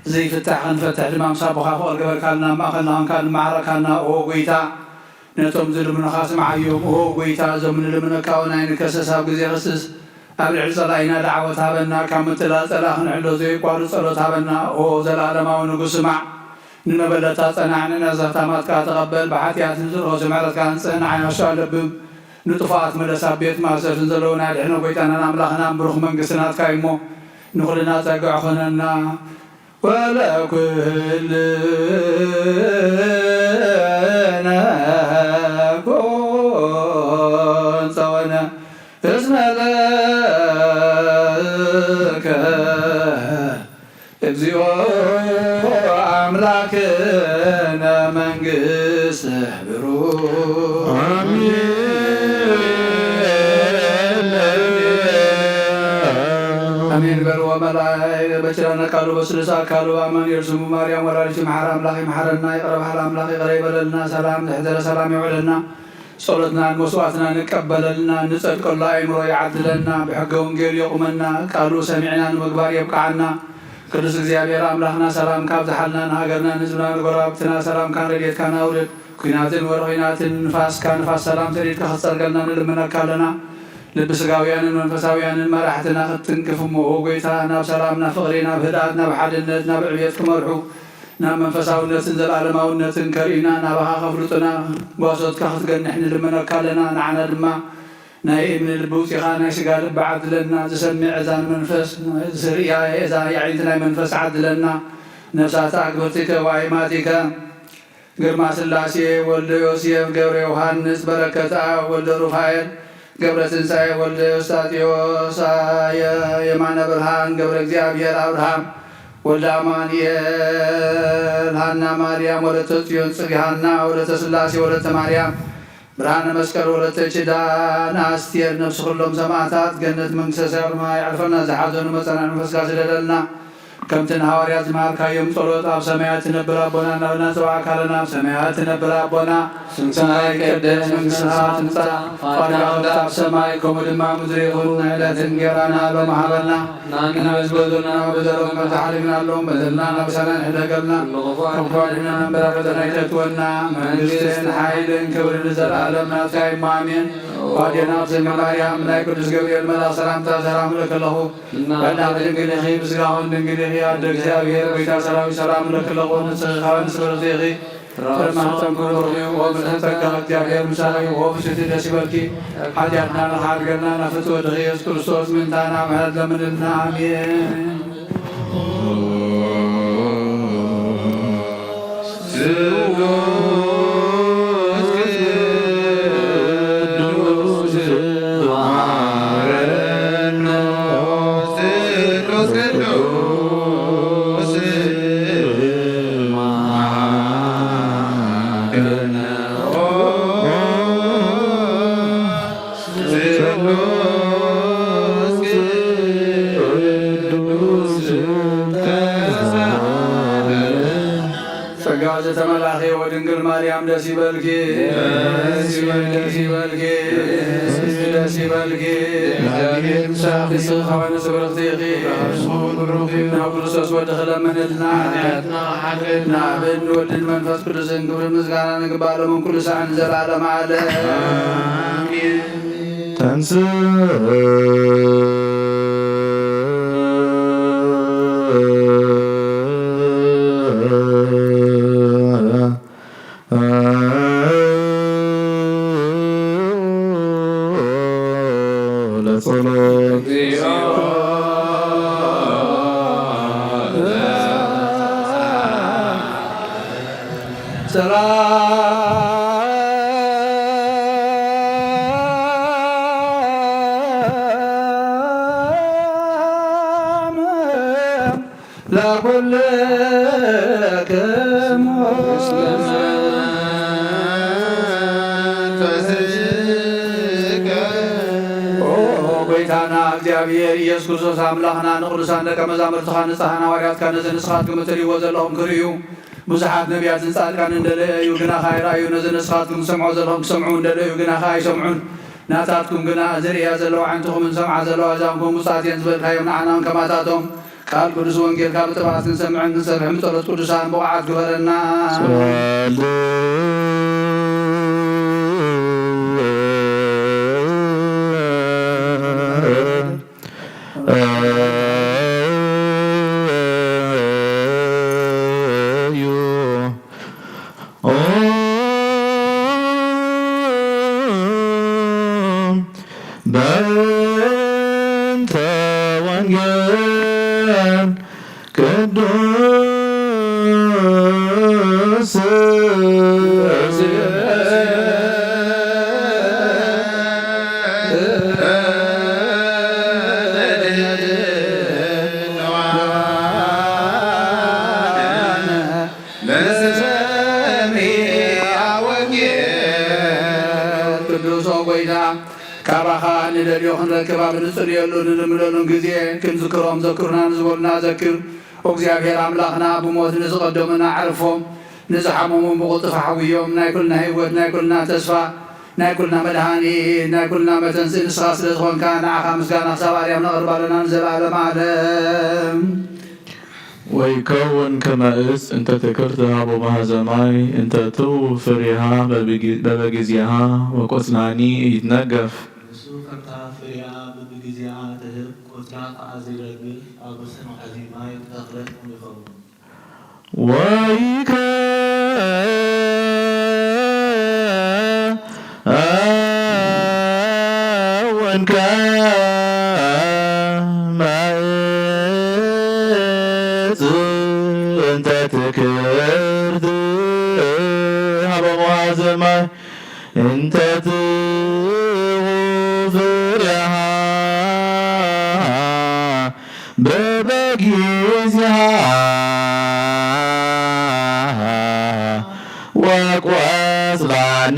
ዘይፍታሕ ክንፈትሕ ድማ ምስ ኣቦኻ ፍቕሪ ገበርካልና። ኣብ ማእኸልና ኾንካ ንመዓረካና። ኦ ጎይታ፣ ነቶም ዝልምኑኻ ስምዓዮም። ኦ ጎይታ፣ እዞም ንልምነካ እውን ኣይንከሰስ። ኣብ ግዜ ክስስ ኣብ ልዕሊ ጸላኢና ደዓወት ሃበና። ካብ ምጥላል ጸላኢ ክንሕሎ ዘየቋርጽ ጸሎት ሃበና። ኦ ዘለኣለማዊ ንጉስ፣ ስማዕ። ንመበለታ ጸናዕ፣ ንነዘርታ ማትካ ተቐበል። ብሓጢኣት ንዝረኸሱ ምሕረትካ ኣንጽህ፣ ንዓያሹ ኣለብም። ንጥፉኣት መለስ። ኣብ ቤት ማእሰርትን ዘለዉ ናይ ድሕነ ጎይታናን ኣምላኽናን ብሩኽ መንግስቲ ናትካ እዩ እሞ፣ ንኹልና ጸግዒ ኾነና። ወለኩልነ ኩን ጸወነ እስመ ለከ እግዚኦ አምላክነ መንግስት ብሩክ። አሜን። አሜን በሉ። ወመላእክት በኪዳነ ቃሉ በስሉስ አካሉ አማኑኤል ስሙ ማርያም ወላዲቱ መሐር አምላክ ይመሐረና። ይቅረ በሃል አምላክ ይቅረ ይበለልና። ሰላም ዘሕደረ ሰላም ይውዕለና። ጸሎትናን መስዋዕትናን ይቀበለልና። ንጸድቀሉ ኣእምሮ ይዓድለና። ብሕገ ወንጌል የቁመና። ቃሉ ሰሚዕና ንምግባር የብቅዓና። ቅዱስ እግዚኣብሔር ኣምላኽና ሰላም ካብዝሓልና ንሃገርና ንህዝብና ንጎረባብትና ሰላምካን ረድኤትካን ኣውርድ። ኲናትን ወረ ኲናትን ንፋስካ ንፋስ ሰላም ሰዲድካ ክትጸርገልና ንልምነካ ኣለና። ልቢ ስጋውያንን መንፈሳውያንን መራሕትና ክትትንክፍ እሞ፣ ኦ ጎይታ፣ ናብ ሰላም፣ ናብ ፍቕሪ፣ ናብ ህድኣት፣ ናብ ሓድነት፣ ናብ ዕብየት ክመርሑ፣ ናብ መንፈሳውነትን ዘላለማውነትን ከርእዩና ናባኻ ከፍልጡና ጓሶትካ ክትገንሕ ንልምነካ ኣለና። ንዓና ድማ ናይ እምኒ ልቢ ውፂኻ ናይ ስጋ ልቢ ዓድለና። ዝሰምዕ እዛን መንፈስ ዝርእያ እዛ የዒንቲ ናይ መንፈስ ዓድለና። ነፍሳት ኣክብርቲከ ወኣይማቲከ ግርማ ስላሴ ወልደ ዮሴፍ ገብረ ዮሃንስ በረከት ኣብ ወልደ ሩፋኤል ገብረ ትንሳኤ ወልደ ዮስጣጢዮስ ኣየ የማነ ብርሃን ገብረ እግዚኣብሔር ኣብርሃም ወልደ ኣማኑኤል ሃና ማርያም ወለተ ጽዮን ጽጌ ሃና ወለተ ስላሴ ወለተ ማርያም ብርሃነ መስቀል ወለተ ኪዳን ኣስቴር ነፍሲ ኩሎም ሰማዕታት ገነት መንግስተ ሰማይ የዕርፈና። ዝሓዘኑ መጸናን መንፈስካ ስደደልና። ከምቲ ንሃዋርያት ዝመሃርካዮም ጸሎት ኣብ ሰማያት ትነብር ኣቦና እናበልና ንጽውዓካ ኣለና። ኣብ ሰማያት ትነብር ኣቦና ስምካ ይቀደስ፣ መንግስትኻ ትምጻእ፣ ፍቓድካ ከምቲ ኣብ ሰማይ ከምኡ ድማ ኣብ ምድሪ ይኹን። ናይ ዕለት እንጌራና ሎሚ ሃበና። ንሕና ንበድለና በደሎም ከምቲ ሓደግናሎም በደልና ኣበሳና ንሕደገልና። ካብ ክፉእ ኣድሕነና እምበር ኣብ ፈተና ኣይተእትወና። መንግስትን ሓይልን ክብርን ንዘለኣለም ናትካ እዩ እሞ ኣሜን። ኦ ኣዴና ቅድስት ድንግል ማርያም፣ ናይ ቅዱስ ገብርኤል መልኣኽ ሰላምታ ሰላም እብለኪ ኣለኹ። ብሕና ድንግል ኢኺ፣ ብስጋኹን ድንግል ኢኺ። ኣደ እግዚኣብሔር፣ ጎይታ ሰራዊት፣ ሰላም እብለኪ ኣለኹ። ንስኺ ከኣ ንስብርኽቲ ኢኺ። ፍረ ማህፀንኪ ብሩኽ እዩ። ኦ ምልዕቲ ጸጋ፣ እግዚኣብሔር ምሳኺ። ኦ ፍስሕቲ ደስ ይበልኪ። ሓጢኣትና ንኽሓድገልና ናብ ፍትወ ወድኺ ኢየሱስ ክርስቶስ ምእንታና ምሕረት ለምንልና። ኣሜን። ጸጋ ዘተመላኺ ወድንግል ማርያም ደስ ይበልኪ፣ ደስ ይበልኪ፣ ደስ ይበልኪ፣ ደስ ይበልኪ። ንስኺ ከማን ስብርኽቲ ኢኺ። ናብ ክርስቶስ ወድኺ ለምንልና። ንኣብን ወድን መንፈስ ቅዱስን ክብርን ምስጋናን ይግባእ ሎምን ኩሉ ሰዓትን ንዘለዓለመ ዓለም። ኣሜን። ተንሥእ ለጸሎት። ለኩልክሙ። ኦ ጎይታና እግዚኣብሔር ኢየሱስ ክርስቶስ ኣምላኽና፣ ንቅዱሳን ደቀ መዛሙርትኻ ንጽሓን ሃዋርያትካ ነዚ ንስኻትኩም እትርእይዎ ዘለኹም ክርእዩ ብዙሓት ነቢያትን ጻድቃንን ደለዩ፣ ግናኸ ኣይረኣዩ። ነዚ ንስኻትኩም ትሰምዑ ዘለኹም ክሰምዑ እንደለዩ፣ ግናኸ ኣይሰምዑን። ናታትኩም ግና ዝርእያ ዘለዋ ኣዒንትኹምን ዝሰምዓ ዘለዋ ኣእዛንኩም ብፁዓት እየን ዝበልካዮም፣ ንዓና እውን ከማታቶም ቃል ቅዱስ ወንጌልካ ብጥብዓት ክንሰምዕን ክንሰርሕን ብጸሎት ቅዱሳን ብቑዓት ግበረና። ጸልዩ በእንተ ወንጌል ቅዱስ ለሰሚዐ ወንጌል። ቅዱስ ኦ ጎይታ፣ ካባኻ ንደልዮ ክንረክብ ኣብ ንጽልየሉ ንልምነሉን ግዜ ክንዝክሮም ዘክሩና ንዝበሉና ዘክር። ኦ እግዚኣብሔር ኣምላኽና፣ ብሞት ንዝቐደሙና ኣዕርፎም፣ ንዝሓመሙ ብቕልጡፍ ሓውዮም። ናይ ኩልና ህይወት፣ ናይ ኩልና ተስፋ፣ ናይ ኩልና መድሃኒት፣ ናይ ኩልና መተንስኢ ንስኻ ስለ ዝኾንካ፣ ንዓኻ ምስጋና ክሳብ ኣርያም ነቕርብ ኣለና ንዘለኣለመ ዓለም። ወይከውን ከመ እፅ እንተ ትክል ትሃቦ ማህዘማይ እንተ ትው ፍሬሃ በብጊ-፣ በበጊዜሃ ወቆጽላኒ ኢይትነገፍ። ንሱ ከምታ ፍሬኣ በብጊዜኣ ትህብ፣ ቆጽላ ከኣ ዘይረግፍ፣ ኣብ ወሰን ዓቢ ማይ ዝተኽለት እሞ ይኸውን። ወይከ ወንከ ማእፅ እንተ ትክርት ሃበ መዋዘማይ እንተ ትውፍርሃ በበጊዜሃ ወቆጽላኒ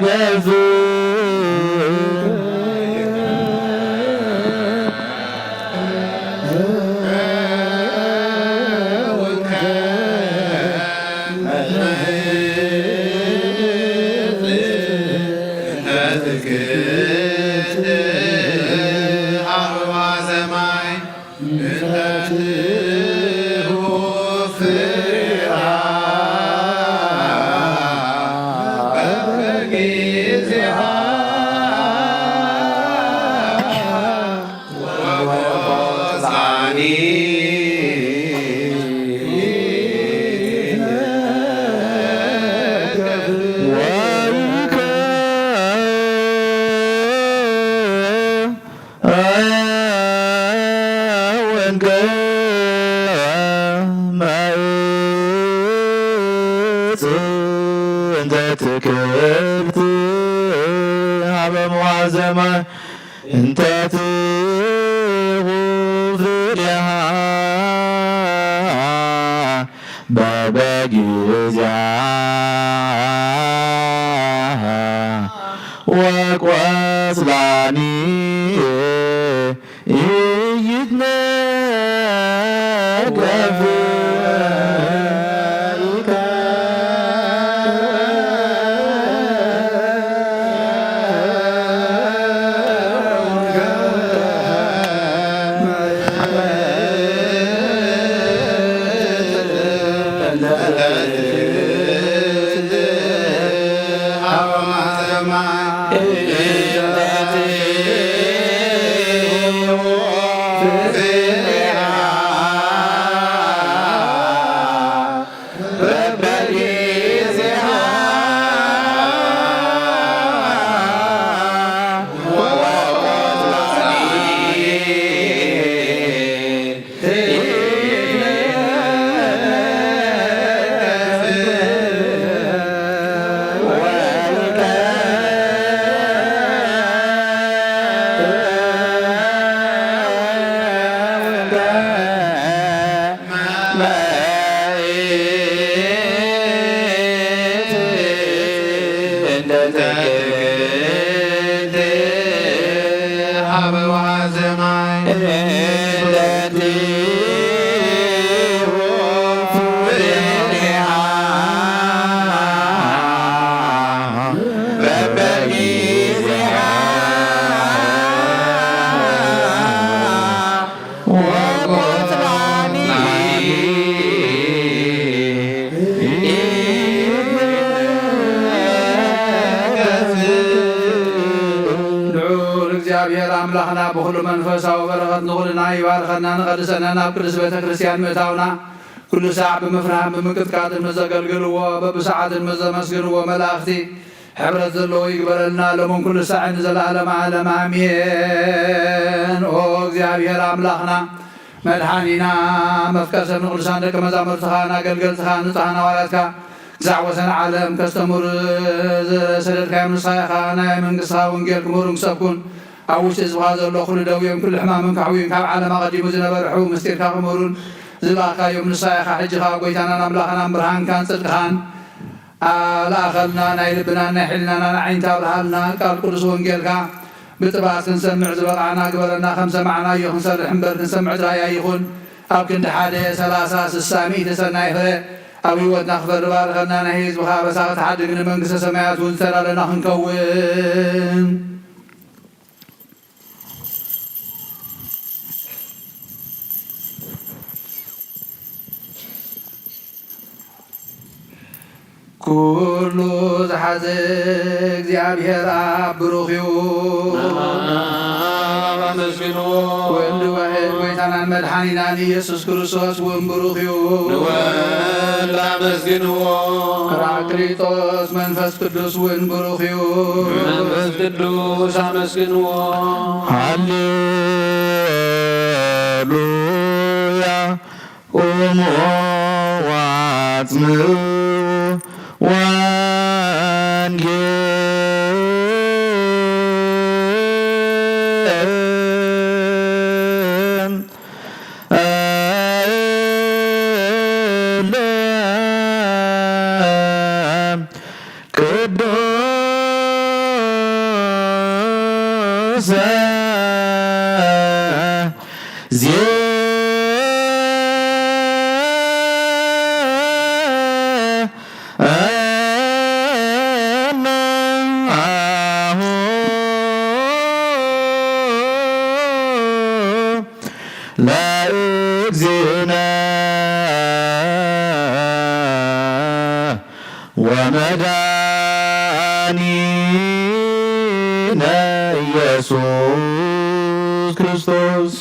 ኢይትነገፍ። ወንጌል ማእፅ እንተ ትክልት ሃበ መዋዘማይ እንተ ትውፍርሃ በበጊዜሃ ወቆጽላኒ ኢይትነገፍ። እልሃ በውሃ ሰማይ እለትሁ ፍሬሃ በበጊዜሃ ወቆጽባኒ ልዑል እግዚኣብሔር ኣምላኽና ብኹሉ መንፈሳዊ በረኸት ንኹልና ይባርከና፣ ንቐድሰና፣ ናብ ቅድስት ቤተ ክርስቲያን ምእታውና፣ ኩሉ ሳዕ ብምፍራህን ብምንቅጥቃጥን ምስ ዘገልግልዎ፣ በብሰዓትን ምስ ዘመስግንዎ መላእኽቲ ሕብረት ዘለዎ ይግበረልና፣ ሎምን ኩሉ ሳዕን ንዘለዓለመ ዓለም ኣሜን። ኦ እግዚኣብሔር ኣምላኽና፣ መድሓኒና፣ መፍቀር ሰብ ንቅዱሳን ደቂ መዛሙርትኻን ኣገልገልትኻን ንጹሓን ሃዋርያትካ ክሳዕ ወሰን ዓለም ከስተምሩ ዝሰደድካዮም ንስኻ ኢኻ። ናይ መንግስትኻ ወንጌል ክምህሩን ክሰብኩን ኣብ ውሽጢ ህዝብኻ ዘሎ ኩሉ ደውዮም ኩሉ ሕማምን ካሕውዩን ካብ ዓለም ኣቐዲሙ ዝነበረ ሕቡእ ምስጢርካ ክምህሩን ዝለኣኽካዮም ንስኻ ኢኻ። ሕጂ ኸኣ ጎይታናን ኣምላኽናን ብርሃንካን ጽድቅኻን ኣልኣኸልና፣ ናይ ልብናን ናይ ሕሊናናን ኣዒንቲ ኣብርሃልና፣ ቃል ቅዱስ ወንጌልካ ብጥባት ክንሰምዕ ዝበቓዕና ግበረና፣ ከም ሰማዕናዮ ክንሰርሕ እምበር ክንሰምዕ ጥራይ ኣይኹን። ኣብ ክንዲ ሓደ ሰላሳ ስሳ ሚእቲ ሰናይ ፍረ ኣብ ህይወትና ክፈሪ ባርከና፣ ናይ ህዝብኻ ኣበሳ ክትሓድግ ንመንግስተ ሰማያት እውን ዝተዳለና ክንከውን። ኩሉ ዝሓዘ እግዚኣብሔር ኣብ ብሩኽ እዩ። ኣብ ኣመስግንዎ። ወልድ ዋሕድ ጎይታናን መድሓኒናን ኢየሱስ ክርስቶስ እውን ብሩኽ እዩ። ንወልድ ኣመስግንዎ። ጳራቅሊጦስ መንፈስ ቅዱስ እውን ብሩኽ እዩ። መንፈስ ቅዱስ ኣመስግንዎ። ሃሌሉያ። ቁሙ ወአጽምዑ ወንጌል። ቅዱስ ዜማ ለእግዚእነ ወመድኃኒነ ኢየሱስ ክርስቶስ።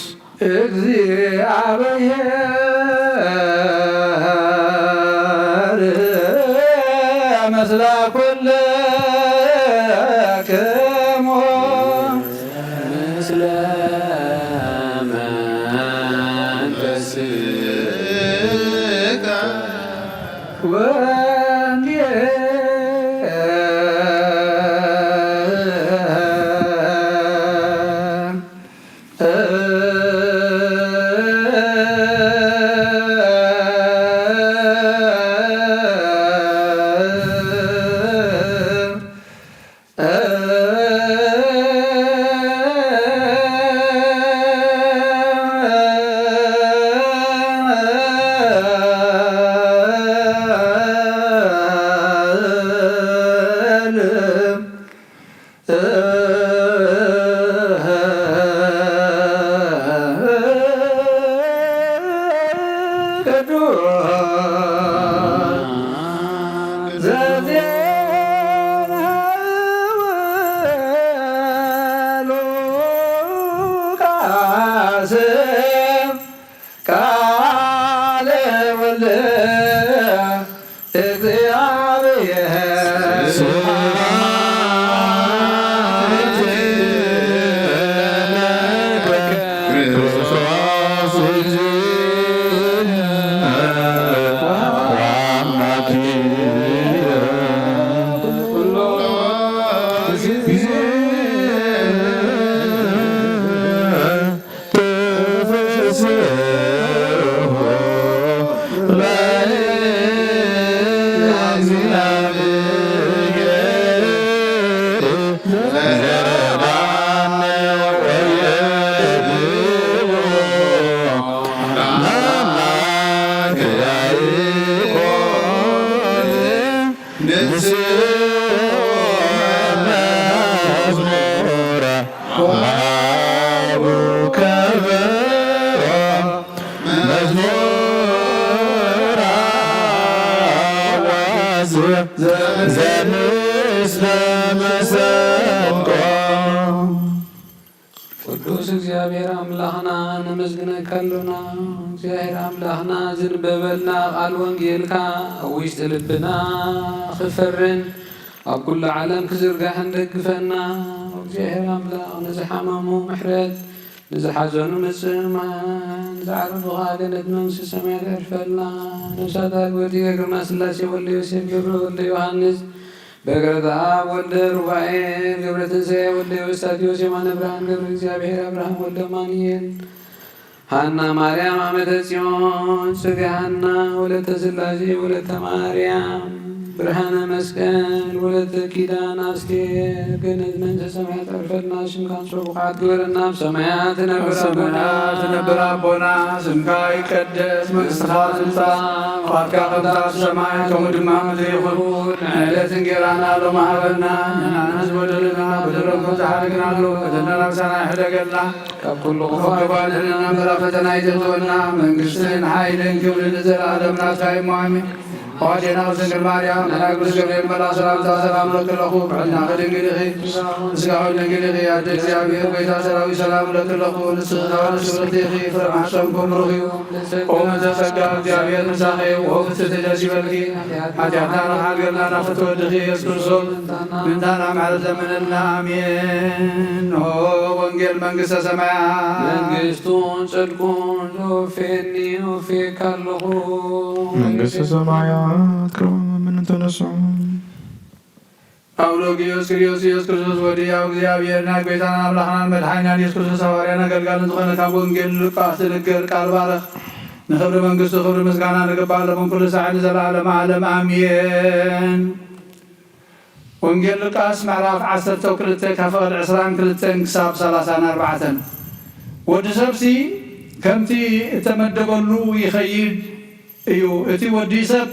እግዚአብሔር ምስለ ኩልክሙ። ምስለ መንፈስከ። ወንጌል። ቃለ ወልድ እግዚአብሔር። ስብሐት ለከ ክርስቶስ እግዚእነ ወአምላክነ ኩሎ ጊዜ። መዝሙር ኣዋዝዕ ዘምስለ መሰንቆ። ቅዱስ እግዚኣብሔር ኣምላኽና ነመስግነካ ኣሎና። እግዚኣብሔር ኣምላኽና ዝንበበልና ቃል ወንጌልካ ኣብ ውሽጢ ልብና ክፈርን ኣብ ኩሉ ዓለም ክዝርጋሕን ደግፈና። እግዚኣብሔር ኣምላኽ ንዝሓመሙ ምሕረት፣ ንዝሓዘኑ ምጽማን፣ ንዝዓረፉ ኸኣ ገነት መንግስቲ ሰማያት የዕርፈልና። ነፍሳት ኣግብርቲ ገብረ ስላሴ ወልደ ዮሴፍ ገብረ ወልደ ዮሃንስ በግረተ ኣብ ወልደ ሩፋኤል ገብረ ትንሳኤ ወልደ ኤዎስጣቴዎስ የማነ ብርሃን ገብረ እግዚኣብሔር ኣብርሃም ወልደ ኣማኑኤል ሃና ማርያም ዓመተ ጽዮን ጽጌ ሃና ወለተ ስላሴ ወለተ ማርያም ብርሃነ መስቀል ወለተ ኪዳን ኣስቴር ገነት መንግስተ ሰማያት ኣዕርፈልና። ሽምካ ንጹር ብኹዓት ግበረና። ኣብ ሰማያት ትነብር ኣቦና፣ ሰማያት ትነብር ኣቦና፣ ስምካ ይቀደስ፣ መንግስትኻ ትምጻእ፣ ፍቓድካ ከምቲ ኣብ ሰማይ ከምኡ ድማ ምድሪ ይኹን። ንዕለት እንጌራና ሎሚ ሃበና፣ ንሕናን ዝበደሉና በደሎም ከም ዝሓለግና ኣሎ፣ በደልና ናብሳና ይሕደገልና፣ ካብ ኩሉ ክፉእ ኣድሕነና፣ እምበር ኣብ ፈተና ኣይተእትወና፣ መንግስትን ሓይልን ክብርን ንዘለኣለም ናትካ እዩ፣ ኣሜን። ኣዋዴና ቅድስት ድንግል ማርያም፣ ናይ ቅዱስ ገብርኤል መልኣክ ሰላምታ ሰላም እለኪ ኣለኹ፣ ብሕልናኺ ድንግል ኢኺ፣ ስጋኺ ድንግል ኢኺ፣ ኣደ እግዚኣብሔር፣ ጎይታ ሰራዊት፣ ሰላም እለኪ ኣለኹ፣ ንስኺ ከኣ ንስብእቲ ኢኺ፣ ፍረ ማሕፀንኩም ብሩኽ እዩ። ኦ ምልዕተ ጸጋ፣ እግዚኣብሔር ምሳኺ፣ ኦ ፍስሕቲ ደስ ይበልኪ፣ ሓጢኣትና ንሓልገልና ናብ ፍትወ ወድኺ ኢየሱስ ክርስቶስ፣ ምንታና ምሕረት ለምነልና፣ ኣሜን። ኦ ወንጌል መንግስተ ሰማያት። መንግስቱን ጽድቁን ዘወፌኒ ወፌካ ኣለኹ። መንግስተ ሰማያት ቅርብ ምእመን ተነሱ። ኣውሎግ ኢየሱስ ክርስቶስ፣ ኢየሱስ ክርስቶስ ወዲ ያው እግዚኣብሔር ናይ ጎይታና ኣምላኽናን መድሓኒናን ኢየሱስ ክርስቶስ ሃዋርያን ኣገልጋልን ዝኾነ ካብ ወንጌል ሉቃስ ዝንገር ቃል ባረኽ። ንኽብሪ መንግስቱ ክብሪ ምስጋና ንግባእ ለምን ኩሉ ሳዕ ንዘለዓለም ዓለም ኣሜን። ወንጌል ሉቃስ ምዕራፍ ዓሰርተ ክልተ ካብ ፍቕዲ ዕስራን ክልተን ክሳብ ሰላሳን ኣርባዕተን። ወዲ ሰብሲ ከምቲ እተመደበሉ ይኸይድ እዩ። እቲ ወዲ ሰብ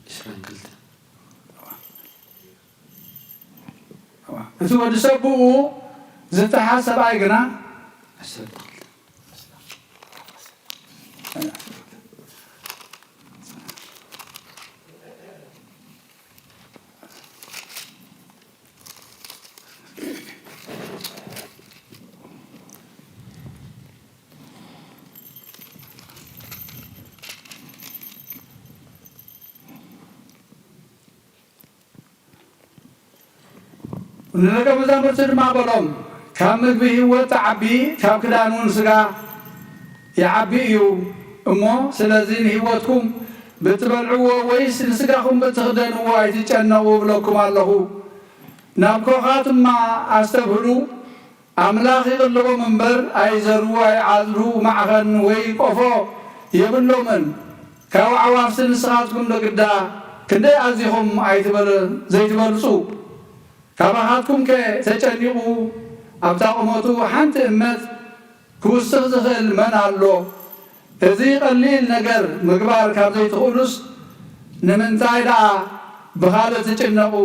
ዕስራን ክልተን። እቲ ወዲ ሰብ ብኡ ዝተሓዝ ሰብኣይ ግና ዓሰርተ ክልተ። ንደቀ መዛሙርቲ ድማ በሎም፣ ካብ ምግቢ ህይወት ትዓቢ፣ ካብ ክዳን እውን ስጋ ይዓቢ እዩ። እሞ ስለዚ ንህይወትኩም ብትበልዕዎ ወይስ ንስጋኹም ብትኽደንዎ ኣይትጨነቑ እብለኩም ኣለኹ። ናብ ኮኻትማ ኣስተብህሉ፣ ኣምላኽ ይቕልቦም እምበር ኣይዘርዉ ኣይዓጽዱ፣ ማዕኸን ወይ ቆፎ የብሎምን። ካብ ኣዕዋፍሲ ንስኻትኩም ዶ ግዳ ክንደይ ኣዚኹም ኣይትበል-፣ ዘይትበልጹ? ካባኻትኩምከ ተጨኒቑ ኣብታ ቁመቱ ሓንቲ እመት ክውስኽ ዝኽእል መን ኣሎ? እዚ ቀሊል ነገር ምግባር ካብ ዘይትኽእሉስ፣ ንምንታይ ደኣ ብኻልእ ትጭነቑ?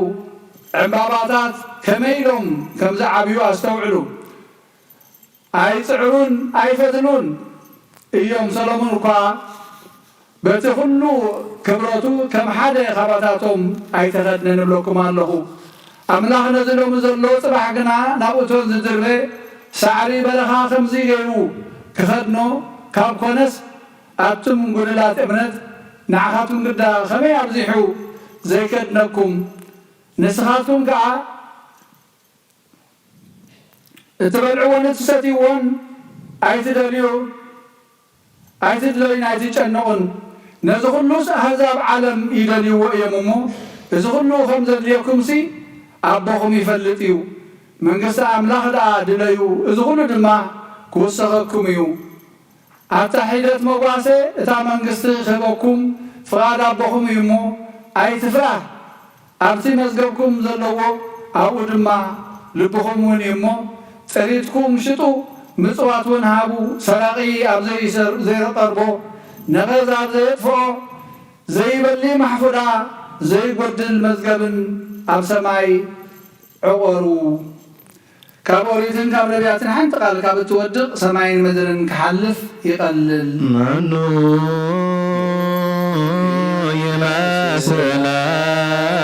ዕምባባታት ከመይ ኢሎም ከም ዝዓብዩ ኣስተውዕሉ። ኣይጽዕሩን ኣይፈትሉን እዮም። ሰሎሞን እኳ በቲ ኹሉ ክብረቱ ከም ሓደ ካባታቶም ኣይተኸድነን እብለኩም ኣለኹ። ኣምላኽ ነዚ ሎሚ ዘሎ ጽባሕ ግና ናብኡቶን ዝድርበ ሳዕሪ በረኻ ከምዚ ገይሩ ክኸድኖ ካብ ኮነስ፣ ኣቱም ጉድላት እምነት፣ ንዓኻትኩም ግዳ ኸመይ ኣብዚሑ ዘይከድነኩም? ንስኻትኩም ከኣ እትበልዕዎን እትሰትይዎን ኣይትደልዩ፣ ኣይትድለዩን ኣይትጨነቑን። ነዚ ኹሉስ ኣህዛብ ዓለም ይደልይዎ እዮም እሞ፣ እዚ ኹሉ ከም ዘድልየኩምሲ ኣቦኹም ይፈልጥ እዩ። መንግስቲ ኣምላኽ ደኣ ድለዩ፣ እዚ ኹሉ ድማ ክውሰኸኩም እዩ። ኣብታ ሒደት መጓሰ እታ መንግስቲ ክህበኩም ፍቓድ ኣቦኹም እዩ እሞ፣ ኣይትፍራህ። ኣብቲ መዝገብኩም ዘለዎ ኣብኡ ድማ ልብኹም እውን እዩ እሞ፣ ጥሪትኩም ሽጡ፣ ምጽዋት እውን ሃቡ፣ ሰራቒ ኣብ ዘይሰር-፣ ዘይተጠርቦ፣ ነቐዝ ኣብ ዘየጥፍኦ፣ ዘይበሊ ማሕፉዳ፣ ዘይጎድል መዝገብን ኣብ ሰማይ ዕቖሩ። ካብ ኦሪትን ካብ ነቢያትን ሓንቲ ቃል ካብ እትወድቕ ሰማይን ምድርን ክሓልፍ ይቐልል። መኑ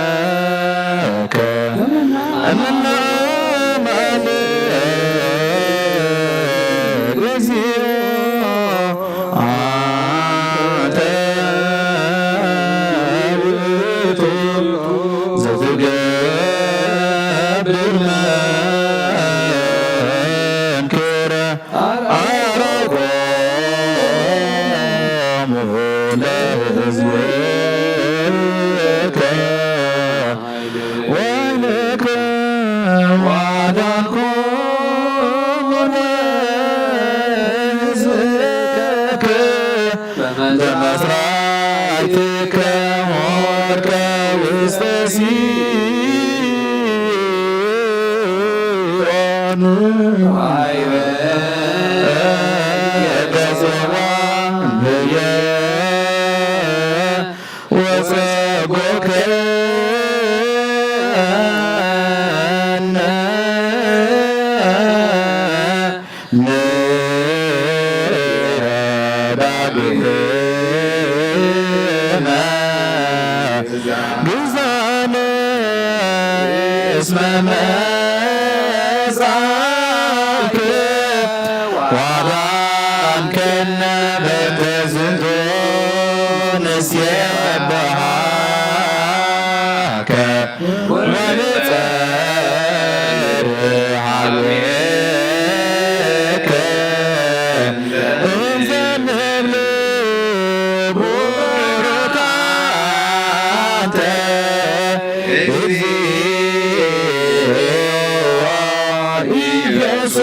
ይመስለከ እምነ ማልእ እግዚኦ አንተ ውእቱ ዘትገብር መንክረ አርቆሙ ለሕዝብከ ወይልከ ዋዳንኮ ለሕዝብከ በመስራይትከ ሞርከ ውስተ ሲኦን ወይበ የቀጽዋ ህየ ወጸጎከ ንረዳግህነ ግዛነ እስመ መጻእከ ዋዳንከነ በእንተ ዝንቱ ንሴብሐከ ወንጸርሕ ሀቤከ እንዘንብል ቡሩክ አንተ እግዚኦ ኢየሱስ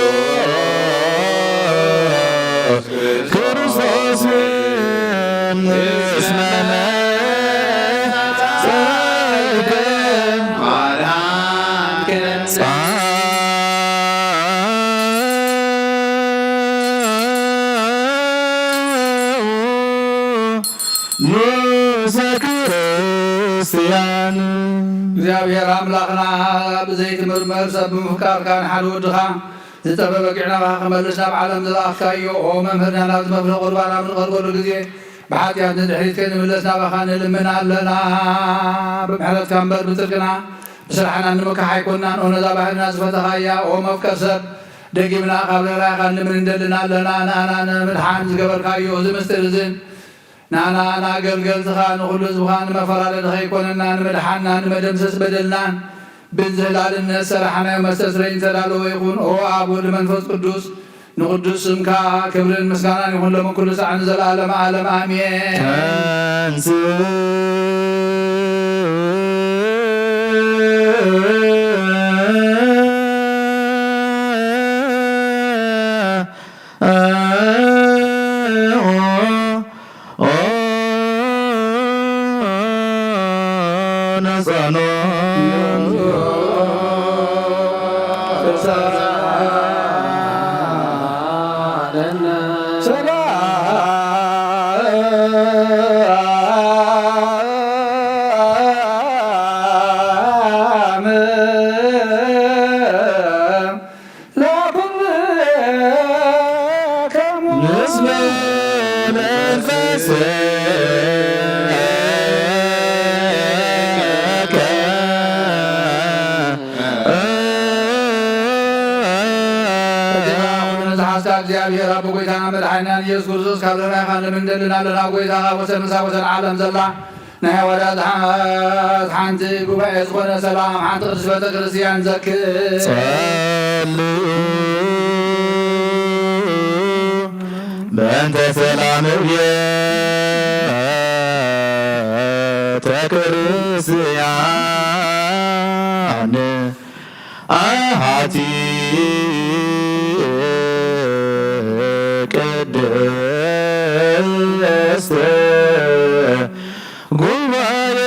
ክርስቶስ እስመ መጻእከ ንዘክር ክርስቲያን። እግዚኣብሔር ኣምላኽና ብዘይትምርመር ሰብ ብምፍቃርካ ንሓደ ወድኻ ዝጠፈ በጊዕ ናባኻ ክመልስ ናብ ዓለም ዝለኣኽካዮ፣ ኦ መምህርና፣ ናብዚ መፍረ ቁርባን ኣብ ንቐርበሉ ግዜ ብሓጢኣት ንድሕሪት ከይንምለስ ናባኻ ንልምን ኣለና። ብምሕረትካ እምበር ብጽድቅና ብስራሕና ንምካሕ ኣይኮንናን። ኦ ነዛ ባህልና ዝፈተኻያ፣ ኦ መፍቀር ሰብ፣ ደጊምና ካብ ርህራሄኻ ንልምን እንደልን ኣለና። ንኣና ንምድሓን ዝገበርካዮ እዚ ምስጢር እዝን ንኣና ንኣገልገልትኻ ንኹሉ ህዝብኻ ንመፈላለሊ ከይኮነና ንምድሓንና ንመደምሰስ በደልናን ብዝህላልነት ሰራሕናዮ መስተስረይ ዝተዳለወ ይኹን። ኦ ኣብ ወልድ መንፈስ ቅዱስ ንቅዱስ ስምካ ክብርን ምስጋናን ይኹን ሎምን ኩሉ ሳዕ ንዘለዓለመ ዓለም ኣሜን። ተንስ ለኩልክሙ ምስለ መንፈስከ። ነዚ ሓስካ እግዚኣብሔር ኣቦ ጎይታና መድሓኒናን ኢየሱስ ክርስቶስ ካብ ርህራሄኻ ንልምን እንደልን ኣለና። ጎይታ ካብ ወሰን ምሳብ ወሰን ዓለም ዘላ ናይ ሃዋርያት ሓ-፣ ሓንቲ ጉባኤ ዝኾነ ሰላም ሓንቲ ቅድስት ቤተ ክርስቲያን ዘክር። ጸልዩ በእንተ ሰላም ቤተ ክርስቲያን። አሐቲ ቅድስት ጉባኤ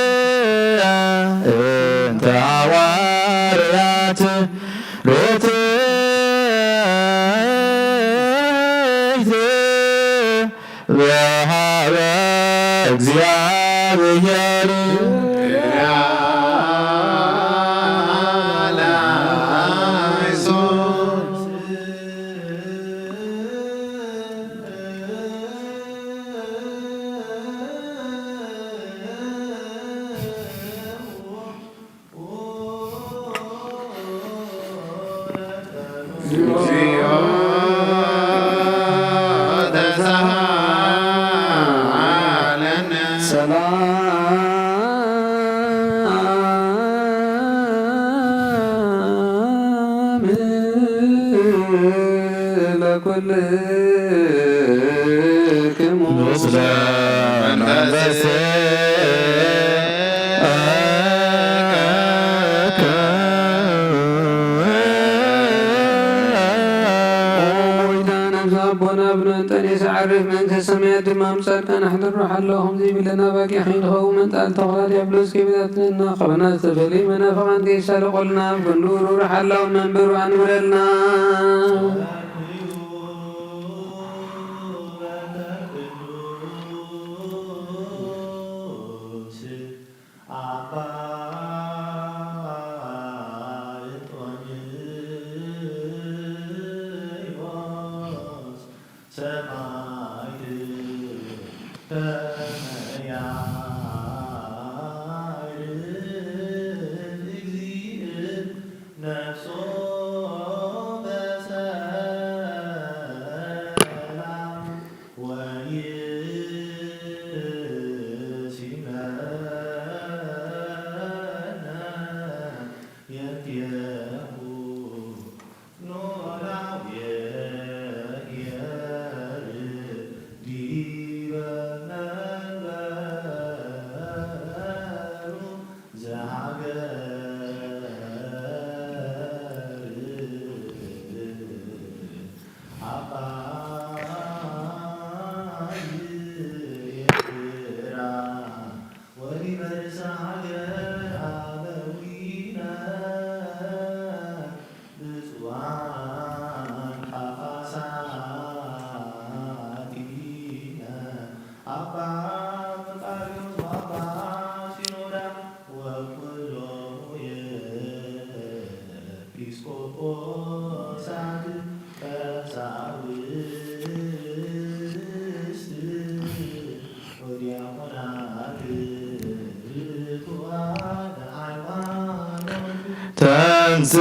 እግዚኦ ተሳሃለነ። ሰላም ለኩልክሙ ምስለ መንፈስከ። ኦ ጎይታ፣ ነብሲ ኣቦና ብንእንጠኔስ ዓርፍ፣ መንግስተ ሰማያት ድማ ምስ ጻድቃን ኣሕድሮ። ሓላው ከምዚ ይብለና፣ ባቂ ከይንኸውን መንጣል ተኹላ ዲያብሎስ ከይበታትነና፣ ካባና ዝተፈልዩ መናፍቃን ከይሳለቆልና፣ ኣብ ክንዱ ሩሩሕ ሓላውን መንበሩ ኣንብረልና። ተንስ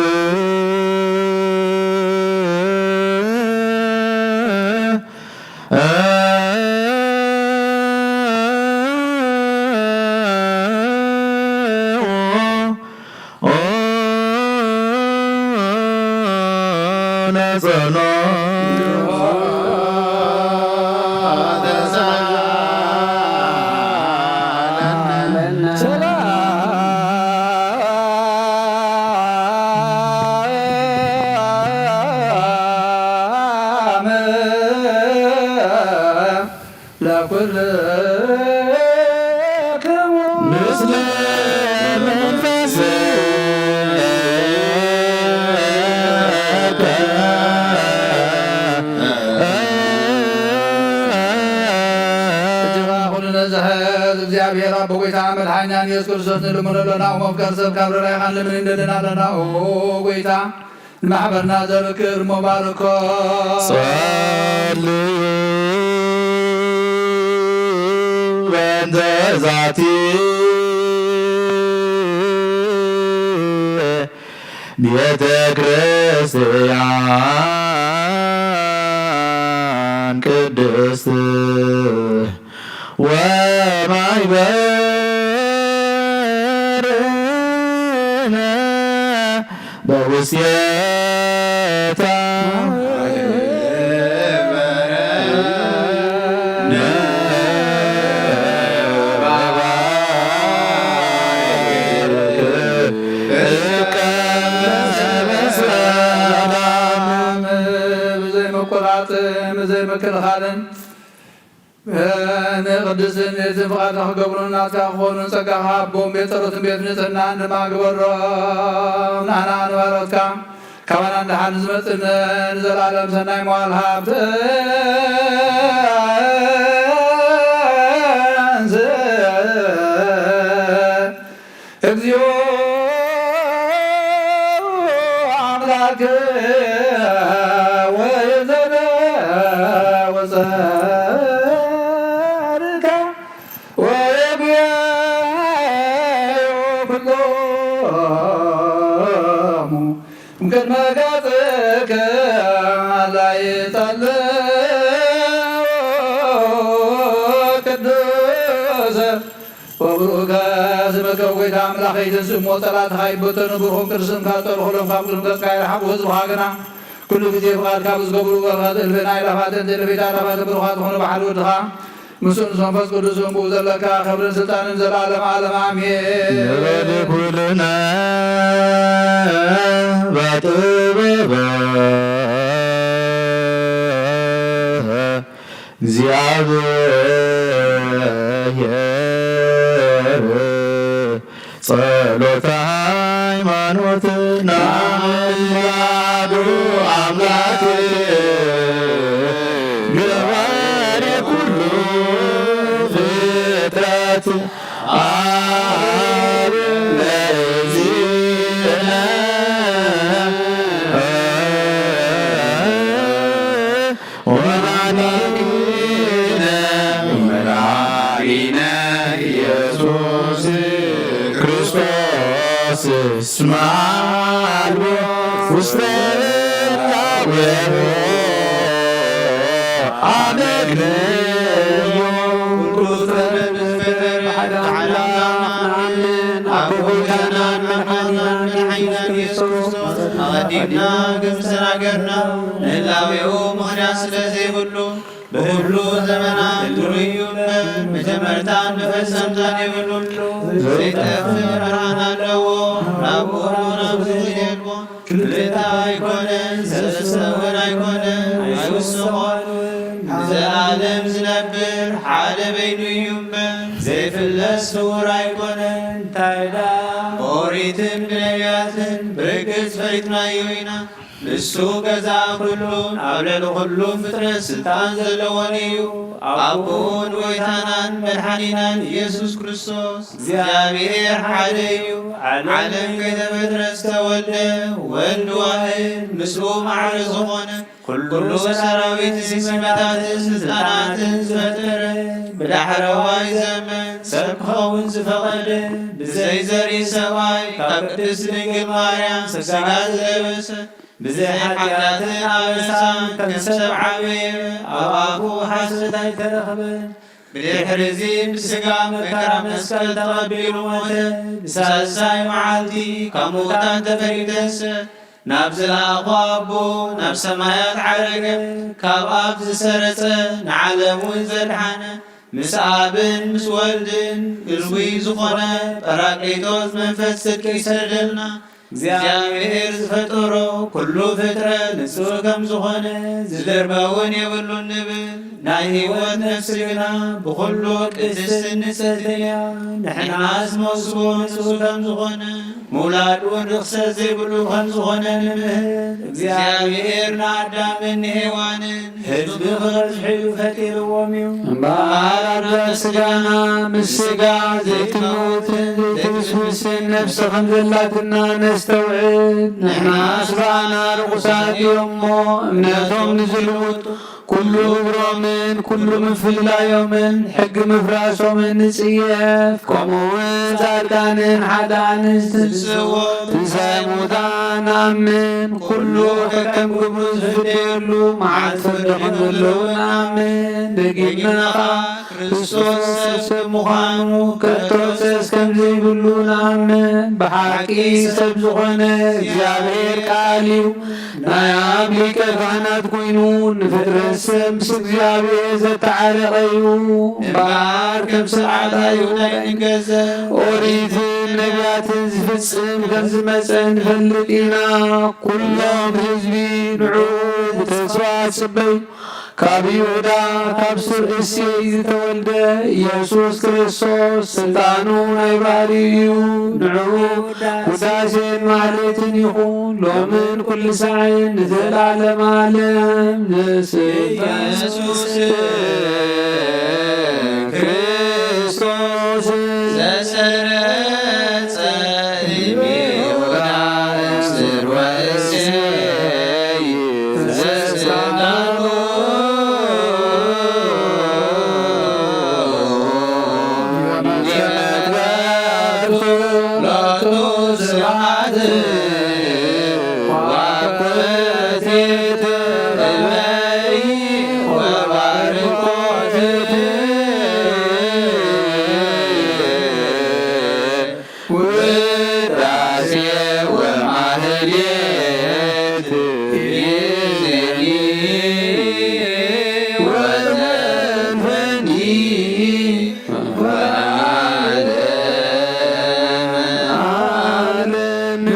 ለኩልክሙ ምስለ መንፈስከ። እጅኻ ኩሉ ነዝሕዝ እግዚኣብሔር ኣቦ ጎይታ መድሓኛ ኢየሱስ ክርስቶስ ንልምኖ ኣለና። መፍቀር ሰብ ካብ ርራይኻን ልምን እንደልና ኣለና። ኦ ጎይታ ንማሕበርና ዘርክር እሞ ባርኮ። ጸልዩ በእንተ ዛቲ ቤተ ክርስቲያን ቅድስት ወማይበርነ በውስቴታ። ብዘይ መቆራጽ ብዘይ ምክልኻልን ንቅድስትን ንጽን ፍቓድካ ክገብሩን ናትካ ክኾኑን ጸጋኻ ኣቦን ቤት ጸሎትን ቤት ንጽህናን ድማ ግበሮም። ንዓና ንባሮትካ ካባና ንደሓን ዝመጽእ ንዘለኣለም ሰናይ መዋል ሃብቲ እግዚኦ ኣምላክ ወይዘረ ወጸርካ ወየጉያዮ ኩሎሙ እምቅድመ ገጽከ ላይጸልእ ቅዱስ ወብሩከ ስምከ። ጎይታ ኣምላኸይ፣ ትንስእ እሞ ጸላእትኻ ይበተኑ፣ ብሩኹም ቅዱስ ስምካ ጸርኹሎም፣ ካብ ቅድሚ ገጽካ ይርሓቑ። ህዝብኻ ግና ኩሉ ግዜ ፍቓድካ ብዝገብሩ በረኸት እልፍን ኣእላፋትን እልፍት ኣእላፋትን ብሩኻት ዝኾኑ ብሓደ ወድኻ ምስኡ ምስ መንፈስ ቅዱስ እውን ብኡ ዘለካ ክብርን ስልጣንን ዘለዓለም ዓለም ኣሜን። ንበል ኩልና ባጥበበ እግዚኣብሔር ጸሎተ ሃይማኖትና። ኣምላክ ገባሬ ኩሉ ፍጥረት ኣብ ለዚነ ወመድኃኒነ መድኃኒነ ኢየሱስ ክርስቶስ እስመ አልቦ ውስተ እላዌሁ አመክንዮ። ኩሉ ፍጥረት ብዝፈጠረ ሓደ ኣምላኽ ንኣምን፣ ኣብ ጎይታናን መድሓኒናን ኢየሱስ ክርስቶስ ኣቐዲምና ከም ዝተናገርና፣ ንህላዌኡ ምኽንያት ስለ ዘይብሉ፣ ብኹሉ ዘመናት ርኡይ እዩ እምበር፣ መጀመርታን መፈጸምታን የብሉን። ዘይጠፍእ ብርሃን ኣለዎ፣ ናብኡ ናብ ዝኽድ የልቦን። ክልተ ኣይኮነን፣ ሰለስተ እውን ኣይኮነን፣ ኣይውስኾን። ንዘለኣለም ዝነብር ሓደ በይኑ እዩ እምበር፣ ዘይፍለስ ስዉር ኣይኮነን። እንታይ ደኣ ብኦሪትን ብነቢያትን ብርግጽ ፈሊጥናዮ ኢና። ንሱ ገዛኢ ኩሉን ኣብ ልዕሊ ኩሉ ፍጥረት ስልጣን ዘለዎን እዩ። ኣቦኡን ጎይታናን መድሓኒናን ኢየሱስ ክርስቶስ እግዚኣብሔር ሓደ እዩ። ዓለም ከይተፈጥረ ዝተወልደ ወልድ ዋህድ ምስኡ ማዕረ ዝኾነ ኩሉ ሰራዊትን ሲመታትን ስልጣናትን ዝፈጠረ ብዳሕረዋይ ዘመን ሰብ ክኸውን ዝፈቐደ ብዘይ ዘርኢ ሰብኣይ ካብ ቅድስት ድንግል ማርያም ስጋ ዝለበሰ ብዘይ ሓጢኣትን ኣበሳን ከም ሰብ ዓበየ፣ ኣብ ኣፉ ሓሶት ኣይተረኽበን። ብድሕርዚ ብስጋ መከራ መስቀል ተቐቢሉ ሞተ። ብሳልሳይ መዓልቲ ካብ ሙታን ተፈሊዩ ተንስአ። ናብ ዝለኣኾ ኣቦ ናብ ሰማያት ዓረገ። ካብ ኣብ ዝሰረጸ ንዓለም እውን ዘድሓነ ምስ ኣብን ምስ ወልድን ግልዊ ዝኾነ ጳራቅሊጦስ መንፈስ ጽድቂ ይሰደልና። እግዚኣብሔር ዝፈጠሮ ኩሉ ፍጥረት ንጹህ ከም ዝኾነ ዝድርበ እውን የብሉን ንብል። ናይ ህይወት ነፍሲ ግና ብኹሉ ቅድስትን ንጽሕትን እያ። ንሕናስ መስቦ ንጹህ ከም ዝኾነ ምውላድ እውን ርኽሰት ዘይብሉ ከም ዝኾነ ንምህር። እግዚኣብሔር ንኣዳምን ንሄዋንን ህዝቢ ክበዝሑ ኢሉ ፈጢርዎም እዩ። እምበኣር ኣዳም ስጋና ምስ ስጋ ዘይትመውትን ዘይትብስብስን ነፍሲ ከም ዘላትና ነስተውዕል። ንሕናስ ብኣና ርኹሳት እዮም እሞ እምነቶም ንዝልውጡ ኩሉ ግብሮምን ኩሉ ምፍልላዮምን ሕጊ ምፍራሶምን ንጽየፍ። ከምኡ እውን ጻድቃንን ሓጥኣንን ዝትንስዎ ትንሳኤ ሙታን ንኣምን። ኩሉ ከከም ግብሩ ዝፍደየሉ መዓልቲ ፍርዲ ከም ዘለዉ ንኣምን። ደጊምና ኸኣ ክርስቶስ ሰብ ምዃኑ ከቶ ጸስ ከም ዘይብሉ ንኣምን። ብሓቂ ሰብ ዝኾነ እግዚኣብሔር ቃል እዩ። ናይ ኣብ ሊቀ ካህናት ኮይኑ ንፍጥረት ሰብ ምስ እግዚኣብሔር ዘተዓረቐ እዩ። እምበኣር ከም ስርዓት ኣይሁድ ኣይንገዘ። ኦሪትን ነቢያትን ዝፍጽም ከም ዝመጸ ንፈልጥ ኢና። ኩሎም ህዝቢ ንዕኡ ብተስፋ ጽበዩ። ካብ ይሁዳ ካብ ሱር እሴይ ዝተወልደ ኢየሱስ ክርስቶስ ስልጣኑ ናይ ባህሪ እዩ። ንዕኡ ውዳሴን ማህሌትን ይኹን ሎምን ኩሉ ሳዕን ንዘላለም ዓለም። ዘስልጣን ኢየሱስ ክርስቶስ ዘሰረጸ እምይሁዳ እምስር ወእሴይ ዘስልጣኑ ሎቱ ስብሐት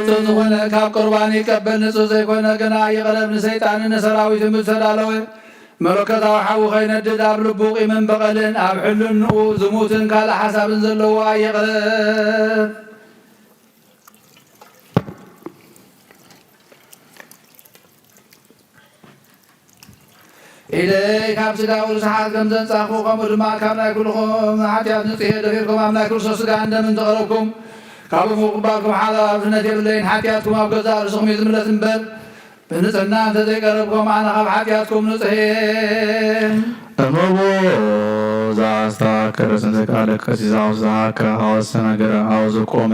ንጹህ ዝኾነ ካብ ቁርባን ይቀበል፣ ንጹህ ዘይኮነ ግና ይቕረብ። ንሰይጣንን ንሰራዊትን ብዝተዳለወ መለኮታዊ ሓዊ ከይነድድ ኣብ ልቡ ቂምን በቐልን ኣብ ሕልንኡ ዝሙትን ካልእ ሓሳብን ዘለዎ ኣይቕረብ። ኢደይ ካብ ስጋኡ ርስሓት ከም ዘንጻኹ፣ ከምኡ ድማ ካብ ናይ ኩልኹም ሓጢኣት ንጽሄ ደፊርኩም ኣብ ናይ ክርስቶስ ስጋን ደምን ተቐረብኩም። ካብኡ ምቕባልኩም ሓላፍነት የብለይን። ሓጢኣትኩም ኣብ ገዛእ ርእስኹም እዩ ዝምለስ እምበር፣ ብንጽህና እንተ ዘይቀረብኩም፣ ኣነ ካብ ሓጢኣትኩም ንጹሕ እየ። እመቦ ዘአስተካከለ ስንተ ቃለ ቀሲስ አውስሃከ አወሰ ነገረ አውዘ ቆመ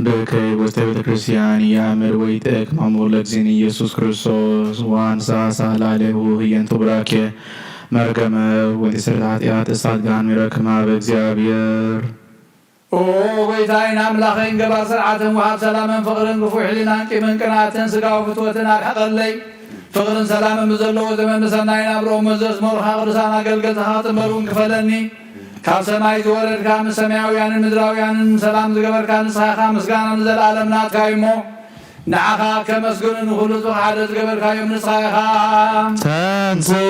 ብከይ ውስተ ቤተ ክርስቲያን ያምር ወይትእክ ማሙ ለእግዚእነ ኢየሱስ ክርስቶስ ወአንሳ ሳላሌሁ ህየንቱ ብራኬ መርገመ ወንቲስርት ኃጢአት እሳት ገሃነም ይረክማ በእግዚአብሔር። ኦ ጎይታይን ኣምላኸይን ገባር ስርዓትን ወሃብ ሰላምን ፍቕርን ክፉእ ሕሊናን ቂምን ቅንኣትን ስጋዊ ፍትወትን ኣርሕቐለይ። ፍቕርን ሰላምን ብዘለዎ ዘመን ብሰናይ ናብርኦም መዘዝ መሩኻ ቅዱሳን ኣገልገልትኻ ክጥመሩን ክፈለኒ። ካብ ሰማይ ዝወረድካ ምስ ሰማያውያንን ምድራውያንን ሰላም ዝገበርካ ንስኻ ኢኻ። ምስጋና ንዘለኣለም ናትካ እዩ እሞ ንዓኻ ከመስግኑ ንኹሉ ጽባሕ ሓደ ዝገበርካዮም ንስኻ ኢኻ። ተንሥእ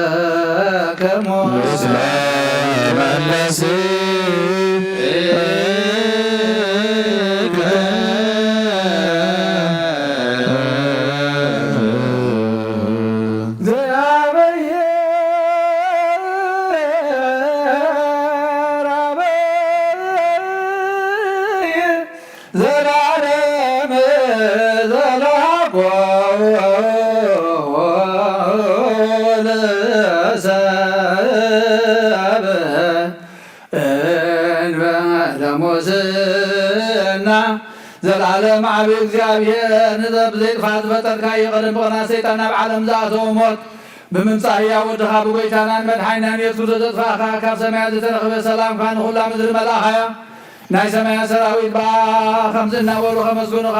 ለኩልክሙ ምስለ መለስከ ዘአበየ ራበየ ዘላለም ዘላቆ ለሰብ እንበለ ሙስና ዘላለም ዓቢ እግዚኣብሔር ንዘብ ዘይጥፋእ ዝፈጠርካ ይቕርን ብቕና ሰይጣን ናብ ዓለም ዝኣተወ ሞት ብምምጻእ ህያው ወድኻ ብጎይታናን መድሓኒናን የሱስ ዘጥፋእኻ ካብ ሰማያት ዝተረኽበ ሰላምካ ንኹላ ምድሪ መልኣኻያ። ናይ ሰማያት ሰራዊት በኣ ከምዚ እናበሉ ከመስግኑኻ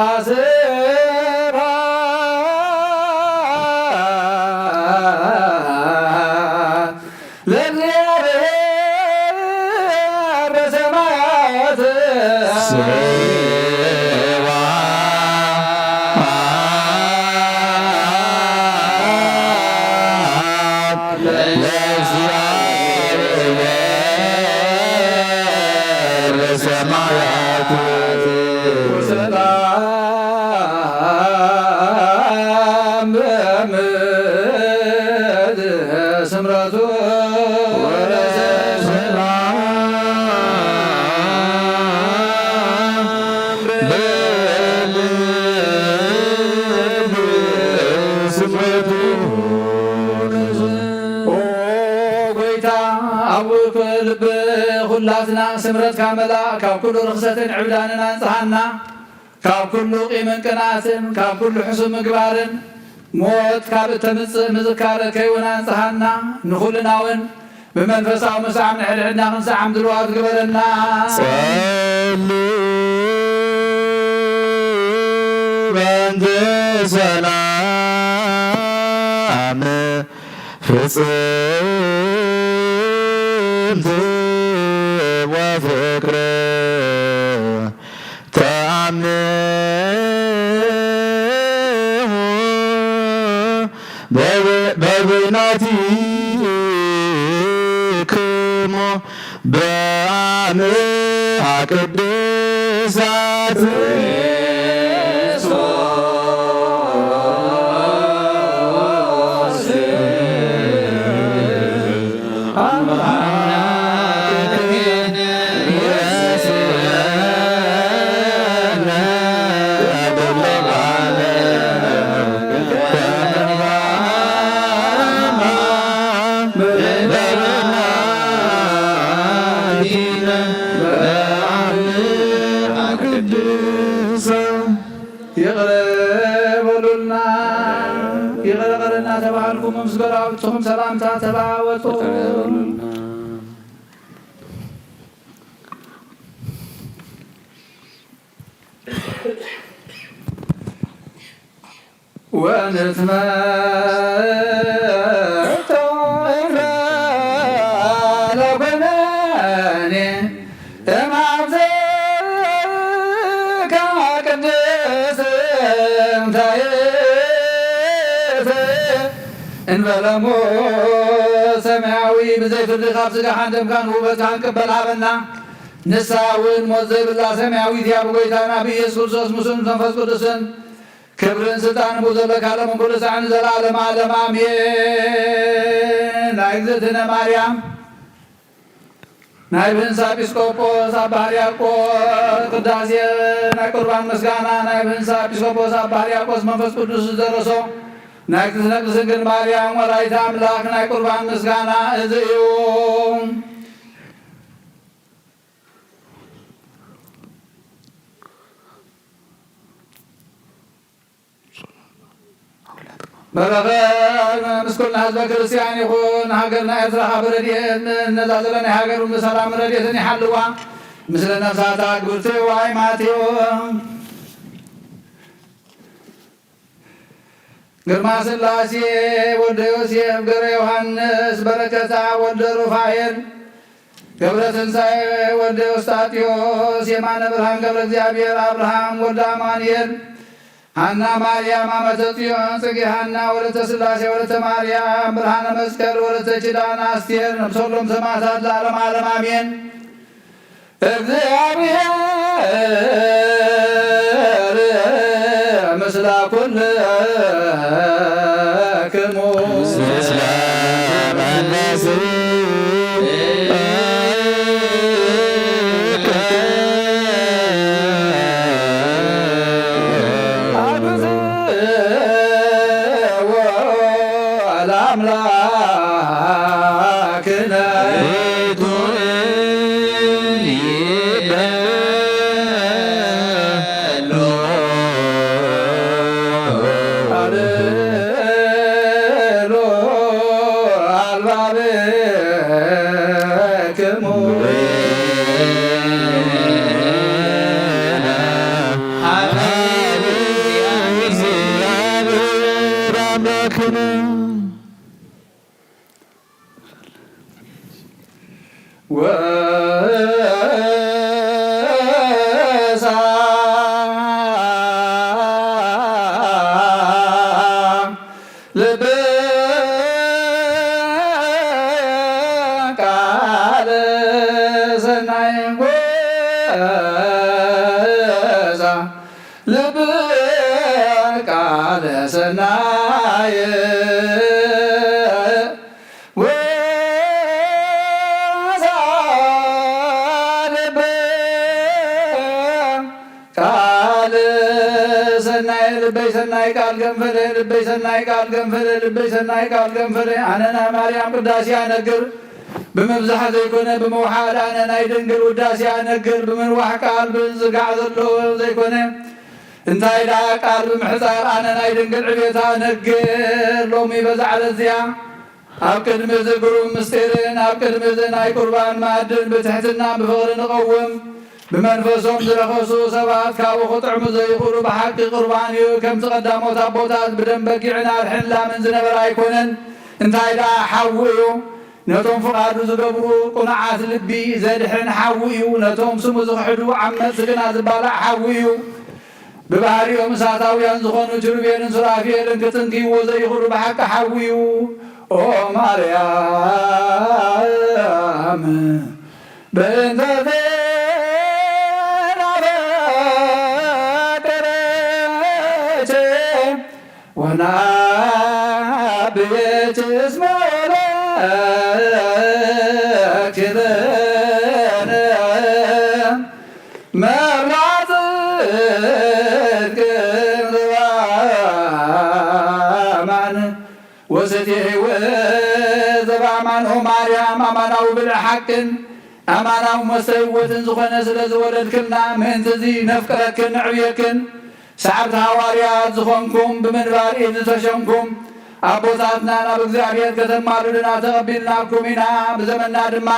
ስብሐት ለእግዚኣብሔር በሰማያት ሰላም በምድር ስምረቱ ወሰላም በምድር ስምረቱ። ኦ ጎይታ፣ ኣብ ልቢ ኩላትና ስምረትካ መላእ፣ ካብ ኩሉ ርኽሰትን ዕብዳንን ኣንጽሃና። ካብ ኩሉ ቂምን ቅንኣትን፣ ካብ ኩሉ ሕሱም ምግባርን፣ ሞት ካብ እተምጽእ ምዝካረ ከይውን ኣንጽሃና። ንኹልና እውን ብመንፈሳዊ ምሳዕም ንሕድሕድና ክንሰዓም ድልዋት ግበረና። ጸሊ በእንተ ሰላም ፍጽምት ወፍቅር ተአምሁ በብ-፣ በብናቲክሙ በአምሃ ቅድሳት ምስ ጎረባብትኹም ሰላምታ ተለዋወጡ። ወንትመቶ እምረ ለኮነኔ እምአብዘካ ቅድስት እንታይት እንበለሞ ሰማያዊ ብዘይ ፍርዲ ካብ ስጋኻን ደምካን ውበትካን ቅበል ሃበና። ንሳ እውን ሞት ዘይብላ ሰማያዊት እያ። ብጎይታና ብኢየሱስ ክርስቶስ ምስሉን መንፈስ ቅዱስን ክብርን ስልጣንን ብኡ ዘለካ ለምን ኩሉ ሳዕ ንዘለዓለመ ዓለም ኣሜን። ናይ እግዝእትነ ማርያም ናይ ብህንሳ ኤጲስቆጶስ ኣባ ሕርያቆስ ቅዳሴ ናይ ቁርባን ምስጋና ናይ ብህንሳ ኤጲስቆጶስ ኣባ ሕርያቆስ መንፈስ ቅዱስ ዝደረሶ ናይ ቅድስተ ቅዱሳን ድንግል ማርያም ወላዲተ ኣምላክ ናይ ቁርባን ምስጋና እዚ እዩ። በረኸት ምስ ኩልና ህዝበ ክርስቲያን ይኹን። ሃገርና ኤርትራ ካብ ረድኤት ነዛ ዘለና ሃገር ብሰላም ረድኤትን ይሓልዋ። ምስለ ነፍሳታ ግብርቲ ዋይ ማቴዎ ግርማ ስላሴ ወልደ ዮሴፍ ገረ ዮሃንስ በረከታ ወልደ ሩፋኤል ገብረ ትንሳኤ ወልደ ዮስጣጢዮስ የማነ ብርሃን ገብረ እግዚኣብሔር ኣብርሃም ወልደ ኣማኑኤል ሃና ማርያም ኣመተ ጽዮን ጽጌ ሃና ወለተ ስላሴ ወለተ ማርያም ብርሃነ መስቀል ወለተ ኪዳን ኣስቴር ነብሰሎም ሰማዕታት ለዓለም ዓለም ኣሜን። እግዚኣብሔር ምስለ ኩልክሙ። ምስለ መንፈስከ። አብዝዎ ለአምላክነ። ወሳ ልብ ቃል ሰናይ ወሳ ልብ ቃል ሰናይ ወሳ ልብ ቃል ሰናይ ልበይ ሰናይ ቃል ገንፈለ ልበይ ሰናይ ቃል ገንፈለ ልበይ ሰናይ ቃል ገንፈለ ኣነና ማርያም ቅዳሴ ኣነግር ብምብዛሕ ዘይኮነ ብምውሓድ ኣነ ናይ ድንግል ውዳሴ ኣነግር ብምንዋሕ ቃል ብዝጋዕ ዘሎ ዘይኮነ እንታይ ደኣ ቃል ብምሕጻር ኣነ ናይ ድንግል ዕቤታ ኣነግር ሎሚ በዛ ዕለት እዚኣ ኣብ ቅድሚ እዚ ግሩም ምስጢርን ኣብ ቅድሚ እዚ ናይ ቁርባን መኣድን ብትሕትና ብፍቕሪ ንቐውም። ብመንፈሶም ዝረኸሱ ሰባት ካብኡ ክጥዕሙ ዘይኽእሉ ብሓቂ ቁርባን እዩ። ከምቲ ቀዳሞት ኣቦታት ብደም በጊዕን ኣድሕን ላምን ዝነበረ ኣይኮነን፣ እንታይ ደኣ ሓዊ እዩ። ነቶም ፍቓዱ ዝገብሩ ቅኑዓት ልቢ ዘድሕን ሓዊ እዩ። ነቶም ስሙ ዝኽሕዱ ዓመጽቲ ግና ዝባላዕ ሓዊ እዩ። ብባህሪኦም እሳታውያን ዝኾኑ ኪሩቤልን ሱራፌልን ክጽንክይዎ ዘይኽእሉ ብሓቂ ሓዊ እዩ። ኦ ማርያም በእንተ ዘናፈቀረች ወናብየች እስመ ለኪበነ መብራት ጽድቅን ዘበአማን ወሰትየ ሕይወት ዘበአማን። ኦ ማርያም፣ ኣማናዊ ብልዕ ሓቅን ኣማናዊ መስተ ሕይወትን ዝኾነ ስለ ዝወለድክልና፣ ምእንቲ እዚ ነፍቅረክን ነዕብየክን። ሰዓብቲ ሃዋርያት ዝኾንኩም፣ ብምንባር ኢድ ዝተሸምኩም፣ ኣቦታትና ናብ እግዚኣብሔር ከተማልዱና ተቐቢልናኩም ኢና። ብዘመንና ድማ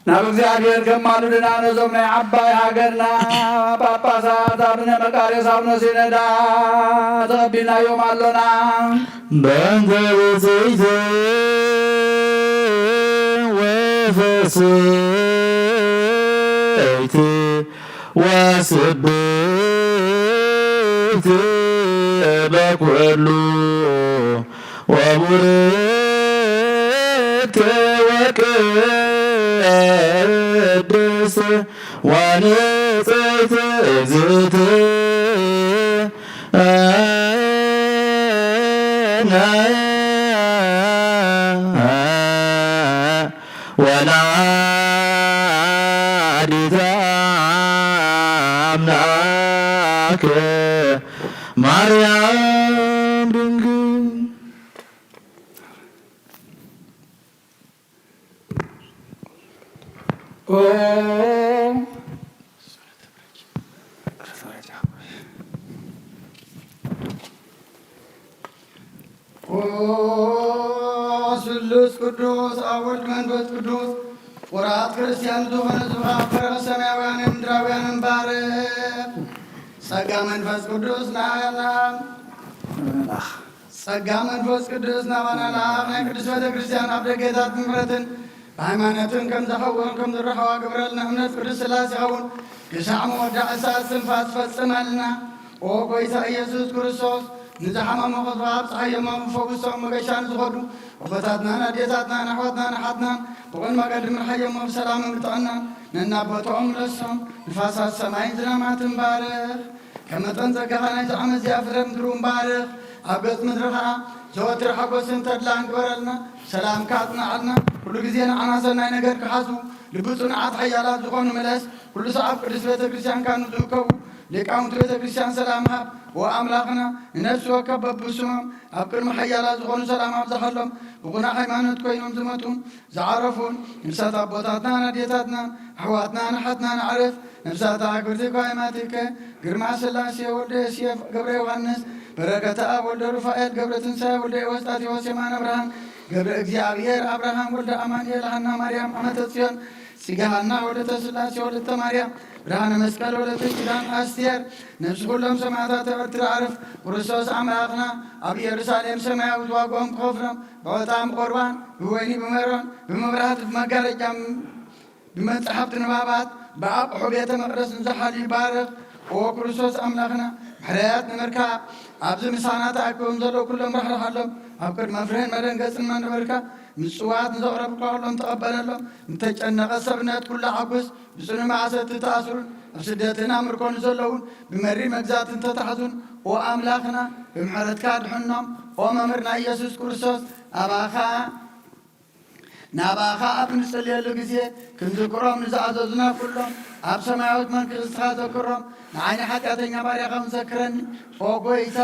ናብ እግዚኣብሔር ከማልዱና ነዞም ናይ ዓባይ ሃገርና ጳጳሳት ኣቡነ መቃርዮስ ኣቡነ ሲኖዳ ተቐቢልናዮም ኣሎና። በእንተ ብፅዕቲ ወፍስሕቲ ወስብሕቲ በኩሉ ወቡርክቲ ወቅድስቲ ወንጽሕቲ እግዝእትነ ወላዲተ ኣምላክ ማርያም ድንግል። ኦ ኦ ስሉስ ቅዱስ ኣብ ወልድ መንፈስ ቅዱስ ፍቁራት ክርስቲያን ዝኾነ ዝኸበረ ሰማያውያንን ምድራውያንን ባርኽ። ጸጋ መንፈስ ቅዱስ ንዓና። ጸጋ መንፈስ ቅዱስ ናባና ለኣኽ። ናይ ቅድስት ቤተ ክርስቲያን ኣብ ደገታት ብምሕረትን ብሃይማኖትን ከም ዝኸውን ከም ዝረኸባ ግብረልና እምነት ቅዱስ ሥላሴ ይኸውን። ክሳዕ መወዳእ እሳት ስንፋስ ፈጽመልና። ኦ ጐይታ ኢየሱስ ክርስቶስ፣ ንዝሓመሙ ክትባብ ጸሃዮሞም ፈውሶም መገሻ ንዝኸዱ ኣቦታትናን ኣዴታትናን ኣሕዋትናን ኣሓትናን ብቕን መገዲ ምርሓዮሞ ብሰላምን ብጥዕናን ነናቦትኦም ምለሶም። ንፋሳት ሰማይን ዝናማትን ባርኽ። ከም መጠን ጸጋኻ ናይዚ ዓመት እዚኣ ፍረ ምድሪ እውን ባርኽ። ኣብ ገጽ ምድሪ ኸኣ ዘወትር ሓጎስን ተድላን ግበረልና። ሰላምካ ኣጽንዓልና። ኩሉ ግዜ ንዓና ሰናይ ነገር ክሓስቡ ልቢ ጽኑዓት ሓያላት ዝኾኑ ምለስ። ኩሉ ሰዓብ ቅድስት ቤተ ክርስቲያንካ ንዝእከቡ ሊቃውንቲ ቤተ ክርስቲያን ሰላም ሃብ። ኦ ኣምላኽና፣ ንነፍሲ ወከፍ በብስሞም ኣብ ቅድሚ ሓያላት ዝኾኑ ሰላም ኣብዝሓሎም። ብቑናዕ ሃይማኖት ኮይኖም ዝሞቱን ዝዓረፉን ነፍሳት ኣቦታትናን ኣዴታትናን ኣሕዋትናን ኣሓትናን ኣዕርፍ። ነፍሳት ኣክብርቲ ኳይማቲከ ግርማ ሥላሴ ወልደ ዮሴፍ ገብረ ዮሃንስ፣ በረከተ ኣብ ወልደ ሩፋኤል ገብረ ትንሳኤ ወልደ ኤዎስጣቴዎስ የማነ ብርሃን ገብረ እግዚኣብሔር ኣብርሃም ወልደ ኣማኑኤል ሃና ማርያም ዓመተ ጽዮን ጽጌ ሃና ወለተ ሥላሴ ወለተ ማርያም ብርሃነ መስቀል ወለተ ኪዳን ኣስቴር። ነፍሲ ኩሎም ሰማዕታት ኤርትራ ኣዕርፍ። ክርስቶስ ኣምላኽና ኣብ ኢየሩሳሌም ሰማያዊት ዋጋኦም ክኸፍሎም ብዕጣን ብቁርባን ብወይኒ ብመሮን ብመብራህቲ ብመጋረጃ ብመጻሕፍቲ ንባባት ብኣቕሑ ቤተ መቕደስ ንዝሓልዩ ባርኽ። ኦ ክርስቶስ ኣምላኽና፣ ምሕረት ንምርካብ ኣብዚ ምሳና ተኣኪቦም ዘለዉ ኩሎም ራሕርሓሎም። ኣብ ቅድሚ ፍርህን መደንገጽን መንበርካ ምጽዋት ንዘቕረብካ ኩሎም ተቐበለሎም። ንተጨነቐ ሰብነት ኩሉ ሓጉስ። ብጽኑ ማእሰርቲ ተኣስሩን ኣብ ስደትን ኣብ ምርኮ ንዘለዉን ብመሪር መግዛእትን ተታሕዙን ኦ ኣምላኽና፣ ብምሕረትካ ኣድሕኖም። ኦ መምህርና ኢየሱስ ክርስቶስ፣ ኣባኻ ናባኻ ኣብ እንጽልየሉ ግዜ ክንዝክሮም ንዝኣዘዙና ኩሎም ኣብ ሰማያዊት መንግስትኻ ዘክሮም። ንዓይ ንሓጢኣተኛ ባርያኻ እውን ዘክረኒ። ኦ ጐይታ፣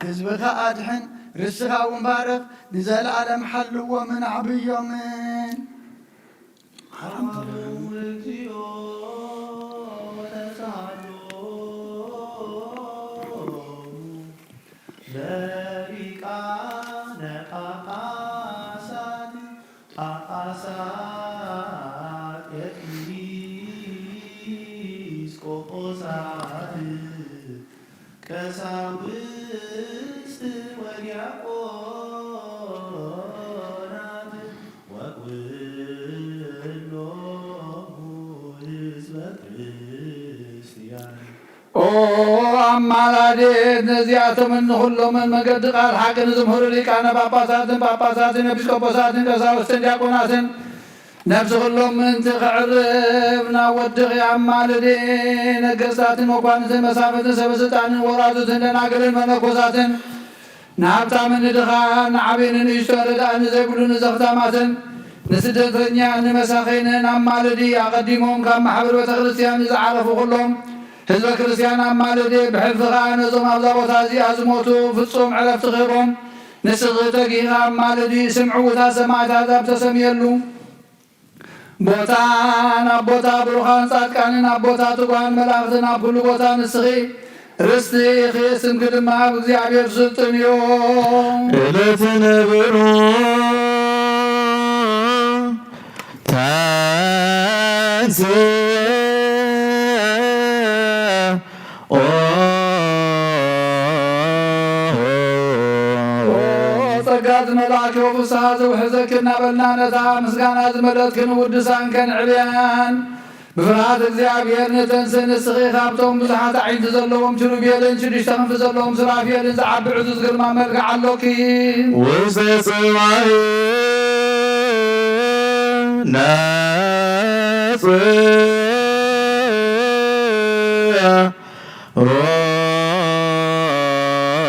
ህዝብኻ ኣድሕን፣ ርስኻ እውን ባርኽ፣ ንዘለኣለም ሓልዎምን ኣዕብዮምን። ሃማሙ እግዚኦ ተሳሃሎ ለሊቃነ ጳጳሳት ጳጳሳት ኤጲስቆጶሳት ቀሳውስት ወዲያቆናት ወኩሎሙ ህዝበ ክርስቲያን። ኦ ኣማላዴት ነዚኣቶምን ንኹሎምን መገዲ ቃል ሓቂ ንዝምህሩ ሊቃነ ጳጳሳትን ጳጳሳትን ኤጲስቆጶሳትን ቀሳውስትን ዲያቆናትን ነፍሲ ኩሎም ምእንቲ ክዕርፍ ናብ ወድኺ ኣማልዲ። ነገስታትን መኳንንትን መሳፍንትን ሰበ ስልጣንን ወራዙትን ደናግልን መነኮሳትን ንሃብታምን ንድኻን ንዓብይን ንንእሽቶን ረዳኢ ንዘይብሉ ንዘኽታማትን ንስደተኛን ንመሳኺንን ኣማልዲ። ኣቐዲሞም ካብ ማሕበር ቤተ ክርስቲያን ንዝዓረፉ ኩሎም ህዝበ ክርስቲያን ኣማልዲ። ብሕልፊ ኸኣ ነዞም ኣብዛ ቦታ እዚኣ ዝሞቱ ፍጹም ዕረፍቲ ክህቦም ንስኺ ተጊሂ ኣማልዲ። ስም ዕዉታት ሰማዕታት ኣብ ተሰምየሉ ቦታን ኣብ ቦታ ብሩኻን ጻድቃንን ኣብ ቦታ ትጉሃን መላእኽትን ኣብ ኩሉ ቦታ ንስኺ ርስቲ ኢኺ፣ ስምኪ ድማ ኣብ እግዚኣብሔር ስልጡን እዩ። እለትንብሩ ተንስ ኦ ጸጋ ዝመልኣኪ ወፍስሓ ዘውሕዘኪ እናበልና ነታ ምስጋና ዝመለእትክን ውድሳን ከንዕብያን ብፍርሃት እግዚኣብሔር ንተንስእ። ንስኺ ካብቶም ብዙሓት ኣዒንቲ ዘለዎም ኪሩቤልን ሽዱሽተ ክንፊ ዘለዎም ሱራፌልን ዝዓቢ ዕዙዝ ግርማ መልክዕ ኣሎኪ። ውስተ ጽባሕ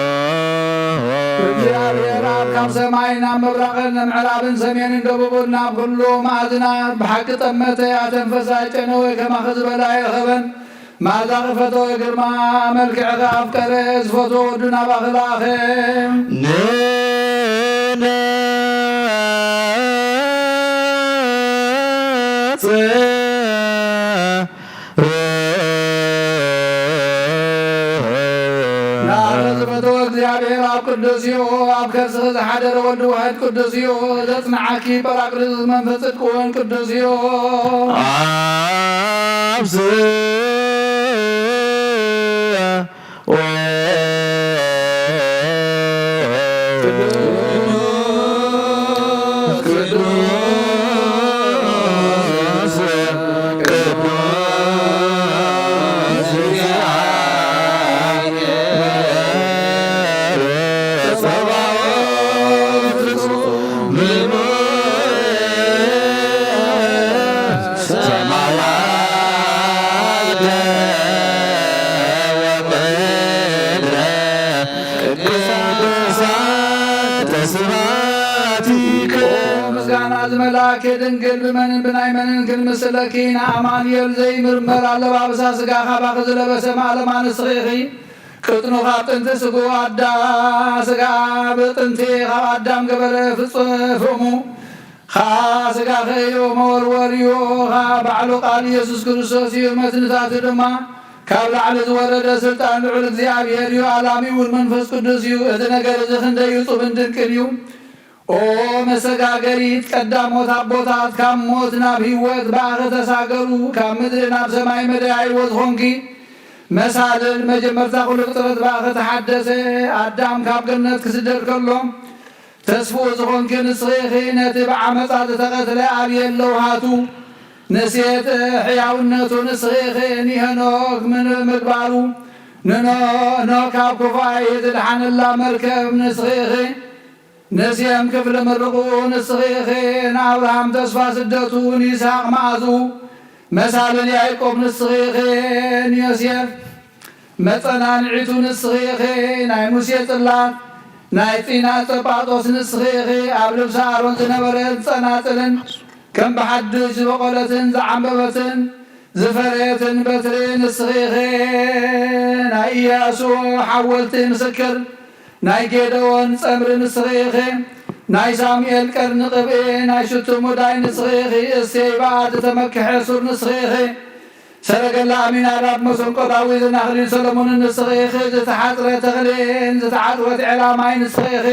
ነጽእ እግዚኣብሔር ኣብ ካብ ሰማይ ናብ ምብራቕን ምዕራብን ሰሜንን ደቡብን ናብ ኩሉ መኣዝናት ብሓቂ ጠመተ፣ ኣተንፈሰ፣ ኣጨነወ፣ ከማኺ ዝበለ ኣይረኸበን። መኣዛኺ ፈተወ፣ ግርማ መልክዕኺ ኣፍቀረ፣ ዝፈትዎ ወዱ ናባኺ ለኣኸ። ንኣኸ ዝፈተወ እግዚኣብሔር ኣብ ቅዱስ እዩ፣ ኣብ ከርስኺ ዝሓደረ ወልድ ዋሕድ ቅዱስ እዩ፣ ዘጽንዓኪ ጳራቅሊጦስ መንፈስ ጽድቂ እውን ቅዱስ እዩ። ኣብዚ ቅዱሳን ተስፋቲከ። ምስጋና ዝመልኣኪ ድንግል፣ ብመንን ብናይ መንን ክንምስለኪ? ንኣማኑኤል ዘይምርመር ኣለባብሳ ስጋ ካባኺ ዝለበሰ ማለማ ንስኺ ኢኺ። ቅጥኑ ካብ ጥንቲ ስግኡ ኣዳ-፣ ስጋ ብጥንቲ ካብ ኣዳም ገበረ ፍጹ-፣ ፍቕሙ። ኸኣ ስጋኺ እዩ፣ መወርወሪኡ ኸኣ ባዕሉ ቃል ኢየሱስ ክርስቶስ እዩ። መትንታቱ ድማ ካብ ላዕሊ ዝወረደ ስልጣን ልዑል እግዚኣብሔር እዩ። ኣላሚ እውን መንፈስ ቅዱስ እዩ። እዚ ነገር እዚ ክንደይ እጹብን ድንቅን እዩ! ኦ መሰጋገሪት ቀዳሞት ኣቦታት፣ ካብ ሞት ናብ ህይወት ብኣኺ ተሳገሩ፣ ካብ ምድሪ ናብ ሰማይ መደያይቦ ዝኾንኪ መሳልል መጀመርታ ኩሉ ፍጥረት ብኣኺ ተሓደሰ። ኣዳም ካብ ገነት ክስደድ ከሎ ተስፍኡ ዝኾንኪ ንስኺ ኢኺ። ነቲ ብዓመጻ ዝተቐትለ ኣቤል ለውሃቱ ንሴት ሕያውነቱ ንስኺ ኢኺ። ንሄኖክ ምን-፣ ምግባሩ ንኖ-፣ ኖህ ካብ ክፉኣይ ዝድሓነላ መርከብ ንስኺ ኢኺ። ንሴም ክፍሊ ምርቕኡ ንስኺ ኢኺ። ንኣብርሃም ተስፋ ስደቱ፣ ንይስሃቅ መኣዝኡ፣ መሳልል ያዕቆብ ንስኺ ኢኺ። ንዮሴፍ መጸናንዒቱ ንስኺ ኢኺ። ናይ ሙሴ ጽላት፣ ናይ ጺና ጸጳጦስ ንስኺ ኢኺ። ኣብ ልብሲ ኣሮን ዝነበረት ጸናጽልን ከም ብሓድሽ ዝበቖለትን ዝዓምበበትን ዝፈረየትን በትሪ ንስኺ ኢኺ። ናይ ኢያሱ ሓወልቲ ምስክር፣ ናይ ጌደዎን ጸምሪ ንስኺ ኢኺ። ናይ ሳሙኤል ቀርኒ ቅብኢ፣ ናይ ሽቱ ሙዳይ ንስኺ ኢኺ። እሴይ ብኣ ዝተመክሐ ሱር ንስኺ ኢኺ። ሰረገላ ኣሚናዳብ መሰንቆ ዳዊትን ኣኽሊል ሰሎሞንን ንስኺ ኢኺ። ዝተሓጽረ ተኽሊን ዝተዓጽወት ዔላ ማይ ንስኺ ኢኺ።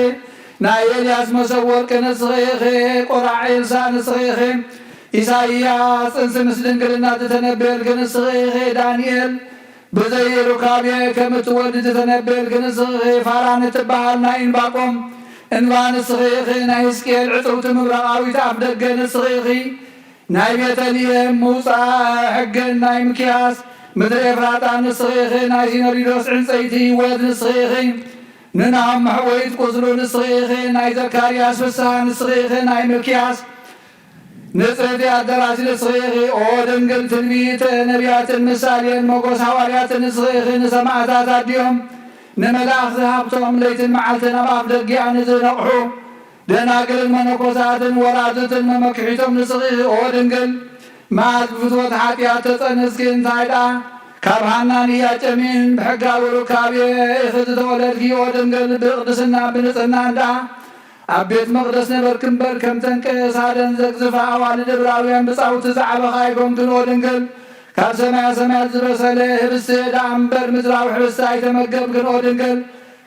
ናይ ኤልያስ መሰብ ወርቂ ንስኺ ኢኺ። ቆራዕ ኤልሳዕ ንስኺ ኢኺ። ኢሳይያስ ጽንሲ ምስ ድንግልና ዝተነበየልኪ ንስኺ ኢኺ። ዳንኤል ብዘይ ሩካቤ ከም እትወልድ ዝተነበየልኪ ንስኺ ኢኺ። ፋራን እትበሃል ናይ እንባቆም እንባ ንስኺ ኢኺ። ናይ ሕዝቅኤል ዕጽውቲ ምብራቓዊት ኣፍ ደገ ንስኺ ኢኺ። ናይ ቤተልሔም ምውጻእ ሕግን ናይ ሚክያስ ምድሪ ኤፍራጣ ንስኺ ኢኺ። ናይ ሲኖሪዶስ ዕንጸይቲ ህይወት ንስኺ ኢኺ። ንናሆም መሕወይት ቁስሉ ንስኺ ኢኺ። ናይ ዘካርያስ ፍስሃ ንስኺ ኢኺ። ናይ ሚክያስ ንጽሕቲ ኣዳራሽ ንስኺ ኢኺ። ኦ ድንግል፣ ትንቢት ነቢያትን ምሳሌን ሞገስ ሃዋርያትን ንስኺ ኢኺ። ንሰማዕታት ኣዲኦም ንመላእኽቲ ሃብቶም ለይትን መዓልትን ኣብ ኣፍ ደጊኣ ንዝነቕሑ ደናግልን መነኮሳትን ወራዙትን መመክሒቶም ንስኺ ኢኺ። ኦ ድንግል፣ መዓዝ ብፍትወት ሓጢኣት ተጸንስኪ? እንታይ ደኣ ካብ ሃናን ኢያቄምን ብሕጋዊ ሩካቤ ኢኺ ዝተወለድኪ? ኦ ድንግል፣ ብቕድስና ብንጽህና እንዳ ኣብ ቤት መቕደስ ነበርኪ እምበር፣ ከምተን ቀሳደን ዘግዝፋ ኣዋልድ እብራውያን ብጻውቲ ዝዓበኻ ኣይኮንክን። ኦ ድንግል፣ ካብ ሰማያ ሰማያት ዝበሰለ ህብስቲ ደኣ እምበር ምድራዊ ህብስቲ ኣይተመገብክን ኦ ድንግል።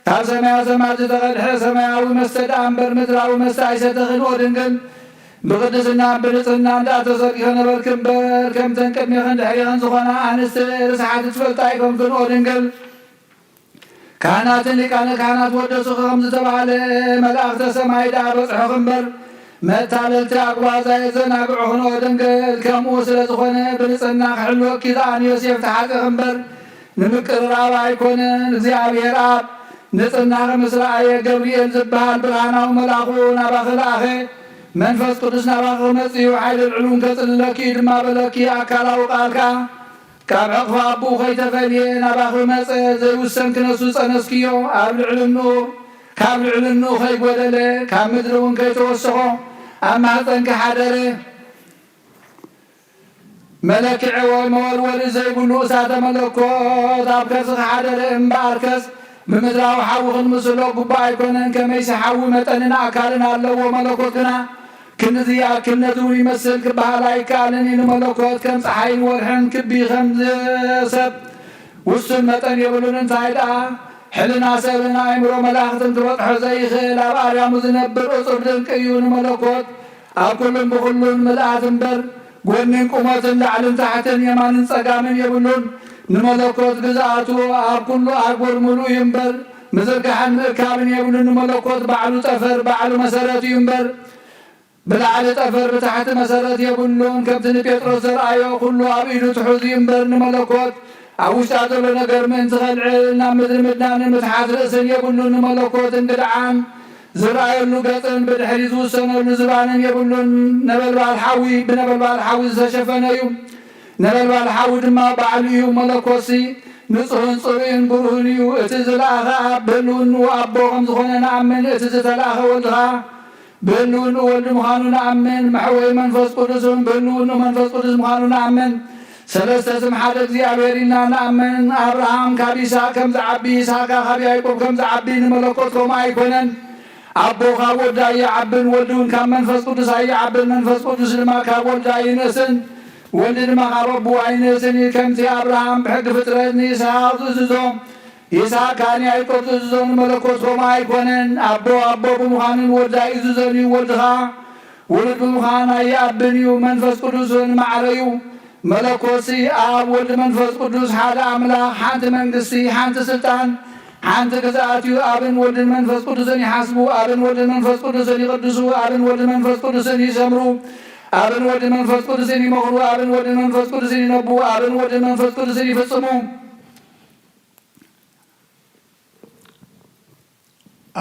ካብ ሰማያ ሰማያት ዝተቐድሐ ሰማያዊ መስተ ደኣ እምበር ምድራዊ መስተ ኣይሰተኽን ኦ ድንግል። ብቕድስናን ብንጽህናን ደኣ ተዘርጊኸ ነበርክ እምበር፣ ከምተን ቅድሜኽን ድሕሬኽን ዝኾና ኣንስቲ ርስሓት ትፈልጣ ኣይኮንክን ኦ ድንግል። ካህናትን ሊቃነ ካህናት ወደሱኺ ከም ዝተባህለ፣ መላእኽተ ሰማይ ደኣ በጽሑኺ እምበር፣ መታለልቲ ኣጉባዝ ኣየዘናግዑኽን ኦ ድንግል። ከምኡ ስለ ዝኾነ፣ ብንጽህና ክሕልወኪ ደኣ ንዮሴፍ ተሓጽኺ እምበር፣ ንምቅርራብ ኣይኮነን። እግዚኣብሔር ኣብ ንጽህናኺ ምስ ረኣየ፣ ገብርኤል ዝበሃል ብርሃናዊ መልኣኹ ናባኺ ለኣኸ። መንፈስ ቅዱስ ናባኺ ክመጽእ እዩ፣ ሓይሊ ልዕሉን ከጽልለኪ እዩ ድማ በለኪ። ኣካላዊ ቃል ከኣ ካብ ዕቕፊ ኣቦኡ ከይተፈልየ ናባኺ መጸ። ዘይውሰን ክነሱ ጸነስክዮ፣ ኣብ ልዕልንኡ፣ ካብ ልዕልንኡ ከይጎደለ፣ ካብ ምድሪ እውን ከይተወሰኾ ኣብ ማህጸንኪ ሓደረ። መለክዒ ወይ መወርወሪ ዘይብሉ እሳተ መለኮት ኣብ ከርስኺ ሓደረ። እምበኣርከስ ብምድራዊ ሓዊ ክንምስሎ ግቡእ ኣይኮነን። ከመይሲ ሓዊ መጠንን ኣካልን ኣለዎ፣ መለኮት ግና ክንድዚ ይኣክል ነቲ እውን ይመስል ክበሃል ኣይከኣልን እዩ። ንመለኮት ከም ጸሓይን ወርሕን ክቢ ከም ሰብ ውሱን መጠን የብሉን። እንታይ ደኣ ሕልና ሰብን ኣእምሮ መላእኽትን ክበጽሖ ዘይኽእል ኣብ ኣርያሙ ዝነብር እጹብ ድንቂ እዩ። ንመለኮት ኣብ ኩሉን ብኹሉን ምልኣት እምበር፣ ጎንን ቁመትን ላዕልን ታሕትን የማንን ጸጋምን የብሉን። ንመለኮት ግዝኣቱ ኣብ ኩሉ ኣህጉር ምሉእ እዩ እምበር፣ ምዝርጋሕን ምእካብን የብሉን። ንመለኮት ባዕሉ ጠፈር፣ ባዕሉ መሰረት እዩ እምበር፣ ብላዕሊ ጠፈር ብታሕቲ መሰረት የብሉን። ከምቲ ንጴጥሮስ ዘርኣዮ፣ ኩሉ ኣብ ኢዱ ትሑዝ እዩ እምበር፣ ንመለኮት ኣብ ውሽጣ ዘሎ ነገር ምእንቲ ኸልዕል፣ ናብ ምድሪ ምድናንን ምትሓት ርእስን የብሉን። ንመለኮት እንግድዓን ዝረኣየሉ ገጽን ብድሕሪ ዝውሰነሉ ዝባንን የብሉን። ነበልባል ሓዊ ብነበልባል ሓዊ ዝተሸፈነ እዩ። ነበልባል ሓዊ ድማ ባዕሉ እዩ። መለኮትሲ ንጹሕን ጽሩይን ብሩህን እዩ። እቲ ዝለኣኸ ኣብ ብህልውንኡ ኣቦ ከም ዝኾነ ንኣምን። እቲ ዝተላእኸ ወልድ ኸኣ ብህልውንኡ ወልድ ምዃኑ ንኣምን። መሕወይ መንፈስ ቅዱስን ብህልውንኡ መንፈስ ቅዱስ ምዃኑ ንኣምን። ሰለስተ ስም ሓደ እግዚኣብሔር ኢልና ንኣምን። ኣብርሃም ካብ ይስሐቅ ከም ዝዓቢ፣ ይስሐቅ ከኣ ካብ ያዕቆብ ከም ዝዓቢ ንመለኮት ከምኡ ኣይኮነን። ኣቦ ካብ ወዲ ኣይዓብን፣ ወልድ እውን ካብ መንፈስ ቅዱስ ኣይዓብን፣ መንፈስ ቅዱስ ድማ ካብ ወልድ ኣይንእስን፣ ወልድ ድማ ካብ ኣቦ ኣይንእስን እዩ። ከምቲ ኣብርሃም ብሕጊ ፍጥረት ንይስሐቅ ዝእዝዞ፣ ይስሐቅ ከኣ ንያዕቆብ ዝእዝዞ፣ ንመለኮት ከምኡ ኣይኮነን። ኣቦ ኣቦ ብምዃኑን ወልድ ኣይእዝዞን እዩ፣ ወልድ ኸኣ ውሉድ ብምዃን ኣይኣብን እዩ። መንፈስ ቅዱስ እውን ማዕረ እዩ። መለኮትሲ ኣብ ወልድ መንፈስ ቅዱስ ሓደ ኣምላኽ፣ ሓንቲ መንግስቲ፣ ሓንቲ ስልጣን፣ ሓንቲ ግዝኣት እዩ። ኣብን ወልድን መንፈስ ቅዱስን ይሓስቡ፣ ኣብን ወልድን መንፈስ ቅዱስን ይቕድሱ፣ ኣብን ወልድን መንፈስ ቅዱስን ይሰምሩ፣ ኣብን ወልድን መንፈስ ቅዱስን ይመኽሩ፣ ኣብን ወልድን መንፈስ ቅዱስን ይነቡ፣ ኣብን ወልድን መንፈስ ቅዱስን ይፍጽሙ።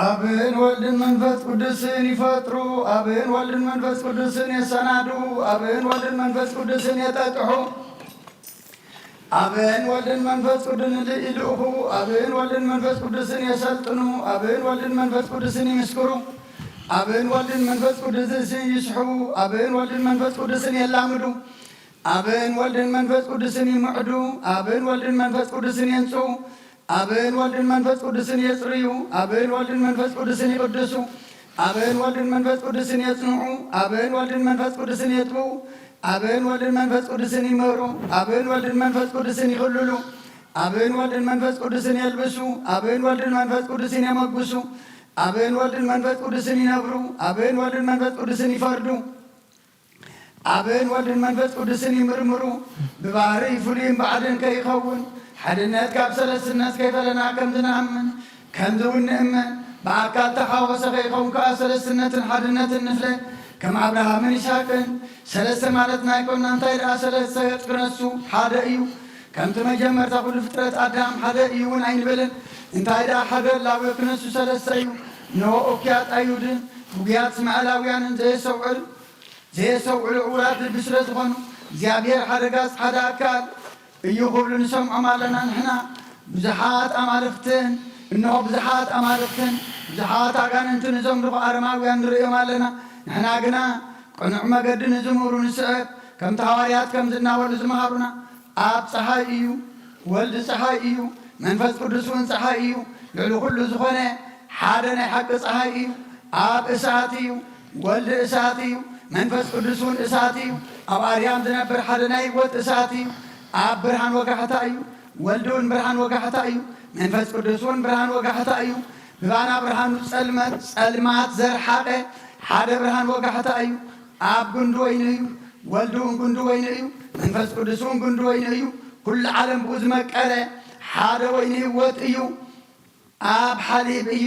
ኣብን ወልድን መንፈስ ቅዱስን ይፈጥሩ፣ ኣብን ወልድን መንፈስ ቅዱስን የሰናዱ፣ ኣብን ወልድን መንፈስ ቅዱስን የጠጥሑ፣ ኣብን ወልድን መንፈስ ቅዱስን ይልእኹ፣ ኣብን ወልድን መንፈስ ቅዱስን የሰልጥኑ፣ ኣብን ወልድን መንፈስ ቅዱስን ይምስክሩ፣ ኣብን ወልድን መንፈስ ቅዱስን ይስሕቡ፣ ኣብን ወልድን መንፈስ ቅዱስን የላምዱ፣ ኣብን ወልድን መንፈስ ቅዱስን ይምዕዱ፣ ኣብን ወልድን መንፈስ ቅዱስን የንጽሁ፣ ኣብን ወልድን መንፈስ ቅዱስን የጽርዩ፣ ኣብን ወልድን መንፈስ ቅዱስን ይቕድሱ፣ ኣብን ወልድን መንፈስ ቅዱስን የጽንዑ፣ ኣብን ወልድን መንፈስ ቅዱስን የጥብዉ፣ ኣብን ወልድን መንፈስ ቅዱስን ይምህሩ፣ ኣብን ወልድን መንፈስ ቅዱስን ይኽልሉ፣ ኣብን ወልድን መንፈስ ቅዱስን የልብሱ፣ ኣብን ወልድን መንፈስ ቅዱስን የመጉሱ፣ ኣብን ወልድን መንፈስ ቅዱስን ይነብሩ፣ ኣብን ወልድን መንፈስ ቅዱስን ይፈርዱ። ኣብን ወልድን መንፈስ ቅዱስን ይምርምሩ። ብባህሪ ፍሉይን ባዕድን ከይኸውን፣ ሓድነት ካብ ሰለስትነት ከይፈለና ከም ዝንኣምን፣ ከምዚ እውን ንእመን። ብኣካል ተሓወሰ ከይኸውን ከኣ ሰለስትነትን ሓድነትን ንፍለ። ከም ኣብርሃምን ይስሐቅን ሰለስተ ማለትና ኣይኮንና። እንታይ ደኣ ሰለስተ ገጽ ክነሱ ሓደ እዩ። ከምቲ መጀመርታ ኩሉ ፍጥረት ኣዳም ሓደ እዩ እውን ኣይንበልን። እንታይ ደኣ ሓደ ህላዌ ክነሱ ሰለስተ እዩ። እንሆ እኩያት ኣይሁድን ግጉያት እስማኤላውያንን ዘየስተውዕሉ ዘየስተውዕሉ ዕዉራት ልቢ ስለ ዝኾኑ፣ እግዚኣብሔር ሓደ ጋስ ሓደ ኣካል እዩ ክብሉ ንሰምዖም ኣለና። ንሕና ብዙሓት ኣማልኽትን፣ እንሆ ብዙሓት ኣማልኽትን ብዙሓት ኣጋንንትን እዞም ልኹ ኣረማውያን ንርእዮም ኣለና። ንሕና ግና ቅኑዕ መገዲ ንዝምህሩ ንስዕብ፣ ከምቲ ሃዋርያት ከም ዝናበሉ ዝመሃሩና፣ ኣብ ጸሓይ እዩ፣ ወልድ ጸሓይ እዩ፣ መንፈስ ቅዱስ እውን ጸሓይ እዩ፣ ልዕሊ ኩሉ ዝኾነ ሓደ ናይ ሓቂ ጸሓይ እዩ። ኣብ እሳት እዩ፣ ወልድ እሳት እዩ፣ መንፈስ ቅዱስ እውን እሳት እዩ። ኣብ ኣርያም ዝነብር ሓደ ናይ ህይወት እሳት እዩ። ኣብ ብርሃን ወጋሕታ እዩ፣ ወልድ እውን ብርሃን ወጋሕታ እዩ፣ መንፈስ ቅዱስ እውን ብርሃን ወጋሕታ እዩ። ብባና ብርሃኑ ጸልመት ጸልማት ዘርሓቐ ሓደ ብርሃን ወጋሕታ እዩ። ኣብ ጉንዲ ወይኒ እዩ፣ ወልድ እውን ጉንዲ ወይኒ እዩ፣ መንፈስ ቅዱስ እውን ጉንዲ ወይኒ እዩ። ኩሉ ዓለም ብኡ ዝመቀለ ሓደ ወይኒ ህይወት እዩ። ኣብ ሓሊብ እዩ፣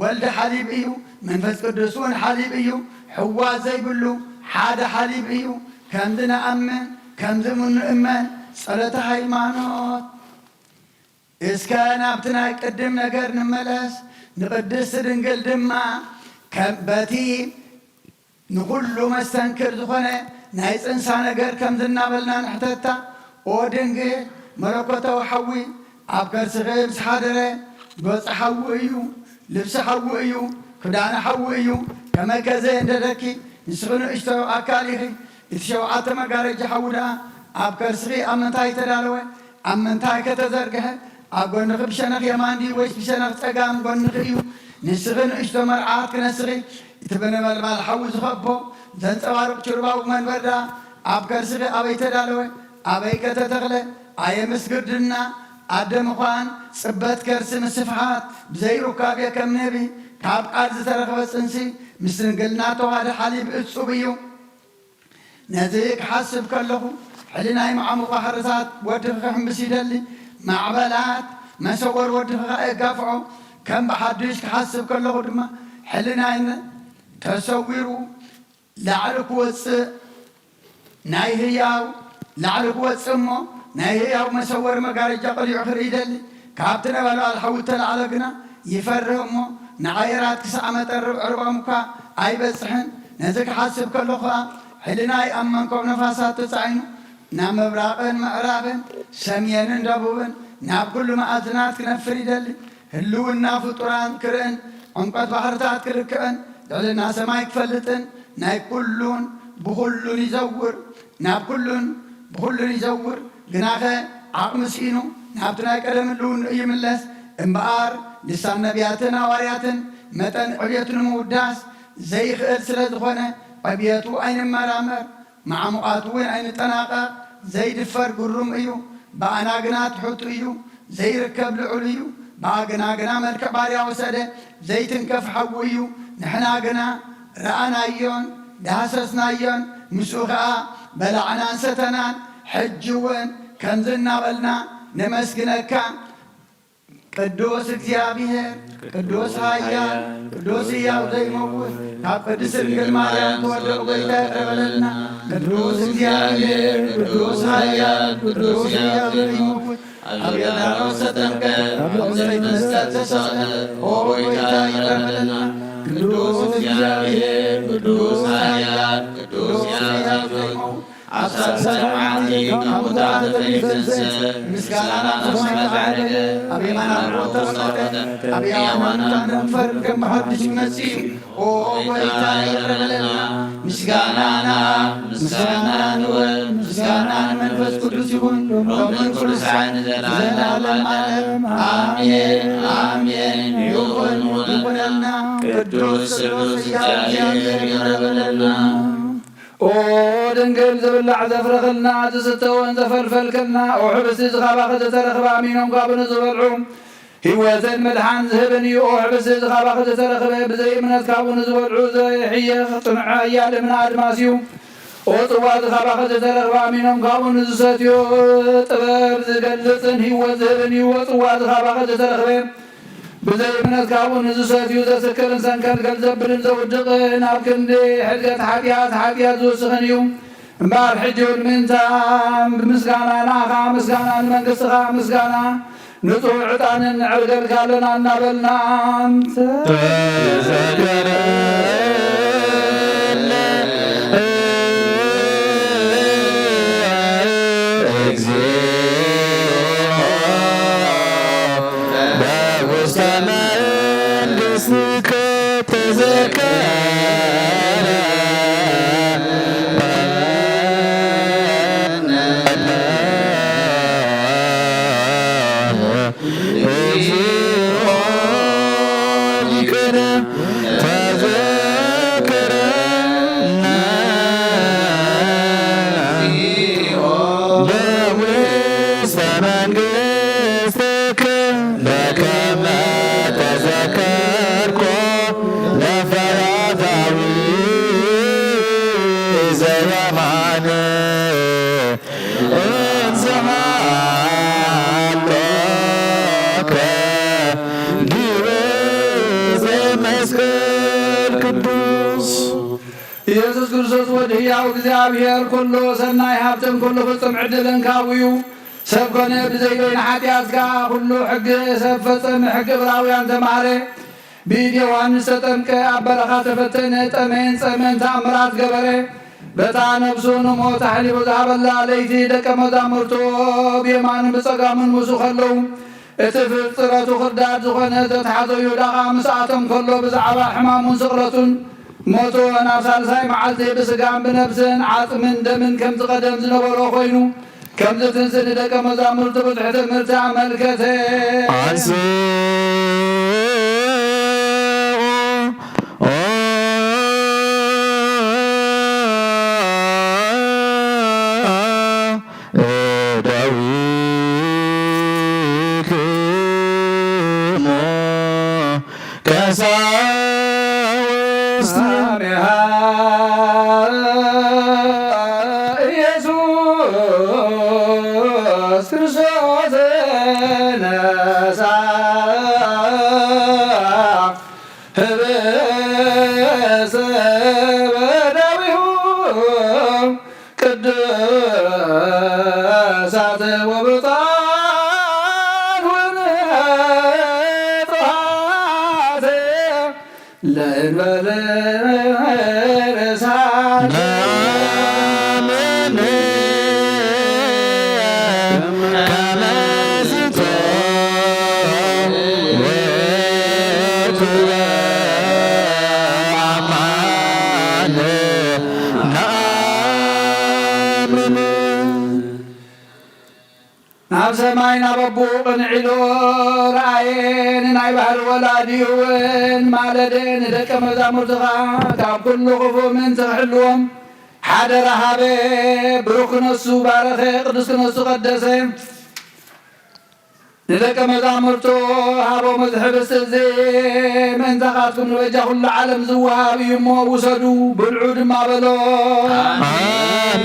ወልድ ሓሊብ እዩ፣ መንፈስ ቅዱስ እውን ሓሊብ እዩ። ሕዋ ዘይብሉ ሓደ ሓሊብ እዩ። ከምዚ ንኣምን ከምዚ እውን ንእመን። ጸሎተ ሃይማኖት። እስከ ናብቲ ናይ ቅድም ነገር ንመለስ። ንቅድስት ድንግል ድማ ከም በቲ ንኹሉ መስተንክር ዝኾነ ናይ ጽንሳ ነገር ከምዚ እናበልና ንሕተታ። ኦ ድንግል፣ መለኮታዊ ሓዊ ኣብ ከርስኺ ምስ ሓደረ፣ ገጹ ሓዊ እዩ፣ ልብሲ ሓዊ እዩ፣ ክዳነ ሓዊ እዩ። ከመይ ከ ዘየንደደኪ? ንስኺ ንእሽቶ ኣካል ኢኺ። እቲ ሸውዓተ መጋረጃ ሓዊ ደኣ ኣብ ከርስኺ ኣብ ምንታይ ተዳለወ? ኣብ ምንታይ ከተዘርግሐ? ኣብ ጎንኺ ብሸነኽ የማን ድዩ ወይስ ብሸነኽ ጸጋም ጎንኺ እዩ? ንስኺ ንእሽቶ መርዓት ክነስኺ፣ እቲ ብነበልባል ሓዊ ዝኸቦ ዘንጸባርቕ ችርባዊ መንበር ደኣ ኣብ ከርስኺ ኣበይ ተዳለወ? ኣበይ ከተተኽለ? ኣየ ምስ ግርድና ኣደ ምዃን፣ ጽበት ከርሲ ምስፍሓት፣ ብዘይ ሩካቤ ከም ንህቢ ካብ ቃል ዝተረኽበ ጽንሲ ምስ ድንግልና ተዋህደ ሓሊብ እጹብ እዩ። ነዚ ክሓስብ ከለኹ፣ ሕልናይ መዓሙቕ ባሕርታት ወድኺ ክሕምብስ ይደሊ፣ ማዕበላት መሰወር ወድኺ ኸኣ የጋፍዖ። ከም ብሓድሽ ክሓስብ ከለኹ ድማ፣ ሕልናይ ተሰዊሩ ላዕሊ ክወጽእ፣ ናይ ህያው ላዕሊ ክወጽእ እሞ፣ ናይ ህያው መሰወር መጋረጃ ቀሊዑ ክርኢ ይደሊ። ካብቲ ነበልባል ሓዊ እተላዕለ ግና ይፈርህ እሞ፣ ንኣየራት ክሳዕ መጠን ርብዒ ርብኦም እኳ ኣይበጽሕን። ነዚ ክሓስብ ከለኹ ኸኣ፣ ሕልናይ ኣብ መንኮብ ነፋሳት ተጻዒኑ፣ ናብ ምብራቕን ምዕራብን፣ ሰሜንን ደቡብን፣ ናብ ኩሉ መኣዝናት ክነፍር ይደሊ። ህልውና ፍጡራን ክርእን፣ ዕምቆት ባሕርታት ክልክዕን፣ ልዕልና ሰማይ ክፈልጥን፣ ናይ ኩሉን ብኹሉን ይዘውር፣ ናብ ኩሉን ብኹሉን ይዘውር። ግናኸ ዓቕሚ ስኢኑ ናብቲ ናይ ቀደም ህልውንኡ ይምለስ። እምበኣር ልሳን ነቢያትን ሃዋርያትን መጠን ዕብየቱ ንምውዳስ ዘይኽእል ስለ ዝኾነ፣ ዕብየቱ ኣይንመራመር፣ መዓሙቓቱ እውን ኣይንጠናቐቕ። ዘይድፈር ግሩም እዩ፣ ብኣና ግና ትሑት እዩ። ዘይርከብ ልዑል እዩ፣ ብኣና ግና መልክዕ ባርያ ወሰደ። ዘይትንከፍ ሓዊ እዩ። ንሕና ግና ረኣናዮን ዳህሰስናዮን፣ ምስኡ ኸኣ በላዕናን ሰተናን። ሕጂ እውን ከምዚ እናበልና ነመስግነካ። ቅዱስ እግዚኣብሔር፣ ቅዱስ ኃያል፣ ቅዱስ ሕያው ዘይመውት፣ ካብ ቅድስት ድንግል ማርያም ተወልደ፣ ጎይታ ይቕረ በለልና። ቅዱስ እግዚኣብሔር፣ ቅዱስ ኃያል፣ ቅዱስ ሕያው ዘይመውት፣ ኣብ ዮርዳኖስ ተጠምቀ፣ ኣብ መስቀል ተሰቕለ፣ ኦ ጎይታ ይቕረ በለልና። ቅዱስ እግዚኣብሔር፣ ቅዱስ ኃያል፣ ቅዱስ ሕያው ዘይመውት፣ ኣብ ሳልሳይ መዓልቲ ካብ ሙታን ተፈልዩ ተንሥአ፣ ምስጋና ናብ ሰማይ ዓረገ፣ ኣብ የማን ኣቦ ተቐመጠ፣ ኣብ ሕያዋንን ሙታንን ክፈርድ ከም ብሓድሽ ይመጽእ እዩ። ኦ ጎይታ ይቕረ በለልና። ምስጋና ናብ፣ ምስጋና ንወልድ፣ ምስጋና ንመንፈስ ቅዱስ ይኹን፣ ሎምን ኩሉ ሰዓት ንዘለዓለም ዓለም። ኣሜን፣ ኣሜን። ይኹን፣ ይኹነልና። ቅዱስ ስሉስ እግዚኣብሔር ይቕረ በለልና። ኦ ድንግል፣ ዝብላዕ ዘፍረኽልና፣ ዝስተ እውን ዘፈልፈልክልና፣ ኦ ሕብስቲ ዝኻባኺ ዝተረኽበ ኣሚኖም ካብኡ ንዝበልዑ ህይወትን ምድሓን ዝህብን እዩ። ኦ ሕብስቲ ዝኻባኺ ዝተረኽበ፣ ብዘይ እምነት ካብኡ ንዝበልዑ ዘይሕየኽ ጽኑዕ ኣያል እምነ ኣድማስ እዩ። ኦ ጽዋ ዝኻባኺ ዝተረኽበ፣ ኣሚኖም ካብኡ ንዝሰትዩ ጥበብ ዝገልጽን ህይወት ዝህብን እዩ። ኦ ጽዋ ዝኻባኺ ዝተረኽበ፣ ብዘይ እምነት ካብኡ ንዝሰትዩ ዘስክርን ሰንከልከል ዘብልን ዘውድቕን፣ ኣብ ክንዲ ሕድገት ሓጢኣት፣ ሓጢኣት ዝውስኽን እዩ። እምበኣር ሕጂ እውን ምእንታን ብምስጋና ንኣኻ ምስጋና፣ ንመንግስትኻ ምስጋና፣ ንጹሕ ዕጣንን ንዕርገልካ ኣለና እናበልና፣ ተዘከረነ እግዚኦ በውስተ መንግሥትከ ተዘከረነ። እግዚኦ ይቅር ተዘከረነ። ናይ ሃብተን ኩሉ ፍጹም ዕድለን ካብኡ እዩ። ሰብ ኮነ ብዘይ በይነ ሓጢኣት ከኣ ኩሉ ሕጊ ሰብ ፈጸመ፣ ሕጊ ዕብራውያን ተማህረ። ብኢድ ዮሃንስ ተጠምቀ፣ ኣብ በረኻ ተፈተነ፣ ጠመየን ጸመየን ተኣምራት ገበረ። በታ ነፍሱ ንሞት ኣሕሊፉ ዝሃበላ ለይቲ ደቀ መዛሙርቱ ብየማኑን ብጸጋሙን ምስኡ ከለዉ፣ እቲ ፍጥረቱ ክርዳድ ዝኾነ ዘተሓዞ ይሁዳ ኸኣ ምስኣቶም ከሎ ብዛዕባ ሕማሙን ስቕለቱን ሞቱን ኣብ ሳልሳይ መዓልቲ ብስጋን ብነፍስን ዓጽምን ደምን ከምቲ ቀደም ዝነበሮ ኮይኑ፣ ከምዚ ትንስእ ንደቀ መዛሙርቱ ብዙሕ ትምህርቲ ኣመልከተ። ኣንስኡ እደዊክሙ ቀሳውስት። አሜሃ ኢየሱስ ክርስቶስ ነሳ ህብስተ በዳዊሁ ቅዱሳት ወብፁዓን ወንጹሃት ለእንበለ ርእሳት። ናምን ከመ ዝንቱ ውእቱ አማን ናምን። ናብ ሰማይ ናብ ኣቦኡ ቅንዕ ኢሉ ረኣየ። ንናይ ባህሪ ወላዲኡ እውን ማለደ። ንደቀ መዛሙርቱ ኸዓ ካብ ኩሉ ክፉእ ምእንቲ ክሕልዎም ሓደራ ሃበ። ብሩኽ ክነሱ ባረኸ፣ ቅዱስ ክነሱ ቀደሰ። ንደቀ መዛሙርቱ ሃቦም፣ እዚ ሕብስቲ እዚ ምእንታኻትኩም ንበጃ ኩሉ ዓለም ዝወሃብ እዩ እሞ ውሰዱ፣ ብልዑ ድማ በሎ። ኣሜን።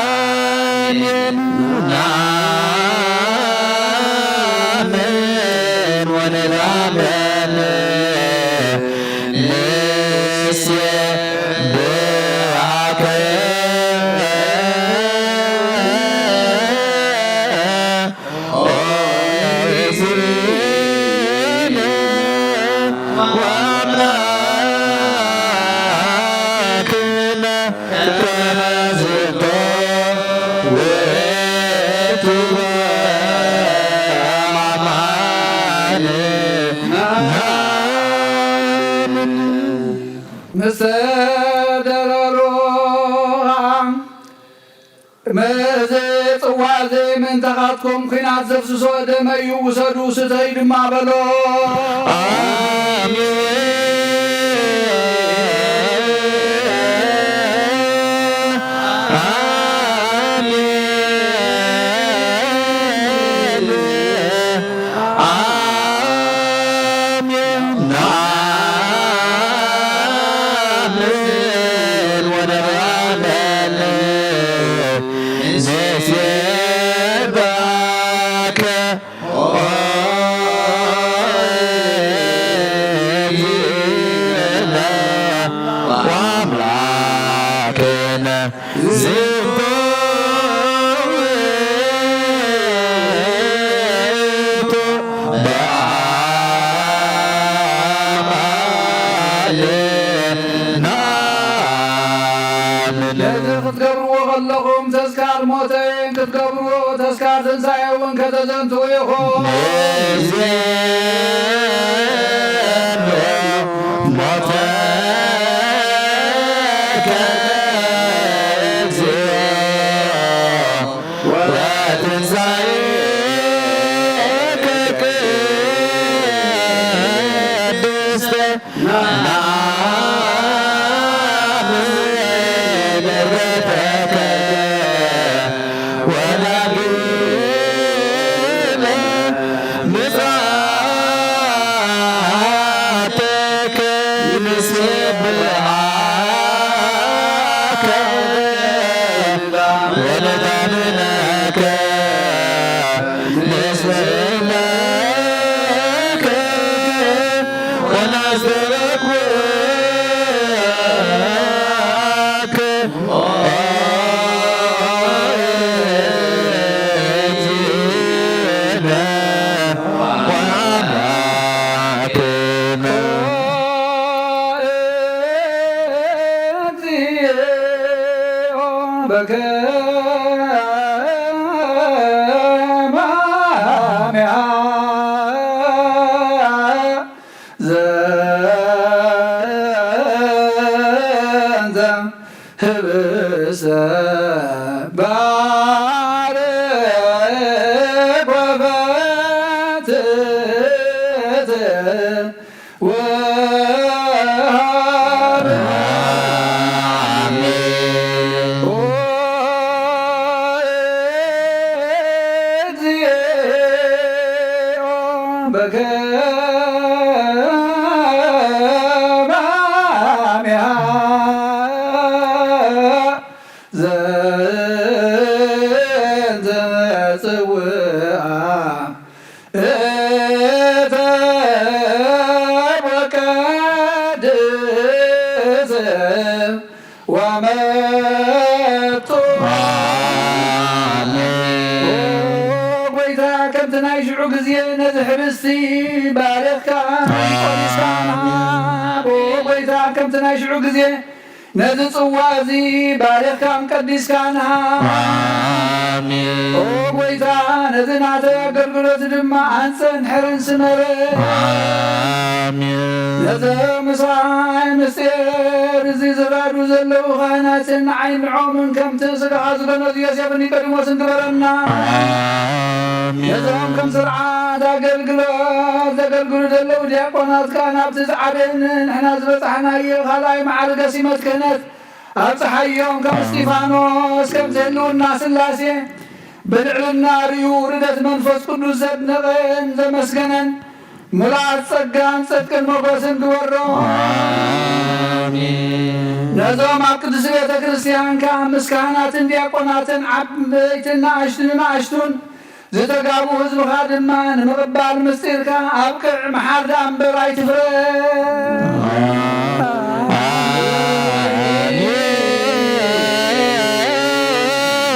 ኣሜን። ናምን ወንላምን ንሴብሐከ። ኦ እግዚእነ ወአምላክነ ከመ ዝንቱ ውእቱ አማን ናምን። ምስ ተደረሩ ኸዓ፣ እዚ ጽዋ እዚ ምእንታኻትኩም ኲናት ዘፍስሶ ደመይ እዩ፣ ውሰዱ፣ ስተዩ ድማ በሎ። ኣሜን። ኣሜን። ኣሜን። ናምን ወንላምን ንሴብሐከ። ኦ እግዚእነ ወአምላክነ ዝንቱ ውእቱ በአማን ናምን። ነዚ ክትገብርዎ ከለኹም ተስካር ሞተይን ክትገብርዎ ተስካር ትንሳኤ እውን ከተዘንትዉ ኢኹም። ንዜኑ ሞተከ እግዚኦ ወትንሳኤከ ቅድስተ ናምን ምሕረተከ ወዳግመ ምጽኣተከ ንሴብሐከ ወነታምነከ። በከማሚሃ ዘእንተ ጽውዓ እተ ወቀድስ ወመጡ። ኣሜን። ኦ ጎይታ፣ ከምቲ ናይ ሽዑ ግዜ ነዚ ሕብስቲ ባሪኽካ ኣሜን። ቆዲስካ ንሃብ። ኦ ጎይታ፣ ከምቲ ናይ ሽዑ ግዜ ነዚ ጽዋ እዚ ባሪኽካን ቀዲስካን ሃብ። ኣሜን። ኦ ጎይታ፣ ነዚ ናተይ ኣገልግሎት ድማ ኣንጸን ሕርን ስመረ። ኣሜን። ነዞም ምሳይ ምስጢር እዚ ዝራዱ ዘለዉ ካህናትን ንዓይ ንዖምን ከምቲ ስጋኻ ዝገነዙ ዮሴፍን ኒቆዲሞስን ግበረና። ኣሜን። ነዞም ከም ስርዓት ኣገልግሎት ዘገልግሉ ዘለዉ ዲያቆናትካ ናብቲ ዝዓበየን ንሕና ዝበጻሕናዮ ካልኣይ መዓርገ ሲመት ክህነት ኣብጽሓዮም። ከም እስጢፋኖስ ከም ዝህልውና ስላሴ ብልዕልና ርእዩ ርደት መንፈስ ቅዱስ ዘድነቐን ዘመስገነን፣ ሙሉኣት ጸጋን ጽድቅን ሞገስን ግበሮ። ኣሜን። ነዞም ኣብ ቅድስቲ ቤተ ክርስቲያንካ ምስ ካህናትን ዲያቆናትን ዓበይትን ንኣሽቱ ንኣሽቱን ዝተጋቡ ህዝብኻ ድማ ንምቕባል ምስጢርካ ኣብቅዕ፣ መሓር ደኣ እምበር ኣይትፍረድ።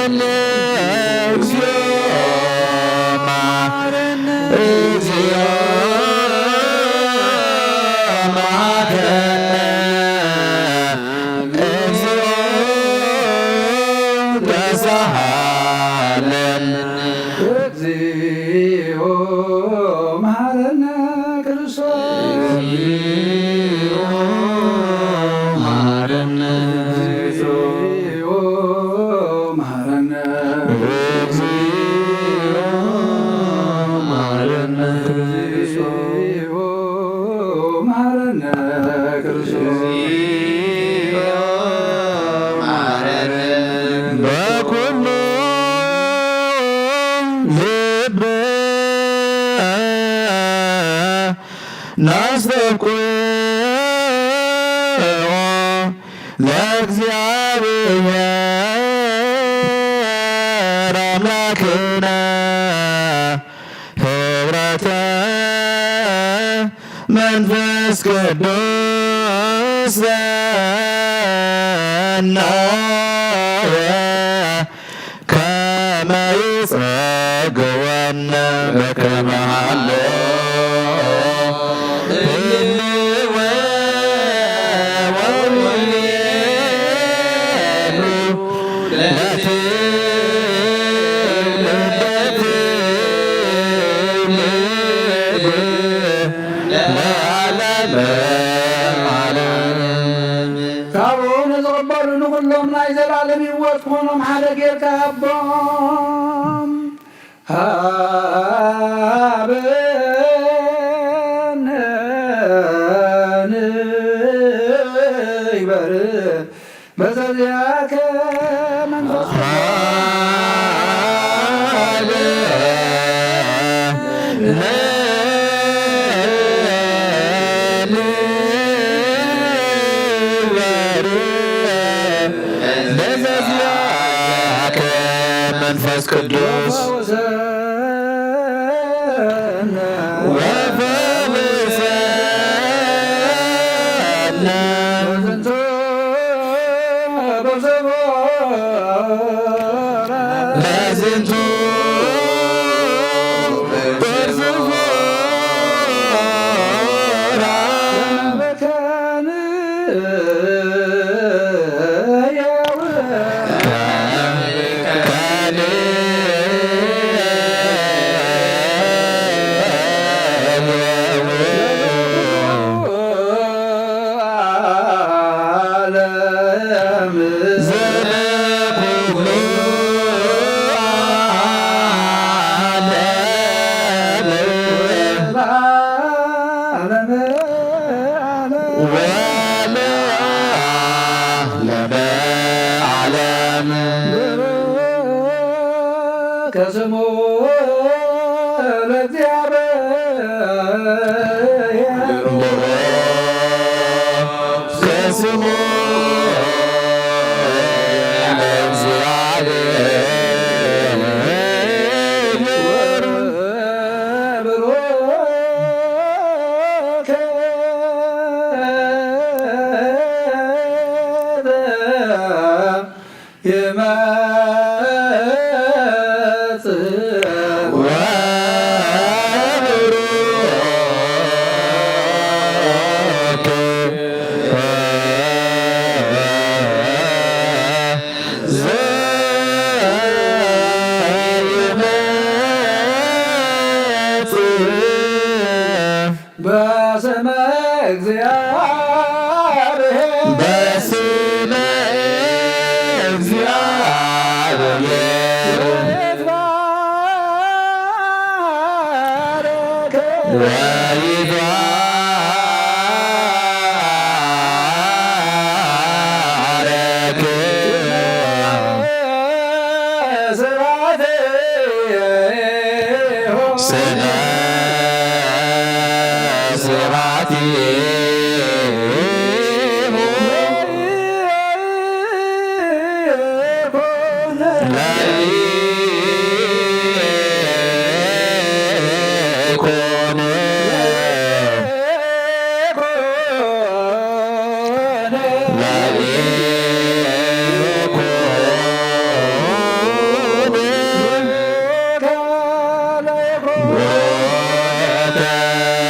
ኣሜን። እግዚኦ መሐረነ፣ እግዚኦ መሐረነ፣ እግዚኦ ተሳሃለነ። እግዚኦ መሐረነ ክርስቶስ። እግዚኦ መሐረነ። እግዚኦ መሐረነ። እግዚኦ መሐረነ። እግዚኦ መሐረነ ክርስቶስ። በኩሉ ልብ ናስተብቅዖ ለእግዚኣብሔር ኣምላክነ ህብረተ መንፈስ ቅዱስ ዘናወ ከመ ይጸግወነ በከመ ሃሎ ህልወ ወውሌሉ ለትልበትልበ ለዓለመ ዓለም። ካብኡ ንዝቕበሉ ንኹሎም ናይ ዘላለም ህይወት ክኾኖም ሓደ ጌርካ ሃቦም። ሃበነ ንግበር በዘዚአከ መንፈስ በዘዚአከ መንፈስ ቅዱስ ወፈውሰነ። በዝንቱ በዝንቱ ወለዓለመ ዓለም። ከስሙ ለእግዚአብሔር ስመ እግዚአብሔር በስመ እግዚአብሔር ወይትባረክ ወይትባረክ ስብሐት ስለ ስብሐቲሁ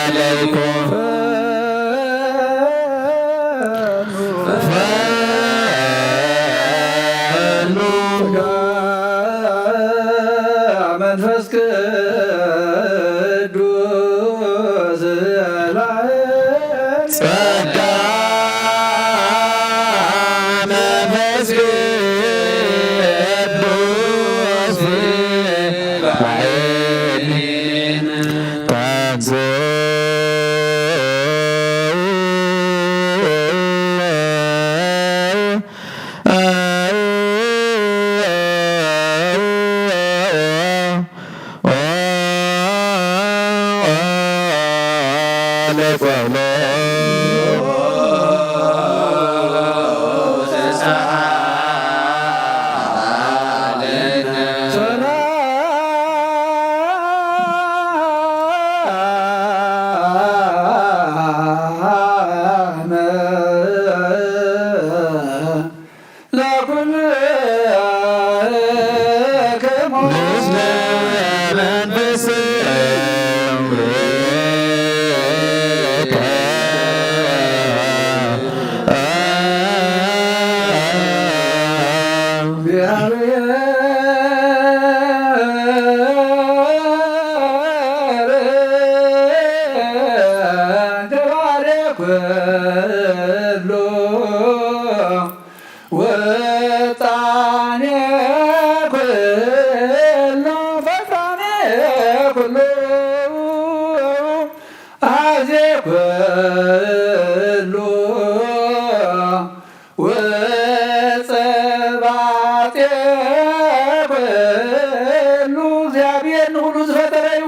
ለይኩን መንፈስ ቅዱስ ጸጋ መንፈስ ቅዱስ ላዕሌነ ተንሥእ ለኩልክሙ ምስለ መንፈስከ ገባሬ ኩሉ ወጣኔ ኩሉ ፈጻሜ ኩሉ አዜ ኩሉ ወጸባጤ ኩሉ። እግዚኣብሔር ንኹሉ ዝፈጠረ እዩ።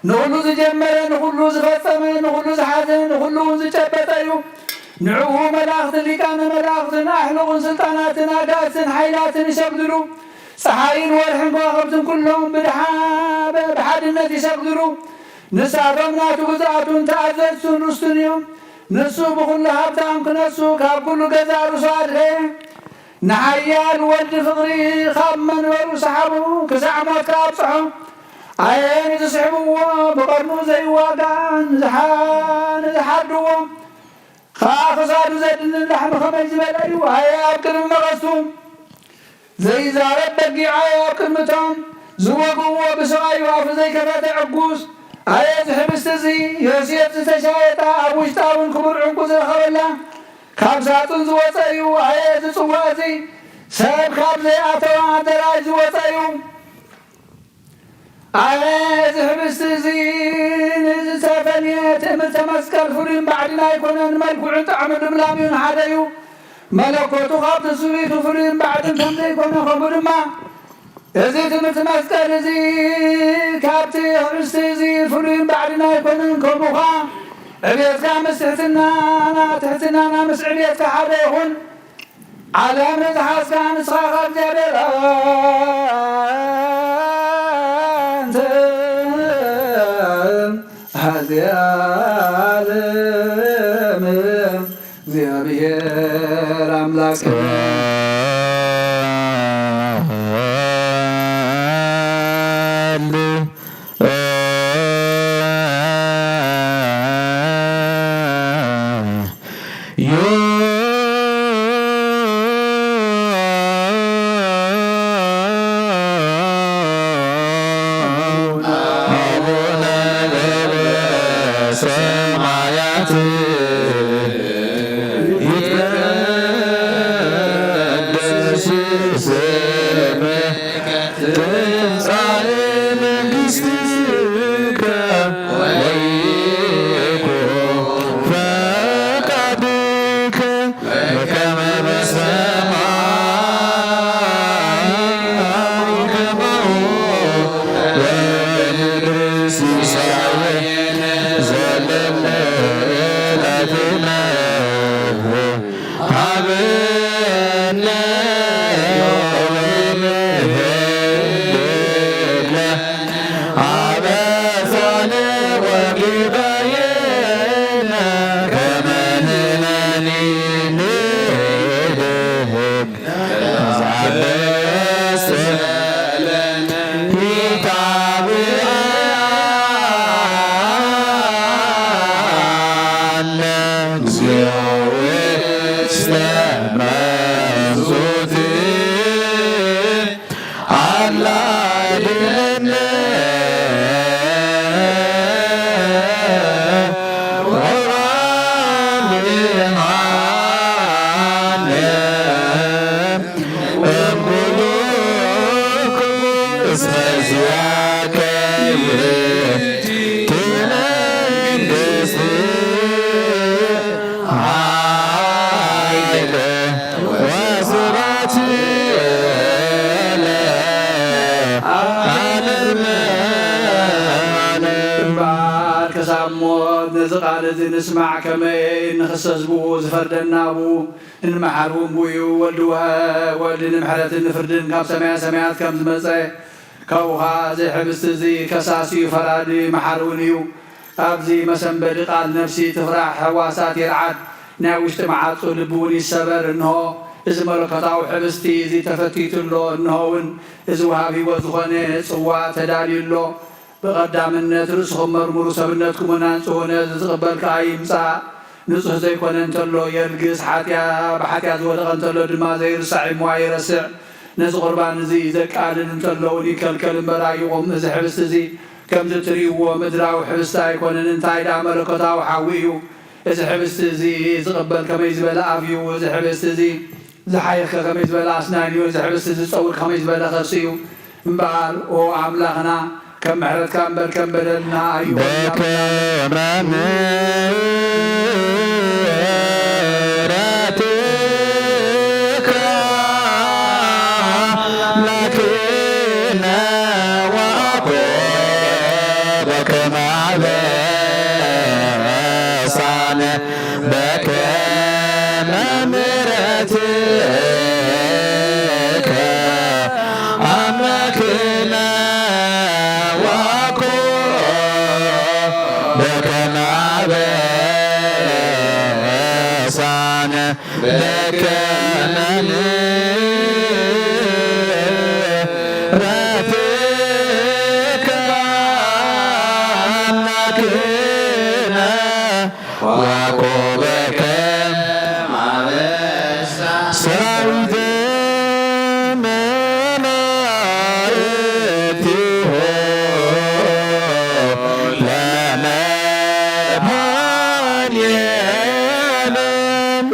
ንኹሉ ዝጀመረ፣ ንኹሉ ዝፈጸመ፣ ንኹሉ ዝሓዘ፣ ንኹሉ እውን ዝጨበጠ እዩ። ንዕኡ መላእኽትን ሊቃነ መላእኽትን ኣሕሉቕን ስልጣናትን ኣጋእዝትን ሓይላትን ይሰግድሉ። ጸሓይን ወርሕን ከዋኽብትን ኩሎም ብድሓ-፣ ብሓድነት ይሰግድሉ። ንሳቶም ናቱ ግዝኣቱን ተኣዘዝቱን ርስቱን እዮም። ንሱ ብኹሉ ሃብታም ክነሱ ካብ ኩሉ ገዛ ርእሱ ኣድለየ። ንሓያል ወልድ ፍቕሪ ካብ መንበሩ ሰሓቡ ክሳዕ ሞት ከኣብጽሖ። ኣየ ንዝስሕብዎ ብቐርኑ ዘይዋጋእ ንዝሓ-፣ ንዝሓርድዎ ኸኣ ክሳዱ ዘድንን ላሕሚ ከመይ ዝበለ እዩ። ኣየ ኣብ ቅድሚ መቐስቱ ዘይዛረብ በጊዕ ኣየ ኣብ ቅድሚቶም ዝወግእዎ ብስቓዩ ኣፉ ዘይከፈተ ዕጉስ ኣየ እዚ ሕብስቲ እዚ ዮሴፍ ዝተሻየጣ ኣብ ውሽጣ እውን ክቡር ዕንቁ ዝረኸበላ ካብ ሳጥን ዝወፀ እዩ። ኣየ እዚ ጽዋእ እዚ ሰብ ካብ ዘይኣተዋ ኣደራጅ ዝወፀ እዩ። ኣየ እዚ ሕብስቲ እዚ ንዝተፈልየ ትእምርተ መስቀል ፍሉይን ባዕድን ኣይኮነን፣ መልክዑን ጣዕሙ ልምላሜኡን ሓደ እዩ። መለኮቱ ካብ ትስብእቱ ፍሉይን ባዕድን ከም ዘይኮነ፣ ከምኡ ድማ እዚ ትምህርቲ መስቀል እዚ ካብቲ ህብስቲ እዚ ፍሉይን ባዕድን ኣይኮነን። ከምኡ ኸዓ ዕቤትካ ምስ ትሕትናና፣ ትሕትናና ምስ ዕቤትካ ሓደ ይኹን። ዓለም ንዝሓዝካ ንስኻ ካብ እግዚኣብሔር ኣንተ ሀዚ ዓለም እግዚኣብሔር ኣምላክ ይትቀደስ ስምከ ትምጻእ መንግስትከ ወይኩን ፈቃድከ በከመ በሰማይ ከማሁ በምድር። ሲሳየነ ዘለለ ዕለትነ ሀበነ ዮም ወህብ ለነ አበሳነ ወጌጋየነ ከመ ንሕነኒ ንህብ ለዘአበሰ ለነ ኢታብአነ እግዚኦ ውስተ መንሱት አላ ድነነ ወአድኃነ እምኩሉ ክፉ። እስመ ዚአከ ይእቲ መንግስት ኃይል ወስብሐት ለዓለመ ዓለም። እምበኣር ክሳብ ሞት ነዚ ቃል እዚ ንስማዕ፣ ከመይ ንኽሰስ ብኡ ዝፈርደና ብኡ ንመሓር እውን ብኡ እዩ። ወልድ ወ-፣ ወልድ ንምሕረትን ንፍርድን ካብ ሰማየ ሰማያት ከም ዝመጸ ካብኡ ኸዓ እዚ ሕብስቲ እዚ ከሳሲ እዩ፣ ፈራዲ መሓሪ እውን እዩ። ኣብዚ መሰንበዲ ቃል ነፍሲ ትፍራሕ፣ ሕዋሳት ይርዓድ፣ ናይ ውሽጢ መዓጹ ልቢ እውን ይሰበር። እንሆ እዚ መለኮታዊ ሕብስቲ እዚ ተፈቲቱ ኣሎ። እንሆ እውን እዚ ወሃብ ህይወት ዝኾነ ጽዋ ተዳልዩ ኣሎ። ብቐዳምነት ርእስኹም መርምሩ፣ ሰብነትኩም እውን ኣንጽሁ። ነዚ ዝቕበል ከኣ ይምጻእ። ንጹሕ ዘይኮነ እንተሎ የልግስ፣ ሓጢኣ-፣ ብሓጢኣት ዝወደቐ እንተሎ ድማ ዘይርሳዕ ይምዋ ይረስዕ። ነዚ ቁርባን እዚ ዘቃልል እንተሎ እውን ይከልከል እምበር ኣይቑም። እዚ ሕብስቲ እዚ ከምዚ እትርእይዎ ምድራዊ ሕብስቲ ኣይኮነን፣ እንታይ ደኣ መለኮታዊ ሓዊ እዩ። እዚ ሕብስቲ እዚ ዝቕበል ከመይ ዝበለ ኣፍ እዩ! እዚ ሕብስቲ እዚ ዝሓይኽ ከመይ ዝበለ ኣስናን እዩ! እዚ ሕብስቲ እዚ ዝጸውር ከመይ ዝበለ ከርሲ እዩ! እምበኣር፣ ኦ ኣምላኽና፣ ከም ምሕረትካ እምበር ከም በደልና ኣይኹን። በከመ ምሕረትከ አምላክነ ወአኮ በከመ አበሳነ በከመ ምሕረትከ አምላክነ ወአኮ በከመ አበሳነ በከመ ምሕረትከ አምላክነ ወኮበከ ሰራዊተ መላእክቲሁ ለመድኃኔዓለም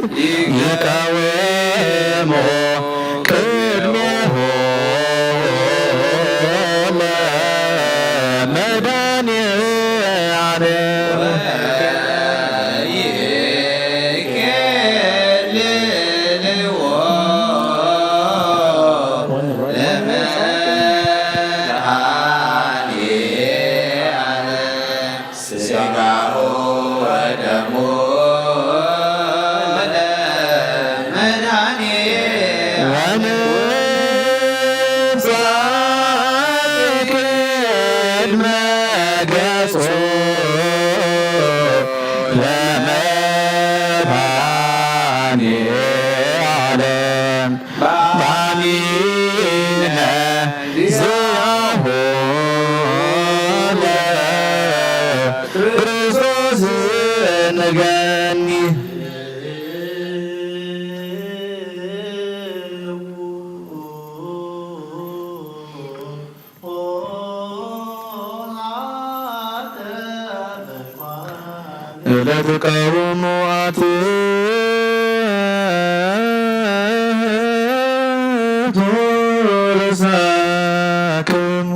ይቀውሙ ቅድሜሁ ለመድኃኔዓለም። ስጋሁ ወደሙ ለመድኃኔ ወንብጻሕ ቅድመ ገጹ ለመድኃኔ ዓለም። በአሚነ ዚአሁ ለክርስቶስ ንገኒ። ለትቃወሙ ኣትቱ ርእሳክሙ።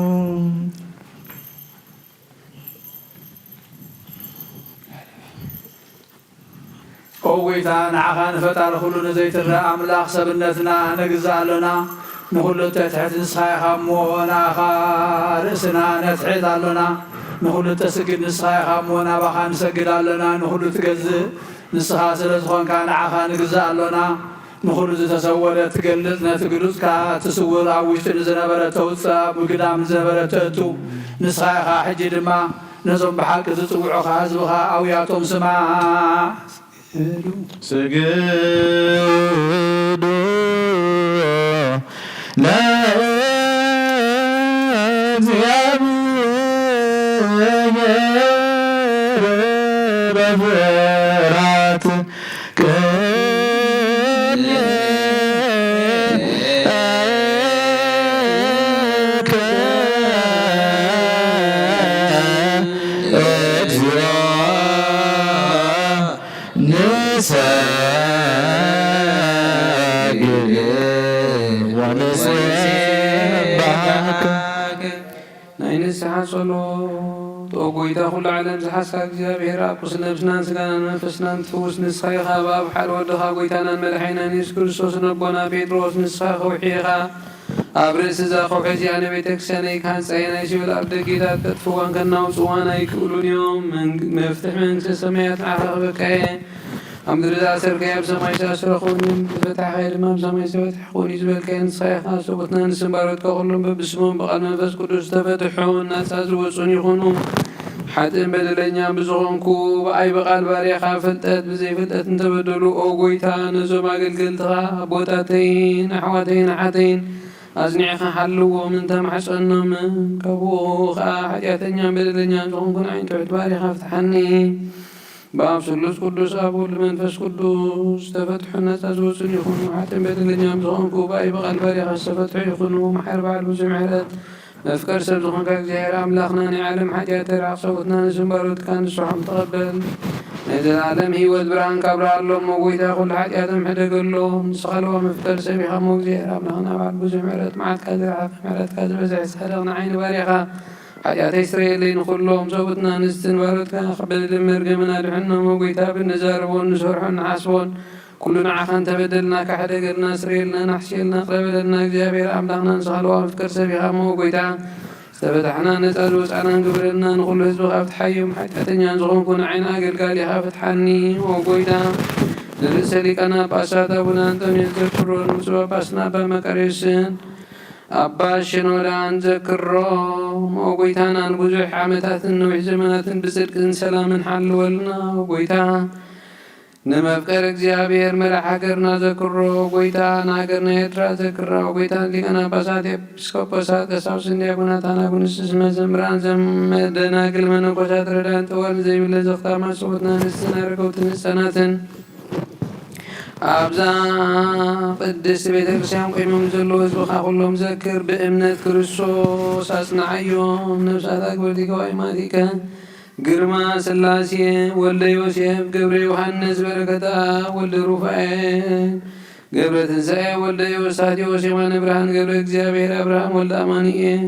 ኦ ጎይታ፣ ንዓኻ ንፈጣሪ ኩሉ ንዘይትረኣ ኣምላኽ ሰብነትና ነግዝእ ኣሎና። ንኹሉ እተትሕት ንስኻ ኢኻ እሞ፣ ንኣኻ ርእስና ነትሕት ኣሎና። ንኹሉ እተስግድ ንስኻ ኢኻ እሞ፣ ናባኻ ንሰግድ ኣሎና። ንኹሉ ትገዝእ ንስኻ ስለ ዝኾንካ፣ ንዓኻ ንግዝእ ኣሎና። ንኹሉ ዝተሰወረ ትገልጽ፣ ነቲ ግሉጽ ከኣ እቲ ስዉር ኣብ ውሽጢ ንዝነበረ ተውጽእ፣ ኣብ ግዳም ንዝነበረ ተእቱ ንስኻ ኢኻ። ሕጂ ድማ ነዞም ብሓቂ ዝጽውዑኻ ህዝብኻ ኣውያቶም ስማዕ። ስግዱ ለእግዚኣብሔር በፍርሃት ቅድሜከ እግዚኦ ንሰግድ ወንስብሐከ። ናይ ንስሓ ጸሎት። ኦ ጎይታ፣ ኩሉ ዓለም ዝሓዝካ እግዚኣብሔር፣ ኣብ ቁስሊ ነብስናን ስጋናን መንፈስናን ትፍውስ ንስኻ ኢኻ። ኣብ ሓደ ወድኻ ጎይታናን መድሓኒናን የሱስ ክርስቶስ ነቦና ጴጥሮስ ንስኻ ከውሒ ኢኻ። ኣብ ርእሲ እዛ ከውሒ እዚኣ ንቤተ ክርስቲያነይ ክሃንጻ እየ። ናይ ሲኦል ኣብ ደጌታት ከጥፍዋን ከናውጽዋን ኣይክእሉን እዮም። መንግ-፣ መፍትሕ መንግስተ ሰማያት ንዓኻ ክበካ እየ። ኣብ ምድሪ ዝኣሰርካዮ ኣብ ሰማይ ዝተኣስረ ክኸውን እዩ፣ ዝፈታሕካዮ ድማ ኣብ ሰማይ ዝተፈትሐ ክኸውን እዩ ዝበልካዮ ንስኻ ኢኻ። ሰብኡትና ንስም ባሮትካ ኩሎም በብስሞም ብቓል መንፈስ ቅዱስ ዝተፈትሑን ናጻ ዝወጹን ይኹኑ። ሓጥእን በደለኛን ብዝኾንኩ ብኣይ ብቓል ባርያኻ ፍልጠት ብዘይፍልጠት እንተበደሉ፣ ኦ ጎይታ፣ ነዞም ኣገልገልትኻ ኣቦታተይን ኣሕዋተይን ኣሓተይን ኣጽኒዕኻ ሓልዎም፣ እንተማሕጸኖምን ካብኡ ኸኣ ሓጢኣተኛን በደለኛን ዝኾንኩ ንዓይን ትሑት ባርያኻ ፍትሓኒ። ብኣብ ስሉስ ቅዱስ ኣብ ወልድ መንፈስ ቅዱስ ዝተፈትሑ ነጻ ዝወጹን ይኹኑ። ሓጥእን በደለኛን ዝኾንኩ ብኣይ ብቓል ባርያኻ ዝተፈትሑ ይኹኑ። መሓሪ በዓል ብዙሕ ምሕረት መፍቀር ሰብ ዝኾንካ እግዚኣብሔር ኣምላኽና ናይ ዓለም ሓጢኣት ተራቕ ሰብኡትና ንስም ባሮትካ ንስሖም ተቐበል። ናይ ዘለኣለም ህይወት ብርሃን ካብርሃሎም እሞ ጎይታ ኩሉ ሓጢኣቶም ሕደገሎም። ንስኻ ለዋ መፍቀር ሰብ ኢኻ እሞ እግዚኣብሔር ኣምላኽና በዓል ብዙሕ ምሕረት መዓልካ ዝረሓቐ ምሕረትካ ዝበዝሐ ጻድቕ ንዓይኒ ባርያኻ ሓጢኣተይ ስረየለይ። ንኹሎም ሰብኡትና ንስትን ባሮትካ ካብ በደልን መርገምን ኣድሕኖም። ኦ ጎይታ፣ ብንዛረቦን ንሰርሖን ንሓስቦን ኩሉ ንዓኻ እንተበደልና ካሕደገልና ስረየልና፣ ናሕስየልና፣ ቅረ በለልና። እግዚኣብሔር ኣምላኽና ንስኻ ለዋ መፍቀር ሰብ ኢኻ እሞ ጎይታ፣ ዝተፈታሕና ነጻ ዝወጻእናን ግበረልና። ንኹሉ ህዝቢ ካብ ትሓዮም ሓጢኣተኛን ዝኾንኩ ንዓይን ኣገልጋሊኻ ፍትሓኒ። ኦ ጎይታ፣ ንርእሰ ሊቃነ ጳጳሳት ኣቡነ ኣንጦንዮስ ዘክሮ፣ ንብፁዕ ጳጳስና ኣባ መቃርዮስን ኣባ ሽኖዳን ዘክሮም። ኦ ጎይታና፣ ንብዙሕ ዓመታትን ነዊሕ ዘመናትን ብጽድቅን ሰላምን ሓልወልና። ኦ ጎይታ፣ ንመፍቀር እግዚኣብሔር መራሕ ሃገርና ዘክሮ። ኦ ጎይታ፣ ንሃገርና ኤርትራ ዘክራ። ኦ ጎይታ፣ ንሊቃነ ጳጳሳት፣ ኤጲስቆጶሳት፣ ቀሳውስትን ዲያቆናት፣ ኣናጉንስስ፣ መዘምራን፣ ዘመ-፣ ደናግል፣ መነኮሳት፣ ረዳን ጥዋል ዘይብለ ዘኽታማት ሰብኡትና፣ ንስትን ኣረገውትን ህጻናትን ኣብዛ ቅድስት ቤተ ክርስቲያን ቆይሞም ዘለዉ ህዝብኻ ኩሎም ዘክር። ብእምነት ክርስቶስ ኣጽንዓዮም። ነፍሳት ኣክብርቲ ገባኢ ማቲከ፣ ግርማ ስላሴ፣ ወልደ ዮሴፍ፣ ገብረ ዮሃንስ፣ በረከት ኣብ፣ ወልደ ሩፋኤል፣ ገብረ ትንሳኤ፣ ወልደ ዮስታቴዎስ፣ የማነ ብርሃን፣ ገብረ እግዚኣብሔር፣ ኣብርሃም፣ ወልደ ኣማኑኤል፣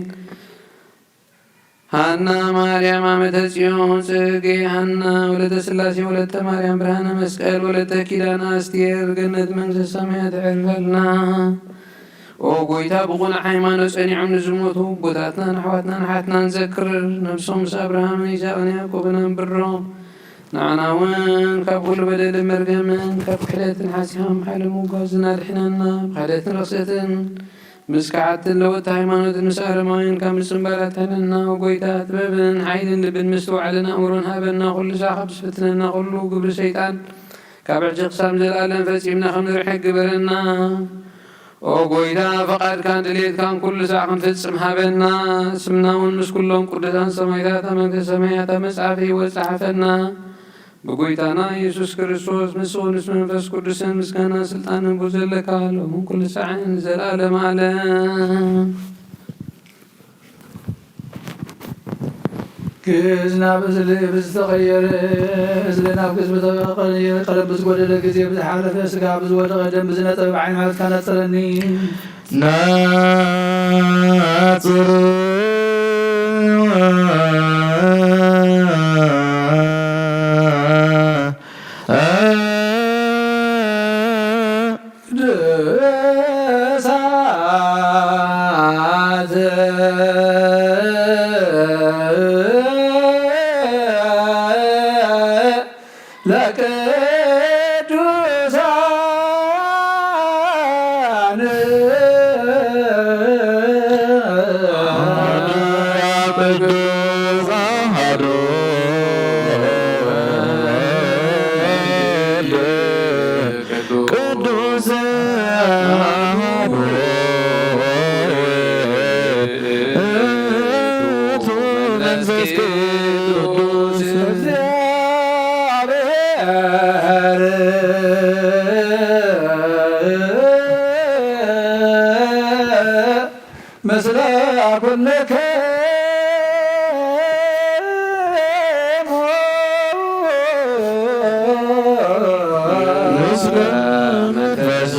ሃና ማርያም፣ ዓመተ ጽዮን፣ ጽጌ ሃና፣ ወለተ ስላሴ፣ ወለተ ማርያም፣ ብርሃነ መስቀል፣ ወለተ ኪዳን ኣስቴር፣ ገነት መንግስተ ሰማያት ይዕርፈልና። ኦ ጎይታ፣ ብቑኑዕ ሃይማኖት ጸኒዖም ንዝሞቱ ኣቦታትናን ኣሕዋትናን ኣሓትናን ዘክር። ነብሶም ምስ ኣብርሃምን ይስሐቅን ያዕቆብን ኣንብሮም። ንዓና እውን ካብ ኩሉ በደልን መርገምን ካብ ክሕደትን ሓሲኻም ሓይሊ ምውጋዝን ኣድሕነና። ብክሕደትን ርኽሰትን ምስ ከሓድትን ለወጥቲ ሃይማኖትን ምስ ኣረማውያን ካብ ምጽንባር ኣድሕነና። ኦ ጎይታ፣ ጥበብን ሓይልን ልብን ምስትውዓልን ኣእምሮን ሃበና። ኩሉ ሳዕ ካብ ዝፍትነና ኩሉ ግብሪ ሰይጣን ካብ ሕጂ ክሳብ ንዘለኣለም ፈጺምና ከም ንርሕቅ ግበረና። ኦ ጎይታ፣ ፈቓድካን ድሌትካን ኩሉ ሳዕ ክንፍጽም ሃበና። ስምና እውን ምስ ኩሎም ቅዱሳን ሰማዕታት ኣብ መንግስተ ሰማያት ኣብ መጽሓፍ ህይወት ጸሓፈና። ብጎይታና ኢየሱስ ክርስቶስ፣ ምስኡ ምስ መንፈስ ቅዱስን ምስጋና ስልጣንን ብኡ ዘለካ፣ ሎምን ኩሉ ሳዕን ንዘለኣለም ዓለም። ግእዝ ናብ እዝሊ ብዝተቐየረ፣ እዝሊ ናብ ግእዝ ብዝተቐየረ፣ ቀለም ብዝጎደለ፣ ግዜ ብዝሓለፈ፣ ስጋ ብዝወደቐ፣ ደም ብዝነጸበ፣ ብዓይኒ ማለትካ ነጽረኒ። ናጽር ቅዱሳት ለቅዱሳን ቅዱስ አሐዱ ቅዱስ አሐዱ ውእቱ መንፈስ ቅዱስ እግዚአብሔር ምስለ ኩልክሙ ምስለ መንፈስ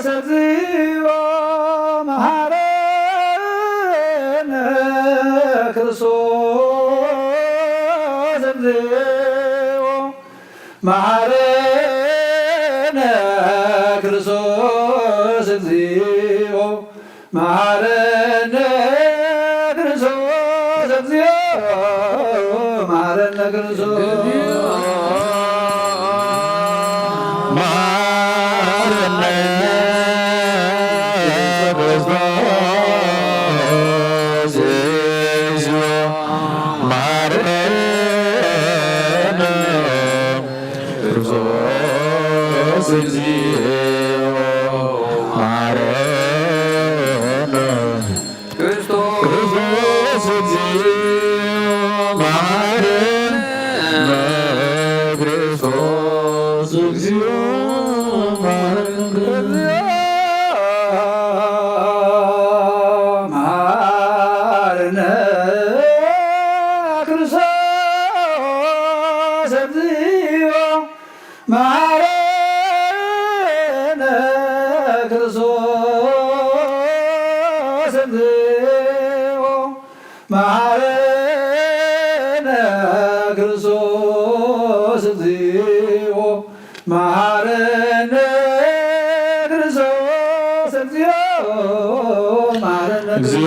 እግዚኦ መሐረነ ክርስቶስ እግዚኦ መሐረነ ክርስቶስ እግዚኦ መሐረነ ክርስቶስ እግዚኦ መሐረነ ክርስቶስ መሐረነ ክርስቶስ እግዚኦ መሐረነ ክርስቶስ እግዚኦ መሐረነ ክርስቶስ ክርስቶስ እግዚኦ መሐረነ ክርስቶስ እግዚኦ መሐረነ መሐረነ ክርስቶስ እግዚኦ መሐረነ ክርስቶስ እግዚኦ መሐረነ ክርስቶስ እግዚኦ መሐረነ ክርስቶስ እግዚኦ መሐረነ እግዚኦ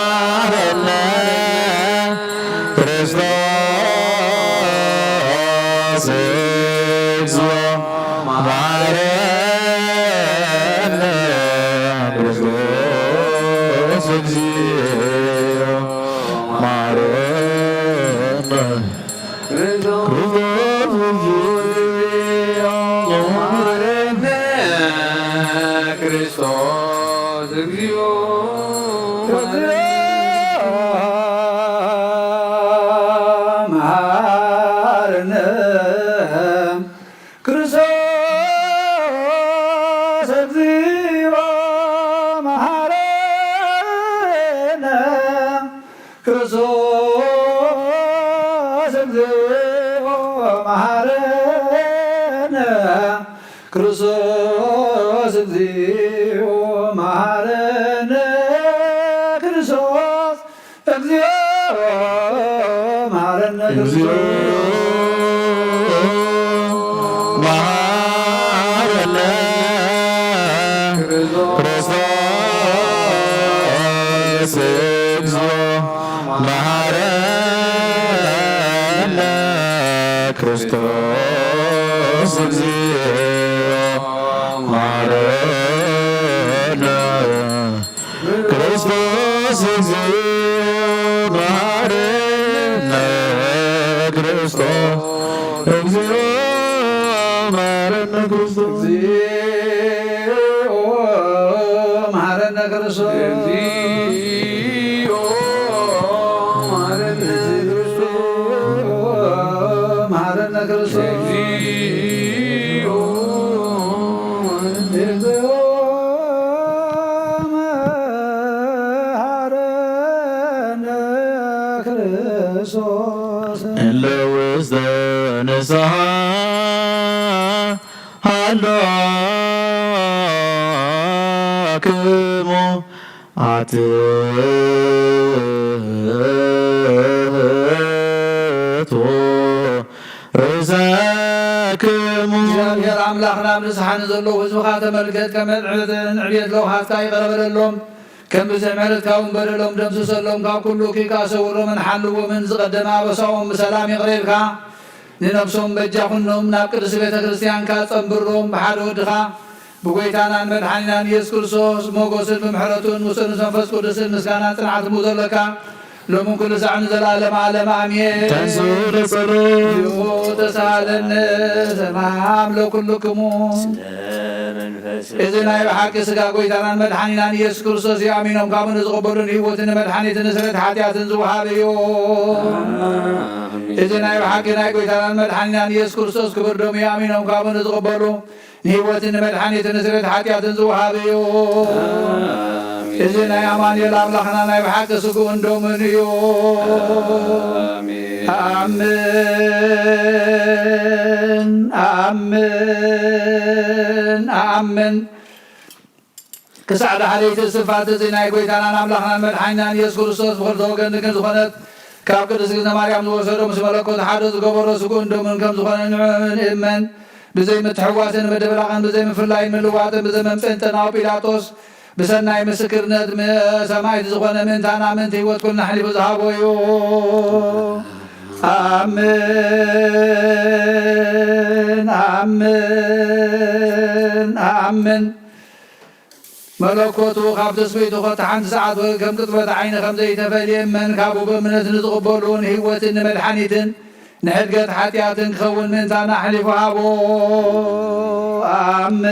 መሐረነ ክርስቶስ እግዚኦ መሐረነ ክርስቶስ እግዚኦ መሐረነ ክርስቶስ እግዚኦ መሐረነ ክርስቶስ እግዚኦ መሐረነ ክርስቶስ እግዚኦ መሐረነ ክርስቶስ እግዚኦ መሐረነ ክርስቶስ እግዚኦ መሐረነ ክርስቶስ እግዚኦ መሐረነ እግዚኦ መሐረነ ክርስቶስ እግዚኦ መሐረነ ክርስቶስ እግዚኦ መሐረነ ክርስቶስ እግዚኦ መሐረነ ክርስቶስ እግዚኦ መሐረነ ክርስቶስ እግዚኦ መሐረነ ክርስቶስ እግዚኦ መሐረነ ክርስቶስ መሐረነ ክርስቶስ እግዚኦ መሐረነ ክርስቶስ እለ ውስተ ንስሓ ሃለወክሙ ኣትሕቱ ርእሰክሙ። እግዚኣብሔር ኣምላኽና፣ ኣብ ንስሓ ንዘለዉ ህዝብኻ ተመልከት፣ ከም ዕብየትን ዕብየት ለውሃትካ ይቕረ በለሎም። ከም ብዝሒ ምሕረትካ እውን በደሎም ደምስሰሎም፣ ካብ ኩሉ እኩይ ከኣ ሰውሮምን ሓልዎምን፣ ዝቐደመ ኣበሳኦም ብሰላም ይቕረ ኢልካ ንነፍሶም በጃ ኩኖም፣ ናብ ቅድስቲ ቤተ ክርስቲያንካ ጸንብሮም። ብሓደ ወድኻ ብጎይታናን መድሓኒናን ኢየሱስ ክርስቶስ ሞገስን ብምሕረቱን ምስጢርን መንፈስ ቅዱስን ምስጋናን ጽንዓትን ምኡ ዘለካ ሎምን ኩሉ ሳዕ ንዘለዓለመ ዓለም ኣሜን። ተንሥኡ ንጸሊ። እግዚኦ ተሳሃለነ። ሰላም ለኩልክሙ። ስለ መንፈስ እዚ ናይ ብሓቂ ሥጋ ጎይታናን መድሓኒናን ኢየሱስ ክርስቶስ እዩ። ኣሚኖም ካብኡ ንዝቕበሉ ንህይወትን ንመድሓኒትን ንስርየት ሓጢኣትን ዝወሃብ እዩ። ኣሜን። እዚ ናይ ብሓቂ ናይ ጎይታናን መድሓኒናን ኢየሱስ ክርስቶስ ክቡር ደሙ እዩ። ኣሚኖም ካብኡ ንዝቕበሉ ንህይወትን ንመድሓኒትን ንስርየት ሓጢኣትን ዝወሃብ እዩ። ኣሜን። እዚ ናይ ኣማኑኤል ኣምላኽና ናይ ብሓቂ ስግኡን ደሙን እዩ። ኣሜን። ኣምን፣ ኣምን፣ ኣምን። ክሳዕ ዳሕረይቲ እስትንፋስ እዚ ናይ ጎይታናን ኣምላኽናን መድሓኒናን ኢየሱስ ክርስቶስ ብኽልተ ወገን ድንግል ዝኾነት ካብ ቅድስት እግዝእትነ ማርያም ዝወሰዶ ምስ መለኮት ሓደ ዝገበሮ ስግኡን ደሙን ከም ዝኾነ ንእመን። ብዘይ ምትሕዋስን ምድብላቕን ብዘይ ምፍላይን ምልዋጥን ብዘይ መምጽእን ጠናዊ ጲላጦስ ብሰናይ ምስክርነት ሰማዕት ዝኾነ ምእንታና ምእንቲ ህይወት ኩልና ኣሕሊፉ ዝሃቦ እዩ። ኣምን፣ ኣምን፣ ኣምን። መለኮቱ ካብ ትስብእቱ ኸቲ ሓንቲ ሰዓት ወይ ከም ቅጽበት ዓይኒ ከም ዘይተፈልየ እመን። ካብኡ ብእምነት ንዝቕበሉ ንህይወትን ንመድሓኒትን ንሕድገት ሓጢኣትን ክኸውን ምእንታና ኣሕሊፉ ሃቦ። ኣምን፣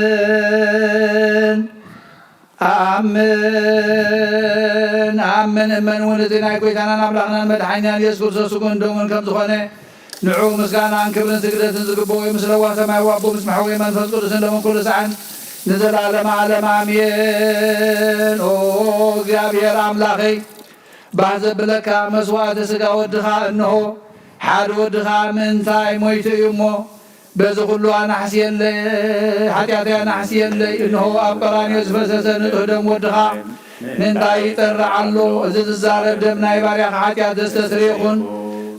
ኣምን፣ ኣምን። እመን እውን እቲ ናይ ጎይታናን ኣምላኽናን መድሓኒናን ኢየሱስ ክርስቶስ ስግኡን ደሙን ከም ዝኾነ ንዑ ምስጋናን ክብርን ስግደትን ዝግብኦ እዩ። ምስ ለዋህ ሰማያዊ ኣቦ ምስ መሕወየ መንፈስ ቅዱስን ሎምን ኩሉ ሰዓን ንዘለዓለመ ዓለም ኣሜን። ኦ እግዚኣብሔር ኣምላኸይ፣ ባህ ዘብለካ መስዋዕቲ ስጋ ወድኻ እንሆ፣ ሓደ ወድኻ ምእንታይ ሞይቱ እዩ እሞ፣ በዚ ኩሉ ኣናሕስየለይ፣ ሓጢኣተይ ኣናሕስየለይ። እንሆ ኣብ ቀራንዮ ዝፈሰሰ ንጹሕ ደም ወድኻ ምእንታይ ይጠርዕ ኣሎ። እዚ ዝዛረብ ደም ናይ ባርያኻ ሓጢኣት ዘስተስርይ ይኹን።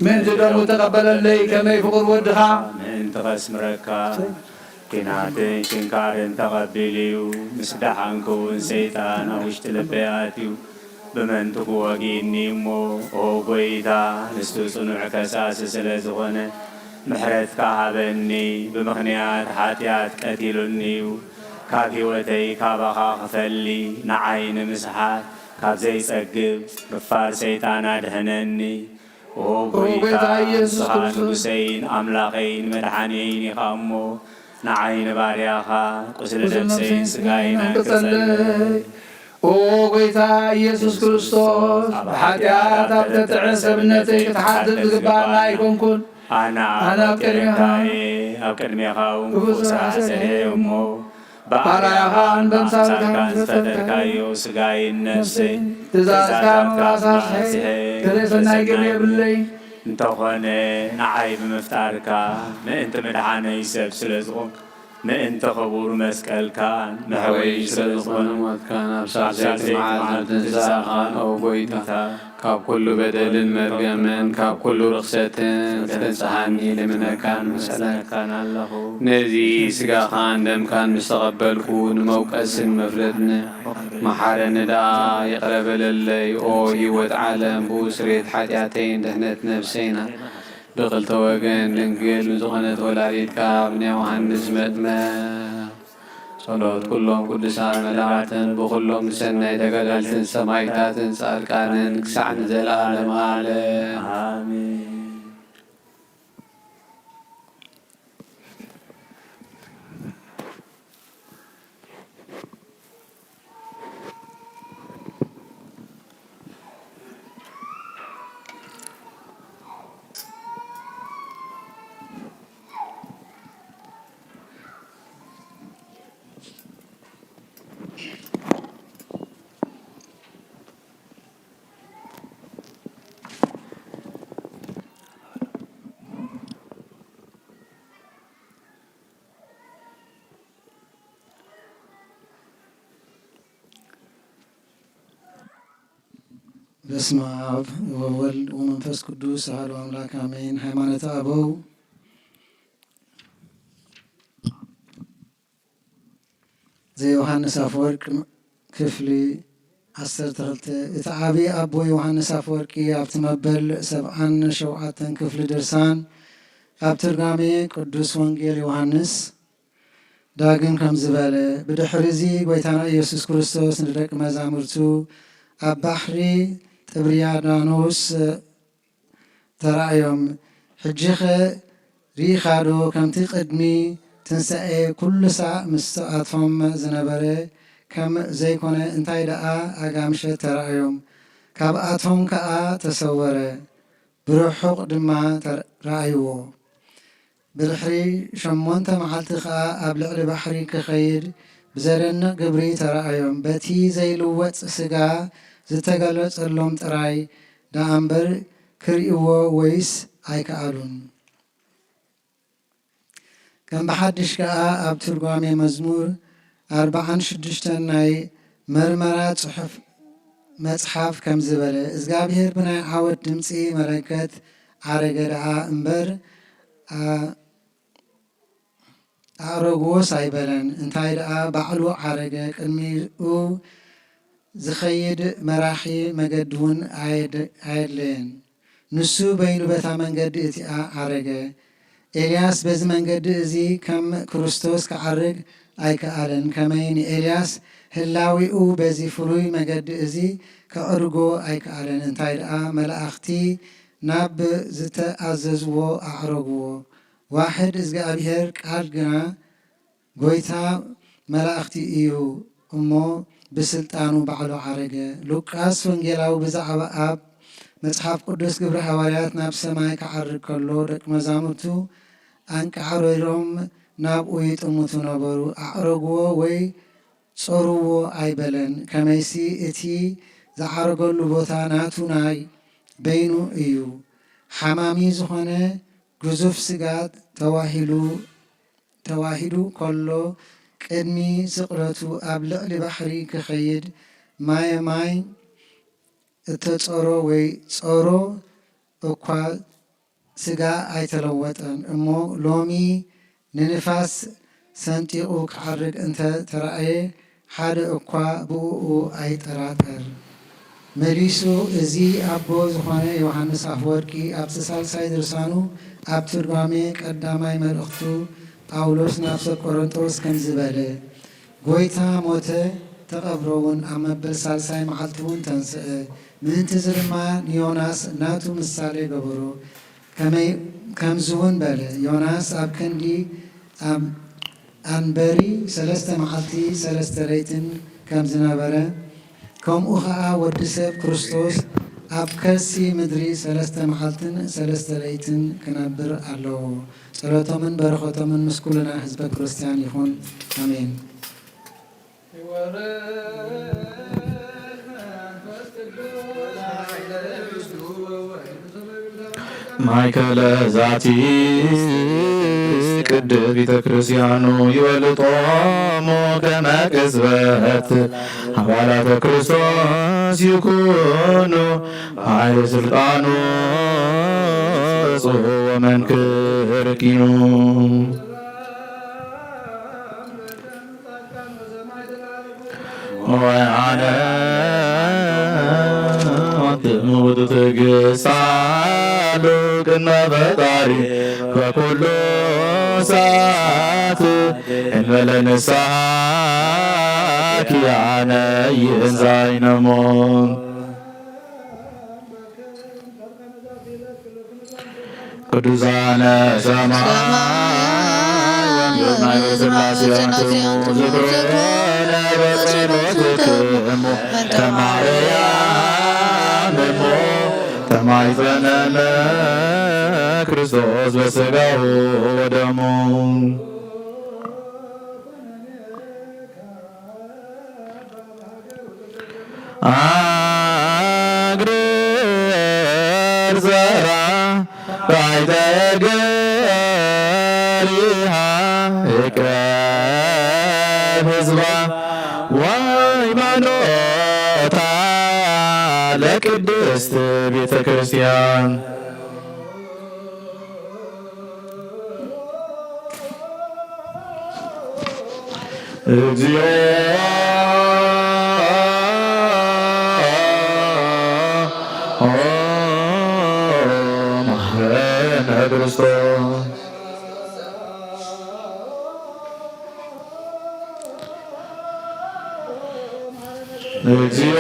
ምእንቲ ደሙ ተቐበለለይ፣ ከመይ ፍቑር ወድኻ ምእንቲ ከስምረካ። ኲናትን ሽንካርን ተቐቢሉ እዩ። ምስ ደሓንኩ እውን ሰይጣን ኣብ ውሽጢ ልበይ ኣትዩ። ብመንትጉ ወጊእኒ እሞ፣ ኦ ጐይታ፣ ንሱ ጽኑዕ ከሳሲ ስለ ዝኾነ፣ ምሕረትካ ሃበኒ። ብምኽንያት ሓጢኣት ቀቲሉኒ እዩ። ካብ ህይወተይ ካባኻ ክፈሊ፣ ንዓይ ንምስሓት ካብ ዘይጸግብ ክፋር ሰይጣን ኣድሕነኒ። ኦ ጐይታ፣ ጐይታ ኢየሱስ ንስኻ ክርስቶስ። ንጉሰይን ኣምላኸይን መድሓኒየይን ኢኻ እሞ፣ ንዓይ ንባርያኻ ቁስሊ ቁስሊ ነፍሰይን ነፍሰይን ስጋይን ስጋይን ኣንቅጸለይ። ኣንቅጸለይ። ኦ ጐይታ ኢየሱስ ክርስቶስ፣ ብሓጢኣት ኣብ ተጥዕን ሰብነተይ ክትሓድግ ዝግባኣና ኣይኮንኩን። ኣነ ኣነ ኣብ ኣብ ቅድሜኻ ቅድሜኻ እየ፣ ኣብ ቅድሜኻ እውን ክፉእ ክፉእ ስራሕ ስራሕ ሰሪሐ እየ እሞ፣ እሞ፣ ባርያኻን ባርያኻን በምሳልካን በምሳልካን ዝፈጠርካዮ ዝፈጠርካዮ ስጋይን ነፍሰይን ነፍሰይን ትእዛዝካ ትእዛዛትካ ምባሳስሐ ምባስሐ ገለ ሰናይ ግብሪ የብለይ። እንተኾነ ንዓይ ብምፍጣርካ ምእንቲ ምድሓነይ ሰብ ስለ ዝኾንካ፣ ምእንቲ ክቡር መስቀልካን መሕወዪ ስለ ዝኾነ ሞትካን ኣብ ሳልሰይቲ መዓልቲ ትንሳእኻን፣ ኦ ጐይታ፣ ካብ ኩሉ በደልን መርገምን ካብ ኩሉ ርኽሰትን ከተንጽሃኒ ልምነካን ምሕጸነካን ኣለኹ። ነዚ ስጋኻን ደምካን ምስ ተቐበልኩ፣ ንመውቀስን መፍረድን መሓረኒ ደኣ ይቕረ በለለይ። ኦ ህይወት ዓለም፣ ብኡ ስርየት ሓጢኣተይን ድሕነት ነፍሰይና። ብኽልተ ወገን ድንግል ንዝኾነት ወላዲትካ፣ ብናይ ዮሃንስ መጥምቕ ጸሎት ኩሎም ቅዱሳን መላእክትን፣ ብኹሎም ብሰናይ ተጋደልትን ሰማዕታትን ጻድቃንን፣ ክሳዕ ንዘለዓለም ዓለም። ኣሜን። በስመ አብ ወወልድ ወመንፈስ ቅዱስ አሐዱ አምላክ አሜን። ሃይማኖተ አበው ዘዮሃንስ አፈወርቅ ክፍሊ ዓሰርተ ክልተ። እቲ ዓቢ ኣቦ ዮሃንስ ኣፈወርቂ ኣብቲ መበል ሰብዓን ሸውዓተን ክፍሊ ድርሳን ኣብ ትርጓሜ ቅዱስ ወንጌል ዮሃንስ ዳግም ከምዚ በለ። ብድሕሪዚ ጐይታና ኢየሱስ ክርስቶስ ንደቂ መዛሙርቱ ኣብ ባሕሪ ጥብርያዳኖስ ተራእዮም። ሕጂኸ ርኢኻዶ? ከምቲ ቅድሚ ትንሳኤ ኩሉ ሳዕ ምስኣቶም ዝነበረ ከም ዘይኮነ፣ እንታይ ደኣ ኣጋ ምሸት ተራእዮም፣ ካብኣቶም ከኣ ተሰወረ፣ ብርሑቕ ድማ ተር-፣ ረኣይዎ። ብድሕሪ ሸሞንተ መዓልቲ ኸኣ ኣብ ልዕሊ ባሕሪ ክኸይድ ብዘደንቕ ግብሪ ተራእዮም። በቲ ዘይልወጥ ስጋ ዝተገለጸሎም ጥራይ ደኣ እምበር ክርእይዎ ወይስ ኣይከኣሉን። ከም ብሓድሽ ከኣ ኣብ ትርጓሜ መዝሙር ኣርብዓን ሽዱሽተን ናይ መርመራ ጽሑፍ መጽሓፍ ከምዚ በለ፣ እግዚኣብሔር ብናይ ዓወት ድምጺ መለከት ዓረገ ደኣ እምበር፣ ኣ-፣ ኣዕረግዎስ ኣይበለን። እንታይ ደኣ ባዕሉ ዓረገ፣ ቅድሚኡ ዝኸይድ መራሒ መገዲ እውን ኣየድ-፣ ኣየድለየን። ንሱ በይኑ በታ መንገዲ እቲኣ ዓረገ። ኤልያስ በዚ መንገዲ እዚ ከም ክርስቶስ ክዓርግ ኣይከኣለን። ከመይ ንኤልያስ ህላዌኡ በዚ ፍሉይ መገዲ እዚ ከዕርጎ ኣይከኣለን። እንታይ ደኣ መላእኽቲ ናብ ዝተኣዘዝዎ ኣዕረግዎ። ዋሕድ እግዚኣብሔር ቃል ግና ጎይታ መላእኽቲ እዩ እሞ ብስልጣኑ ባዕሉ ዓረገ። ሉቃስ ወንጌላዊ ብዛዕባ ኣብ መጽሓፍ ቅዱስ ግብሪ ሃዋርያት ናብ ሰማይ ክዓርግ ከሎ ደቂ መዛሙርቱ ኣንቃዕሪሮም ናብኡ ይጥምቱ ነበሩ። ኣዕረግዎ ወይ ጾርዎ ኣይበለን። ከመይሲ እቲ ዝዓረገሉ ቦታ ናቱ ናይ በይኑ እዩ። ሓማሚ ዝኾነ ግዙፍ ስጋ ተዋሂሉ ተዋሂዱ ከሎ፣ ቅድሚ ስቕለቱ ኣብ ልዕሊ ባሕሪ ክኸይድ ማየ ማይ እተጾሮ ወይ ጾሮ እኳ ስጋ ኣይተለወጠን እሞ፣ ሎሚ ንንፋስ ሰንጢቑ ክዓርግ እንተ ተራእየ፣ ሓደ እኳ ብእኡ ኣይጠራጠር። መሊሱ፣ እዚ ኣቦ ዝኾነ ዮሃንስ ኣፈወርቂ ኣብቲ ሳልሳይ ድርሳኑ ኣብ ትርጓሜ ቀዳማይ መልእኽቱ ጳውሎስ ናብ ሰብ ቆሮንቶስ ከምዚ በለ፣ ጎይታ ሞተ፣ ተቐብረ እውን፣ ኣብ መበል ሳልሳይ መዓልቲ እውን ተንስአ። ምእንቲ እዚ ድማ ንዮናስ ናቱ ምሳሌ ገበሮ። ከመይ-፣ ከምዚ እውን በለ፣ ዮናስ ኣብ ክንዲ ኣብ ኣንበሪ ሰለስተ መዓልቲ ሰለስተ ለይትን ከም ዝነበረ፣ ከምኡ ኸኣ ወዲ ሰብ ክርስቶስ ኣብ ከርሲ ምድሪ ሰለስተ መዓልትን ሰለስተ ለይትን ክነብር ኣለዎ። ጸሎቶምን በረኸቶምን ምስ ኩልና ህዝበ ክርስትያን ይኹን። ኣሜን። ማእከለ ዛቲ ቅድስት ቤተ ክርስቲያኑ ይወልጦሙ ከመ ቅጽበት አባላተ ክርስቶስ ይኩኑ በኃይለ ስልጣኑ ጽሑ ወመንክር ኪኑ። ወአነ አንትሙ ትግሳሉ ቅድመ ፈጣሪ በኩሉ ሰዓት እንበለ ንስሐ ኪያነ ይእንዛይነሞ። ቅዱሳነ ሰማይ ወምድር ናይ ሥላሴ አንትሙ ዝክሮነ በጸሎትክሙ እንተ ማርያም እሞ ተማይጸነነ ክርስቶስ በሥጋሁ ወደሙ። አግርር ዘራ ባይተ ገሪሃ እቀብ ሕዝባ ወሃይማኖታ ለቅድስት ቤተ ክርስቲያን። እግዚኦ መሐረነ ክርስቶስ። እግዚኦ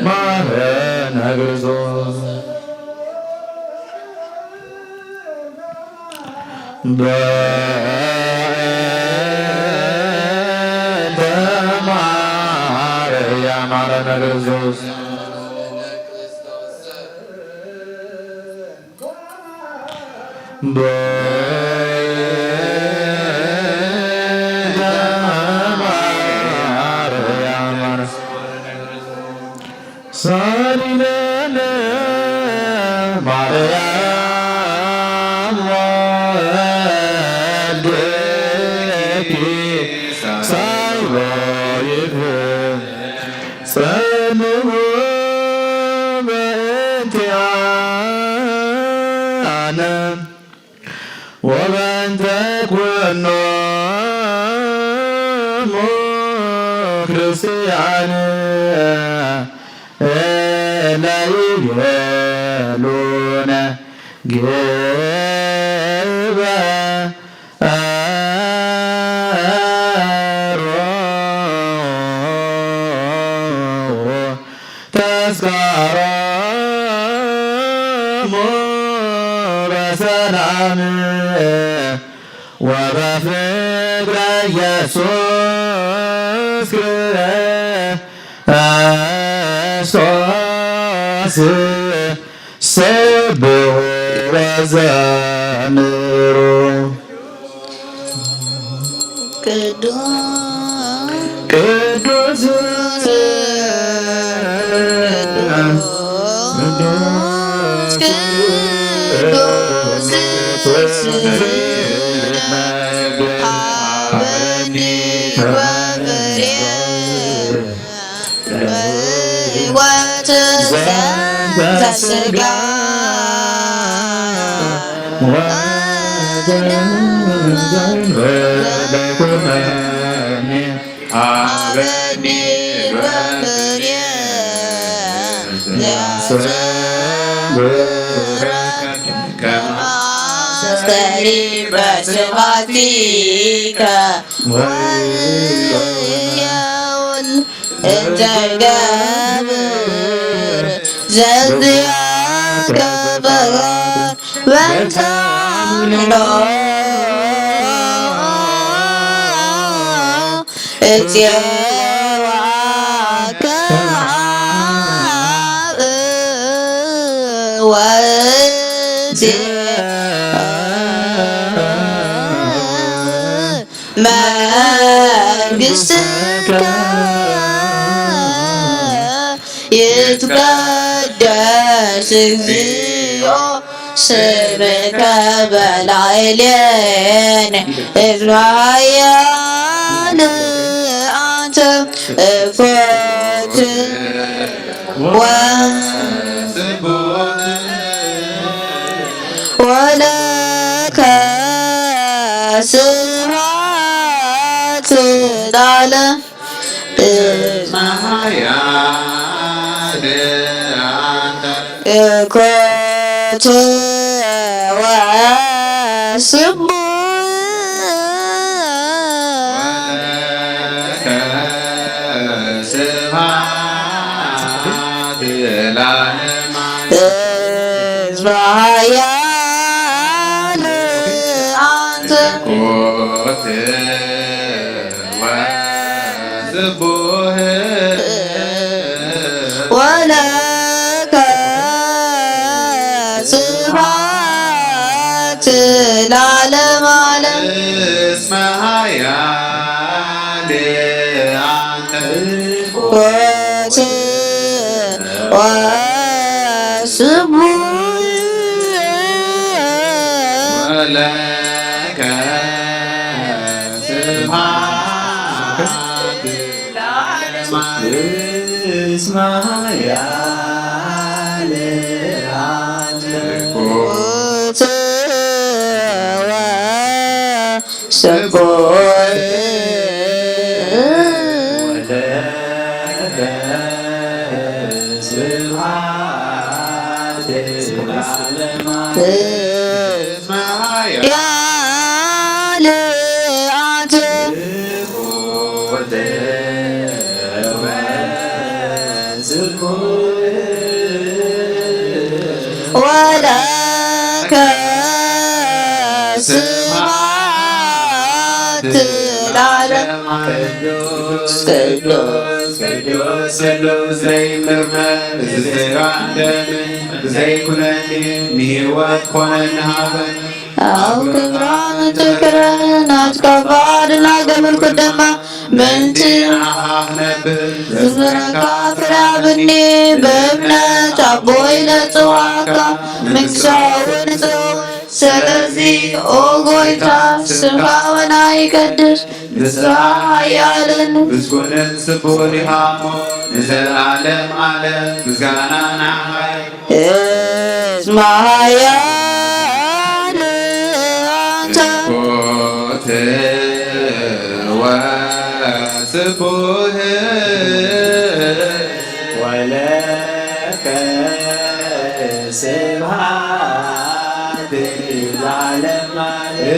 መሐረነ ክርስቶስ። በእንተ ማርያም መሐረነ ክርስቶስ። በእንተ ማርያም ሳሊለነ ማርያም ወልድኪ ሳይቦ ይፍጸምዎ በእንቲአነ ወበእንተ ኩሎሙ ክርስቲያን እለ ይቤሉነ ግበ ሮ ተስካሮሙ በሰላም ወበፍቅረ ኢየሱስ ክርስቶስ ስብሑ ወዘምሩ። ቅዱስ ቅዱስ ቅዱስ ቅዱስ ሀበኒ ወብሬ ሕይወት ዘንተ ሥጋ ወደም ዘንተ ኩነኒ ሀበኒ ወብሬ ዘንተ ሥጋ አስተሪ በስብሐቲከ ወሕየውን እንተ ገብር ዘንትያከ በበንተ አምልኮ እትየዋከ አብ ወእትየ መንግሥትከ ይትቀደስ እግዚኦ ስምከ በላዕሌነ እስመ ኃያል አንተ እኮት ወ ወለከ ስብሐት ለዓለም እስመ ኃያል አንተ እኮት ወስቡሕ ወለከ ስብሐት ለዓለመ ዓለም። እስመ ኃያል አንተ ኮት ወስቡሕ ወለከ ስብሐት ለዓለመ ዓለም። እስመ ኃያል አንተ ኮት ወስቡሕ ወለከ ስብሐት ለዓለመ ዓለም። እስመ ኃያል አንተ ኮት ወ ስቡሕ ወለከ ስብሐት ለዓለመ ዓለም። እስመ ኃያል አንተ ወለከ ስብሐት ለዓለም። ቅዱስ ቅዱስ ቅዱስ ስሉስ ዘይምርመር ዘይራእደም ዘይኩነኒ ንህይወት ኮነኒ ሃበኒ። ኣብ ክብራ ምትክረ ናትካ ባዕልና ገበርኩ ድማ ምንቲ ንዓኻ ክነብር ዘዝምረካ ፍረ ሃበኒ። ብእምነት ኣቦይ ለጽዋዕካ መንግስቲ እውን ጽውዕ። ስለዚ ኦ ጎይታ ስምካ ወና ይቀድስ ንስኻ ሓያልን ምስጉንን ስቡሕን ኢኻ እሞ ንዘለዓለም ዓለም ምስጋና ንዓኻ ይኹን። እስመ ኃያል አንተ። ኮት ወስቡህ ወለከ ስብሐት ለዓለመ ዓለም።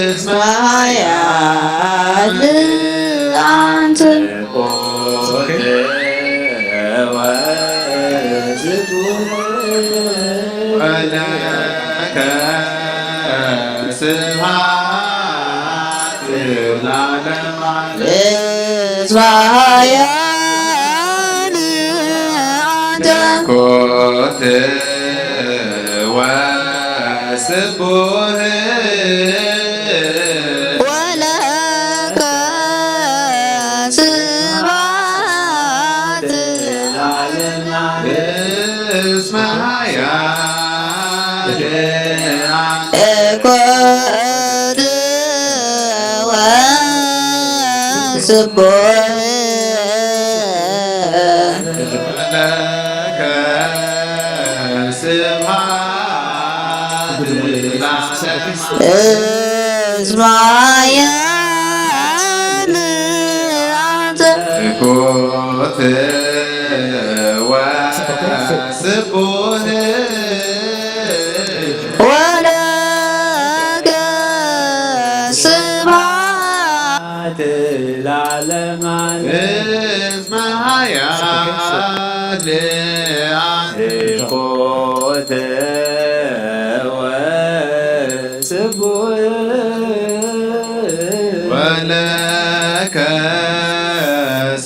እስመ ኃያል አንተ። ኮት ወስቡህ ወለከ ስብሐት ለዓለመ ዓለም። እስመ ኃያል አንተ። ኮት ወስቡህ ወለከ ስብሐት ለዓለመ ዓለም። እስመ ኃያል አንተ። ኮት ወስቡህ ወለከ ስብሐት ለዓለመ ዓለም። እስመ ኃያል አንተ። ኮት ወስቡህ ወለከ ስብሐት ለዓለመ ዓለም። እስመ ኃያል አንተ። ኮት ወስቡህ ወለከ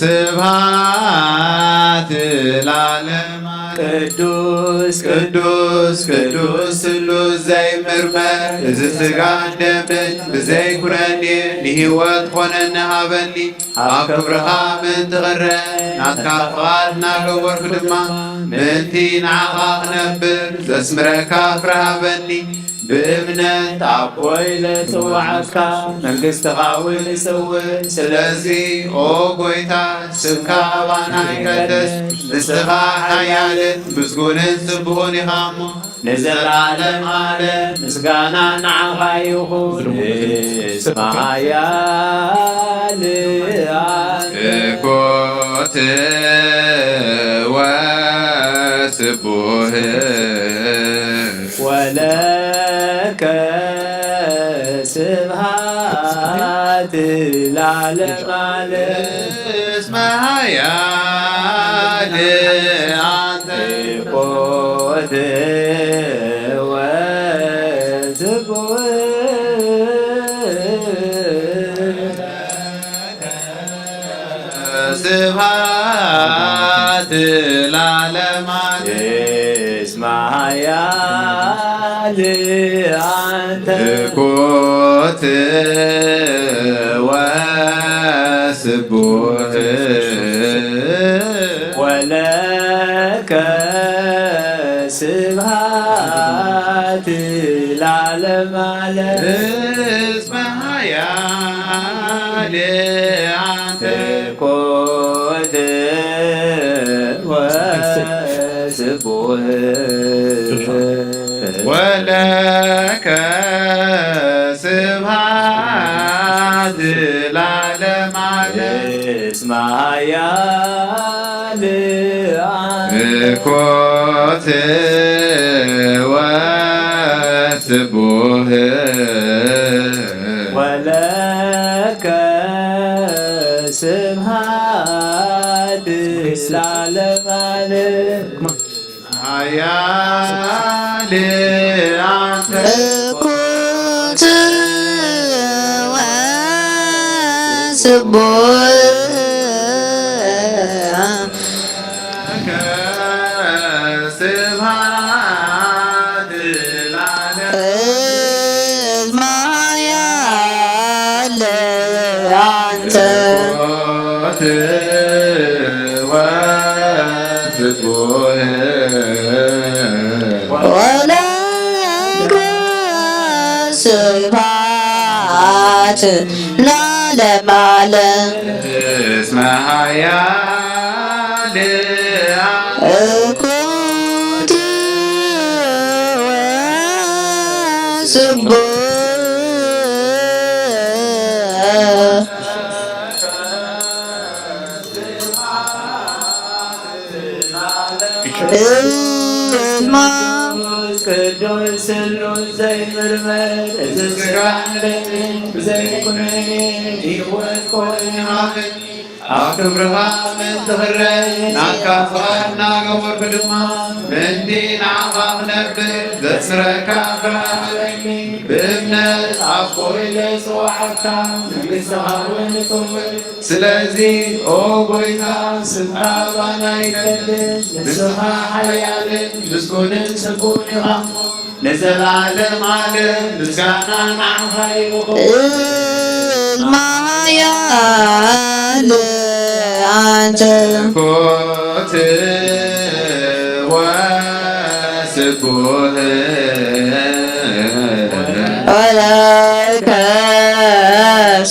ስብሐት ለዓለመ ዓለም። ቅዱስ ቅዱስ ቅዱስ ስሉስ ዘይምርመር፣ እዚ ሥጋን ደምን ብዘይ ኩነኔ ንህይወት ኾነኒ ሃበኒ። ኣብ ክብርኻ ምእንቲ ኽረ ናትካ ፍቓድ እናገበርኩ ድማ ምእንቲ ንዓኻ ክነብር ዘስምረካ ፍረ ሃበኒ። ብእምነት ኣቦይ ለጽውዓካ መንግስትኻ እውን ይጽውዕ። ስለዚ ኦ ጎይታ ስምካ ኣባና ይቀደስ። ንስኻ ሓያልን ምስጉንን ስቡሕን ኢኻ እሞ ንዘለዓለም ዓለም ምስጋና ንዓኻ ይኹን። እስመ ኃያል አንተ። ኮት ወስቡህ ወለከ ስብሐት ለዓለመ ዓለም። እስመ ኃያል አንተ። ኮት ወስቡህ ስብሐት ለዓለመ ዓለም። እስመ ኃያል አንተ። ኮት ወስቡህ ወለከ ስብሐት ለዓለመ ዓለም። እስመ ኃያል አንተ። ኮት ወስቡህ ወለከ ስብሐት ለዓለመ ዓለም። እስመ ኃያል አንተ። ኮት ወስቡህ ወለከ ስብሐት ለዓለመ ዓለም። ኃያል አንተ። ኮት ወስቡህ ስብሐት ለዓለም። ወለከ ስብሐት ለዓለመ ዓለም። እስመ ኃያል እኩት ወስቡሕ። እስማ ቅዱስ ስሉስ ዘይምርመር፣ እዚ ሥጋ ደምን ብዘይኩነኔ ህይወት ኮይኑ ሃበኒ። ኣብ ክብርኻ ምእንቲ ክረይ፣ ናትካ ፍቓድ እናገበርኩ ድማ፣ ምእንቲ ንዓኻ ክነብር ዘስረካ ፍቓድ ሃበኒ። ብእምነት ኣቦ ኢለ ዝጸዋዕካ፣ መንግሥትኻ እውን እጽውዕ። ስለዚ ኦ ጐይታ፣ ስምካ ባና ይፈልጥ፣ ንስኻ ሓያልን ምስጉንን ስቡሕን ኢኻ እሞ፣ ንዘለዓለም ዓለም ምስጋና ንዓኻ ይኹን። እስመ ኃያል ኣንተ። ኮት ወስቡሕ። ወለከ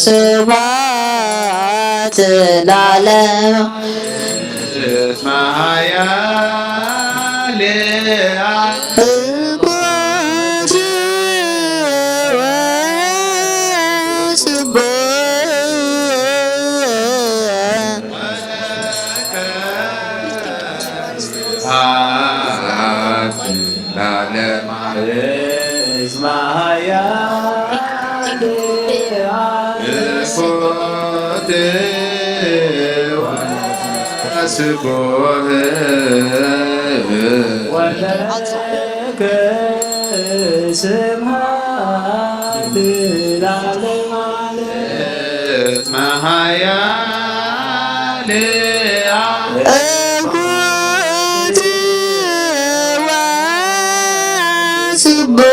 ስብሐት ለዓለም። እስመ ኃያል እኩት ወስቡሕ። ለዓለመ ዓለም። እስመ ኃያል እኩት ወስቡሕ። ወለከ ስብሐት ለዓለመ ዓለም። እስመ ኃያል እኩት ወስቡሕ።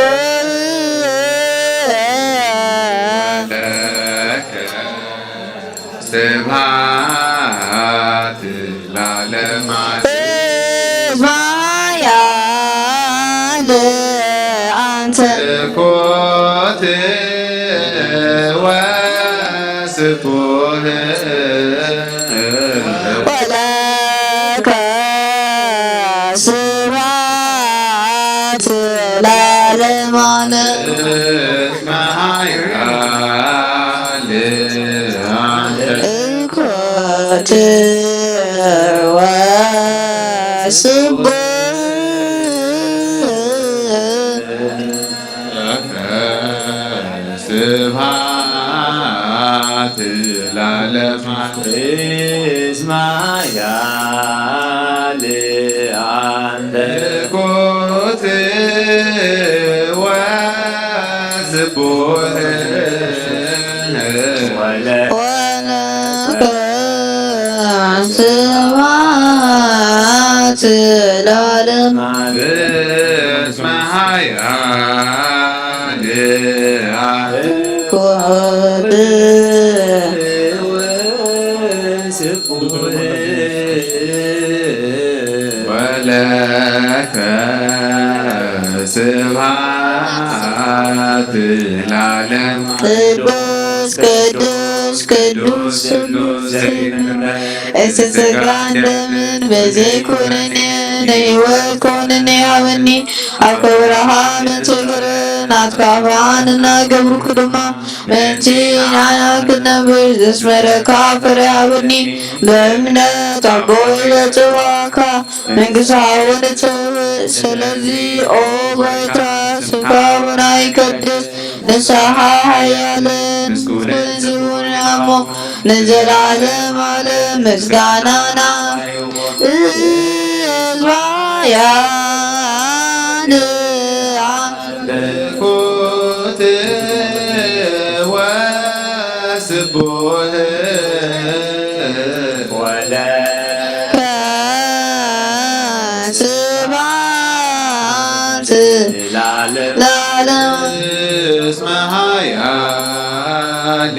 ለከ ስብሐት ለዓለመ ዓለም። እስመ ኃያል አንተ። እኩት ወስቡሕ። ወለከ ስብሐት ለዓለመ ዓለም። እስመ ኃያል አንተ። እኩት ወስቡሕ። ስብሐት ለዓለመ ዓለም። እስመ ኃያል አንተ። እኩት ወስቡሕ። ወለከ ስብሐት ለዓለመ። እስመ ኃያል እኩት ወስቡሕ። ወለከ ስብሐት ለዓለም። ቅዱስ ቅዱስ ቅዱስ ስሉስ ዘይምረ። እቲ ሥጋን ደምን በዘይኮነኒ ንሕይወት ኮነኒ ሃበኒ። ኣብ ክብርኻ ምእንቲ ክርኢ ናትካ ፍቓድ እናገበርኩ ድማ ምእንቲ ንዓና ክትነብር ዘስመረካ ፍረ ሃበኒ። ብእምነት ኣቦ ኢለ ጽዋዕካ መንግስቲ ሓውን እትህብ። ስለዚ ኦ ጐይታ ስምካ ቡና ይቀድስ። ንስኻ ሓያልን ምስጉንን ስቡሕን እሞ ንዘለዓለም ዓለም ምስጋናና። እስመ ኃያል እኩት ወስቡሕ። ወለከ ስብሐት ለዓለም። እስመ ኃያል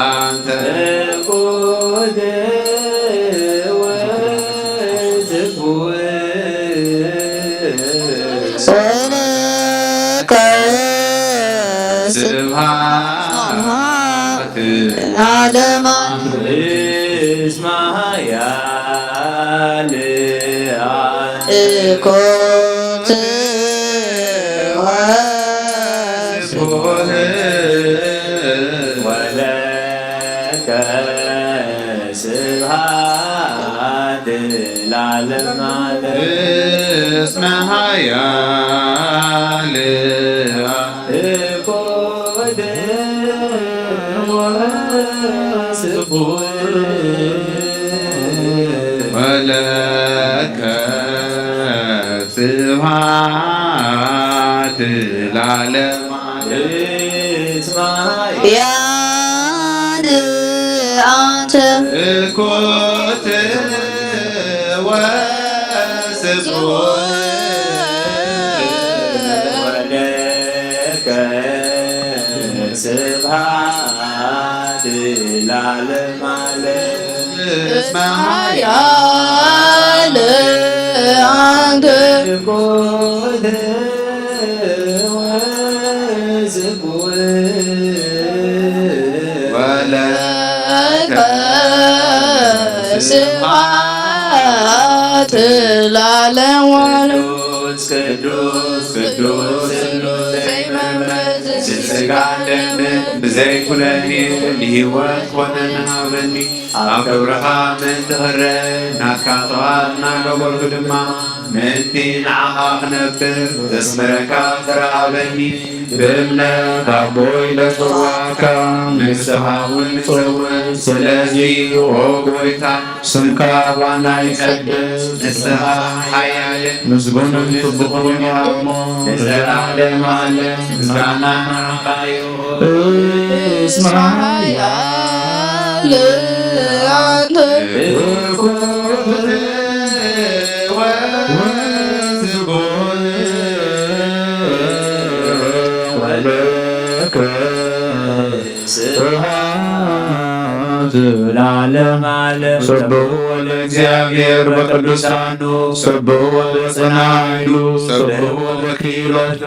አንተ። እኩት ወስቡሕ። ዓለማ እስመ ኃያል እኮት ወስቡሕ ወለከ ስብሐት ለዓለመ ዓለም። እስመ ኃያል እኮት ወስቡሕ ወለከ ስብሐት ለዓለመ ዓለም። እስመ ኃያል አንተ እኮት ወስቡሕ ወለከ ስብሐት ለዓለመ ዓለም። እስመ ኃያል አንተ እኮት ወስቡሕ ወለከ ስብሐት ለዓለመ ዓለም። ቅዱስ ቅዱስ ቅዱስ ዘይመምረዝ ስጋ ደም ብዘይኩነኔ ንህይወት ኮነን ሃበኒ። ኣብ ክብርኻ ምእንቲ ክረ ናትካ ጥቕዓት እናገበርኩ ድማ ምእንቲ ንዓኻ ክነብር ዘስምረካ ተረሃበኒ። ብእምነት ኣቦይ ለጸዋዕካ ንስኻ እውን ንጸውዕ። ስለዚ ኦ ጎይታ ስምካ ባና ይቀድስ፣ ንስኻ ሓያልን ምስጉንን ጽቡቕን ኢኻ እሞ ንዘለዓለም ዓለም ምስጋና ንዓኻ ይኹን። እስመ ኃያል አንተ እኩት ወስቡሕ ወለከ ስብሐት ለዓለመ ዓለም። ስብሑ ለእግዚኣብሔር በቅዱሳኑ፣ ስብሑ በጽንዓይሉ፣ ስብሑ በክኢሎቱ፣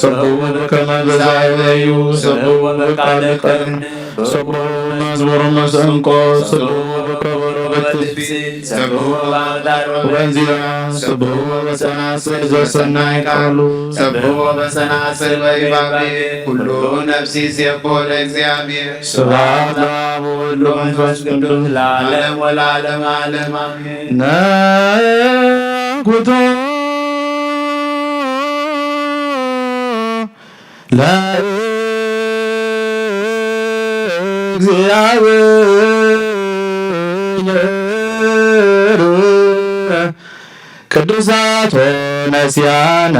ስብሑ በከመ ብዛዕበዩ፣ ስብሑ በቃለ ቀርኒ፣ ስብሑ በመዝሙር መሰንቆ፣ ስብሑ በከበሮ በትፍጺት፣ ስብሑ በአውታር ወበንዚራ፣ ስብሑ በጸናጽል ዘሰናይ ቃሉ፣ ስብሑ በጸናጽል ወይባቤ ኩሉ ነፍሲ ሴቦ ለእግዚኣብሔር። ስብሐት ለአብ ወወልድ ወመንፈስ ቅዱስ ለዓለም ወለዓለመ ዓለም አሜን። ነኩቶ ለእግዚኣብሔር ቅዱሳት ሆነሲያነ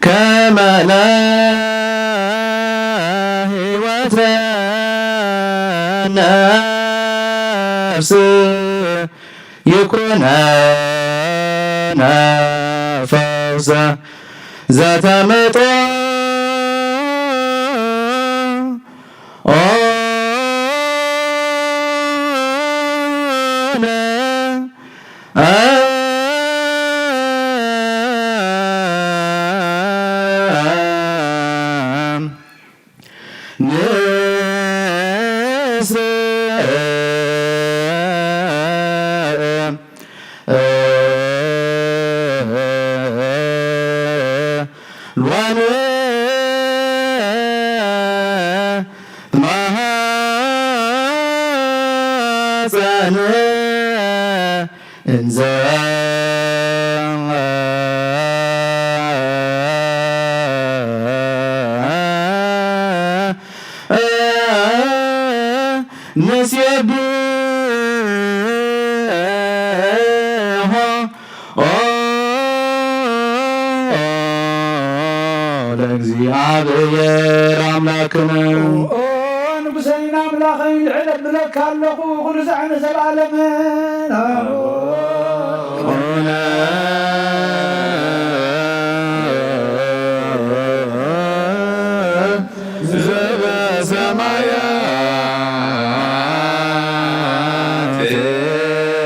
ከመ ለህይወተ ነፍስ ይኩነነ ፈውሰ ዘተመጦ ኦነ ንስእ ሎሚ ማህፀን እንዘ ንሴብሖ ኦ ለእግዚኣብሔር ኣምላክነ። ኦ ንጉሰይን ኣምላኸይን ልዕል እብለካ ኣለኹ ኩሉ ዛዕነ ዘለዓለምን። ዘበሰማያት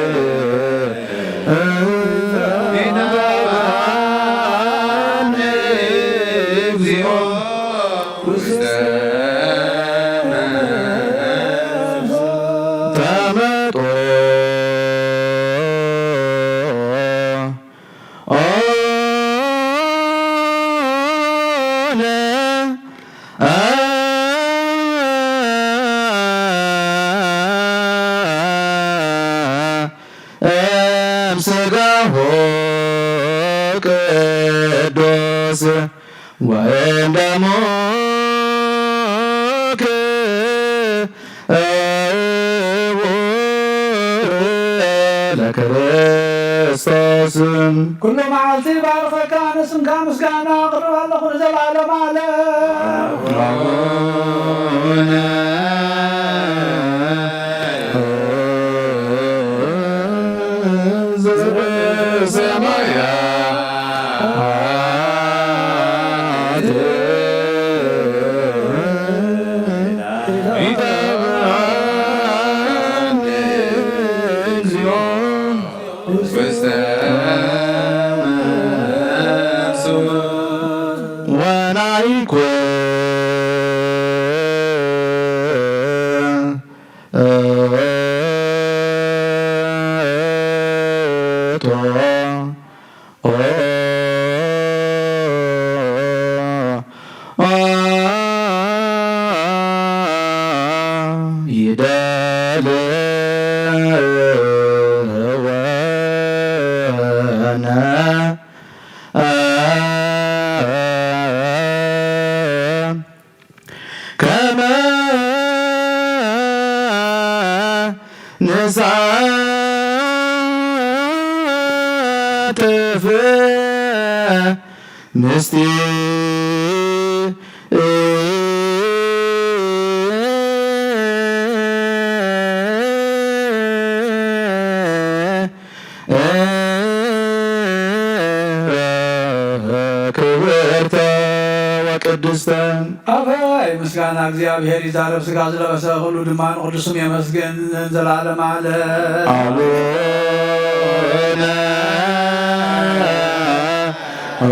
ይትባረክ ስምከ። እግዚኦ ስጋሁ ቅዱስ ወደሙ ክቡር ለክርስቶስ። ኩሉ መዓልቲ ባርኸካ፣ ንስምካ ምስጋና ኣቕርብ ኣለኹ ንዘለዓለም ዓለም። ኣቡነ ዘበሰማያት ይትብዓኒ እግዚኦ ውስተ መንሱት ወናይኩ ይደልወነ ከመ ንሳተፍ ምስጢር ክብርተ ወቅድስተ። ኣበይ ምስጋና እግዚኣብሔር ይዛረብ፣ ሥጋ ዝለበሰ ኩሉ ድማ ንቅዱስ ስም የመስግን ዘላለም ዓለም። ኣቡነ ኦ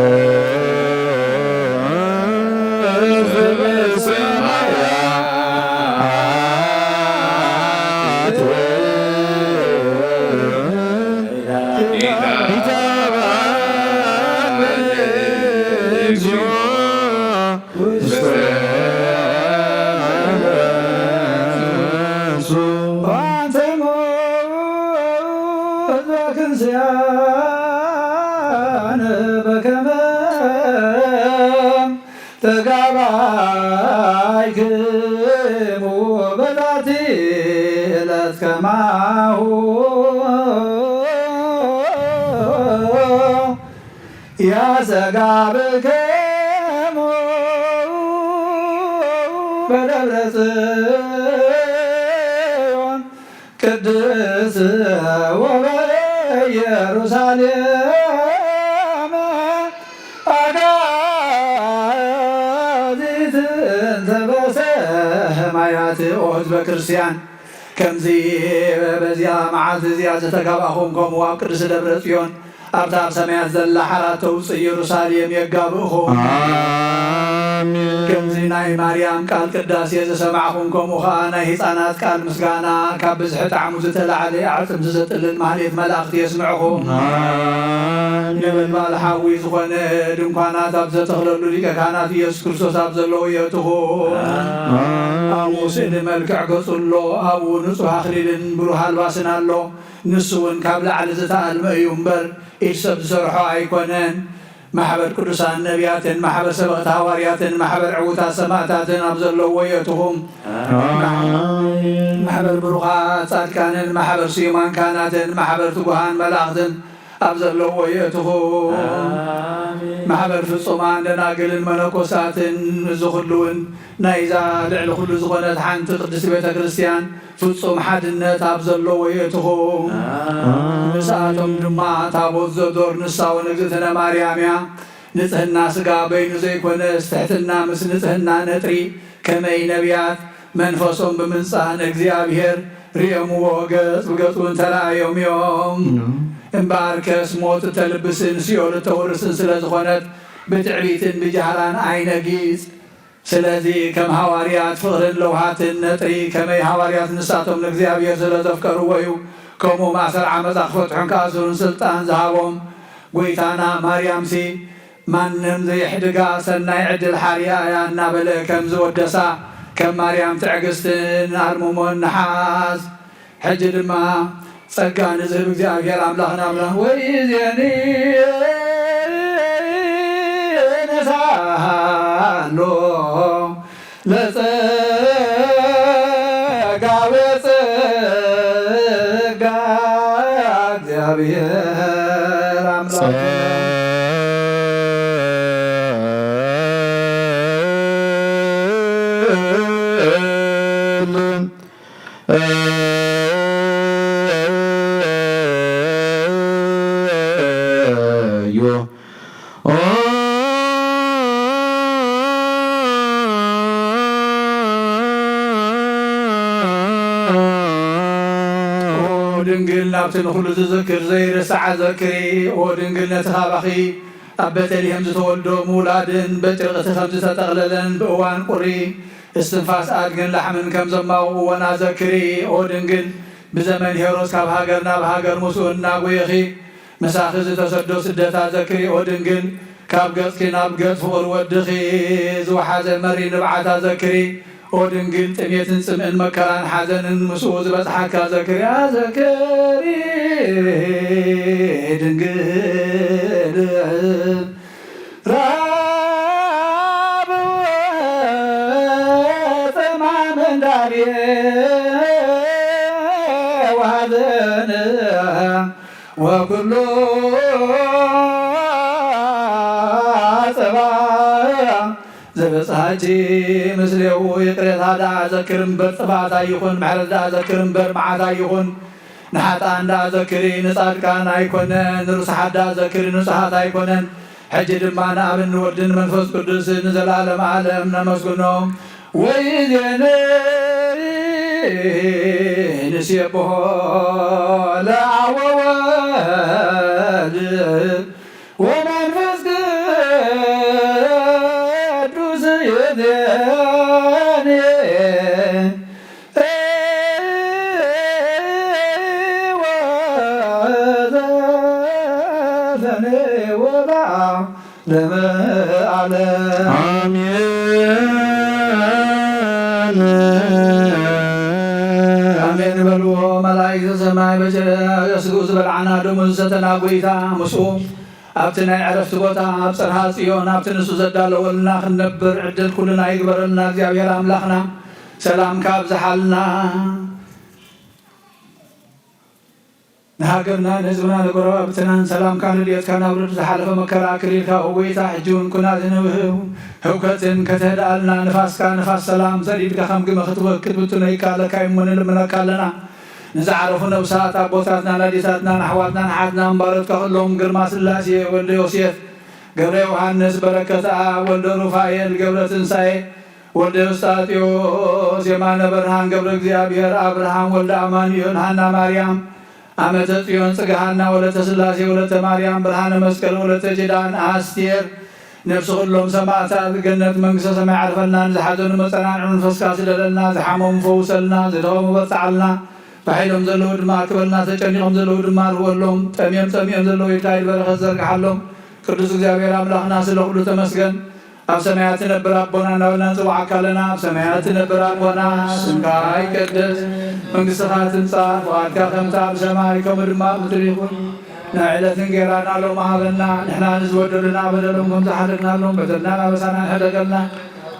ህዝበ ክርስቲያን፣ ከምዚ በዚኣ መዓልቲ እዚኣ ዝተጋባእኹም፣ ከምኡ ኣብ ቅድስቲ ደብረ ጽዮን ኣብታ ኣብ ሰማያት ዘላ ሓራ ተውፅእ ኢየሩሳሌም የጋብእኹም። ኣሜን። ከምዚ ናይ ማርያም ቃል ቅዳሴ ዝሰማዕኹም፣ ከምኡ ኸዓ ናይ ህፃናት ቃል ምስጋና ካብ ብዝሒ ጣዕሙ ዝተላዕለ ኣዕፅምቲ ዘጥልል ማህሌት መላእኽቲ የስምዕኹም። ኣሜን። ነበልባል ሓዊ ዝኾነ ድንኳናት ኣብ ዘተኽለሉ ሊቀ ካህናት ኢየሱስ ክርስቶስ ኣብ ዘለዎ የእትኹም። ኣሜን። ኣብኡ ስእሊ መልክዕ ገጹ ኣሎ፣ ኣብኡ ንጹሕ ኣኽሊልን ብሩህ ኣልባስን ኣሎ። ንሱ እውን ካብ ላዕሊ ዝተኣልመ እዩ እምበር፣ ኢድ ሰብ ዝሰርሖ ኣይኮነን። ማሕበር ቅዱሳን ነቢያትን፣ ማሕበር ሰበቕቲ ሃዋርያትን፣ ማሕበር ዕዉታት ሰማእታትን ኣብ ዘለዎ የእትኹም። ኣሜን። ማሕበር ብሩኻት ጻድቃንን፣ ማሕበር ስዩማን ካህናትን፣ ማሕበር ትጉሃን መላእኽትን ኣብ ዘለዎ የእትኹም። ኣሜን። ማሕበር ፍጹማን ደናግልን መነኮሳትን፣ እዚ ኩሉ እውን ናይዛ ልዕሊ ኩሉ ዝኾነት ሓንቲ ቅድስቲ ቤተ ክርስቲያን ፍጹም ሓድነት ኣብ ዘለዎ የእትኹም። ኣሜን። ንሳቶም ድማ ታቦት ዘዶር ንሳ እውን እግዝእትነ ማርያም እያ። ንጽህና ሥጋ በይኑ ዘይኮነስ፣ ትሕትና ምስ ንጽህና ነጥሪ፣ ከመይ ነቢያት መንፈሶም ብምንጻህ ንእግዚኣብሔር ርእዮምዎ፣ ገጽ ብገጹ እንተረኣዮም እዮም። እምበኣርከስ ሞት እተልብስን ሲኦል እተውርስን ስለ ዝኾነት፣ ብትዕቢትን ብጃህራን ኣይነጊጽ። ስለዚ ከም ሃዋርያት ፍቕርን ለውሃትን ነጥሪ፣ ከመይ ሃዋርያት ንሳቶም ንእግዚኣብሔር ስለ ዘፍቀርዎ እዩ። ከምኡ ማእሰር ዓመጻ ክፈትሑን ክኣስሩን ስልጣን ዝሃቦም። ጐይታና ማርያምሲ፣ ማንም ዘይሕድጋ ሰናይ ዕድል ሓርያ እያ እናበለ ከም ዝወደሳ፣ ከም ማርያም ትዕግስትን ኣርምሞን ንሓዝ። ሕጂ ድማ ጸጋ ንዝህብ እግዚኣብሔር ኣምላኽና ኣምላኽ ወይዜኒ ነሳሎ ለጸጋ ወጸጋ እግዚኣብሔር ኣምላኽ ድንግል ናብቲ ንኹሉ ዝዝክር ዘይርስዓ ዘክሪ። ኦ ድንግል ነቲ ካባኺ ኣብ ቤተልሔም ዝተወልዶ ምውላድን በጨርቅቲ ከም ዝተጠቕለለን ብእዋን ቁሪ እስትንፋስ ኣድግን ላሕምን ከም ዘማውእዎን ኣዘክሪ። ኦ ድንግል ብዘመን ሄሮድስ ካብ ሃገር ናብ ሃገር ምስኡ እናጎየኺ ምሳኺ ዝተሰዶ ስደት ኣዘክሪ። ኦ ድንግል ካብ ገጽኪ ናብ ገጽ ፍቕሪ ወድኺ ዝወሓዘ መሪ ንብዓት ኣዘክሪ። ኦ ድንግል ጥሜትን ጽምእን መከራን ሓዘንን ምስኡ ዝበጽሓካ ኣዘክሪ ኣዘክሪ ድንግል ራብ ወጸማም እንዳቤ ወሐዘን ወኩሉ ጸባ ዘበጽሐኪ ምስሌው ይቕሬታ ደኣ ዘክር እምበር ጥፍኣት ኣይኹን፣ ምሕረት ደኣ ዘክር እምበር መዓት ኣይኹን። ንሓጥኣን ደኣ ዘክሪ ንጻድቃን ኣይኮነን፣ ንርሱሓት ደኣ ዘክሪ ንጹሃት ኣይኮነን። ሕጂ ድማ ንኣብን ንወልድን መንፈስ ቅዱስ ንዘለዓለም ዓለም ነመስግኖም። ወይዜነ ንሴብሖ ለአብ ወወልድ ወመንፈስ ቅዱስ ይእዜኒ ወዘዘኔ ወለዓለመ ዓለም። አሜን። አሜን በልዎ መላእክተ ሰማይ በጀ ስግኡ ዝበልዓና ደሙ ዝሰተና ጎይታ ምስኡ ኣብቲ ናይ ዕረፍቲ ቦታ ኣብ ጽርሃ ጽዮን ኣብቲ ንሱ ዘዳለወልና ክንነብር ዕድል ኩልና ይግበረልና እግዚኣብሔር ኣምላኽና። ሰላምካ ኣብዝሓልና። ንሃገርና ንህዝብና ንጎረባብትናን ሰላምካ ንድየትካ ናብ ርድ ዝሓለፈ መከራ ኣክሊልካ ኦ ጎይታ ሕጂ እውን ኩናትን ህውከትን ከተህድኣልና ንፋስካ ንፋስ ሰላም ሰዲድካ ከም ግመ ክትበክት ብትኖ ይካለካ እሞ ንልምነካ ኣለና። ንዝዓረፉ ነብሳት ኣቦታትናን ኣዴታትናን ኣሕዋትናን ኣሓትናን ባሮትካ ኩሎም ግርማ ስላሴ ወልደ ዮሴፍ ገብረ ዮሃንስ በረከት ኣብ ወልደ ሩፋኤል ገብረ ትንሳኤ ወልደ ዮስጣጢዮስ የማነ በርሃን ገብረ እግዚኣብሔር ኣብርሃም ወልደ ኣማኑኤል ሃና ማርያም ኣመተ ጽዮን ጽግሃና ወለተ ስላሴ ወለተ ማርያም ብርሃነ መስቀል ወለተ ኪዳን ኣስቴር ነፍሲ ኩሎም ሰማዕታት ገነት መንግስተ ሰማይ ዓርፈልና። ንዝሓዘኑ መጸናንዒ መንፈስካ ስደደልና። ዝሓመሙ ፈውሰልና። ዝደኸሙ በርትዓልና። ባሒሎም ዘለዉ ድማ ኣክበልና። ተጨኒቖም ዘለዉ ድማ ርወሎም። ጠምዮም ጸሚኦም ዘለዉ ኢድካ ኢድ በረኸት ዘርግሓሎም። ቅዱስ እግዚኣብሔር ኣምላኽና ስለ ኩሉ ተመስገን። ኣብ ሰማያት ትነብር ኣቦና እናበልና ንጽውዓካ ኣለና። ኣብ ሰማያት ትነብር ኣቦና ስምካ ይቀደስ፣ መንግስትኻ ትምጻእ፣ ፍቓድካ ከምቲ ኣብ ሰማይ ከምኡ ድማ ኣብ ምድሪ ይኹን። ናይ ዕለት እንጌራና ሎሚ ሃበና፣ ንሕና ንዝበደሉና በደሎም ከም ዝሓለፍናሎም በደልና ናበሳና ንሕደገልና፣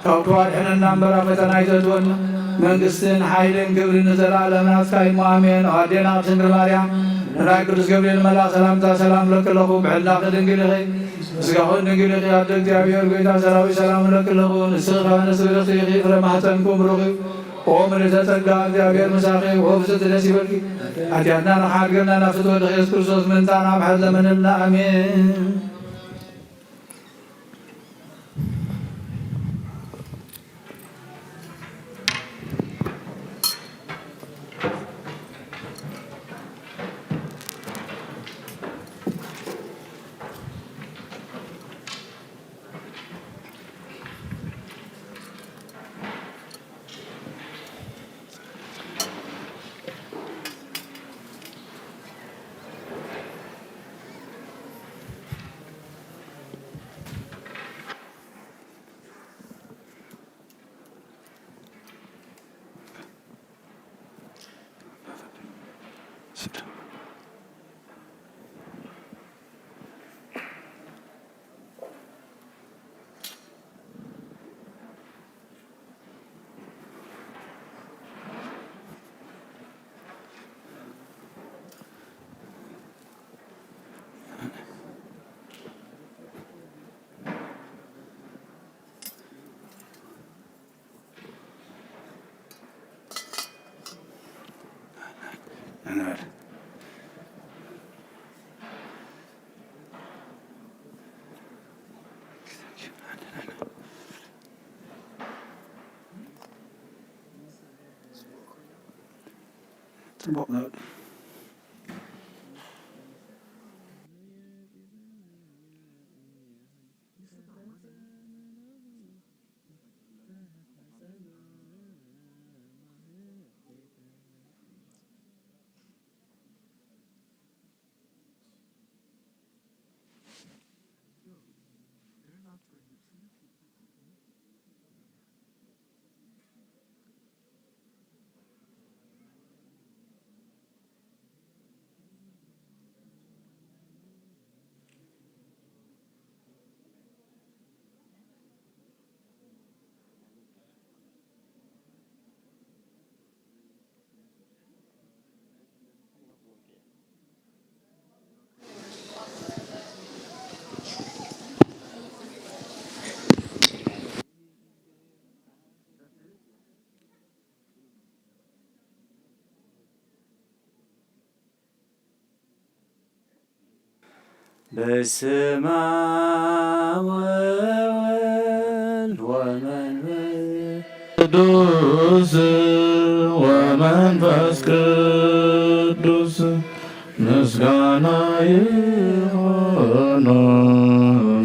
ካብ ክፉ ኣድሕነና እምበር ኣብ ፈተና ኣይተእትወና። መንግስትን ሓይልን ክብርን ንዘለኣለም ናትካ እዩ እሞ ኣሜን። ኣዴና ቅድስት ድንግል ማርያም ንናይ ቅዱስ ገብርኤል መልኣኽ ሰላምታ ሰላም እብለኪ ኣለኹ። ብሕልናኺ ድንግል ኢኺ፣ ብስጋኺ እውን ድንግል ኢኺ። ኣደ እግዚኣብሔር ጎይታ ሰራዊት ሰላም እብለኪ ኣለኹ። ንስኺ ከማነ ስብርኽቲ ኢኺ፣ ፍረ ማህፀንኪ እውን ብሩኽ እዩ። ኦ ምልዕተ ጸጋ እግዚኣብሔር ምሳኺ፣ ኦ ፍስሕቲ ደስ ይበልኪ። ሓጢኣትና ንኽሓድገልና ናብ ፍትወ ወድኺ ኢየሱስ ክርስቶስ ምእንታና ምሕረት ለምንልና። ኣሜን። ጽቡቕ። በስመ አብ ወወልድ ወመንፈስ ቅዱስ፣ ወመንፈስ ቅዱስ ምስጋና ይኹኖ።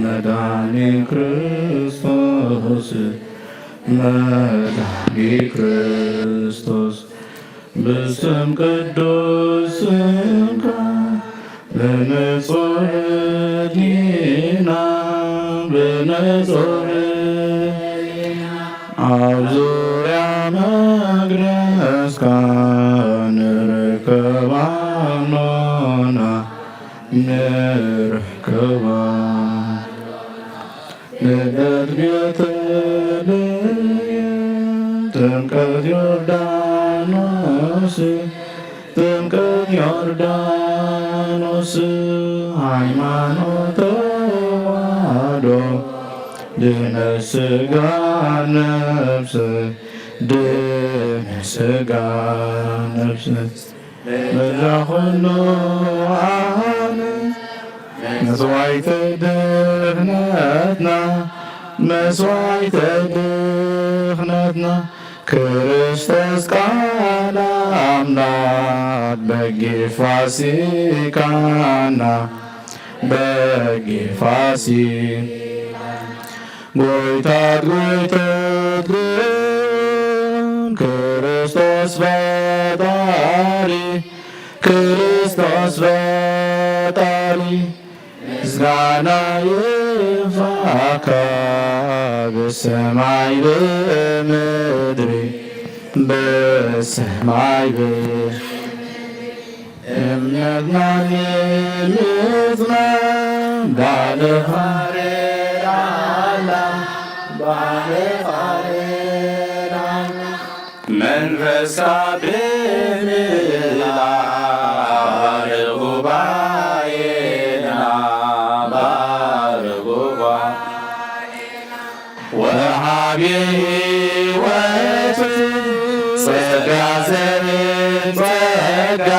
መድኃኒ ክርስቶስ፣ መድኃኒ ክርስቶስ፣ ብስም ቅዱስ ስምካ፣ ብንጹህ ሕሊና፣ ብንጹህ ሕሊና፣ ኣብ ዙርያ መቅደስካ ንርከብ ኣምኖና፣ ንርከብ ኣምኖና። ልደት ቤተልሔም፣ ጥምቀት ዮርዳኖስ፣ ጥምቀት ዮርዳኖስ፣ ሃይማኖት ተዋህዶ፣ ድነት ስጋ ነፍስ፣ ድነት ስጋ ነፍስ። በዛ ኩሉ ዓለም መስዋዕተ ድኽነትና፣ መስዋዕተ ድኽነትና፣ ክርስቶስ ቃል ኣምላክ በጊዕ ፋሲካና፣ በጊዕ ፋሲካ። ጎይታት ጎይታት ግን ክርስቶስ ፈጣሪ፣ ክርስቶስ ፈጣሪ፣ ምስጋና ይግባእካ ብሰማይ ብምድሪ፣ ብሰማይ ብምድሪ። እምነትና ንምጽና ባለ ፋሬዳና፣ ባለ ፋሬዳና። መንፈስካ ብምልኣ ባርኽ ጉባኤና፣ ባርኽ ጉባኤና። ወሃቢ ሕይወት ጸጋ ዘእም ጸጋ፣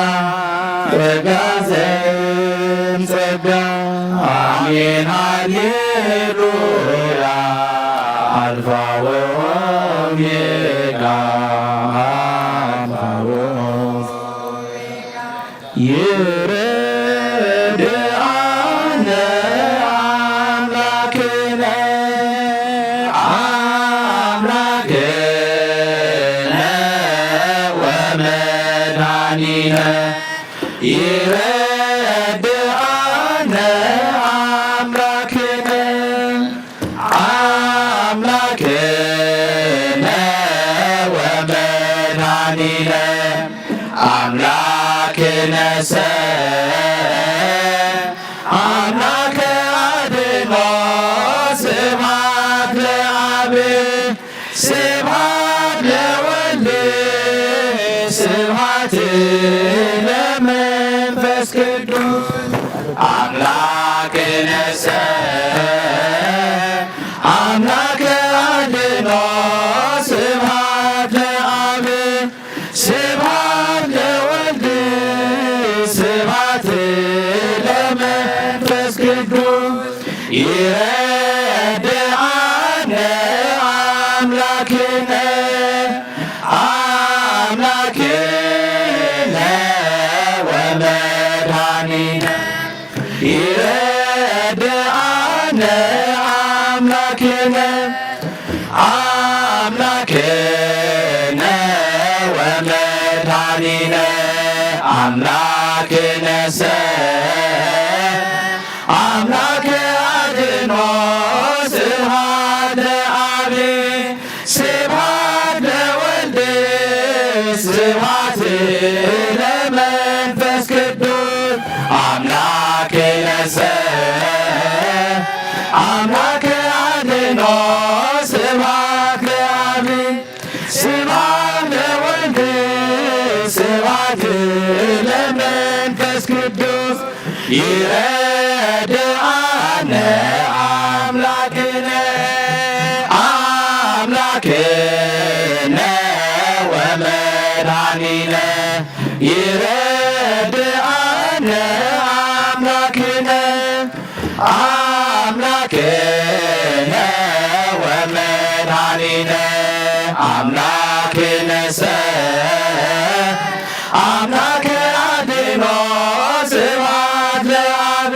ጸጋ ዘእም ጸጋ። አሜን ሃሌሉያ። አልፋ ወኦሜጋ፣ አልፋ ወኦሜጋ። ይረድኣነ ኣምላክነ፣ ኣምላክነ ወመድኃኒነ። ይረድኣነ ኣምላክነ፣ አምላክነ ወመድኃኒነ አምላክነሰ አምላከ አድኖ። ስብሐት ለአብ ስብሐት ለወልድ ስብሐት ለመንፈስ ቅዱስ። አምላክነሰ አምላከ አድኖ። ስብሐት ለአብ ስብሐት ለወልድ ስብሐት ለመንፈስ ቅዱስ። ይረድአነ አምላክነ አምላክነ ይረድኣነ ኣምላክነ ኣምላክነ ወመድኃኒነ ኣምላክነሰ ኣምላክ ኣድኖ ስብሐት ለአብ ስብሐት ለወልድ ስብሐት ለመንፈስ ቅዱስ አምላክነሰ አምላክ አድኖ ስብሐት ለአብ ስብሐት ለወልድ ስብሐት ለመንፈስ ቅዱስ ይረድኣነ ኣምላክነ ኣምላክነ ወመድኃኒነ ይረድኣነ ኣምላክነ ኣምላክነ ወመድኃኒነ ኣምላክነሰ ኣምላክ አድኖ ስብሐት ለአብ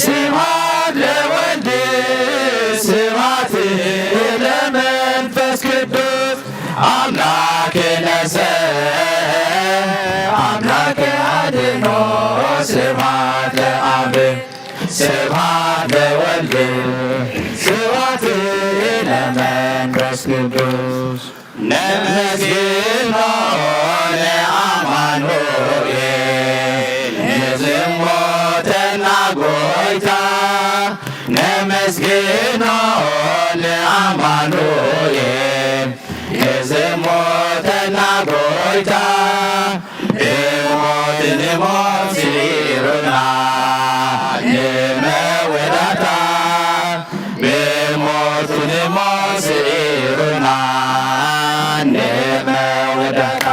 ስብሐት ለወልድ ስብሐት ለመንፈስ ቅዱስ አምላክነሰ አምላክ አድኖ ስብሐት ለአብ ስብሐት ለወልድ ስብሐት ለመንፈስ ቅዱስ ነመስግኖ ለአማኑኤል ንዝሞተና ጎይታ ነመስግኖ ለአማኑኤል ንዝሞተና ጎይታ ብሞት ንሞት ስዒሩና ንመወዳእታ ብሞት ንሞት ስዒሩና ንመወዳእታ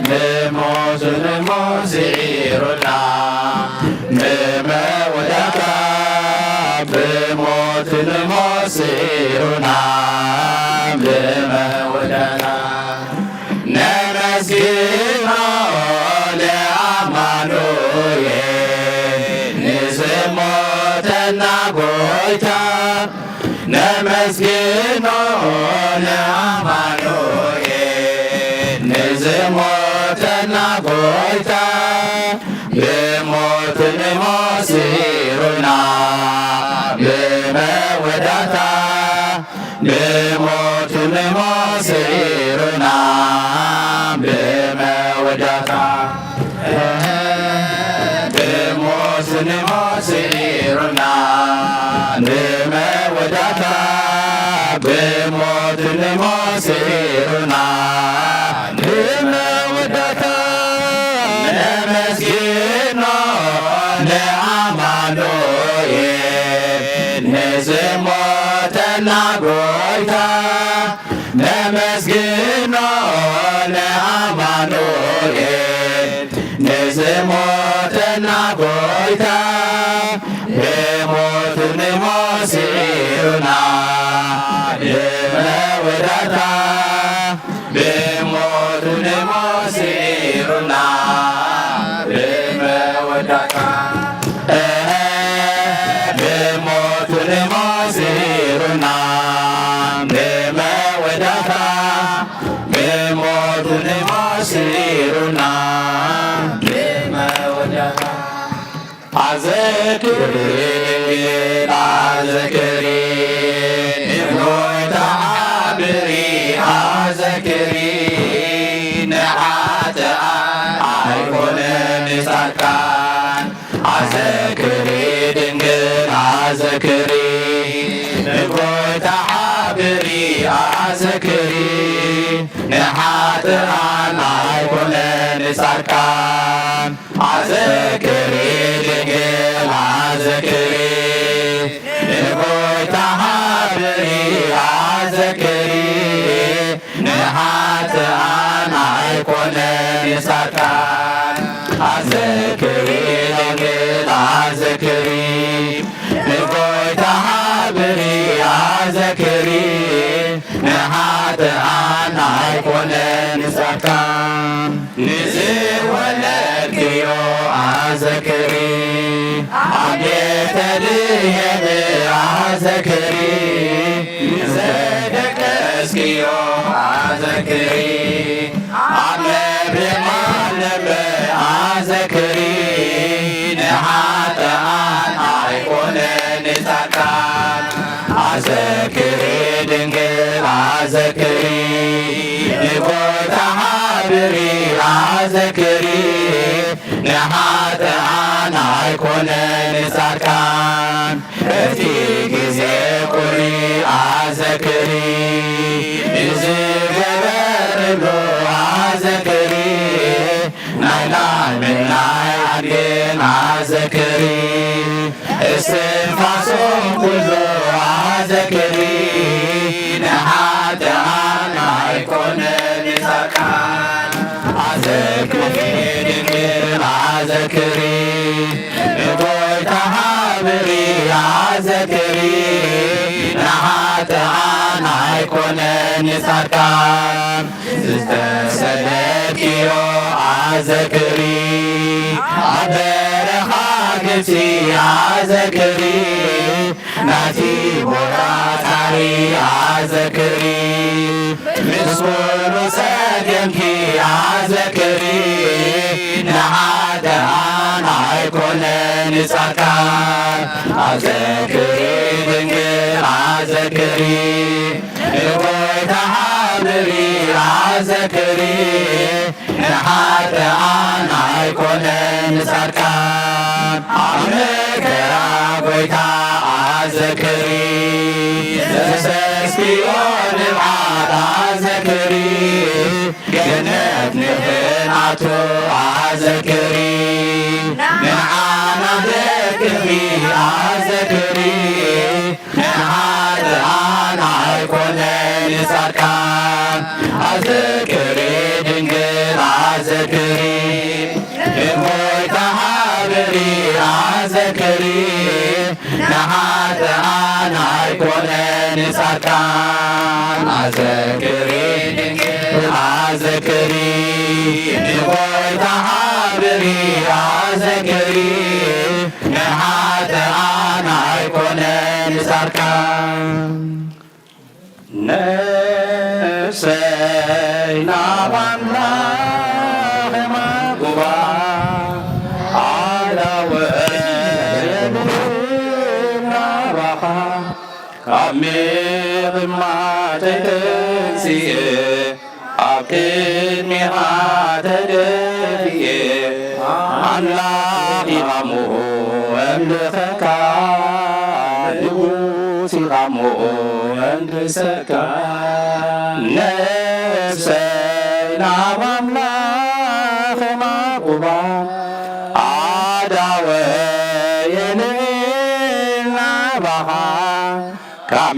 ብሞት ንሞት ስዒሩና ንመወዳእታ ብሞት ንሞት ስዒሩና ብመወዳእታ ነመስግኖ ለአማኑኤል ንዝሞተና ጎይታ ነመስግኖ ለአማኑኤል ንዝሞተና ጎይታ ብሞት ንሞት ስዒሩና ብመወዳእታ ብሞት ንሞት ስዒሩና ብመወዳእታ ብሞት ንሞት ስዒሩና ብመወዳእታ ብሞት ንሞት ስዒሩና ብመወዳእታ ነመስግኖ ለአማኑኤል ንዝሞተና ጎይታ ነመስግኖ ለአማኑኤል ንዝሞተና ጎይታ ብሞት ንሞት ስዒሩና ብመወዳእታ ብሞት ንሞት ስዒሩና ብመወዳእታ ብሞት ንሞት ስዒሩና ብመወዳእታ ብሞት ንሞት ስዒሩና ብመወዳእታ ኣዘክሪ ድንግል ኣዘክሪ ንጎይታ ሓብሪ ኣዘክሪ ንሓጥኣን ኣይኮነን ንጻድቃን ኣዘክሪ ድንግል ኣዘክሪ ንጎይታ ሓብሪ ኣዘክሪ ንሓጥኣን ኣይኮነን ንጻድቃን ኣዘክሪ ድንግል ኣዘክሪ ንጎይታ ሓብሪ ኣዘክሪ ንሓጥኣን ኣይኮነን ንጻድቃን ኣዘክሪ ድንግል ኣዘክሪ ንጎይታ ሓብሪ ኣዘክሪ ንሓጥኣን ኣይኮነን ንጻድቃን ንዝወለድክዮ ኣዘክሪ ኣብ ቤተልሔም ኣዘክሪ፣ ዘደቀስክዮ ኣዘክሪ፣ ኣብ መብሬ ማነመ ኣዘክሪ፣ ንሓጥኣን ኣይኮነን ንጻድቃን። ኣዘክሪ ድንግል ኣዘክሪ፣ ንጎይታ ሓብሪ ኣዘክሪ፣ ንሓጥኣን ኣይኮነን ንጻድቃን። እቲ ግዜ ቁሪ ኣዘክሪ፣ ንዝገበረሉ ኣዘክሪ፣ ናይ ላዕልን ናይ ኣድግን ኣዘክሪ፣ እስትንፋሶም ኩሉ ኣዘክሪ፣ ንሓጥኣን ኣይኮነን ንጻድቃን። ኣዘክሪ ድንግል ኣዘክሪ፣ ንጎይታ ሓብሪ ኣዘክሪ፣ ንሓጥኣን ኣይኮነን ንጻድቃን። ዝተሰደድክዮ ኣዘክሪ፣ ኣብ በረኻ ግብጺ ኣዘክሪ፣ ናቲ ቦራ ጻሪ ኣዘክሪ፣ ምስ ኩሉ ጸገምኪ ኣዘክሪ፣ ንሓጥኣን ኣይኮነን ንጻድቃን። ኣዘክሪ ድንግል ኣዘክሪ፣ ንጎይታ ሓብሪ ኣዘክሪ፣ ንሓጥኣን ኣይኮነን ንጻድቃን። ኣብ መከራ ጎይታ ኣዘክሪ፣ ዘሰስክዮ ንብዓት ኣዘክሪ፣ ገነት ንኽንኣቱ ኣዘክሪ፣ ንዓና ደቅኺ ኣዘክሪ፣ ንሓጥኣን ኣይኮነን ንጻድቃን። ኣዘክሪ ድንግል ኣዘክሪ፣ ንጎይታ ሓብሪ ኣዘክሪ፣ ንሓጥኣን ኣይኮነን ንጻድቃን። ኣዘክሪ ድንግል ኣዘክሪ፣ ንጎይታ ሓብሪ ኣዘክሪ፣ ንሓጥኣን ኣይኮነን ንጻድቃን። ነፍሰይ ናብ ኣምላኽ ማቁባ ኣዳወ ናባኻ ካብ ምቕማጠይ ተንስኤ ኣብ ቅድሜኻ ተደፊኤ ኣምላኽ ኢኻ እሞ እምልኸካ ንጉስ ኢኻ እሞ እንድሰካ ነፍሰይ ናብ ኣምላኽ ማቁባ ኣዳወ የልዕል ናባኻ ካብ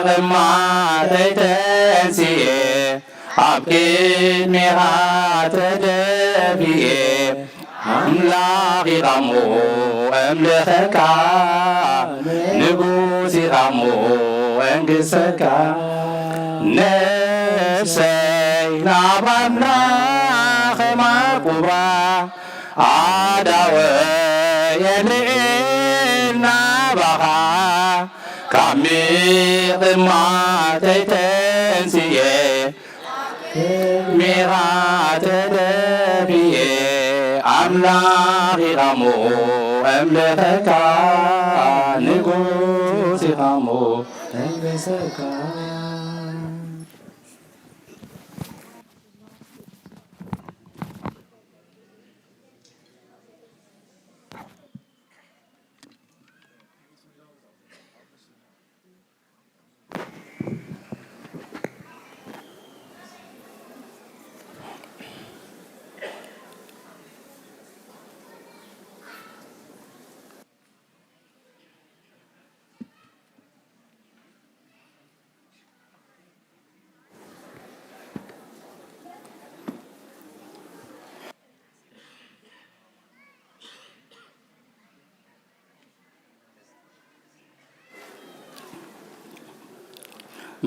ምቕማጠይ ተንስኤ ኣብ ቅድሜኻ ተደፊኤ ኣምላኽ ኢኻ እሞ እምልኸካ ንጉስ ኢኻ እሞ እንግሰካ ነፍሰይ ናብ ኣምላኽ ማቁባ ኣዳወ የልዕል ናባኻ ካብ ምቕማጠይ ተንስኤ ሜኻ ተደፊኤ ኣምላኽ ኢኻ እሞ እምልኸካ ንጉስ ኢኻ እሞ እምልኸካ።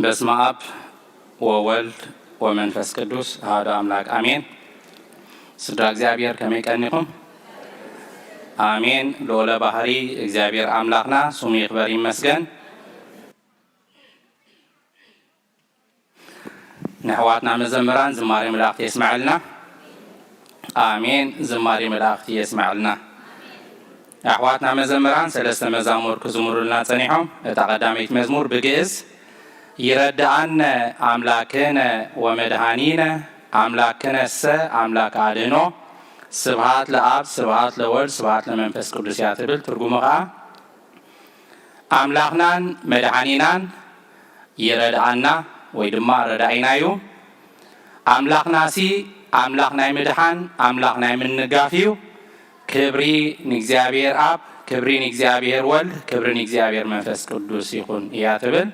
በስመ አብ ወወልድ ወመንፈስ ቅዱስ አሐዱ አምላክ አሜን። ስድራ እግዚኣብሔር ከመይ ቀኒኹም? ኣሜን። ልዑለ ባህሪ እግዚኣብሔር ኣምላኽና ስሙ ይኽበር ይመስገን። ንኣሕዋትና መዘምራን ዝማሬ መላእኽቲ የስምዐልና። ኣሜን። ዝማሬ መላእኽቲ የስምዐልና። ኣሕዋትና መዘምራን ሰለስተ መዛሙር ክዝምሩልና ጸኒሖም። እታ ቀዳመይቲ መዝሙር ብግእዝ፣ ይረድኣነ ኣምላክነ ወመድኃኒነ፣ ኣምላክነሰ ኣምላክ ኣድህኖ፣ ስብሃት ለኣብ፣ ስብሃት ለወልድ፣ ስብሃት ለመንፈስ ቅዱስ እያ ትብል። ትርጉሙ ኸኣ፣ ኣምላኽናን መድኃኒናን ይረድኣና ወይ ድማ ረዳኢና እዩ። ኣምላኽናሲ ኣምላኽ ናይ ምድሓን፣ ኣምላኽ ናይ ምንጋፍ እዩ። ክብሪ ንእግዚኣብሔር ኣብ፣ ክብሪ ንእግዚኣብሔር ወልድ፣ ክብሪ ንእግዚኣብሔር መንፈስ ቅዱስ ይኹን እያ ትብል።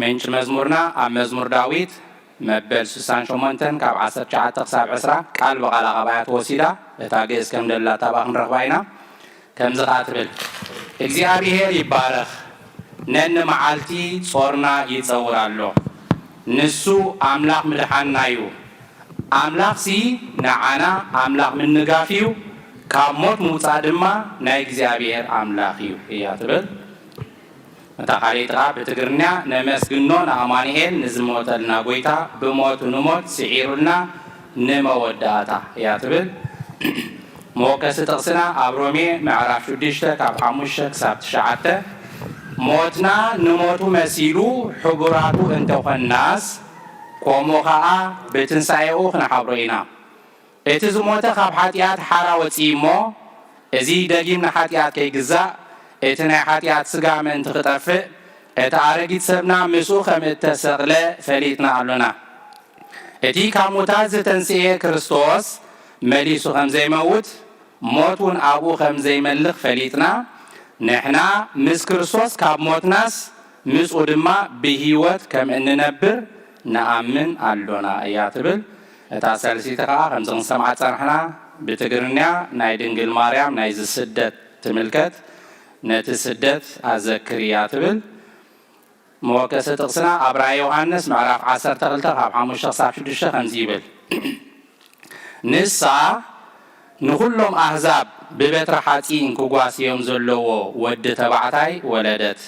ምንጪ መዝሙርና ኣብ መዝሙር ዳዊት መበል ስሳን ሸሞንተን ካብ ዓሰርተ ትሽዓተ ክሳብ ዕስራ ቃል ብቓላ ካብ ኣያ ተወሲዳ፣ እታ ግእዝ ከም ደላታ ብኣ ክንረኽባ ኢና። ከምዚ ኸኣ ትብል፣ እግዚኣብሔር ይባረኽ፣ ነንመዓልቲ ጾርና ይጸውር ኣሎ። ንሱ ኣምላኽ ምድሓንና እዩ። ኣምላኽሲ ንዓና ኣምላኽ ምንጋፍ እዩ፣ ካብ ሞት ምውጻእ ድማ ናይ እግዚኣብሔር ኣምላኽ እዩ እያ ትብል። እታ ካልኣይቲ ኸኣ ብትግርኛ፣ ነመስግኖ ንኣማኑኤል ንዝሞተልና ጐይታ፣ ብሞቱ ንሞት ስዒሩልና ንመወዳእታ እያ ትብል። መወከሲ ጥቕስና ኣብ ሮሜ ምዕራፍ ሽዱሽተ ካብ ሓሙሽተ ክሳብ ትሽዓተ፣ ሞትና ንሞቱ መሲሉ ሕቡራቱ እንተኾንናስ፣ ከምኡ ኸኣ ብትንሳኤኡ ክንሓብሮ ኢና። እቲ ዝሞተ ካብ ሓጢኣት ሓራ ወጽኢ እሞ፣ እዚ ደጊም ንሓጢኣት ከይግዛእ፣ እቲ ናይ ሓጢኣት ስጋ ምእንቲ ክጠፍእ፣ እቲ ኣረጊት ሰብና ምስኡ ከም እተሰቕለ ፈሊጥና ኣሎና። እቲ ካብ ሙታት ዝተንስኤ ክርስቶስ መሊሱ ከም ዘይመውት፣ ሞት እውን ኣብኡ ከም ዘይመልኽ ፈሊጥና፣ ንሕና ምስ ክርስቶስ ካብ ሞትናስ፣ ምስኡ ድማ ብህይወት ከም እንነብር ንኣምን ኣሎና እያ ትብል። እታ ሳልሲቲ ኸኣ ከምዚ ክንሰምዓ ዝጸናሕና ብትግርኛ ናይ ድንግል ማርያም ናይዚ ስደት ትምልከት፣ ነቲ ስደት ኣዘክር እያ ትብል። መወከሲ ጥቕስና ኣብ ራእየ ዮሃንስ ምዕራፍ ዓሰርተ ክልተ ካብ ሓሙሽተ ክሳብ ሽዱሽተ ከምዚ ይብል። ንሳ ንኹሎም ኣህዛብ ብበትሪ ሓጺን ክጓስዮም ዘለዎ ወዲ ተባዕታይ ወለደት።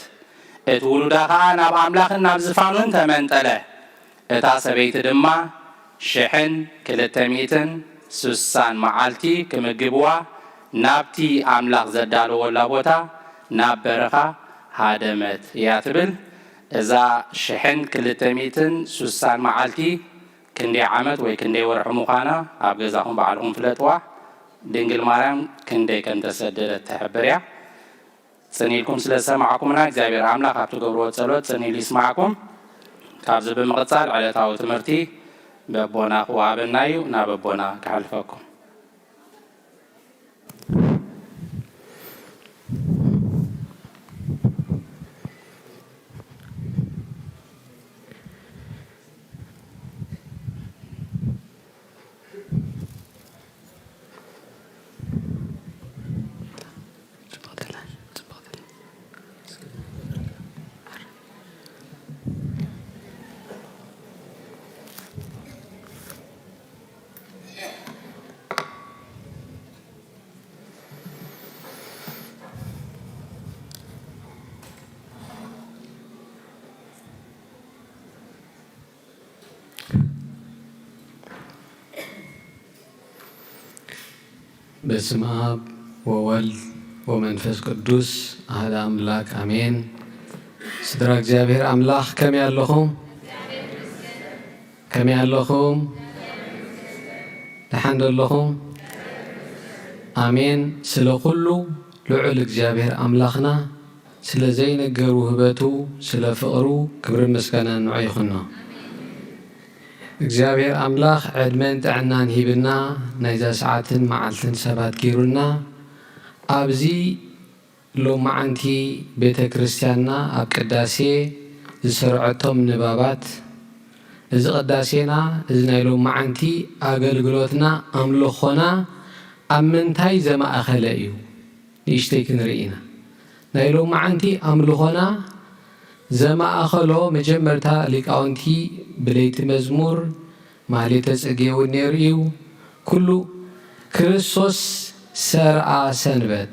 እቲ ውሉዳ ኸኣ ናብ ኣምላኽን ናብ ዝፋኑን ተመንጠለ። እታ ሰበይቲ ድማ ሽሕን ክልተ ሚእትን ስሳን መዓልቲ ክምግብዋ ናብቲ ኣምላኽ ዘዳለወላ ቦታ ናብ በረኻ ሃደመት እያ ትብል። እዛ ሽሕን ክልተ ሚእትን ስሳን መዓልቲ ክንደይ ዓመት ወይ ክንደይ ወርሒ ምዃና ኣብ ገዛኹም ባዕልኹም ፍለጥዋ። ድንግል ማርያም ክንደይ ከም ተሰደደት ትሕብር እያ። ጽን ኢልኩም ስለ ዝሰማዕኩምና እግዚኣብሔር ኣምላኽ ኣብ ትገብርዎ ጸሎት ጽን ኢሉ ይስማዕኩም። ካብዚ ብምቕጻል ዕለታዊ ትምህርቲ በቦና ክወሃበና እዩ። ናብ ኣቦና ከሕልፈኩም። በስመ ኣብ ወወልድ ወመንፈስ ቅዱስ ኣሐደ ኣምላክ ኣሜን። ስድራ እግዚኣብሔር ኣምላኽ ከመይ ኣለኹም? ከመይ ኣለኹም? ደሓን ዶ ኣለኹም? ኣሜን። ስለ ኩሉ ልዑል እግዚኣብሔር ኣምላኽና ስለ ዘይንገር ውህበቱ፣ ስለ ፍቕሩ ክብርን ምስጋናን ንዑ ይኹኖ። እግዚኣብሔር ኣምላኽ ዕድመን ጥዕናን ሂብና፣ ናይዛ ሰዓትን መዓልትን ሰባት ጌሩና፣ ኣብዚ ሎማዓንቲ ቤተ ክርስቲያንና ኣብ ቅዳሴ ዝሰርዐቶም ንባባት፣ እዚ ቅዳሴና፣ እዚ ናይ ሎማዓንቲ ኣገልግሎትና፣ ኣምልኾና ኣብ ምንታይ ዘማእኸለ እዩ? ንእሽተይ ክንርኢ ኢና። ናይ ሎማዓንቲ ኣምልኾና ዘማእኸሎ መጀመርታ ሊቃውንቲ ብለይቲ መዝሙር፣ ማህሌተ ጽጌ እውን ነይሩ እዩ። ኩሉ ክርስቶስ ሰርኣ ሰንበት።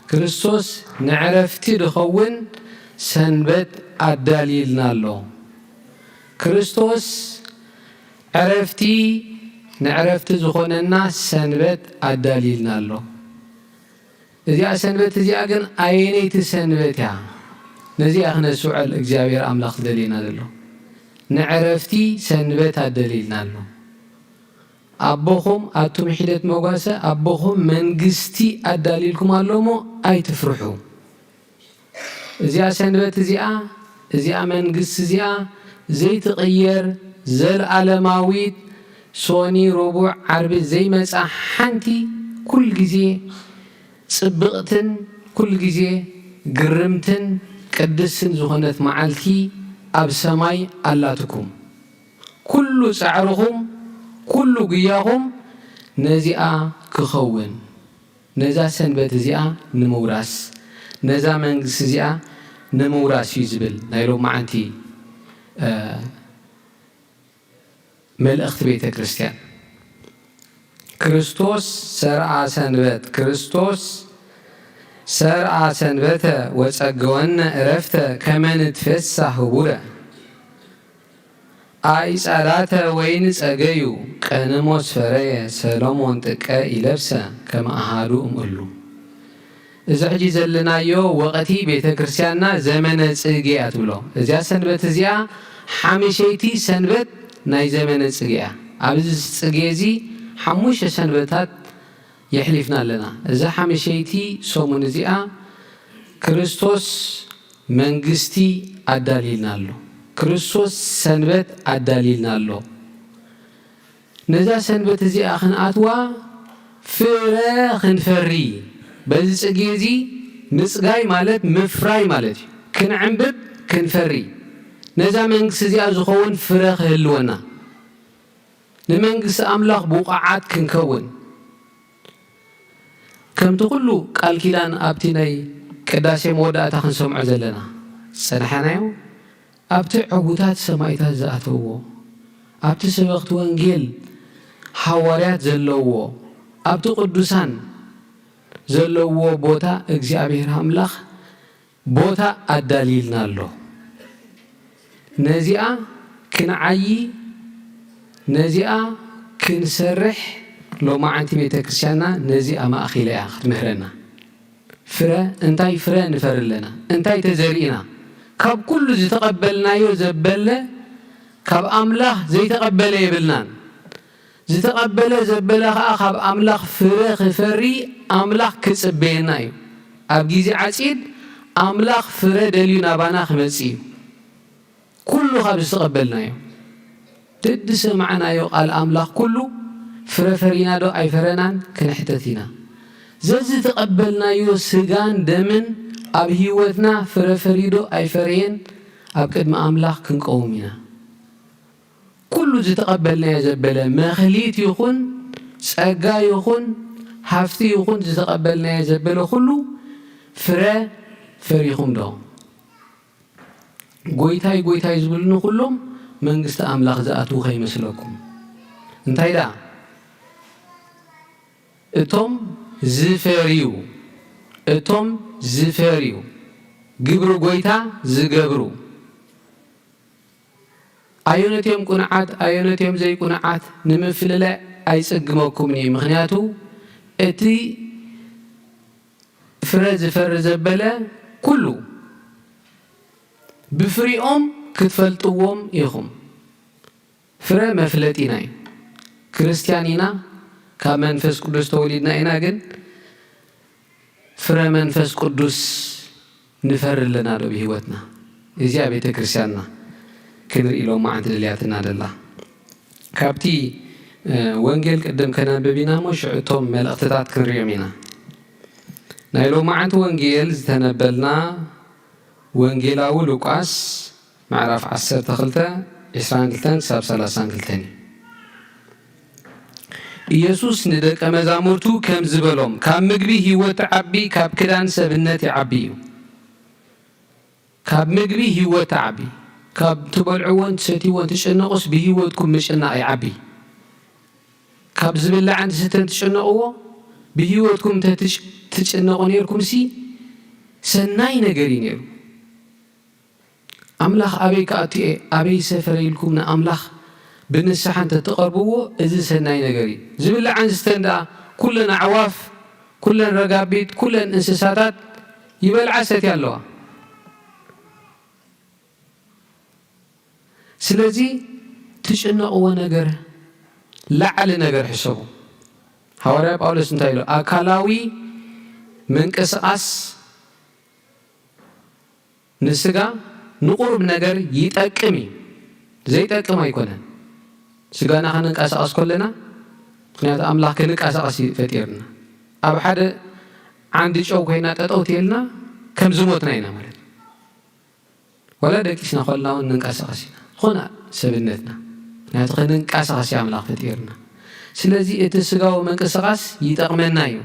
ክርስቶስ ንዕረፍቲ ድኸውን ሰንበት ኣዳልይልና ኣሎ። ክርስቶስ ዕረፍቲ፣ ንዕረፍቲ ዝኾነና ሰንበት ኣዳልይልና ኣሎ። እዚኣ ሰንበት እዚኣ ግን ኣየነይቲ ሰንበት እያ? ነዚኣ ክነስውዐል እግዚኣብሔር ኣምላኽ ዝደልየና ዘሎ። ንዕረፍቲ ሰንበት ኣዳልይልና ኣሎ። ኣቦኹም ኣቱም ሒደት መጓሰ ኣቦኹም መንግስቲ ኣዳልይልኩም ኣሎ እሞ ኣይትፍርሑ። እዚኣ ሰንበት እዚኣ፣ እዚኣ መንግስቲ እዚኣ ዘይትቕየር ዘልኣለማዊት ሶኒ፣ ረቡዕ፣ ዓርቢ ዘይመጻ ሓንቲ ኩል ግዜ ጽብቕትን ኩል ግዜ ግርምትን ቅድስትን ዝኾነት መዓልቲ ኣብ ሰማይ ኣላትኩም። ኩሉ ጻዕርኹም፣ ኩሉ ጉያኹም ነዚኣ ክኸውን፣ ነዛ ሰንበት እዚኣ ንምውራስ፣ ነዛ መንግስቲ እዚኣ ንምውራስ እዩ ዝብል ናይ ሎማዓንቲ፣ እ፣ መልእኽቲ ቤተ ክርስቲያን። ክርስቶስ ሰርዓ ሰንበት፣ ክርስቶስ ሰርዓ ሰንበተ ወጸገወነ እረፍተ ከመ ንትፌሳህ ህቡረ። ኣኢጻላተ ወይን ጸገዩ ቀንሞስ ፈረየ ሰሎሞን ጥቀ ኢለብሰ ከመ ኣሃዱ እምእሉ። እዚ ሕጂ ዘለናዮ ወቕቲ ቤተ ክርስቲያንና ዘመነ ጽጌ እያ ትብሎ። እዚኣ ሰንበት እዚኣ ሓምሸይቲ ሰንበት ናይ ዘመነ ጽጌ እያ። ኣብዚ ጽጌ እዚ ሓሙሽተ ሰንበታት የሕሊፍና ኣለና። እዛ ሓምሸይቲ ሰሙን እዚኣ ክርስቶስ መንግስቲ ኣዳልይልና ኣሎ። ክርስቶስ ሰንበት ኣዳልይልና ኣሎ። ነዛ ሰንበት እዚኣ ክንኣትዋ ፍረ ክንፈሪ፣ በዚ ጽጌ እዚ ምጽጋይ ማለት ምፍራይ ማለት እዩ። ክንዕንብብ፣ ክንፈሪ፣ ነዛ መንግስቲ እዚኣ ዝኸውን ፍረ ክህልወና፣ ንመንግስቲ ኣምላኽ ብቑዓት ክንከውን፣ ከምቲ ኩሉ ቃል ኪዳን ኣብቲ ናይ ቅዳሴ መወዳእታ ክንሰምዖ ዘለና ዝጸናሕናዮ፣ ኣብቲ ዕዉታት ሰማይታት ዝኣተውዎ፣ ኣብቲ ሰበኽቲ ወንጌል ሃዋርያት ዘለውዎ፣ ኣብቲ ቅዱሳን ዘለውዎ ቦታ እግዚኣብሔር ኣምላኽ ቦታ ኣዳልይልና ኣሎ። ነዚኣ ክንዓዪ፣ ነዚኣ ክንሰርሕ ሎማዓንቲ ቤተ ክርስቲያንና ነዚኣ ማእኺላ እያ ክትምህረና። ፍረ፣ እንታይ ፍረ ንፈሪ ኣለና? እንታይ ተዘሪእና? ካብ ኩሉ ዝተቐበልናዮ ዘበለ ካብ ኣምላኽ ዘይተቐበለ የብልናን። ዝተቐበለ ዘበለ ኸኣ ካብ ኣምላኽ ፍረ ክፈሪ ኣምላኽ ክጽበየና እዩ። ኣብ ግዜ ዓጺድ ኣምላኽ ፍረ ደልዩ ናባና ክመጽእ እዩ። ኩሉ ካብ ዝተቐበልናዮ፣ ደድሰማዕናዮ ቃል ኣምላኽ ኩሉ ፍረ ፈሪና ዶ ኣይፈረናን ክንሕተት ኢና። ዘዝተቐበልናዮ ስጋን ደምን ኣብ ህይወትና ፍረ ፈርዩ ዶ ኣይፈረየን ኣብ ቅድሚ ኣምላኽ ክንቀውም ኢና። ኩሉ ዝተቐበልናዮ ዘበለ መኽሊት ይኹን ጸጋ ይኹን ሃፍቲ ይኹን ዝተቐበልናዮ ዘበለ ኩሉ ፍረ ፈሪኹም ዶ? ጎይታይ ጎይታይ ዝብሉኒ ኩሎም መንግስቲ ኣምላኽ ዝኣትዉ ከይመስለኩም። እንታይ ደኣ? እቶም ዝፈርዩ፣ እቶም ዝፈርዩ፣ ግብሪ ጎይታ ዝገብሩ። ኣየኖትዮም ቁኑዓት ኣየኖትዮም ዘይቁኑዓት ንምፍልላይ ኣይጽግመኩምን እዩ። ምኽንያቱ እቲ ፍረ ዝፈሪ ዘበለ ኩሉ ብፍሪኦም ክትፈልጥዎም ኢኹም። ፍረ መፍለጢና እዩ። ክርስትያን ኢና፣ ካብ መንፈስ ቅዱስ ተወሊድና ኢና፣ ግን ፍረ መንፈስ ቅዱስ ንፈሪ ኣለና ዶ ብህይወትና? እዚኣ ቤተ ክርስቲያንና ክንርኢ ሎማዓንቲ ደልያትና ደላ። ካብቲ፣ እ፣ ወንጌል ቅድም ከነንብብ ኢና እሞ ሽዑ እቶም መልእኽትታት ክንሪኦም ኢና። ናይ ሎማዓንቲ ወንጌል ዝተነበልና ወንጌላዊ ሉቃስ ምዕራፍ ዓሰርተ ክልተ፣ ዕስራን ክልተን ክሳብ ሰላሳን ክልተን እዩ። ኢየሱስ ንደቀ መዛሙርቱ ከምዚ በሎም፣ ካብ ምግቢ ህይወት ትዓቢ፣ ካብ ክዳን ሰብነት ይዓቢ እዩ። ካብ ምግቢ ህይወት ትዓቢ። ካብ ትበልዕዎን ትሰትይዎን ትጭነቑስ ብህይወትኩም ምጭናቕ ይዓቢ። ካብ ዝብላዕን ዝስተን ትጭነቕዎ ብህይወትኩም እንተ ትጭ-፣ ትጭነቑ ነይርኩም ሲ ሰናይ ነገር እዩ ነይሩ። ኣምላኽ ኣበይ ክኣቱ እየ፣ ኣበይ ሰፈረ ኢልኩም ንኣምላኽ ብንስሓ እንተ ትቐርብዎ፣ እዚ ሰናይ ነገር እዩ። ዝብላዕን ዝስተን ደኣ ኩለን ኣዕዋፍ፣ ኩለን ረጋቢት፣ ኩለን እንስሳታት ይበልዓ ሰትያ ኣለዋ። ስለዚ ትጭነቕዎ ነገር ላዕሊ ነገር ሕሰቡ። ሃዋርያ ጳውሎስ እንታይ ኢሉ? ኣካላዊ ምንቅስቓስ ንስጋ ንቑሩብ ነገር ይጠቅም እዩ፣ ዘይጠቅም ኣይኮነን። ስጋና ክንንቀሳቐስ ከለና፣ ምኽንያቱ ኣምላኽ ክንቀሳቐስ እዩ ፈጢርና። ኣብ ሓደ ዓንዲ ጨው ኮይና ጠጠው ትልና ከም ዝሞትና ኢና ማለት እዩ። ዋላ ደቂስና ከለና እውን ንንቀሳቐስ ኢና። ዝኾነ ሰብነትና። ምኽንያቱ ክንንቀሳቐስ እዩ ኣምላኽ ፈጢርና። ስለዚ እቲ ስጋዊ ምንቅስቓስ ይጠቕመና እዩ።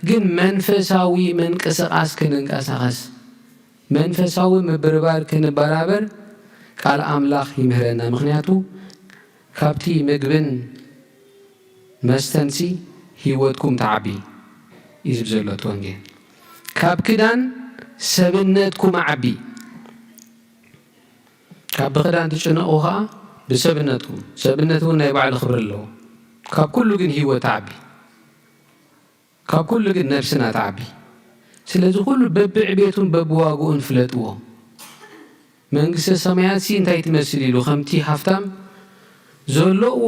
ግን መንፈሳዊ ምንቅስቓስ ክንንቀሳቐስ፣ መንፈሳዊ ምብርባር ክንበራበር ቃል ኣምላኽ ይምህረና። ምኽንያቱ ካብቲ ምግብን መስተንሲ ህይወትኩም ትዓቢ እዩ ዝብል ዘሎ እቲ ወንጌል። ካብ ክዳን ሰብነትኩም ኣዕቢ። ካብ ብክዳን ትጭነቑ ኸኣ ብሰብነትኩም። ሰብነት እውን ናይ ባዕሉ ክብሪ ኣለዎ። ካብ ኩሉ ግን ህይወት ትዓቢ። ካብ ኩሉ ግን ነብስና ትዓቢ። ስለዚ ኩሉ በብዕቤቱን በብዋግኡን ፍለጥዎ። መንግስተ ሰማያትሲ እንታይ ትመስል ኢሉ ከምቲ ሃፍታም ዘለዎ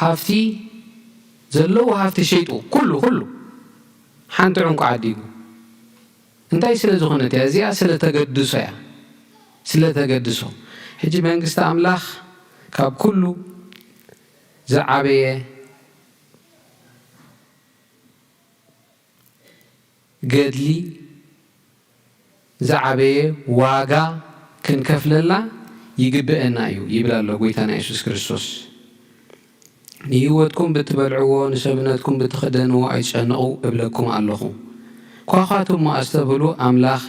ሃፍቲ፣ ዘለዎ ሃፍቲ ሸይጡ፣ ኩሉ፣ ኩሉ ሓንቲ ዕንቁ ዓዲጉ። እንታይ ስለ ዝኾነት እያ? እዚኣ ስለ ተገድሶ እያ። ስለ ተገድሶ። ሕጂ መንግስቲ ኣምላኽ ካብ ኩሉ ዝዓበየ ገድሊ፣ ዝዓበየ ዋጋ ክንከፍለላ ይግበአና እዩ ይብል ኣሎ ጎይታና የሱስ ክርስቶስ። ንህይወትኩም ብትበልዕዎ፣ ንሰብነትኩም ብትኽደንዎ ኣይትጨነቑ እብለኩም ኣለኹ። ኳዃት እሞ ኣስተብህሉ፣ ኣምላኽ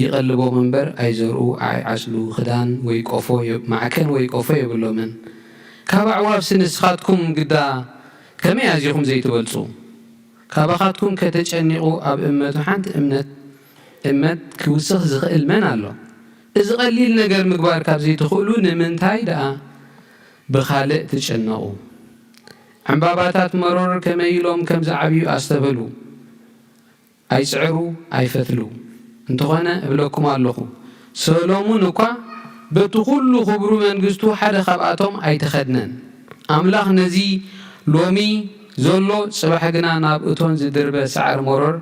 ይቐልቦም እምበር ኣይዘርኡ፣ ኣይዓጽዱ፣ ክዳን ወይ ቆፎ የ-፣ ማዕከን ወይ ቆፎ የብሎምን። ካብ ኣዕዋፍሲ ንስኻትኩም ግዳ ከመይ ኣዚኹም ዘይትበልጹ? ካባኻትኩም ከተጨኒቑ ኣብ እመቱ ሓንቲ እምነት፣ እመት ክውስኽ ዝኽእል መን ኣሎ? እዚ ቐሊል ነገር ምግባር ካብ ዘይትኽእሉ ንምንታይ ደኣ ብኻልእ ትጨነቑ? ዕምባባታት መሮር ከመይ ኢሎም ከም ዝዓብዩ ኣስተብህሉ። ኣይጽዕሩ፣ ኣይፈትሉ። እንተኾነ እብለኩም ኣለኹ፣ ሰሎሙን እኳ በቲ ኹሉ ኽብሩ መንግስቱ ሓደ ኻብኣቶም ኣይተኸድነን። ኣምላኽ ነዚ ሎሚ ዘሎ ጽባሕ ግና ናብ እቶን ዝድርበ ሳዕሪ መሮር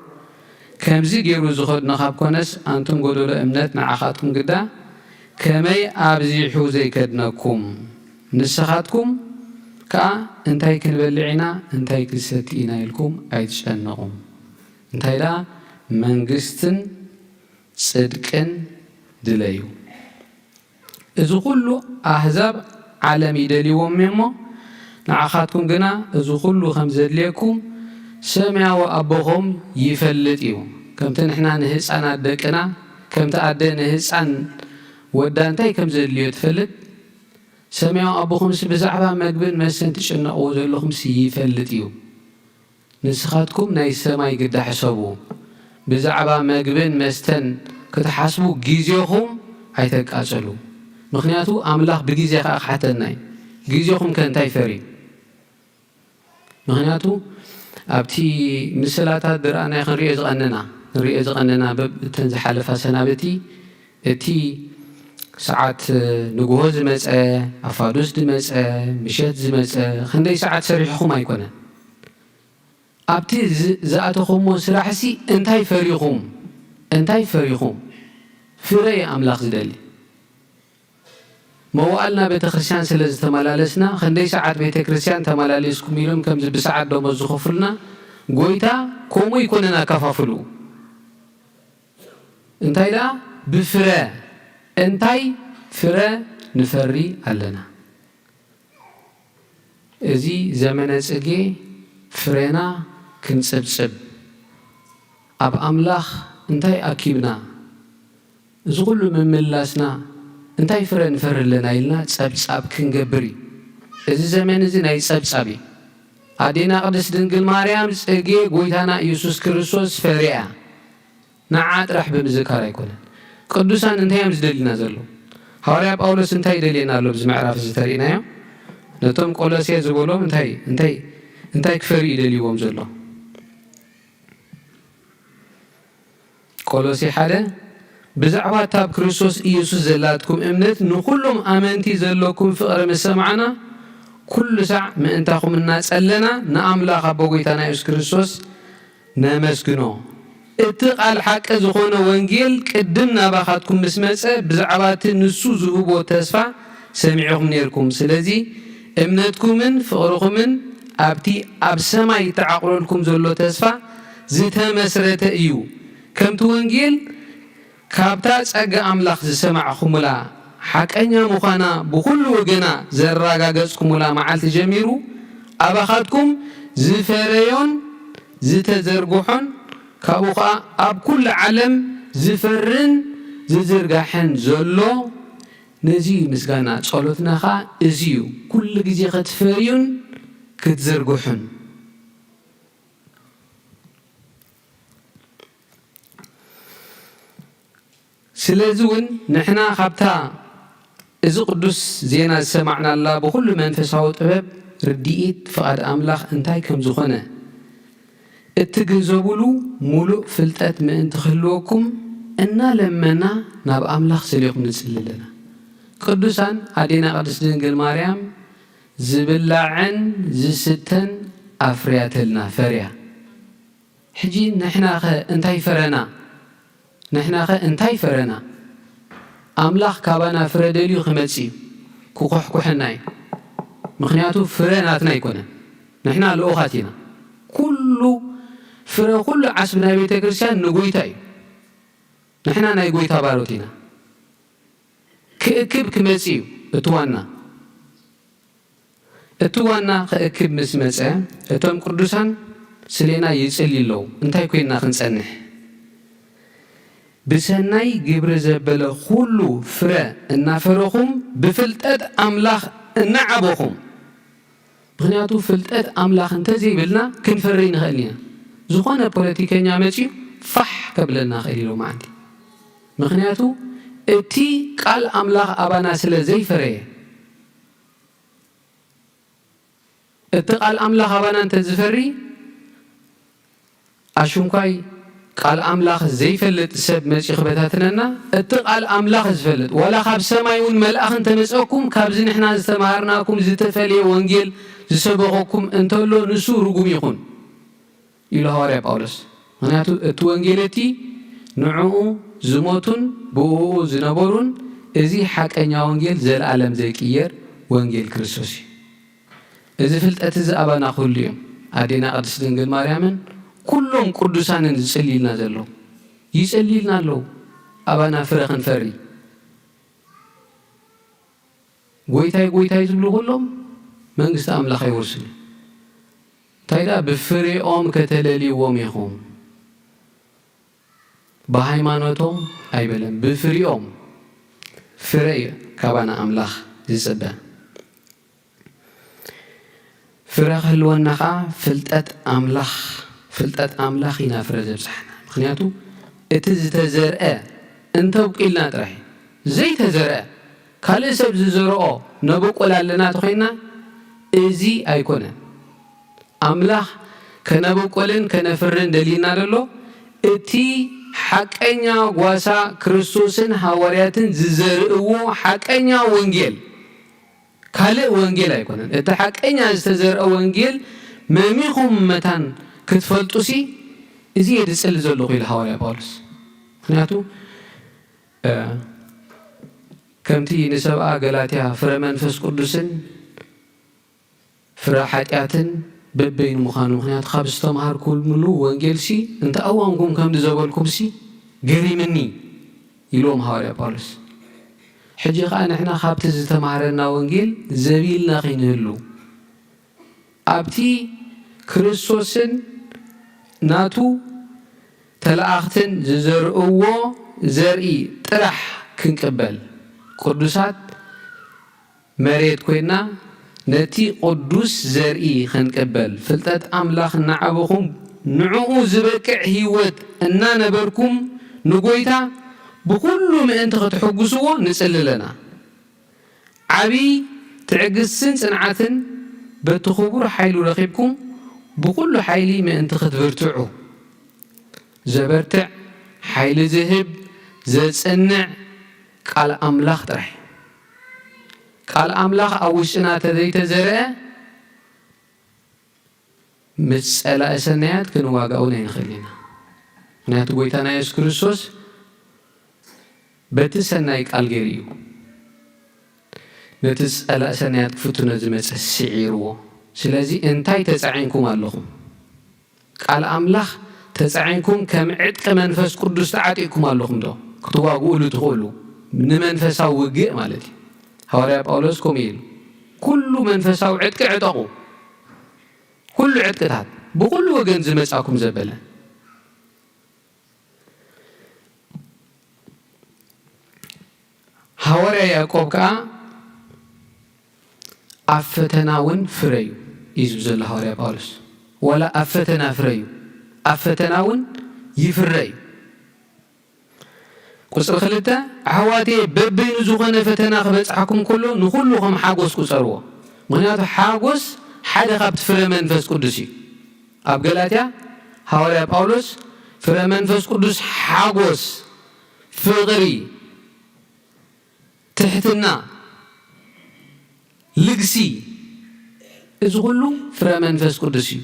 ከምዚ ገይሩ ዝኸድኖ ካብ ኮነስ፣ ኣንቱም ጎደሎ እምነት፣ ንዓኻትኩም ግዳ ከመይ ኣብዚሑ ዘይከድነኩም? ንስኻትኩም ከኣ እንታይ ክንበልዕ ኢና፣ እንታይ ክንሰቲ ኢና ኢልኩም ኣይትጨነቑ። እንታይ ደኣ መንግስትን ጽድቅን ድለዩ። እዚ ኹሉ ኣህዛብ ዓለም ይደልይዎም እሞ፣ ንዓኻትኩም ግና እዚ ኹሉ ከም ዘድልየኩም ሰማያዊ ኣቦኹም ይፈልጥ እዩ። ከምቲ ንሕና ንህጻናት ደቅና፣ ከምቲ ኣደ ንህጻን ወዳ እንታይ ከም ዘድልዮ ትፈልጥ፣ ሰማያዊ ኣቦኹምስ ብዛዕባ መግብን መስተን ትጭነቕዎ ዘለኹምስ ይፈልጥ እዩ። ንስኻትኩም ናይ ሰማይ ግዳ ሕሰቡ። ብዛዕባ መግብን መስተን ክትሓስቡ ግዜኹም ኣይተቃጽሉ። ምኽንያቱ ኣምላኽ ብግዜ ኸኣ ክሓተና እዩ። ግዜኹም ከ እንታይ ፈርዩ? ምኽንያቱ ኣብቲ ምስላታት ዝረኣናዮ ክንሪኦ ዝቐነና፣ ክንሪኦ ዝቐነና በብ-፣ እተን ዝሓለፋ ሰናብቲ እቲ ሰዓት ንግሆ ዝመጸ፣ ኣፋዱስ ዝመጸ፣ ምሸት ዝመጸ፣ ክንደይ ሰዓት ሰሪሕኹም ኣይኮነን። ኣብቲ ዝ-፣ ዝኣተኹሞ ስራሕሲ እንታይ ፈሪኹም? እንታይ ፈሪኹም? ፍረ እዩ ኣምላኽ ዝደሊ። መዋእልና ቤተ ክርስቲያን ስለ ዝተመላለስና፣ ክንደይ ሰዓት ቤተ ክርስቲያን ተመላለስኩም ኢሎም ከምዚ ብሰዓት ደሞዝ ዝኸፍሉና፣ ጎይታ ከምኡ ኣይኮነን ኣከፋፍሉ። እንታይ ደኣ? ብፍረ። እንታይ ፍረ ንፈሪ ኣለና? እዚ ዘመነ ጽጌ ፍሬና ክንጽብጽብ፣ ኣብ ኣምላኽ እንታይ ኣኪብና? እዚ ኹሉ ምምላስና እንታይ ፍረ ንፈሪ ኣለና ኢልና ጸብጻብ ክንገብር እዩ። እዚ ዘመን እዚ ናይ ጸብጻብ እዩ። ኣዴና ቅድስት ድንግል ማርያም ጽጌ ጎይታና ኢየሱስ ክርስቶስ ፈርያ ንዓ ጥራሕ ብምዝካር ኣይኮነን። ቅዱሳን እንታይ እዮም ዝደልዩና ዘለዉ? ሃዋርያ ጳውሎስ እንታይ ይደልየና ኣሎ? ኣብዚ ምዕራፍ እዚ ተሪእናዮ፣ ነቶም ቆሎሴ ዝበሎም እንታይ እንታይ እንታይ ክፈርዩ ይደልይዎም ዘሎ? ቆሎሴ ሓደ፣ ብዛዕባ እታ ኣብ ክርስቶስ ኢየሱስ ዘላትኩም እምነት ንኹሎም ኣመንቲ ዘለኩም ፍቕሪ ምስ ሰማዕና፣ ኩሉ ሳዕ ምእንታኹም እናጸለና ንኣምላኽ ኣቦ ጎይታና የሱስ ክርስቶስ ነመስግኖ። እቲ ቃል ሓቂ ዝኾነ ወንጌል ቅድም ናባኻትኩም ምስ መጸ፣ ብዛዕባ እቲ ንሱ ዝህቦ ተስፋ ሰሚዕኹም ኔርኩም። ስለዚ እምነትኩምን ፍቕርኹምን ኣብቲ ኣብ ሰማይ እተዓቑረልኩም ዘሎ ተስፋ ዝተመስረተ እዩ። ከምቲ ወንጌል ካብታ ጸጋ ኣምላኽ ዝሰማዕኩምላ ሓቀኛ ምዃና ብኹሉ ወገና ዘረጋገጽኩምላ መዓልቲ ጀሚሩ፣ ኣባኻትኩም ዝፈረዮን ዝተዘርግሖን ካብኡ ኸኣ ኣብ ኩሉ ዓለም ዝፈርን ዝዝርጋሕን ዘሎ ነዚ እዩ ምስጋና። ጸሎትና ኸኣ እዚ እዩ። ኩሉ ግዜ ክትፈርዩን ክትዝርግሑን። ስለዚ እውን ንሕና ካብታ እዚ ቅዱስ ዜና ዝሰማዕናላ ብኹሉ መንፈሳዊ ጥበብ፣ ርድኢት፣ ፍቓድ ኣምላኽ እንታይ ከም ዝኾነ እትግንዘቡሉ ምሉእ ፍልጠት ምእንቲ ክህልወኩም እናለመና ናብ ኣምላኽ ስሌኹም ንጽሊ ኣለና። ቅዱሳን ኣዴና ቅድስት ድንግል ማርያም ዝብላዕን ዝስተን ኣፍርያተልና፣ ፈርያ። ሕጂ ንሕናኸ እንታይ ፈረና? ንሕናኸ እንታይ ፈረና? ኣምላኽ ካባና ፍረ ደልዩ ክመጽእ እዩ፣ ክኹሕኩሐና እዩ። ምኽንያቱ ፍረ ናትና ኣይኮነን፣ ንሕና ልኡኻት ኢና። ኩሉ ፍረ፣ ኩሉ ዓስቢ ናይ ቤተ ክርስቲያን ንጎይታ እዩ። ንሕና ናይ ጎይታ ባሮት ኢና። ክእክብ ክመጽእ እዩ እቲ ዋና። እቲ ዋና ክእክብ ምስ መጸ፣ እቶም ቅዱሳን ስሌና ይጽልዩ ኣለዉ። እንታይ ኮይንና ክንጸንሕ? ብሰናይ ግብሪ ዘበለ ኩሉ ፍረ እናፈረኹም፣ ብፍልጠት ኣምላኽ እናዓበኹም። ምኽንያቱ ፍልጠት ኣምላኽ እንተዘይብልና ክንፈሪ ንኽእል ኢና። ዝኾነ ፖለቲከኛ መጺኡ ፋሕ ከብለና ይኽእል እዩ ሎማዓንቲ። ምኽንያቱ እቲ ቃል ኣምላኽ ኣባና ስለ ዘይፈረየ። እቲ ቃል ኣምላኽ ኣባና እንተ ዝፈሪ፣ ኣሽንኳይ ቃል ኣምላኽ ዘይፈልጥ ሰብ መጺኡ ክበታትነና፣ እቲ ቃል ኣምላኽ ዝፈልጥ፣ ዋላ ካብ ሰማይ እውን መልኣኽ እንተመጸኩም፣ ካብዚ ንሕና ዝተማሃርናኩም ዝተፈልየ ወንጌል ዝሰበኸኩም እንተሎ፣ ንሱ ርጉም ይኹን። ኢሉ ሃዋርያ ጳውሎስ። ምኽንያቱ እቲ ወንጌል እቲ ንዕኡ ዝሞቱን ብእኡ ዝነበሩን፣ እዚ ሓቀኛ ወንጌል ዘለኣለም ዘይቅየር ወንጌል ክርስቶስ እዩ። እዚ ፍልጠት እዚ ኣባና ክህሉ እዮም ኣዴና ቅድስት ድንግል ማርያምን ኩሎም ቅዱሳንን ዝጽልዩልና ዘለዉ። ይጽልዩልና ኣለዉ፣ ኣባና ፍረ ክንፈሪ። ጎይታይ፣ ጎይታይ ዝብሉ ኩሎም መንግስቲ ኣምላኽ ኣይወርስን እዮም። እንታይ ደኣ፣ ብፍሬኦም ከተለልይዎም ኢኹም። ብሃይማኖቶም ኣይበለን፣ ብፍሬኦም። ፍረ እዩ ካባና ኣምላኽ ዝጽበ። ፍረ ክህልወና ኸኣ ፍልጠት ኣምላኽ፣ ፍልጠት ኣምላኽ ኢና ፍረ ዘብጽሓና። ምኽንያቱ እቲ ዝተዘርአ እንተብቂልና ጥራይ፣ ዘይተዘርአ ካልእ ሰብ ዝዘርኦ ነበቁል ኣለና ተኾይንና፣ እዚ ኣይኮነን። ኣምላኽ ከነበቁልን ከነፍርን ደልዩና ደሎ፣ እቲ ሓቀኛ ጓሳ ክርስቶስን ሃዋርያትን ዝዘርእዎ ሓቀኛ ወንጌል፣ ካልእ ወንጌል ኣይኮነን። እቲ ሓቀኛ ዝተዘርአ ወንጌል መሚኹም መታን ክትፈልጡሲ፣ እዚ እየ ዝጽሊ ዘለኹ ኢሉ ሃዋርያ ጳውሎስ። ምኽንያቱ፣ እ፣ ከምቲ ንሰብኣ ገላትያ ፍረ መንፈስ ቅዱስን ፍረ ሓጢኣትን በበይኑ ምዃኑ፣ ምኽንያቱ ካብ ዝተምሃርኩምሉ ወንጌልሲ እንተ ኣዋንኩም ከምዚ ዘበልኩምሲ ገሪምኒ ኢልዎም ሃዋርያ ጳውሎስ። ሕጂ ኸኣ ንሕና ካብቲ ዝተማህረና ወንጌል ዘቢልና ከይንህሉ፣ ኣብቲ ክርስቶስን ናቱ ተለኣኽትን ዝዘርእዎ ዘርኢ ጥራሕ ክንቅበል፣ ቅዱሳት መሬት ኮይና ነቲ ቅዱስ ዘርኢ ክንቅበል፣ ፍልጠት ኣምላኽ እናዓበኹም፣ ንዕኡ ዝበቅዕ ህይወት እናነበርኩም፣ ንጎይታ ብኹሉ ምእንቲ ክትሕጉስዎ ንጽሊ ኣለና። ዓቢ ትዕግስትን ጽንዓትን በቲ ክቡር ሓይሉ ረኺብኩም፣ ብኹሉ ሓይሊ ምእንቲ ክትብርትዑ። ዘበርትዕ፣ ሓይሊ ዝህብ፣ ዘጽንዕ ቃል ኣምላኽ ጥራሕ። ቃል ኣምላኽ ኣብ ውሽጥና ተዘይተዘርአ፣ ምስ ጸላኢ ሰናያት ክንዋጋእ እውን ኣይንኽእል ኢና። ምኽንያቱ ጎይታና የሱስ ክርስቶስ በቲ ሰናይ ቃል ገይሩ እዩ ነቲ ጸላኢ ሰናያት ክፍትኖ ዝመጸ ስዒርዎ። ስለዚ እንታይ ተጻዒንኩም ኣለኹም? ቃል ኣምላኽ ተጻዒንኩም ከም ዕጥቂ መንፈስ ቅዱስ ተዓጢቕኩም ኣለኹም ዶ? ክትዋግኡሉ ትኽእሉ፣ ንመንፈሳዊ ውግእ ማለት እዩ። ሃዋርያ ጳውሎስ ከምኡ ኢሉ፣ "ኩሉ መንፈሳዊ ዕጥቂ ዕጠቑ፣ ኩሉ ዕጥቅታት ብኹሉ ወገን ዝመጻኩም" ዘበለ። ሃዋርያ ያዕቆብ ከኣ፣ "ኣብ ፈተና እውን ፍረዩ" እዩ ዝብል ዘሎ ሃዋርያ ጳውሎስ። ዋላ ኣብ ፈተና ፍረዩ፣ ኣብ ፈተና እውን ይፍረ እዩ። ቁጽሪ ክልተ፣ "ኣሕዋተየ፣ በበይኑ ዝኾነ ፈተና ክበጽሓኩም ከሎ፣ ንኹሉ ከም ሓጎስ ቁጸርዎ። ምኽንያቱ ሓጎስ ሓደ ካብቲ ፍረ መንፈስ ቅዱስ እዩ።" ኣብ ገላትያ ሃዋርያ ጳውሎስ ፍረ መንፈስ ቅዱስ ሓጎስ፣ ፍቕሪ፣ ትሕትና፣ ልግሲ፣ እዚ ኩሉ ፍረ መንፈስ ቅዱስ እዩ።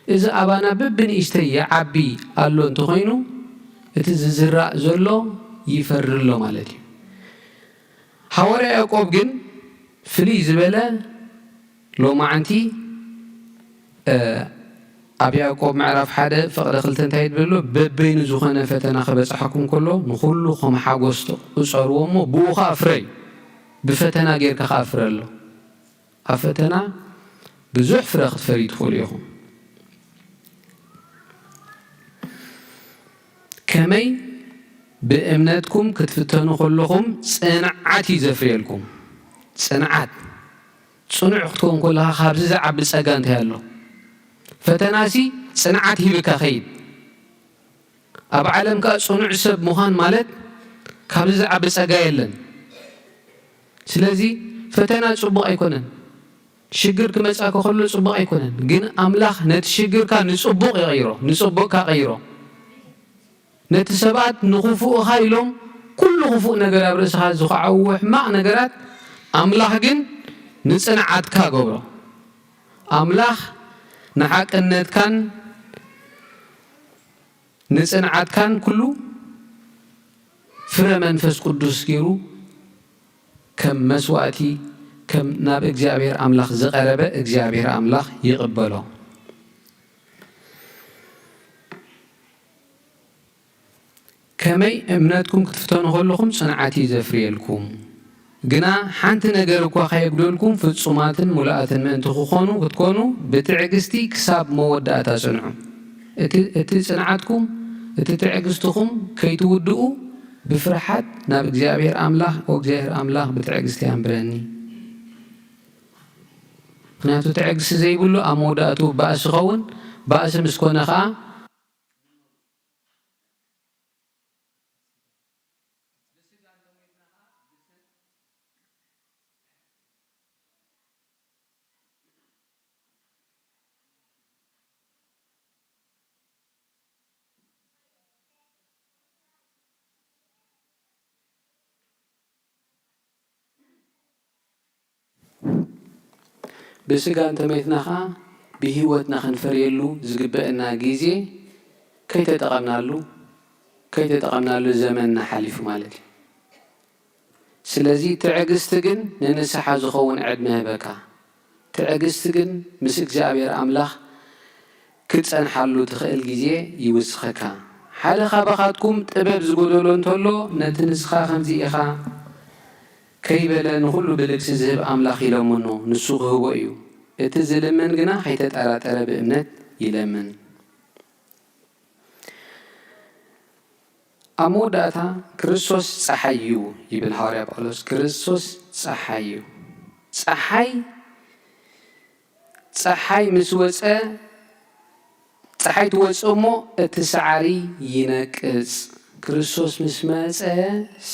እዚ ኣባና በብንእሽተይ ይዓቢ ኣሎ እንተኾይኑ፣ እቲ ዝዝራእ ዘሎ ይፈሪ ኣሎ ማለት እዩ። ሃዋርያ ያዕቆብ ግን ፍልይ ዝበለ ሎማዓንቲ፣ እ፣ ኣብ ያዕቆብ ምዕራፍ ሓደ ፍቕዲ ክልተ እንታይ ይብል ኣሎ? "በበይኑ ዝኾነ ፈተና ክበጽሓኩም ከሎ፣ ንኹሉ ከም ሓጎስ ትቑጸርዎ እሞ፣ ብኡ ኸኣ ፍረዩ። ብፈተና ጌርካ ኸኣ ፍረ ኣሎ።" ኣብ ፈተና ብዙሕ ፍረ ክትፈርዩ ትኽእሉ ኢኹም። ከመይ ብእምነትኩም ክትፍተኑ ከለኹም ጽንዓት እዩ ዘፍርየልኩም። ጽንዓት። ጽኑዕ ክትከውን ከለኻ ካብዚ ዝዓቢ ጸጋ እንታይ ኣሎ? ፈተናሲ ጽንዓት ሂብካ ኸይድ። ኣብ ዓለም ከኣ ጽኑዕ ሰብ ምዃን ማለት ካብዚ ዝዓቢ ጸጋ የለን። ስለዚ ፈተና ጽቡቕ ኣይኮነን። ሽግር ክመጻካ ከሎ ጽቡቕ ኣይኮነን። ግን ኣምላኽ ነቲ ሽግርካ ንጽቡቕ ይቐይሮ፣ ንጽቡቕካ ቀይሮ። ነቲ ሰባት ንኽፉእኻ ኢሎም ኩሉ ክፉእ ነገር ኣብ ርእስኻ ዝኸዓውዎ ሕማቕ ነገራት፣ ኣምላኽ ግን ንጽንዓትካ ገብሮ። ኣምላኽ ንሓቅነትካን ንጽንዓትካን ኩሉ ፍረ መንፈስ ቅዱስ ገይሩ ከም መስዋእቲ፣ ከም ናብ እግዚኣብሔር ኣምላኽ ዝቐረበ እግዚኣብሔር ኣምላኽ ይቕበሎ። ከመይ እምነትኩም ክትፍተኑ ከለኹም ጽንዓት እዩ ዘፍርየልኩም። ግና ሓንቲ ነገር እኳ ከየጉደልኩም ፍጹማትን ሙሉኣትን ምእንቲ ክኾኑ፣ ክትኮኑ ብትዕግስቲ ክሳብ መወዳእታ ጽንዑ። እቲ፣ እቲ ጽንዓትኩም፣ እቲ ትዕግስትኹም ከይትውድኡ ብፍርሓት ናብ እግዚኣብሔር ኣምላኽ፣ "ኦ እግዚኣብሔር ኣምላኽ ብትዕግስቲ ኣንብረኒ።" ምኽንያቱ ትዕግስቲ ዘይብሉ ኣብ መወዳእትኡ ባእሲ ይኸውን፣ ባእሲ ምስ ኮነ ኸኣ ብስጋ እንተመይትና ኸዓ ብህይወትና ክንፈርየሉ ዝግበአና ግዜ ከይተጠቐምናሉ፣ ከይተጠቐምናሉ ዘመንና ሓሊፉ ማለት እዩ። ስለዚ ትዕግስቲ ግን ንንስሓ ዝኸውን ዕድመ ህበካ። ትዕግስቲ ግን ምስ እግዚኣብሔር ኣምላኽ ክትጸንሓሉ ትኽእል ግዜ ይውስኸካ። ሓደ ካባኻትኩም ጥበብ ዝጎደሎ እንተሎ፣ ነቲ ንስኻ ከምዚ ኢኻ ከይበለ ንኹሉ ብልግሲ ዝህብ ኣምላኽ ይለምኖ፣ ንሱ ክህቦ እዩ። እቲ ዝልምን ግና ከይተጠራጠረ ብእምነት ይለምን። ኣብ መወዳእታ፣ "ክርስቶስ ጸሓይ እዩ" ይብል ሃዋርያ ጳውሎስ። ክርስቶስ ጸሓይ እዩ። ጸሓይ ጸሓይ ምስ ወጸ፣ ጸሓይ ትወጽእ እሞ እቲ ሳዕሪ ይነቅጽ። ክርስቶስ ምስ መጸ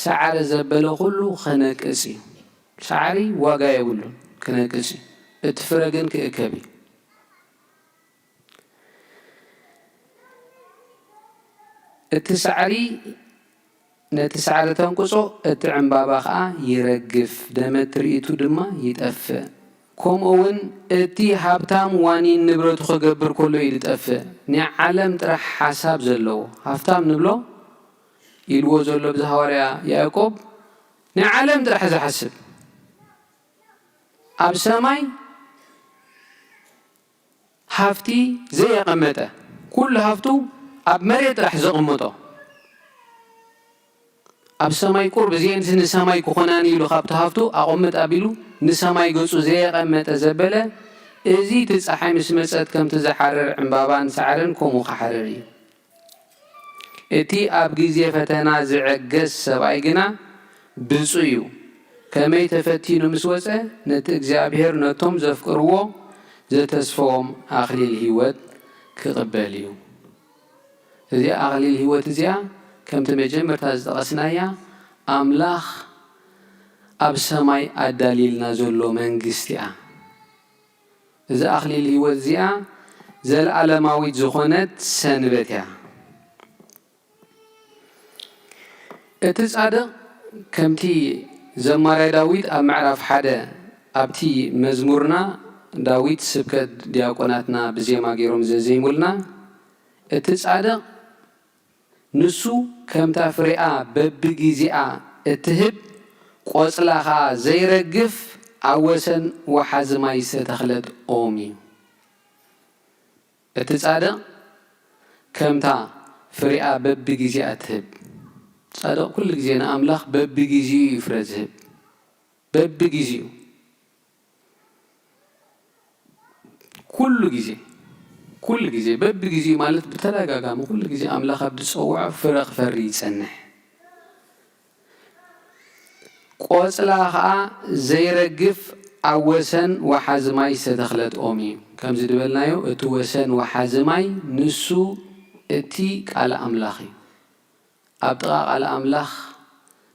ሳዕሪ ዘበለ ኩሉ ክነቅጽ እዩ። ሳዕሪ ዋጋ የብሉን፣ ክነቅጽ እዩ። እቲ ፍረ ግን ክእከብ እዩ። እቲ ሳዕሪ ነቲ ሳዕሪ ተንቅጾ፣ እቲ ዕምባባ ኸኣ ይረግፍ፣ ደመት ትርኢቱ ድማ ይጠፍእ። ከምኡ እውን እቲ ሃብታም ዋኒን ንብረቱ ክገብር ከሎ እዩ ዝጠፍእ። ናይ ዓለም ጥራሕ ሓሳብ ዘለዎ ሃብታም ንብሎ ኢልዎ ዘሎ ብዚ ሃዋርያ ያዕቆብ፣ ናይ ዓለም ጥራሕ ዝሓስብ፣ ኣብ ሰማይ ሃፍቲ ዘየቐመጠ፣ ኩሉ ሃፍቱ ኣብ መሬት ጥራሕ ዘቐመጦ፣ ኣብ ሰማይ ቁሩብ እዚኤንስ ንሰማይ ክኾናኒ ኢሉ ካብቲ ሃፍቱ ኣቐምጥ ኣቢሉ ንሰማይ ገጹ ዘየቐመጠ ዘበለ፣ እዚ እቲ ጸሓይ ምስ መጸት ከምቲ ዝሓርር ዕምባባን ሳዕርን ከምኡ ክሓርር እዩ። እቲ ኣብ ግዜ ፈተና ዝዕገስ ሰብኣይ ግና ብጹእ እዩ። ከመይ ተፈቲኑ ምስ ወጸ፣ ነቲ እግዚኣብሔር ነቶም ዘፍቅርዎ ዘተስፈዎም ኣኽሊል ህይወት ክቕበል እዩ። እዚኣ ኣኽሊል ህይወት እዚኣ፣ ከምቲ መጀመርታ ዝጠቐስናያ፣ ኣምላኽ ኣብ ሰማይ ኣዳልይልና ዘሎ መንግስቲ እያ። እዛ ኣኽሊል ህይወት እዚኣ ዘለኣለማዊት ዝኾነት ሰንበት እያ። እቲ ጻድቕ ከምቲ ዘማርያ ዳዊት ኣብ ምዕራፍ ሓደ ኣብቲ መዝሙርና ዳዊት ስብከት ዲያቆናትና ብዜማ ገይሮም ዘዜሙልና፣ እቲ ጻድቕ ንሱ ከምታ ፍሬኣ በብጊዜኣ እትህብ፣ ቆጽላ ኸኣ ዘይረግፍ፣ ኣብ ወሰን ወሓዚ ማይ ዝተተኽለት ኦም እዩ። እቲ ጻድቕ ከምታ ፍሬኣ በብጊዜኣ ትህብ። ጻድቕ ኩሉ ግዜ ንኣምላኽ በብጊዜኡ እዩ ፍረ ዝህብ። በብጊዜኡ። ኩሉ ግዜ፣ ኩሉ ግዜ፣ በብጊዜኡ ማለት ብተደጋጋሚ ኩሉ ግዜ ኣምላኽ ኣብ ዝጸውዖ ፍረ ክፈሪ ይጸንሕ። ቆጽላ ኸኣ ዘይረግፍ ኣብ ወሰን ወሓዚ ማይ ዝተተኽለት ኦም እዩ። ከምዚ ዝበልናዮ፣ እቲ ወሰን ወሓዚ ማይ ንሱ እቲ ቃል ኣምላኽ እዩ። ኣብ ጥቓ ቃል ኣምላኽ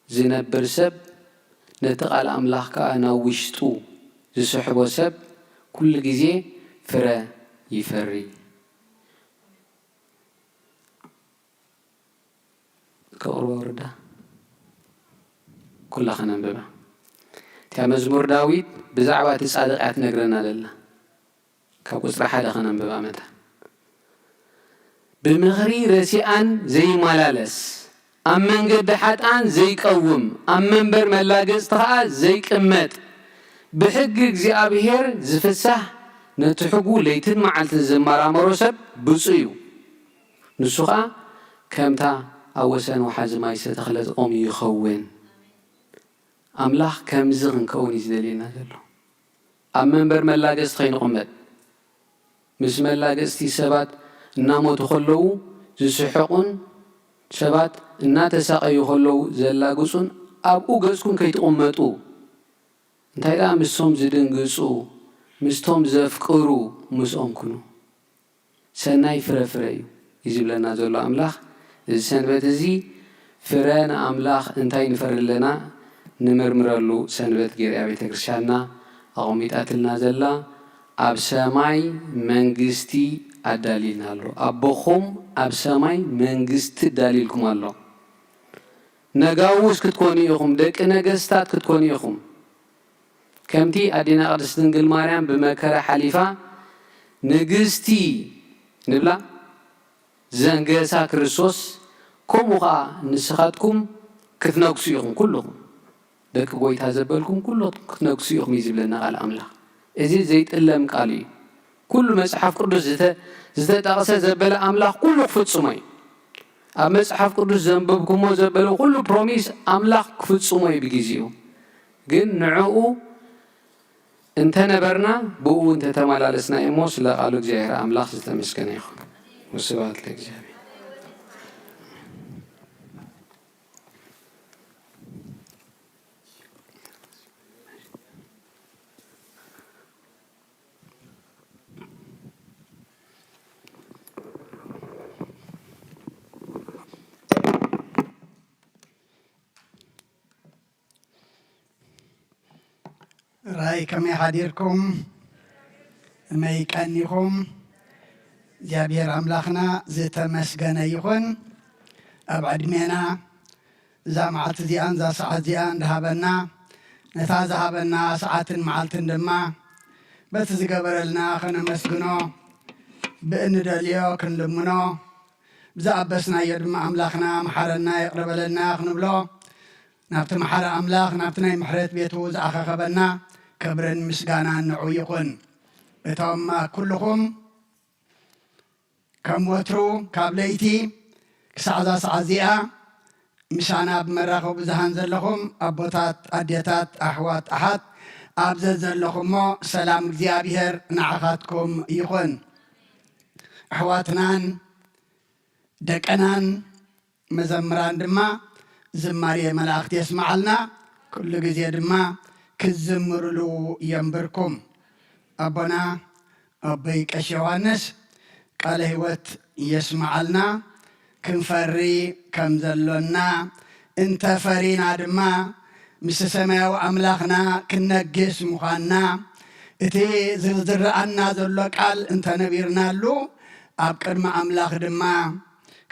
ዝነብር ሰብ፣ ነቲ ቃል ኣምላኽ ከኣ ናብ ውሽጡ ዝስሕቦ ሰብ፣ ኩሉ ግዜ ፍረ ይፈሪ። ከቕርባ ወረዳ ኩላ ከነንብባ። እቲኣ መዝሙር ዳዊት ብዛዕባ እቲ ጻድቕ እያ ትነግረና ዘላ። ካብ ቁጽሪ ሓደ ከነንብባ መታ። ብምኽሪ ረሲኣን ዘይመላለስ፣ ኣብ መንገዲ ሓጥኣን ዘይቀውም፣ ኣብ መንበር መላገጽቲ ኸኣ ዘይቅመጥ፣ ብሕጊ እግዚኣብሔር ዝፍሳህ፣ ነቲ ሕጉ ለይትን መዓልትን ዝመራመሮ ሰብ ብፁዕ እዩ። ንሱ ኸኣ ከምታ ኣብ ወሰን ወሓዚ ማይ ዝተተኽለት ኦም ይኸውን። ኣምላኽ ከምዚ ክንከውን እዩ ዝደልየና ዘሎ። ኣብ መንበር መላገጽቲ ከይንቕመጥ፣ ምስ መላገጽቲ ሰባት እናሞቱ ከለዉ ዝስሕቑን ሰባት እናተሳቐዩ ከለዉ ዘላግጹን ኣብኡ ገጽኩም ከይትቕመጡ፣ እንታይ ደኣ ምስቶም ዝድንግጹ፣ ምስቶም ዘፍቅሩ ምስኦም ኩኑ። ሰናይ ፍረ ፍረዩ እዩ ዝብለና ዘሎ ኣምላኽ። እዚ ሰንበት እዚ ፍረ ንኣምላኽ እንታይ ንፈሪ ኣለና ንመርምረሉ ሰንበት ገይራ እያ ቤተ ክርስቲያንና ኣቐሚጣትልና ዘላ። ኣብ ሰማይ መንግስቲ ኣዳልይልና ኣሎ። ኣቦኹም ኣብ ሰማይ መንግስቲ ኣዳልይልኩም ኣሎ። ነጋውስ ክትኮኑ ኢኹም፣ ደቂ ነገስታት ክትኮኑ ኢኹም። ከምቲ ኣዴና ቅድስት ድንግል ማርያም ብመከራ ሓሊፋ ንግስቲ ንብላ ዘንገሳ ክርስቶስ፣ ከምኡ ኸዓ ንስኻትኩም ክትነግሱ ኢኹም። ኩልኹም ደቂ ጐይታ ዘበልኩም ኩልኹም ክትነግሱ ኢኹም እዩ ዝብለና ቃል ኣምላኽ። እዚ ዘይጥለም ቃል እዩ። ኩሉ መጽሓፍ ቅዱስ ዝተ-፣ ዝተጠቕሰ ዘበለ ኣምላኽ ኩሉ ክፍጽሞ እዩ። ኣብ መጽሓፍ ቅዱስ ዘንበብኩሞ ዘበለ ኩሉ ፕሮሚስ ኣምላኽ ክፍጽሞ እዩ ብግዜኡ። ግን ንዕኡ እንተነበርና፣ ብኡ እንተተመላለስና እሞ ስለ ቃሉ እግዚኣብሔር ኣምላኽ ዝተመስገነ ይኹን። ወስብሐት ለእግዚኣብሔር። ኣይ ከመይ ሓዲርኩም? ከመይ ቀኒኹም? እግዚኣብሔር ኣምላኽና ዝተመስገነ ይኹን። ኣብ ዕድሜና እዛ መዓልቲ እዚኣን እዛ ሰዓት እዚኣን ዝሃበና፣ ነታ ዝሃበና ሰዓትን መዓልትን ድማ በቲ ዝገበረልና ከነመስግኖ፣ ብእንደልዮ ክንልምኖ፣ ብዝኣበስናዮ ድማ ኣምላኽና መሓረና ይቕረ በለልና ክንብሎ፣ ናብቲ መሓሪ ኣምላኽ ናብቲ ናይ ምሕረት ቤቱ ዝኣኸኸበና ክብርን ምስጋናን ንዑ ይኹን። እቶም ኩልኹም ከም ወትሩ ካብ ለይቲ ክሳዕ እዛ ሰዓት እዚኣ ምሳና ብመራኸቢ ብዙሃን ዘለኹም ኣቦታት፣ ኣዴታት፣ ኣሕዋት፣ ኣሓት ኣብ ዘዘለኹሞ ሰላም እግዚኣብሔር ንዓኻትኩም ይኹን። ኣሕዋትናን ደቀናን መዘምራን ድማ ዝማሬ መላእክት የስምዓልና፣ ኩሉ ግዜ ድማ ክዝምርሉ የንብርኩም። ኣቦና ኣቦይ ቀሺ ዮሃንስ ቃለ ሕይወት የስምዓልና። ክንፈሪ ከም ዘሎና እንተፈሪና ድማ ምስ ሰማያዊ ኣምላኽና ክነግስ ምዃንና እቲ ዝርኣና ዘሎ ቃል እንተነቢርናሉ ኣብ ቅድሚ ኣምላኽ ድማ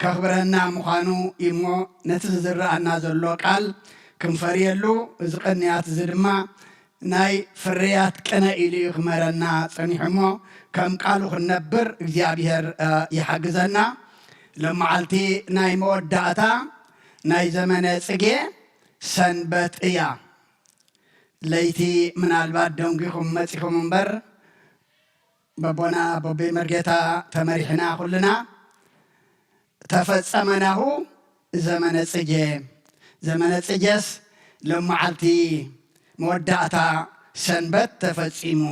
ከኽብረና ምዃኑ እሞ ነቲ ዝርኣና ዘሎ ቃል ክንፈርየሉ እዚ ቅንያት እዚ ድማ ናይ ፍርያት ቅነ ኢሉ እዩ ክመረና ጸኒሑ እሞ ከም ቃሉ ክንነብር እግዚኣብሔር ይሓግዘና። ለመዓልቲ ናይ መወዳእታ ናይ ዘመነ ጽጌ ሰንበት እያ። ለይቲ ምናልባት ደንጒኹም መጺኹም እምበር በቦና በቦይ መርጌታ ተመሪሕና ኩልና። ተፈጸመ ናሁ ዘመነ ጽጌ። ዘመነ ጽጌስ ለመዓልቲ መወዳእታ ሰንበት ተፈጺሙ።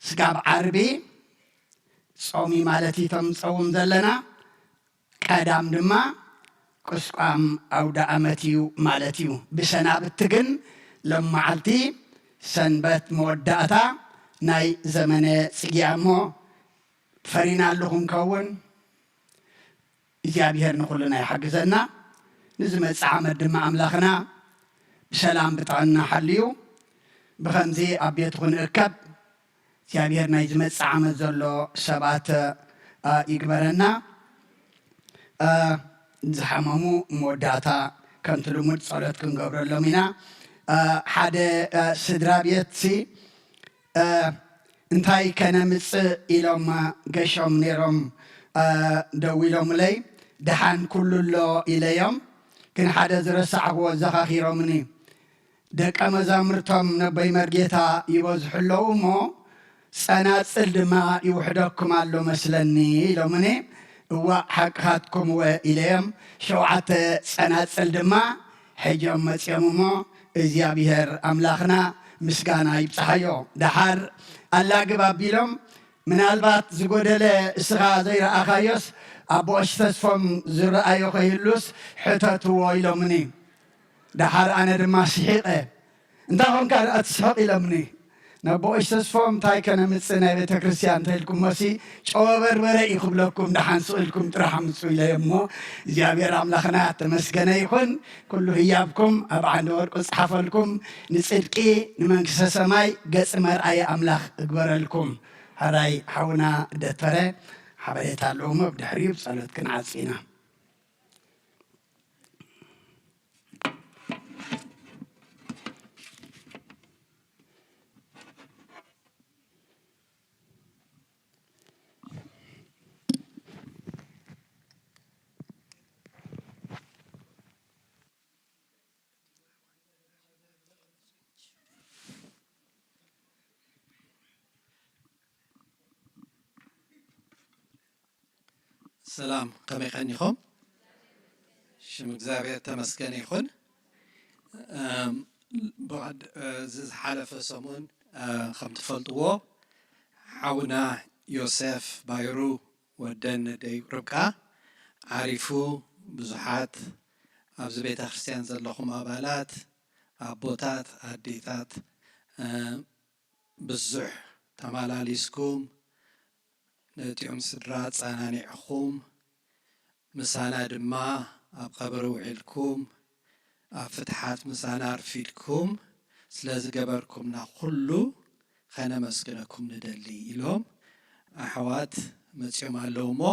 ስጋብ ዓርቢ ጾሚ ማለት እዩ እቶም ንጸውም ዘለና። ቀዳም ድማ ቁስቋም ኣውደ ኣመት እዩ ማለት እዩ። ብሰናብቲ ግን ለመዓልቲ ሰንበት መወዳእታ ናይ ዘመነ ጽጌ እሞ ፈሪና ኣለኹ እንከውን እግዚኣብሔር ንኹልና ይሓግዘና። ንዝመጽእ ዓመት ድማ ኣምላኽና ብሰላም ብጥዕና ሓልዩ ብኸምዚ ኣብ ቤቱ ክንእከብ እግዚኣብሔር ናይ ዝመጽእ ዓመት ዘሎ ሰባት ይግበረና። ዝሓመሙ መወዳእታ ከምቲ ልሙድ ጸሎት ክንገብረሎም ኢና። ሓደ ስድራ ቤትሲ እንታይ ከነምጽእ ኢሎም ገሾም ነይሮም። ደው ኢሎምለይ ደሓን ኩሉ ኣሎ ኢለዮም። ግን ሓደ ዝረሳዕክዎ ኣዘኻኺሮምኒ። ደቀ መዛሙርቶም ነቦይ መርጌታ ይበዝሑ ኣለዉ እሞ ጸናጽል ድማ ይውሕደኩም ኣሎ መስለኒ ኢሎምኒ። እዋእ ሓቅኻትኩም እወ ኢለዮም። ሸውዓተ ጸናጽል ድማ ሕጆም መጺኦም እሞ እግዚኣብሔር ኣምላኽና ምስጋና ይብጽሓዮ። ደሓር ኣላግብ ኣቢሎም ምናልባት ዝጎደለ እስኻ ዘይረኣኻዮስ ኣቦ ቀሺ ተስፎም ዝረኣዮ ከይህሉስ ሕተትዎ ኢሎምኒ። ደሓር ኣነ ድማ ስሒቐ እንታ ኾንካ ደኣ ትስሕቕ ኢሎምኒ። ነቦ ቀሺ ተስፎም እንታይ ከነምጽእ ናይ ቤተ ክርስቲያን እንተኢልኩሞሲ ጨወ በርበረ እዩ ክብለኩም ደሓን ስቕ ኢልኩም ጥራሕ ኣምጹ ኢለዮ እሞ እግዚኣብሔር ኣምላኽና ተመስገነ ይኹን። ኩሉ ህያብኩም ኣብ ዓንዲ ወርቁ ዝጽሓፈልኩም ንጽድቂ ንመንግስተ ሰማይ ገጽ መርኣየ ኣምላኽ እግበረልኩም። ሕራይ ሓውና ደተረ ሓበሬታ ኣለዎ እሞ ብድሕሪኡ ብጸሎት ክንዓጽ ኢና። ሰላም፣ ከመይ ቀኒኹም? ሽም እግዚኣብሔር ተመስገን ይኹን። እም፣ ብቐድ-፣ እዚ ዝሓለፈ ሰሙን፣ እ፣ ከም ትፈልጥዎ፣ ሓውና ዮሴፍ ባይሩ ወደን ደይ ርብቃ ዓሪፉ፣ ብዙሓት ኣብዚ ቤተ ክርስቲያን ዘለኹም ኣባላት፣ ኣቦታት፣ ኣዴታት፣ እ፣ ብዙሕ ተመላሊስኩም፣ ነቲኦም ስድራ ኣጸናኒዕኹም፣ ምሳና ድማ ኣብ ቀብሪ ውዒልኩም፣ ኣብ ፍትሓት ምሳና ኣርፊድኩም፣ ስለ ዝገበርኩምና ኩሉ ኸነመስግነኩም ንደሊ ኢሎም ኣሕዋት መጺኦም ኣለዉ እሞ፣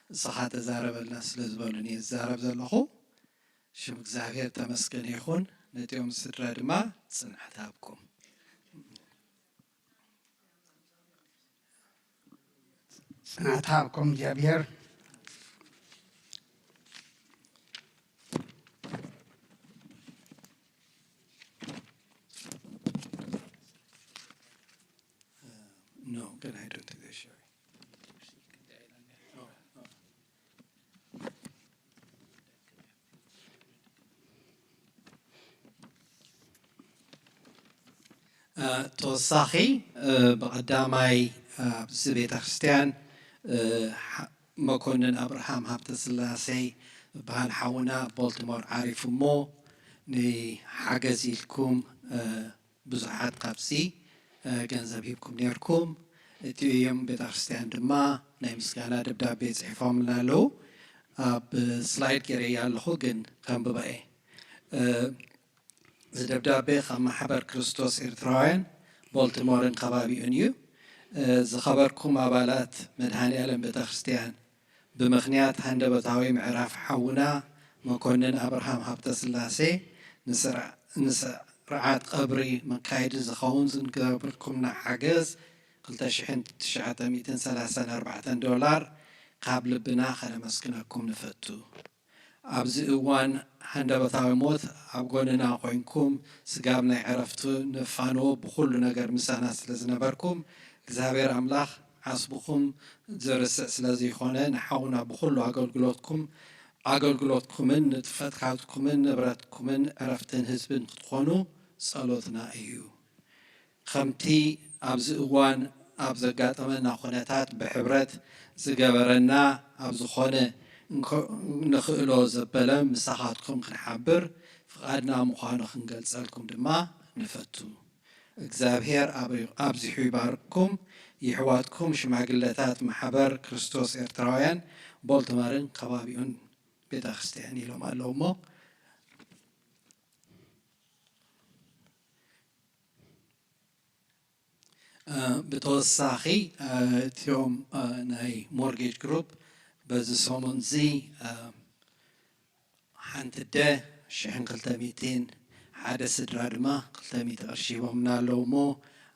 እስኻ ተዛረበልና ስለ ዝበሉኒ እዛረብ ዘለኹ። ሽም እግዚኣብሔር ተመስገነ ይኹን። ነቲኦም ስድራ ድማ ጽንዓት ሃብኩም። ጽንዓት ሃብኩም እግዚኣብሔር። No, ግን I don't think they're sharing. ተወሳኺ ብቐዳማይ ኣብዚ ቤተ ክርስቲያን መኮንን ኣብርሃም ሃብተ ስላሴ ዝበሃል ሓውና ቦልቲሞር ዓሪፉ እሞ ንሓገዝ ኢልኩም ብዙሓት ካብዚ ገንዘብ ሂብኩም ነርኩም። እቲኦም ቤተ ክርስቲያን ድማ ናይ ምስጋና ደብዳቤ ጽሒፎምልና ኣለዉ። ኣብ ስላይድ ገይረያ ኣለኹ ግን ከንብባ እየ። እዚ ደብዳቤ ካብ ማሕበር ክርስቶስ ኤርትራውያን ቦልቲሞርን ከባቢኡን እዩ። ዝኸበርኩም ኣባላት መድሃኔ ኣለም ቤተክርስትያን፣ ብምኽንያት ሃንደበታዊ ምዕራፍ ሓውና መኮንን ኣብርሃም ሃብተስላሴ ንስርዓት ቀብሪ መካየዲ ዝኸውን ዝገበርኩምና ሓገዝ ክልተ ሽሕን ትሽዓተ ሚእትን ሰላሳን ኣርባዕተን ዶላር ካብ ልብና ከነመስግነኩም ንፈቱ። ኣብዚ እዋን ሃንደበታዊ ሞት ኣብ ጎንና ኮይንኩም ስጋብ ናይ ዕረፍቱ ነፋንዎ ብኹሉ ነገር ምሳና ስለ ዝነበርኩም እግዚኣብሔር ኣምላኽ ዓስብኹም ዘርስዕ ስለ ዘይኮነ ንሓውና ብኹሉ ኣገልግሎትኩም ኣገልግሎትኩምን ንጥፈታትኩምን ንብረትኩምን ዕረፍትን ህዝብን ክትኾኑ ጸሎትና እዩ። ከምቲ ኣብዚ እዋን ኣብ ዘጋጠመና ኩነታት ብሕብረት ዝገበረና ኣብ ዝኾነ ንኽእሎ ዘበለ ምሳኻትኩም ክንሓብር ፍቓድና ምዃኑ ክንገልጸልኩም ድማ ንፈቱ። እግዚኣብሔር ኣብዚሑ ይባርክኩም። የሕዋትኩም ሽማግለታት ማሕበር ክርስቶስ ኤርትራውያን ቦልትመርን ከባቢኡን ቤተ ክርስቲያን ኢሎም ኣለዉ እሞ ብተወሳኺ እቲኦም ናይ ሞርጌጅ ግሩፕ በዚ ሰሙን እዚ ሓንቲ ኣደ ሽሕን ክልተ ሚእትን ሓደ ስድራ ድማ ክልተ ሚእቲ ቅርሺ ሂቦምና ኣለዉ እሞ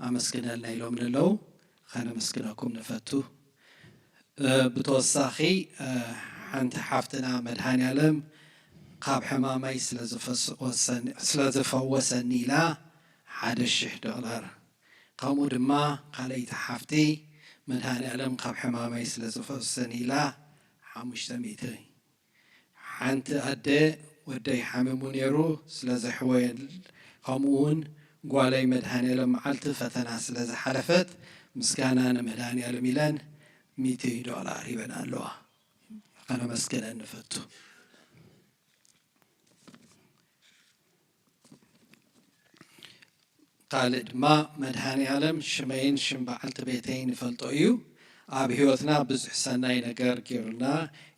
ኣመስግነልና ኢሎም ንለዉ ከነመስግነኩም ንፈቱ። ብተወሳኺ ሓንቲ ሓፍትና መድሃኔ ኣለም ካብ ሕማመይ ስለ ዝፈወሰኒ ኢላ ሓደ ሽሕ ዶላር፣ ከምኡ ድማ ካልኣይቲ ሓፍቲ መድሃኔ ኣለም ካብ ሕማመይ ስለ ዝፈወሰኒ ኢላ ሓሙሽተ ሚእቲ፣ ሓንቲ ኣደ ወደይ ሓሚሙ ነይሩ ስለ ዘሕወየል፣ ከምኡ እውን ጓለይ መድሃኔ ኣለም መዓልቲ ፈተና ስለ ዝሓለፈት ምስጋና ንመድሃኔ ኣለም ኢለን ሚእቲ ዶላር ሂበን ኣለዋ። ከነመስግነን ንፈቱ። ካልእ ድማ መድሃኔ ኣለም ሽመይን ሽም በዓልቲ ቤተይን ይፈልጦ እዩ። ኣብ ህይወትና ብዙሕ ሰናይ ነገር ገይሩልና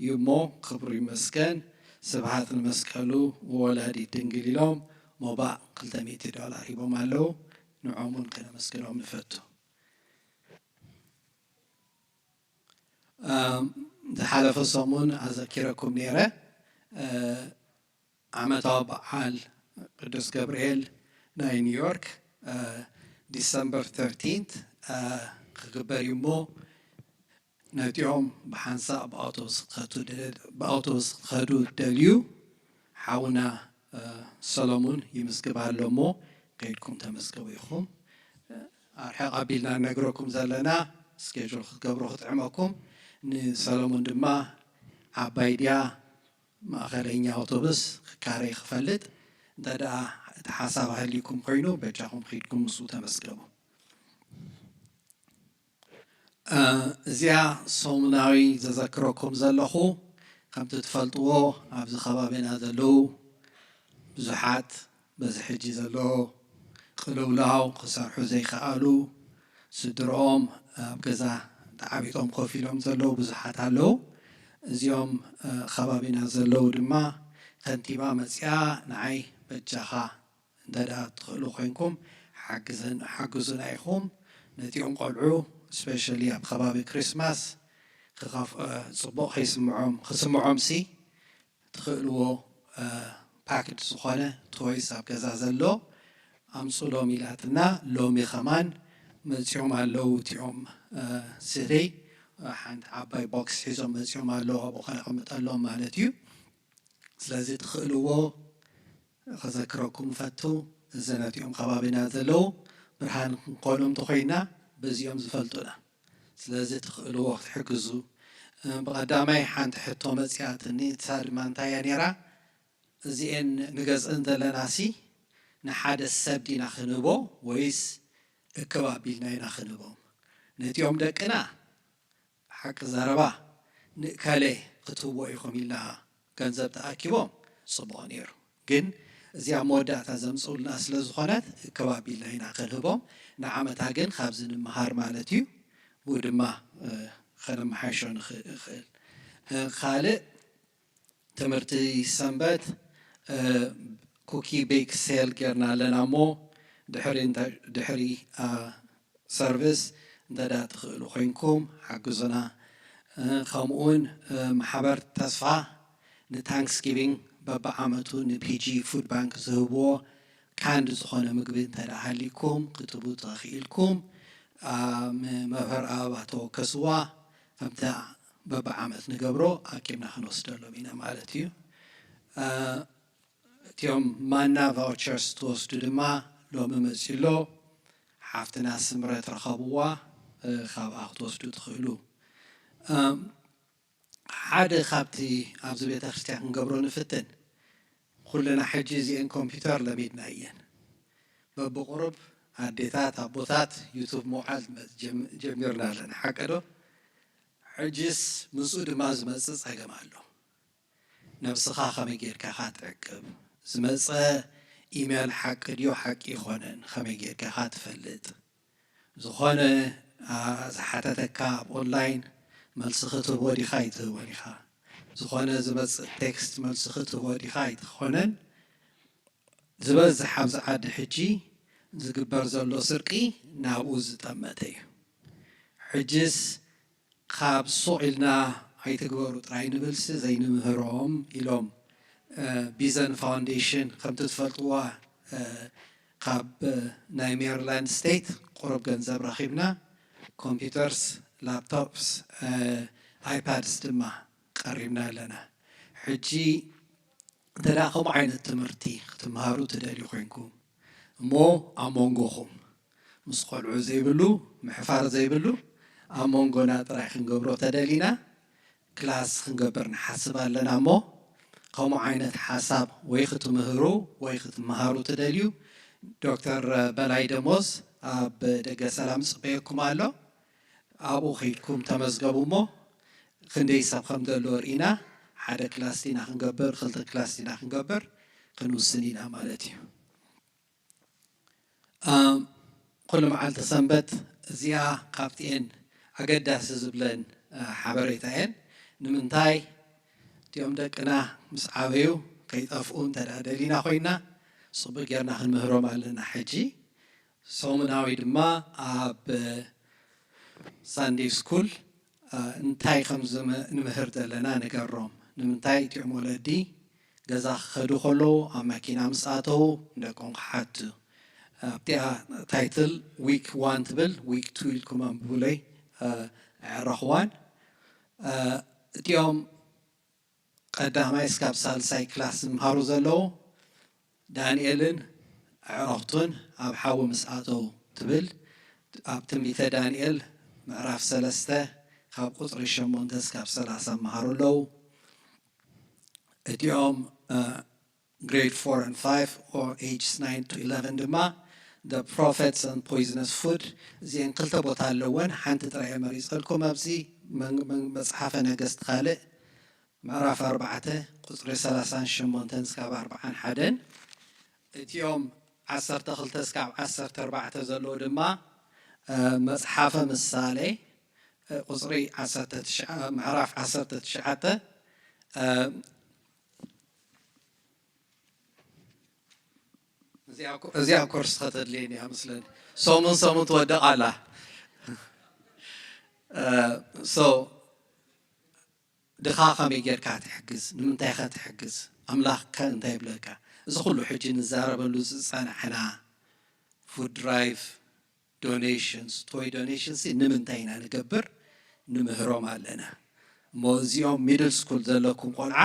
እዩ እሞ ክብሩ ይመስገን። ስብሃት ንመስቀሉ ወወላዲት ድንግል ኢሎም ሞባእ ክልተ ሚእቲ ዶላር ሂቦም ኣለዉ። ንዖም እውን ከነመስግኖም ንፈቱ። ዝሓለፈ ሰሙን ኣዘኪረኩም ነይረ። ዓመታዊ በዓል ቅዱስ ገብርኤል ናይ ኒውዮርክ ዲሰምበር ተርቲንት ክግበር እዩ እሞ ነቲኦም ብሓንሳእ ብኣውቶቡስ ክኸዱ ደልዩ ሓውና ሰሎሙን ይምዝግብ ኣሎ እሞ ከይድኩም ተመዝገቡ ኢኹም። ኣርሕቕ ኣቢልና ነግረኩም ዘለና ስኬጁል ክትገብሩ ክጥዕመኩም። ንሰሎሙን ድማ ዓባይ ድያ ማእኸለኛ ኣውቶቡስ ክካረይ ክፈልጥ እንተ ደኣ እቲ ሓሳብ ሃልዩኩም ኮይኑ በጃኹም ኺድኩም ምስኡ ተመስገቡ። እዚኣ ሰሙናዊ ዘዘክረኩም ዘለኹ ከምቲ ትፈልጥዎ ኣብዚ ከባቢና ዘለዉ ብዙሓት በዚ ሕጂ ዘሎ ቅልውላው ክሰርሑ ዘይከኣሉ ስድርኦም ኣብ ገዛ ተዓቢጦም ኮፍ ኢሎም ዘለዉ ብዙሓት ኣለዉ። እዚኦም ከባቢና ዘለዉ ድማ ከንቲባ መፅያ ንዓይ በጃኻ እንተ ደኣ ትኽእሉ ኮይንኩም ሓግዘን ሓግዙና ኢኹም። ነቲኦም ቆልዑ ስፔሻሊ ኣብ ከባቢ ክሪስማስ ክኸፍ ጽቡቕ ከይስምዖም ክስምዖም ሲ ትኽእልዎ ፓክድ ዝኾነ ቶይስ ኣብ ገዛ ዘሎ ኣምፁሎም ኢላትና። ሎሚ ከማን መፂኦም ኣለዉ እቲኦም ስሪ ሓንቲ ዓባይ ቦክስ ሒዞም መፂኦም ኣለዉ ኣብኡ ከነቐምጠሎም ማለት እዩ። ስለዚ ትኽእልዎ ከዘክረኩም ፈቱ እዚ ነቲኦም ከባቢና ዘለዉ ብርሃን ክንኮኖም ተኮይና በዚኦም ዝፈልጡና። ስለዚ ትኽእልዎ ክትሕግዙ ብቐዳማይ ሓንቲ ሕቶ መፅያትኒ እሳ ድማ እንታይ እያ ነይራ? እዚኤን ንገዝእን ዘለና ሲ ንሓደ ሰብ ዲና ክንህቦ ወይስ እክብ ኣቢልና ኢና ክንህቦም? ነቲኦም ደቅና ሓቂ ዘረባ ንእከለ ክትህቦ ኢኹም ኢልና ገንዘብ ተኣኪቦም ፅቡቕ ነይሩ። ግን እዚኣ መወዳእታ ዘምፅኡልና ስለ ዝኾነት እክብ ኣቢልና ኢና ክንህቦም። ንዓመታ ግን ካብዚ ንምሃር ማለት እዩ። ብኡ ድማ ከነመሓይሾ ንኽእል። ካልእ ትምህርቲ ሰንበት ኩኪ ቤክ ሴል ጌርና ኣለና እሞ ድሕሪ ድሕሪ ሰርቪስ እንተ ደኣ ትኽእሉ ኮይንኩም ሓግዙና። ከምኡውን ማሕበር ተስፋ ንታንክስጊቪንግ በብዓመቱ ንፒጂ ፉድ ባንክ ዝህብዎ ካንድ ዝኾነ ምግቢ እንተ ደኣ ሃሊኩም ክትቡ ተኽኢልኩም መምህር ኣበባ ተወከስዋ። ከምቲ በብዓመት ንገብሮ ኣኪብና ክንወስደሎም ኢና ማለት እዩ። እቲኦም ማና ቫውቸርስ ትወስዱ ድማ ሎሚ መፂ ኣሎ። ሓፍትና ስምረት ረኸብዋ ካብኣ ክትወስዱ ትኽእሉ። ሓደ ካብቲ ኣብዚ ቤተ ክርስቲያን ክንገብሮ ንፍትን ኩልና ሕጂ እዚአን ኮምፒውተር ለሚድና እየን። በብቁሩብ ኣዴታት ኣቦታት ዩቱብ ምውዓል ጀሚርና ኣለና ሓቀዶ? ሕጅስ ምስኡ ድማ ዝመፅእ ፀገም ኣሎ። ነብስኻ ከመይ ጌርካ ኢኻ ትዕቅብ? ዝመፀ ኢሜል ሓቂ ድዮ ሓቂ ይኾነን ከመይ ጌርካ ኢኻ ትፈልጥ? ዝኾነ ዝሓተተካ ኣብ ኦንላይን መልሲ ክትህቦ ዲኻ ኣይትህቦን ኢኻ? ዝኾነ ዝመፅእ ቴክስት መልሲ ክትህቦ ዲኻ ኣይትኾነን? ዝበዝሕ ኣብዚ ዓዲ ሕጂ ዝግበር ዘሎ ስርቂ ናብኡ ዝጠመተ እዩ። ሕጅስ ካብ ሱቕ ኢልና ኣይትግበሩ ጥራይ ንብልሲ ዘይንምህሮም ኢሎም። ቢዘን ፋውንዴሽን ከምቲ ትፈልጥዋ ካብ ናይ ሜሪላንድ ስቴት ቁሩብ ገንዘብ ረኺብና ኮምፒውተርስ፣ ላፕቶፕስ፣ ኣይፓድስ ድማ ቀሪብና ኣለና። ሕጂ እንተ ደኣ ከምኡ ዓይነት ትምህርቲ ክትምሃሩ ትደልዩ ኮይንኩም እሞ ኣብ መንጎኹም ምስ ቆልዑ ዘይብሉ ምሕፋር ዘይብሉ ኣብ መንጎና ጥራይ ክንገብሮ ተደሊና ክላስ ክንገብር ንሓስብ ኣለና እሞ ከምኡ ዓይነት ሓሳብ ወይ ክትምህሩ ወይ ክትመሃሩ ትደልዩ ዶክተር በላይ ደሞዝ ኣብ ደገ ሰላም ይፅበየኩም ኣሎ። ኣብኡ ከይድኩም ተመዝገቡ እሞ ክንደይ ሰብ ከም ዘሎ ርኢና ሓደ ክላስ ዲና ክንገብር ክልተ ክላስ ዲና ክንገብር ክንውስን ኢና ማለት እዩ። ኩሉ መዓልቲ ሰንበት እዚኣ ካብቲኤን ኣገዳሲ ዝብለን ሓበሬታ እየን። ንምንታይ እቲኦም ደቅና ምስ ዓበዩ ከይጠፍኡ እንተ ደሊና ኮይና ፅቡቅ ጌርና ክንምህሮም ኣለና። ሕጂ ሰሙናዊ ድማ ኣብ ሳንዴ ስኩል እንታይ ከም ንምህር ዘለና ንገሮም። ንምንታይ እቲኦም ወለዲ ገዛ ክኸዱ ከለዉ ኣብ መኪና ምስ ኣተዉ ንደቆም ክሓቱ ኣብቲኣ ታይትል ዊክ ዋን ትብል ዊክ ቱ ኢልኩም ኣንብቡለይ። ኣዕረኽዋን እቲኦም ቀዳማይ እስካብ ሳልሳይ ክላስ ዝምሃሩ ዘለዉ ዳንኤልን ኣዕረኽቱን ኣብ ሓዊ ምስ ኣተዉ ትብል ኣብ ትንቢተ ዳንኤል ምዕራፍ ሰለስተ ካብ ቁፅሪ ሸሞንተ እስካብ ሰላሳ መሃሩ ኣለዉ። እቲኦም grade four and five or ages nine to eleven ድማ the prophets and poisonous food እዚአን ክልተ ቦታ ኣለወን። ሓንቲ ጥራይ መሪፀልኩም ኣብዚ መፅሓፈ ነገስት ካልእ ምዕራፍ ኣርባዕተ ቁፅሪ ሰላሳን ሸሞንተን እስካብ ኣርባዓን ሓደን እቲኦም ዓሰርተ ክልተ እስካብ ዓሰርተ ኣርባዕተ ዘለዉ ድማ መፅሓፈ ምሳሌ ቁፅሪ ምዕራፍ ዓሰርተ ትሽዓተ። እዚኣ ኮ-፣ እዚኣ ኮርስ ከተድልየኒ እያ መስለኒ። ሰሙን ሰሙን ትወድቕ ኣላ። እ፣ so፣ ድኻ ከመይ ጌርካ ትሕግዝ? ንምንታይ ኸ ትሕግዝ? ኣምላኽ ከ እንታይ ይብለካ? እዚ ኩሉ ሕጂ ንዛረበሉ ዝጸናሕና ፉድ ድራይቭ፣ ዶኔሽንስ፣ ቶይ ዶኔሽንስ ሲ ንምንታይ ኢና ንገብር? ንምህሮም ኣለና። እሞ እዚኦም ሚድል ስኩል ዘለኩም ቆልዓ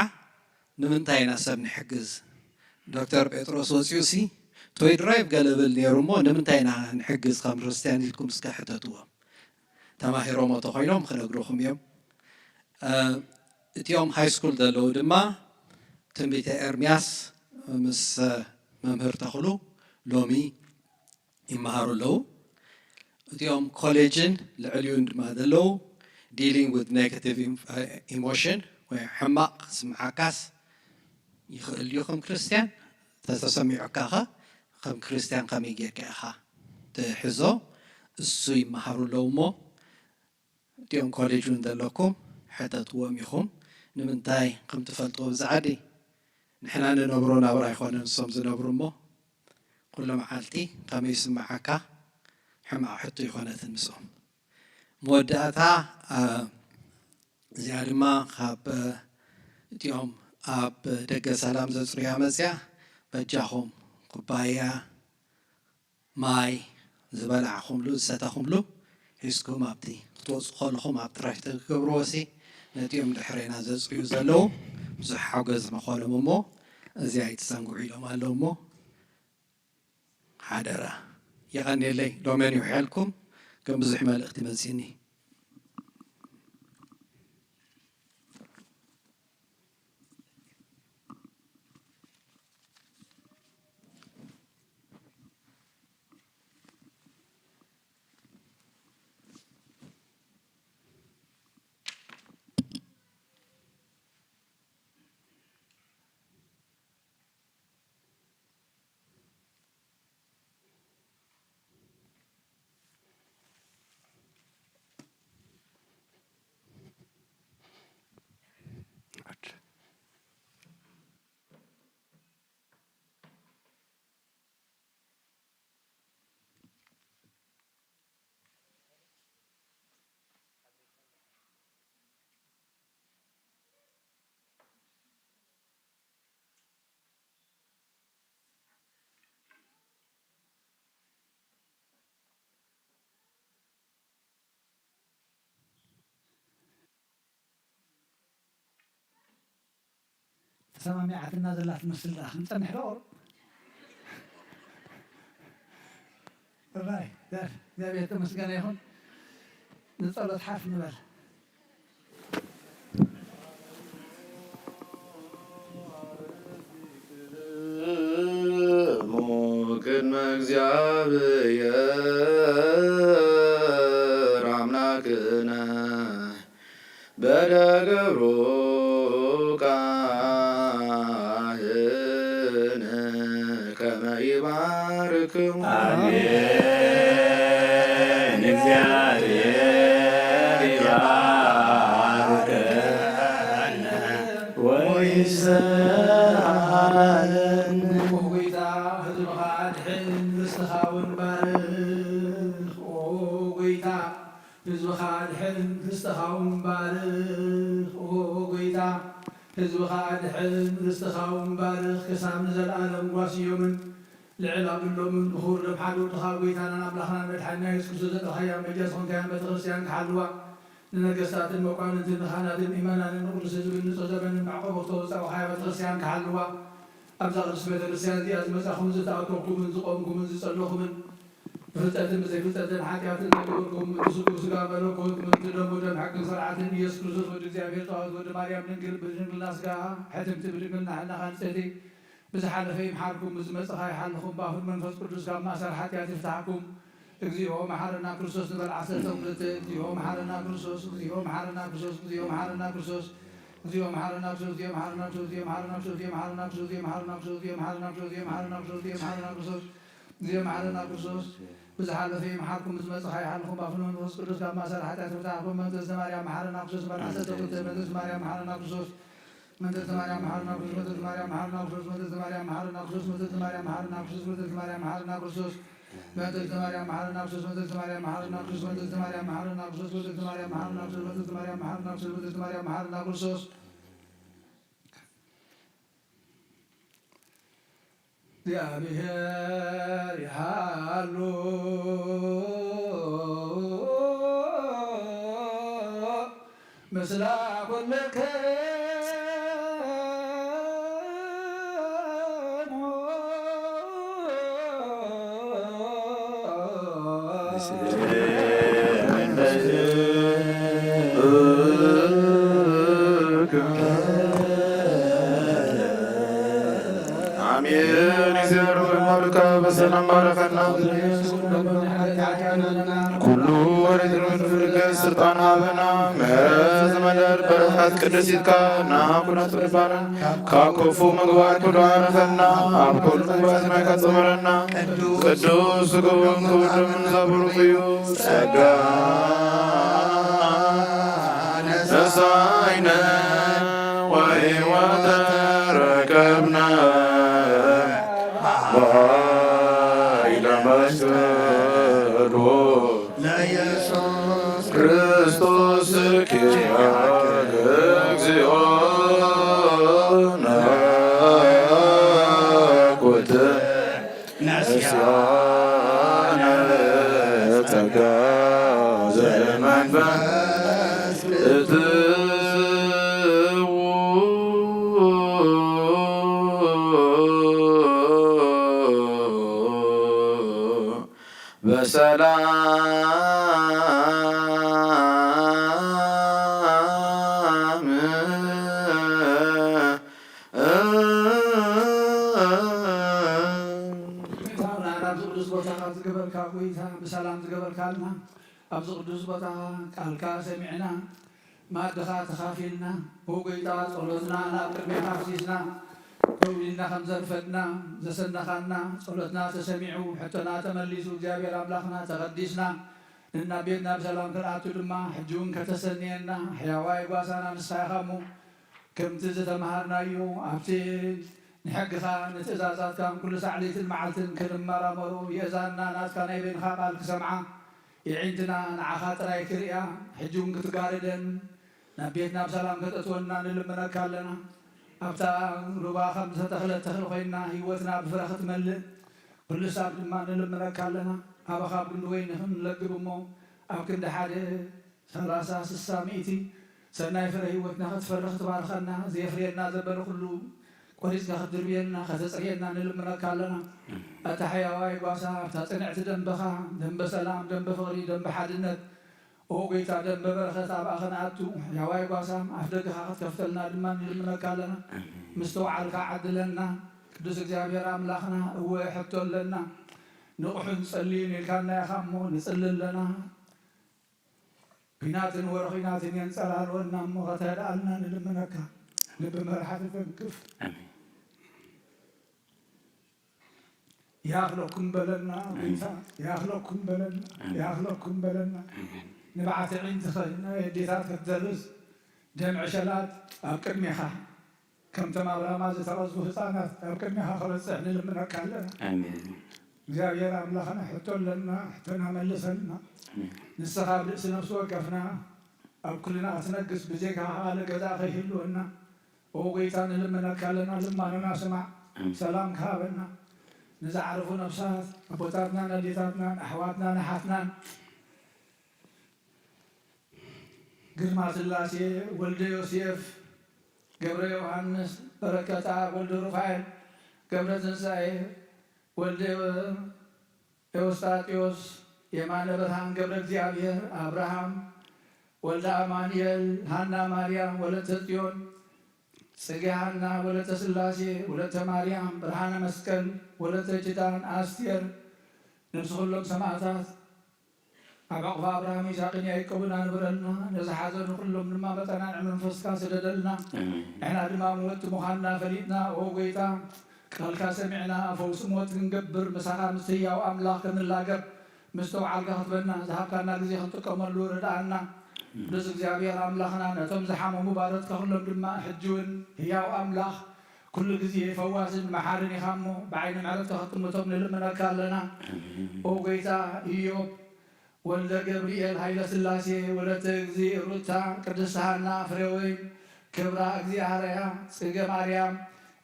ንምንታይ ኢና ሰብ ንሕግዝ? ዶክተር ጴጥሮስ ወጺኡሲ ቶይ ድራይቭ ገለ ብል ነይሩ እሞ ንምንታይ ኢና ንሕግዝ ከም ክርስትያን ኢልኩም እስከ ሕተትዎም። ተማሂሮሞ ተኾይኖም ክነግሩኹም እዮም። እ፣ እቲኦም ሃይ ስኩል ዘለዉ ድማ ትንቢተ ኤርምያስ ምስ መምህር ተኽሉ ሎሚ ይመሃሩ ኣለዉ። እቲኦም ኮሌጅን ልዕሊኡን ድማ ዘለዉ ዲሊንግ ዊዝ ኔጋቲቭ ኢም-፣ ኢሞሽን ወይ ሕማቕ ክስምዓካስ ይኽእል እዩ ከም ክርስትያን። ተተሰሚዑካ ኸ ከም ክርስትያን ከመይ ጌርካ ኢኻ ትሕዞ? እሱ ይመሃሩ ኣለዉ እሞ እቲኦም ኮሌጅ እውን ዘለኩም ሕተትዎም ኢኹም። ንምንታይ ከም ትፈልጥዎ ብዛዕዲ ንሕና ንነብሮ ናብራ ኣይኮነን ንሶም ዝነብሩ እሞ ኩሉ መዓልቲ ከመይ ይስምዓካ ሕማቕ ሕቶ ይኾነትን ምስኦም። መወዳእታ፣ እ፣ እዚኣ ድማ ካብ፣ እ፣ እቲኦም ኣብ ደገ ሰላም ዘጽርያ መጽያ፣ በጃኹም ኩባያ ማይ ዝበላዕኹምሉ ዝሰተኹምሉ ሒዝኩም ኣብቲ ክትወጹ ከለኹም ኣብ ትራሽ ተገብርዎ ሲ ነቲኦም ድሕሬና ዘጽርዩ ዘለዉ ብዙሕ ሓገዝ ምኾኖም እሞ እዚ ኣይትዘንግዑ ኢሎም ኣለዉ እሞ ሓደራ። የቐንየለይ። ሎሜን ይውሕየልኩም። ከም ብዙሕ መልእኽቲ መጺኒ። ተሰማሚዓትና ዘላ ትመስል ደኣ ክንጸንሕ ዶ ቁሩብ? እራይ፣ ደር፣ እግዚኣብሔር ተመስገነ ይኹን። ንጸሎት ሓፍ ንበል። ቅድመ እግዚኣብሔር ኣምላክነ በደገብሩ ካህን ከመ ይባርክሙ። ኣሜን። እግዚኣብሔር ይባርክ ወይስዓረን። ኦ ጎይታ፣ ህዝብኻ ኣድሕን፣ ርስትኻ እውን ባርኽ። ኦ ጎይታ፣ ህዝብኻ ኣድሕን፣ ርስትኻ እውን ባርኽ። ኦ ጎይታ፣ ህዝብኻ ኣድሕን፣ ርስትኻ እውን ባርኽ። ክሳብ ንዘለኣለም ጓስዮምን ልዕል ኣብሎምን ብኽቡር ደም ሓደ ወድኻ ጎይታናን ኣምላኽናን መድሓኒና የሱስ ክርስቶስ ዘጥረኻያን በጃ ዝኾንካያን ቤተ ክርስቲያን ክሓልዋ፣ ንነገስታትን መኳንንትን ንኻህናትን ምእመናንን ንቕዱስ ህዝብን ንጹህ ዘመንን መዕቆቢ ክተውፅኣ ወኻያ ቤተ ክርስቲያን ክሓልዋ፣ ኣብዛ ቅድስት ቤተ ክርስቲያን እዚኣ ዝመጻኹምን ዝተኣከብኩምን ዝቆምኩምን ዝጸለኹምን ብፍልጠትን ብዘይፍልጠትን ሓጢኣትን ዝገበርኩም ምስጉብ ስጋ መለኮት ምእንቲ ደሙ ደም ሕግን ስርዓትን ኢየሱስ ክርስቶስ ወዲ እግዚኣብሔር ተዋህዶ ወዲ ማርያም ድንግል ብድንግልና ስጋ ሕትምቲ ብድንግልና ሕልና ንጽሕቲ ብዝሓለፈ ይምሓርኩም፣ ብዝመጽእ ኸኣ ይሓልኹም፣ ብኣፉን መንፈስ ቅዱስ ካብ ማእሰር ሓጢኣት ይፍታሕኩም። እግዚኦ መሓረና ክርስቶስ ንበል ዓሰርተ ክልተ። እግዚኦ መሓረና ክርስቶስ፣ እግዚኦ መሓረና ክርስቶስ፣ እግዚኦ መሓረና ክርስቶስ፣ ብዝሓለፈ ይምሓርኩም፣ ብዝመጽእ ኸኣ ይሓልኹም፣ ብኣፉን መንፈስ ቅዱስ ካብ ማእሰር ሓጢኣት ይፍታሕኩም። መንግስተ ማርያም መሓረና ክርስቶስ ንበል ዓሰርተ ክልተ። መንግስተ ማርያም መሓረና ክርስቶስ መተት ማርያም መሓረና ክርስቶስ፣ መተት ማርያም መሓረና ክርስቶስ፣ መተት ማርያም መሓረና ክርስቶስ፣ መተት ማርያም መሓረና ክርስቶስ፣ መተት ማርያም መሓረና ክርስቶስ፣ መተት ማርያም መሓረና ክርስቶስ፣ መተት ማርያም መሓረና ክርስቶስ፣ መተት ማርያም መሓረና ክርስቶስ፣ መተት ማርያም መሓረና ክርስቶስ፣ መተት ማርያም መሓረና ክርስቶስ። እግዚኣብሔር ይሃሉ ምስለ ኩልክሙ። አሜን። እግዚአብሔር ሆይ ማሩካ በሰላም ባረከና። ኩሉ ወደ ፍርገ ስልጣን ሃበና። ምሕረት ዝመልአት በረኸት ቅድስቲትካ እና ኩነቱ ልባና ካብ ክፉ ምግባር ኩሉ ኣረፈና። ኣብ ኩሉ ምግባር ስናይ ካጽምረና። ቅዱስ ስግውን ክቡር ደምን ዘብሩክ እዩ። ጸጋ ነሳይነ ወሕይወት ተረከብነ በኃይለ መስቀሉ ለኢየሱስ ክርስቶስ ኪያክ እግዚኦ ነኩት ነስያነ ጸጋ ዘመንፈስ እትዉ በሰላም ጎይታ፣ ኣብዚ ቅዱስ ቦታ ካብ ዝገበርካ፣ ጎይታ፣ ብሰላም ዝገበርካልና፣ ኣብዚ ቅዱስ ቦታ ቃልካ ሰሚዕና፣ ማዕድኻ ተኻፊልና፣ ኦ ጎይታ፣ ጸሎትና ናብ ቅድሜኻ ኣፍሲስና፣ ደው ኢልና ከም ዘርፈድና፣ ዘሰነኻና፣ ጸሎትና ተሰሚዑ፣ ሕቶና ተመሊሱ፣ እግዚኣብሔር ኣምላኽና ተቐዲስና፣ ንናብ ቤትና ብሰላም ክንኣቱ ድማ፣ ሕጂ እውን ከተሰንየና፣ ሕያዋይ ጓሳና ንስኻ ኢኻ እሞ፣ ከምቲ ዝተመሃርናዮ፣ ኣብቲ ንሕግኻ፣ ንትእዛዛትካን ኩሉ ሳዕ ለይትን መዓልትን ክንመራመሮ፣ የእዛንና ናትካ ናይ በይንኻ ቃል ክሰምዓ፣ የዒንትና ንዓኻ ጥራይ ክርእያ፣ ሕጂ እውን ክትጋርደን፣ ናብ ቤትና ብሰላም ከተእትወና ንልምነካ ኣለና። ኣብታ ሩባ ከም ዝተተኽለት ተኽሊ ኮይና፣ ህይወትና ብፍረ ክትመልእ፣ ኩሉ ሳብ ድማ ንልምነካ ኣለና። ኣባኻ ኣብ ክንዲ ወይኒ ክንለግብ እሞ፣ ኣብ ክንዲ ሓደ ሰላሳ፣ ስሳ፣ ሚእቲ ሰናይ ፍረ ህይወትና ክትፈሪ ክትባርኸና፣ ዘየፍርየና ዘበለ ኩሉ ቆሪጽካ ክትድርብየልና፣ ከተጽርየና ንልምነካ ኣለና። ኣታ ሕያዋይ ጓሳ፣ ኣብታ ጽንዕቲ ደንበኻ፣ ደንበ ሰላም፣ ደንበ ፍቕሪ፣ ደንበ ሓድነት፣ ኦ ጎይታ፣ ደንበ በረኸት ኣብኣ ክንኣቱ፣ ሕያዋይ ጓሳ፣ ኣፍ ደገኻ ክትከፍተልና ድማ ንልምነካ ኣለና። ምስትውዓልካ ዓድለና። ቅዱስ እግዚኣብሔር ኣምላኽና፣ እወ፣ ሕቶ ኣለና። ንቑሕን ጸልዩን ኢልካና ኢኻ እሞ፣ ንጽሊ ኣለና። ኲናትን ወረ ኲናትን የንጸላልወና እሞ ከተድኣልና ንልምነካ። ልቢ መራሕቲ ተንክፍ። ኣሜን። ያኽለኩም በለና፣ ኣሜን። ጌታ፣ ያኽለኩም በለና፣ ኣሜን። ያኽለኩም በለና። ኣሜን። ንብዓት ኣዒንቲ ኸይና የዴታት ክትደርስ ደም ዕሸላት ኣብ ቅድሜኻ። ከምቶም ኣብ ራማ ዝተቐዝፉ ህፃናት ኣብ ቅድሜኻ ክበፅሕ ንልምነካ ኣለና። ኣሜን። እግዚኣብሔር ኣምላኽና ሕቶ ኣለና፣ ሕቶና መልሰልና። ኣሜን። ንስኻ ኣብ ርእሲ ነፍሲ ወከፍና ኣብ ኩልና ክትነግስ ብዘይካ ኸዓ ገዛ ከይህልወና። ኦ ጎይታ ንልምነካ ኣለና፣ ልማኖና ስማዕ፣ ኣሜን። ሰላም ክሃበና። ንዝዓረፉ ነፍሳት ኣቦታትናን ኣዴታትናን ኣሕዋትናን ኣሓትናን ግርማ ስላሴ ወልደ ዮሴፍ፣ ገብረ ዮሃንስ፣ በረከትኣብ ወልደ ሩፋኤል፣ ገብረ ትንሳኤ ወልደ ኤዎስጣቴዎስ፣ የማነ ብርሃን ገብረ እግዚኣብሔር፣ ኣብርሃም ወልደ ኣማኑኤል፣ ሃና ማርያም ወለተ ጽዮን፣ ጽጌ ሃና ወለተ ስላሴ ወለተ ማርያም፣ ብርሃነ መስቀል ወለተ ኪዳን፣ ኣስቴር፣ ነብሲ ኩሎም ሰማእታት ኣብ ሕቑፊ ኣብርሃም ይስሐቅን ያዕቆብን ኣንብረልና። ነዝሓዘኑ ኩሎም ድማ መጸናንዒ መንፈስካ ስደደልና። ኣሜን። ንሕና ድማ ምወትቲ ምዃንና ፈሊጥና፣ ኦ ጎይታ፣ ቃልካ ሰሚዕና ፈውሲ ሞት ክንገብር፣ ምሳኻ ምስ ህያው ኣምላኽ ክንላገብ ምስትውዓልካ ክትበና፣ ዝሃብካና ግዜ ክንጥቀመሉ ርድኣና። ቅዱስ እግዚኣብሔር ኣምላኽና ነቶም ዝሓመሙ ባሮትካ ኩሎም ድማ ሕጂ እውን ህያው ኣምላኽ ኩሉ ግዜ ፈዋስን መሓርን ኢኻ እሞ ብዓይኒ ምሕረትካ ክትጥምቶም ንልምነካ ኣለና። ኦ ጎይታ፣ ኢዮብ ወልደ ገብርኤል፣ ሃይለ ስላሴ፣ ወለተ እግዚእ ሩታ፣ ቅድስት ሃና፣ ፍሬወይን፣ ክብራ፣ እግዚኣብሃርያ፣ ጽገ ማርያም፣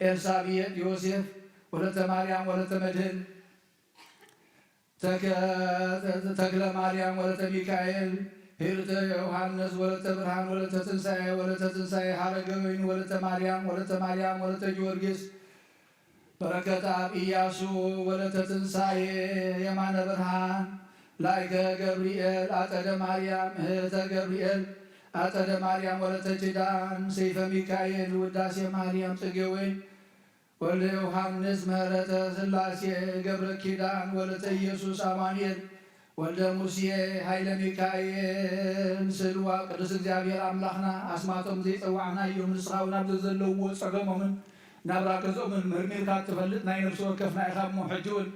ኤልሳብየጥ፣ ዮሴፍ፣ ወለተ ማርያም፣ ወለተ መድህን፣ ተከ-፣ ተክለ ማርያም፣ ወለተ ሚካኤል፣ ሂርተ ዮሃንስ፣ ወለተ ብርሃን፣ ወለተ ትንሳኤ፣ ወለተ ትንሳኤ፣ ሃረገወይን፣ ወለተ ማርያም፣ ወለተ ማርያም፣ ወለተ ጊዮርጊስ፣ በረከት ኣብ ኢያሱ፣ ወለተ ትንሳኤ፣ የማነ ብርሃን፣ ላይከ ገብርኤል፣ ኣጸደ ማርያም፣ እህተ ገብርኤል፣ ኣጸደ ማርያም፣ ወለተ ኪዳን፣ ሰይፈ ሚካኤል፣ ውዳሴ ማርያም፣ ጽጌ ወይን፣ ወልደ ዮሃንስ፣ ምህረተ ስላሴ፣ ገብረ ኪዳን፣ ወለተ ኢየሱስ፣ ኣማኑኤል፣ ወልደ ሙሴ፣ ኃይለ ሚካኤል፣ ስልዋ ቅዱስ እግዚኣብሔር ኣምላኽና፣ ኣስማቶም ዘይጸዋዕናዮም፣ ንስኻ እውን ኣብ ዘዘለውዎ ጸገሞምን ናብራ ገዝኦምን መርሚርካ እትፈልጥ ናይ ነፍሲ ወከፍና ኢኻ እሞ፣ ሕጂ እውን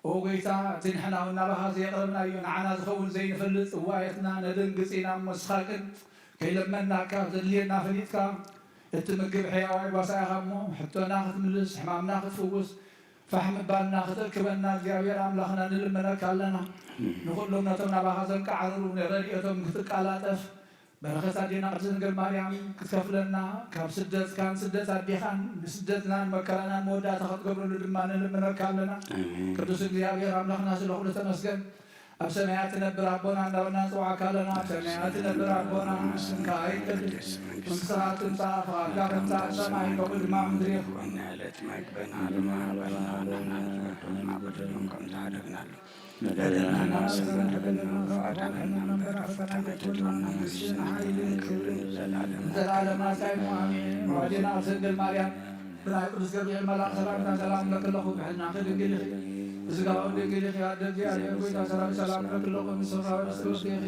ኦ ጐይታ፣ እቲ ንሕና እውን ናባኻ ዘየቕረብናዮ፣ ንዓና ዝኸውን ዘይንፈልጥ እዋየትና ነደንግጽ ኢና እሞ፣ ንስኻ ግን ከይለመንናካ ዘድልየና ፈሊጥካ እትምግብ ሕያዋይ ጓሳ ኢኻ እሞ፣ ሕቶና ክትምልስ፣ ሕማምና ክትፍውስ፣ ፋሕ ምባልና ክትእክበና እግዚኣብሔር ኣምላኽና ንልምነካ ኣለና። ንኹሎም ነቶም ናባኻ ዘንቃዕርሩ ንረድኤቶም ክትቃላጠፍ በረኸት ኣዴና ቅድስት ድንግል ማርያም ክትከፍለና፣ ካብ ስደትካን ስደት ኣዴኻን ንስደትናን መከራናን መወዳእታ ክትገብረሉ ድማ ንልምነካ ኣለና። ኣሜን። ቅዱስ እግዚኣብሔር ኣምላኽና ስለ ኩሉ ተመስገን። ኣብ ሰማያት ትነብር ኣቦና እናበልና ንጽውዓካ ኣለና። ኣብ ሰማያት ትነብር ኣቦና፣ ስምካ ይቀደስ፣ መንግስትኻ ትምጻእ፣ ፍቓድካ ከም ትምጻእ ኣብ ሰማይ ከምኡ ድማ ኣብ ምድሪ ይኹን። የዕለትና መግበና ሎሚ ሃበና፣ ንሕና ንበድል ከም ዝሓደግናሉ በደልና ንስእን በደልና፣ ፈቃዳና እምበር ኣብ ፈተና ኣይተእትወና፣ መንግስትን ሓይልን ክብርን ዘለዓለም ንዘለዓለም ናትካ እዩ። ኣሜን። ወዴና ቅድስት ድንግል ማርያም ብናይ ቅዱስ ገብርኤል መልኣክ ሰላምታ ሰላም እብለኪ ኣለኹ። ብሕልናኺ ድንግል ኢኺ፣ ብስጋውን ድንግል ኢኺ። ኣደ እግዚኣብሔር ጐይታ ሰራዊት ሰላም እብለኪ ኣለኹ። ንስኺ ካብ ኣንስቲ ብርክቲ ኢኺ፣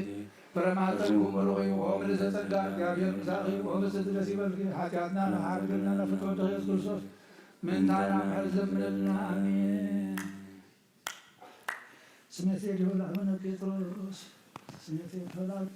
ፍረ ማህፀንኪ እውን ብሩኽ እዩ። ኦ ምልዕተ ጸጋ፣ እግዚኣብሔር ምሳኺ እዩ። ኦ ብፅዕቲ ደስ ይበልኪ፣ ሓጢኣትና ንሓርግልና ፍትወ ወልድኺ ኢየሱስ ክርስቶስ ምእንታና ምሕረት ለምነልና። ኣሜን። ስሜቴ ዲሆ ለአቡነ ጴጥሮስ፣ ስሜቴ ዲሆ ለአቡነ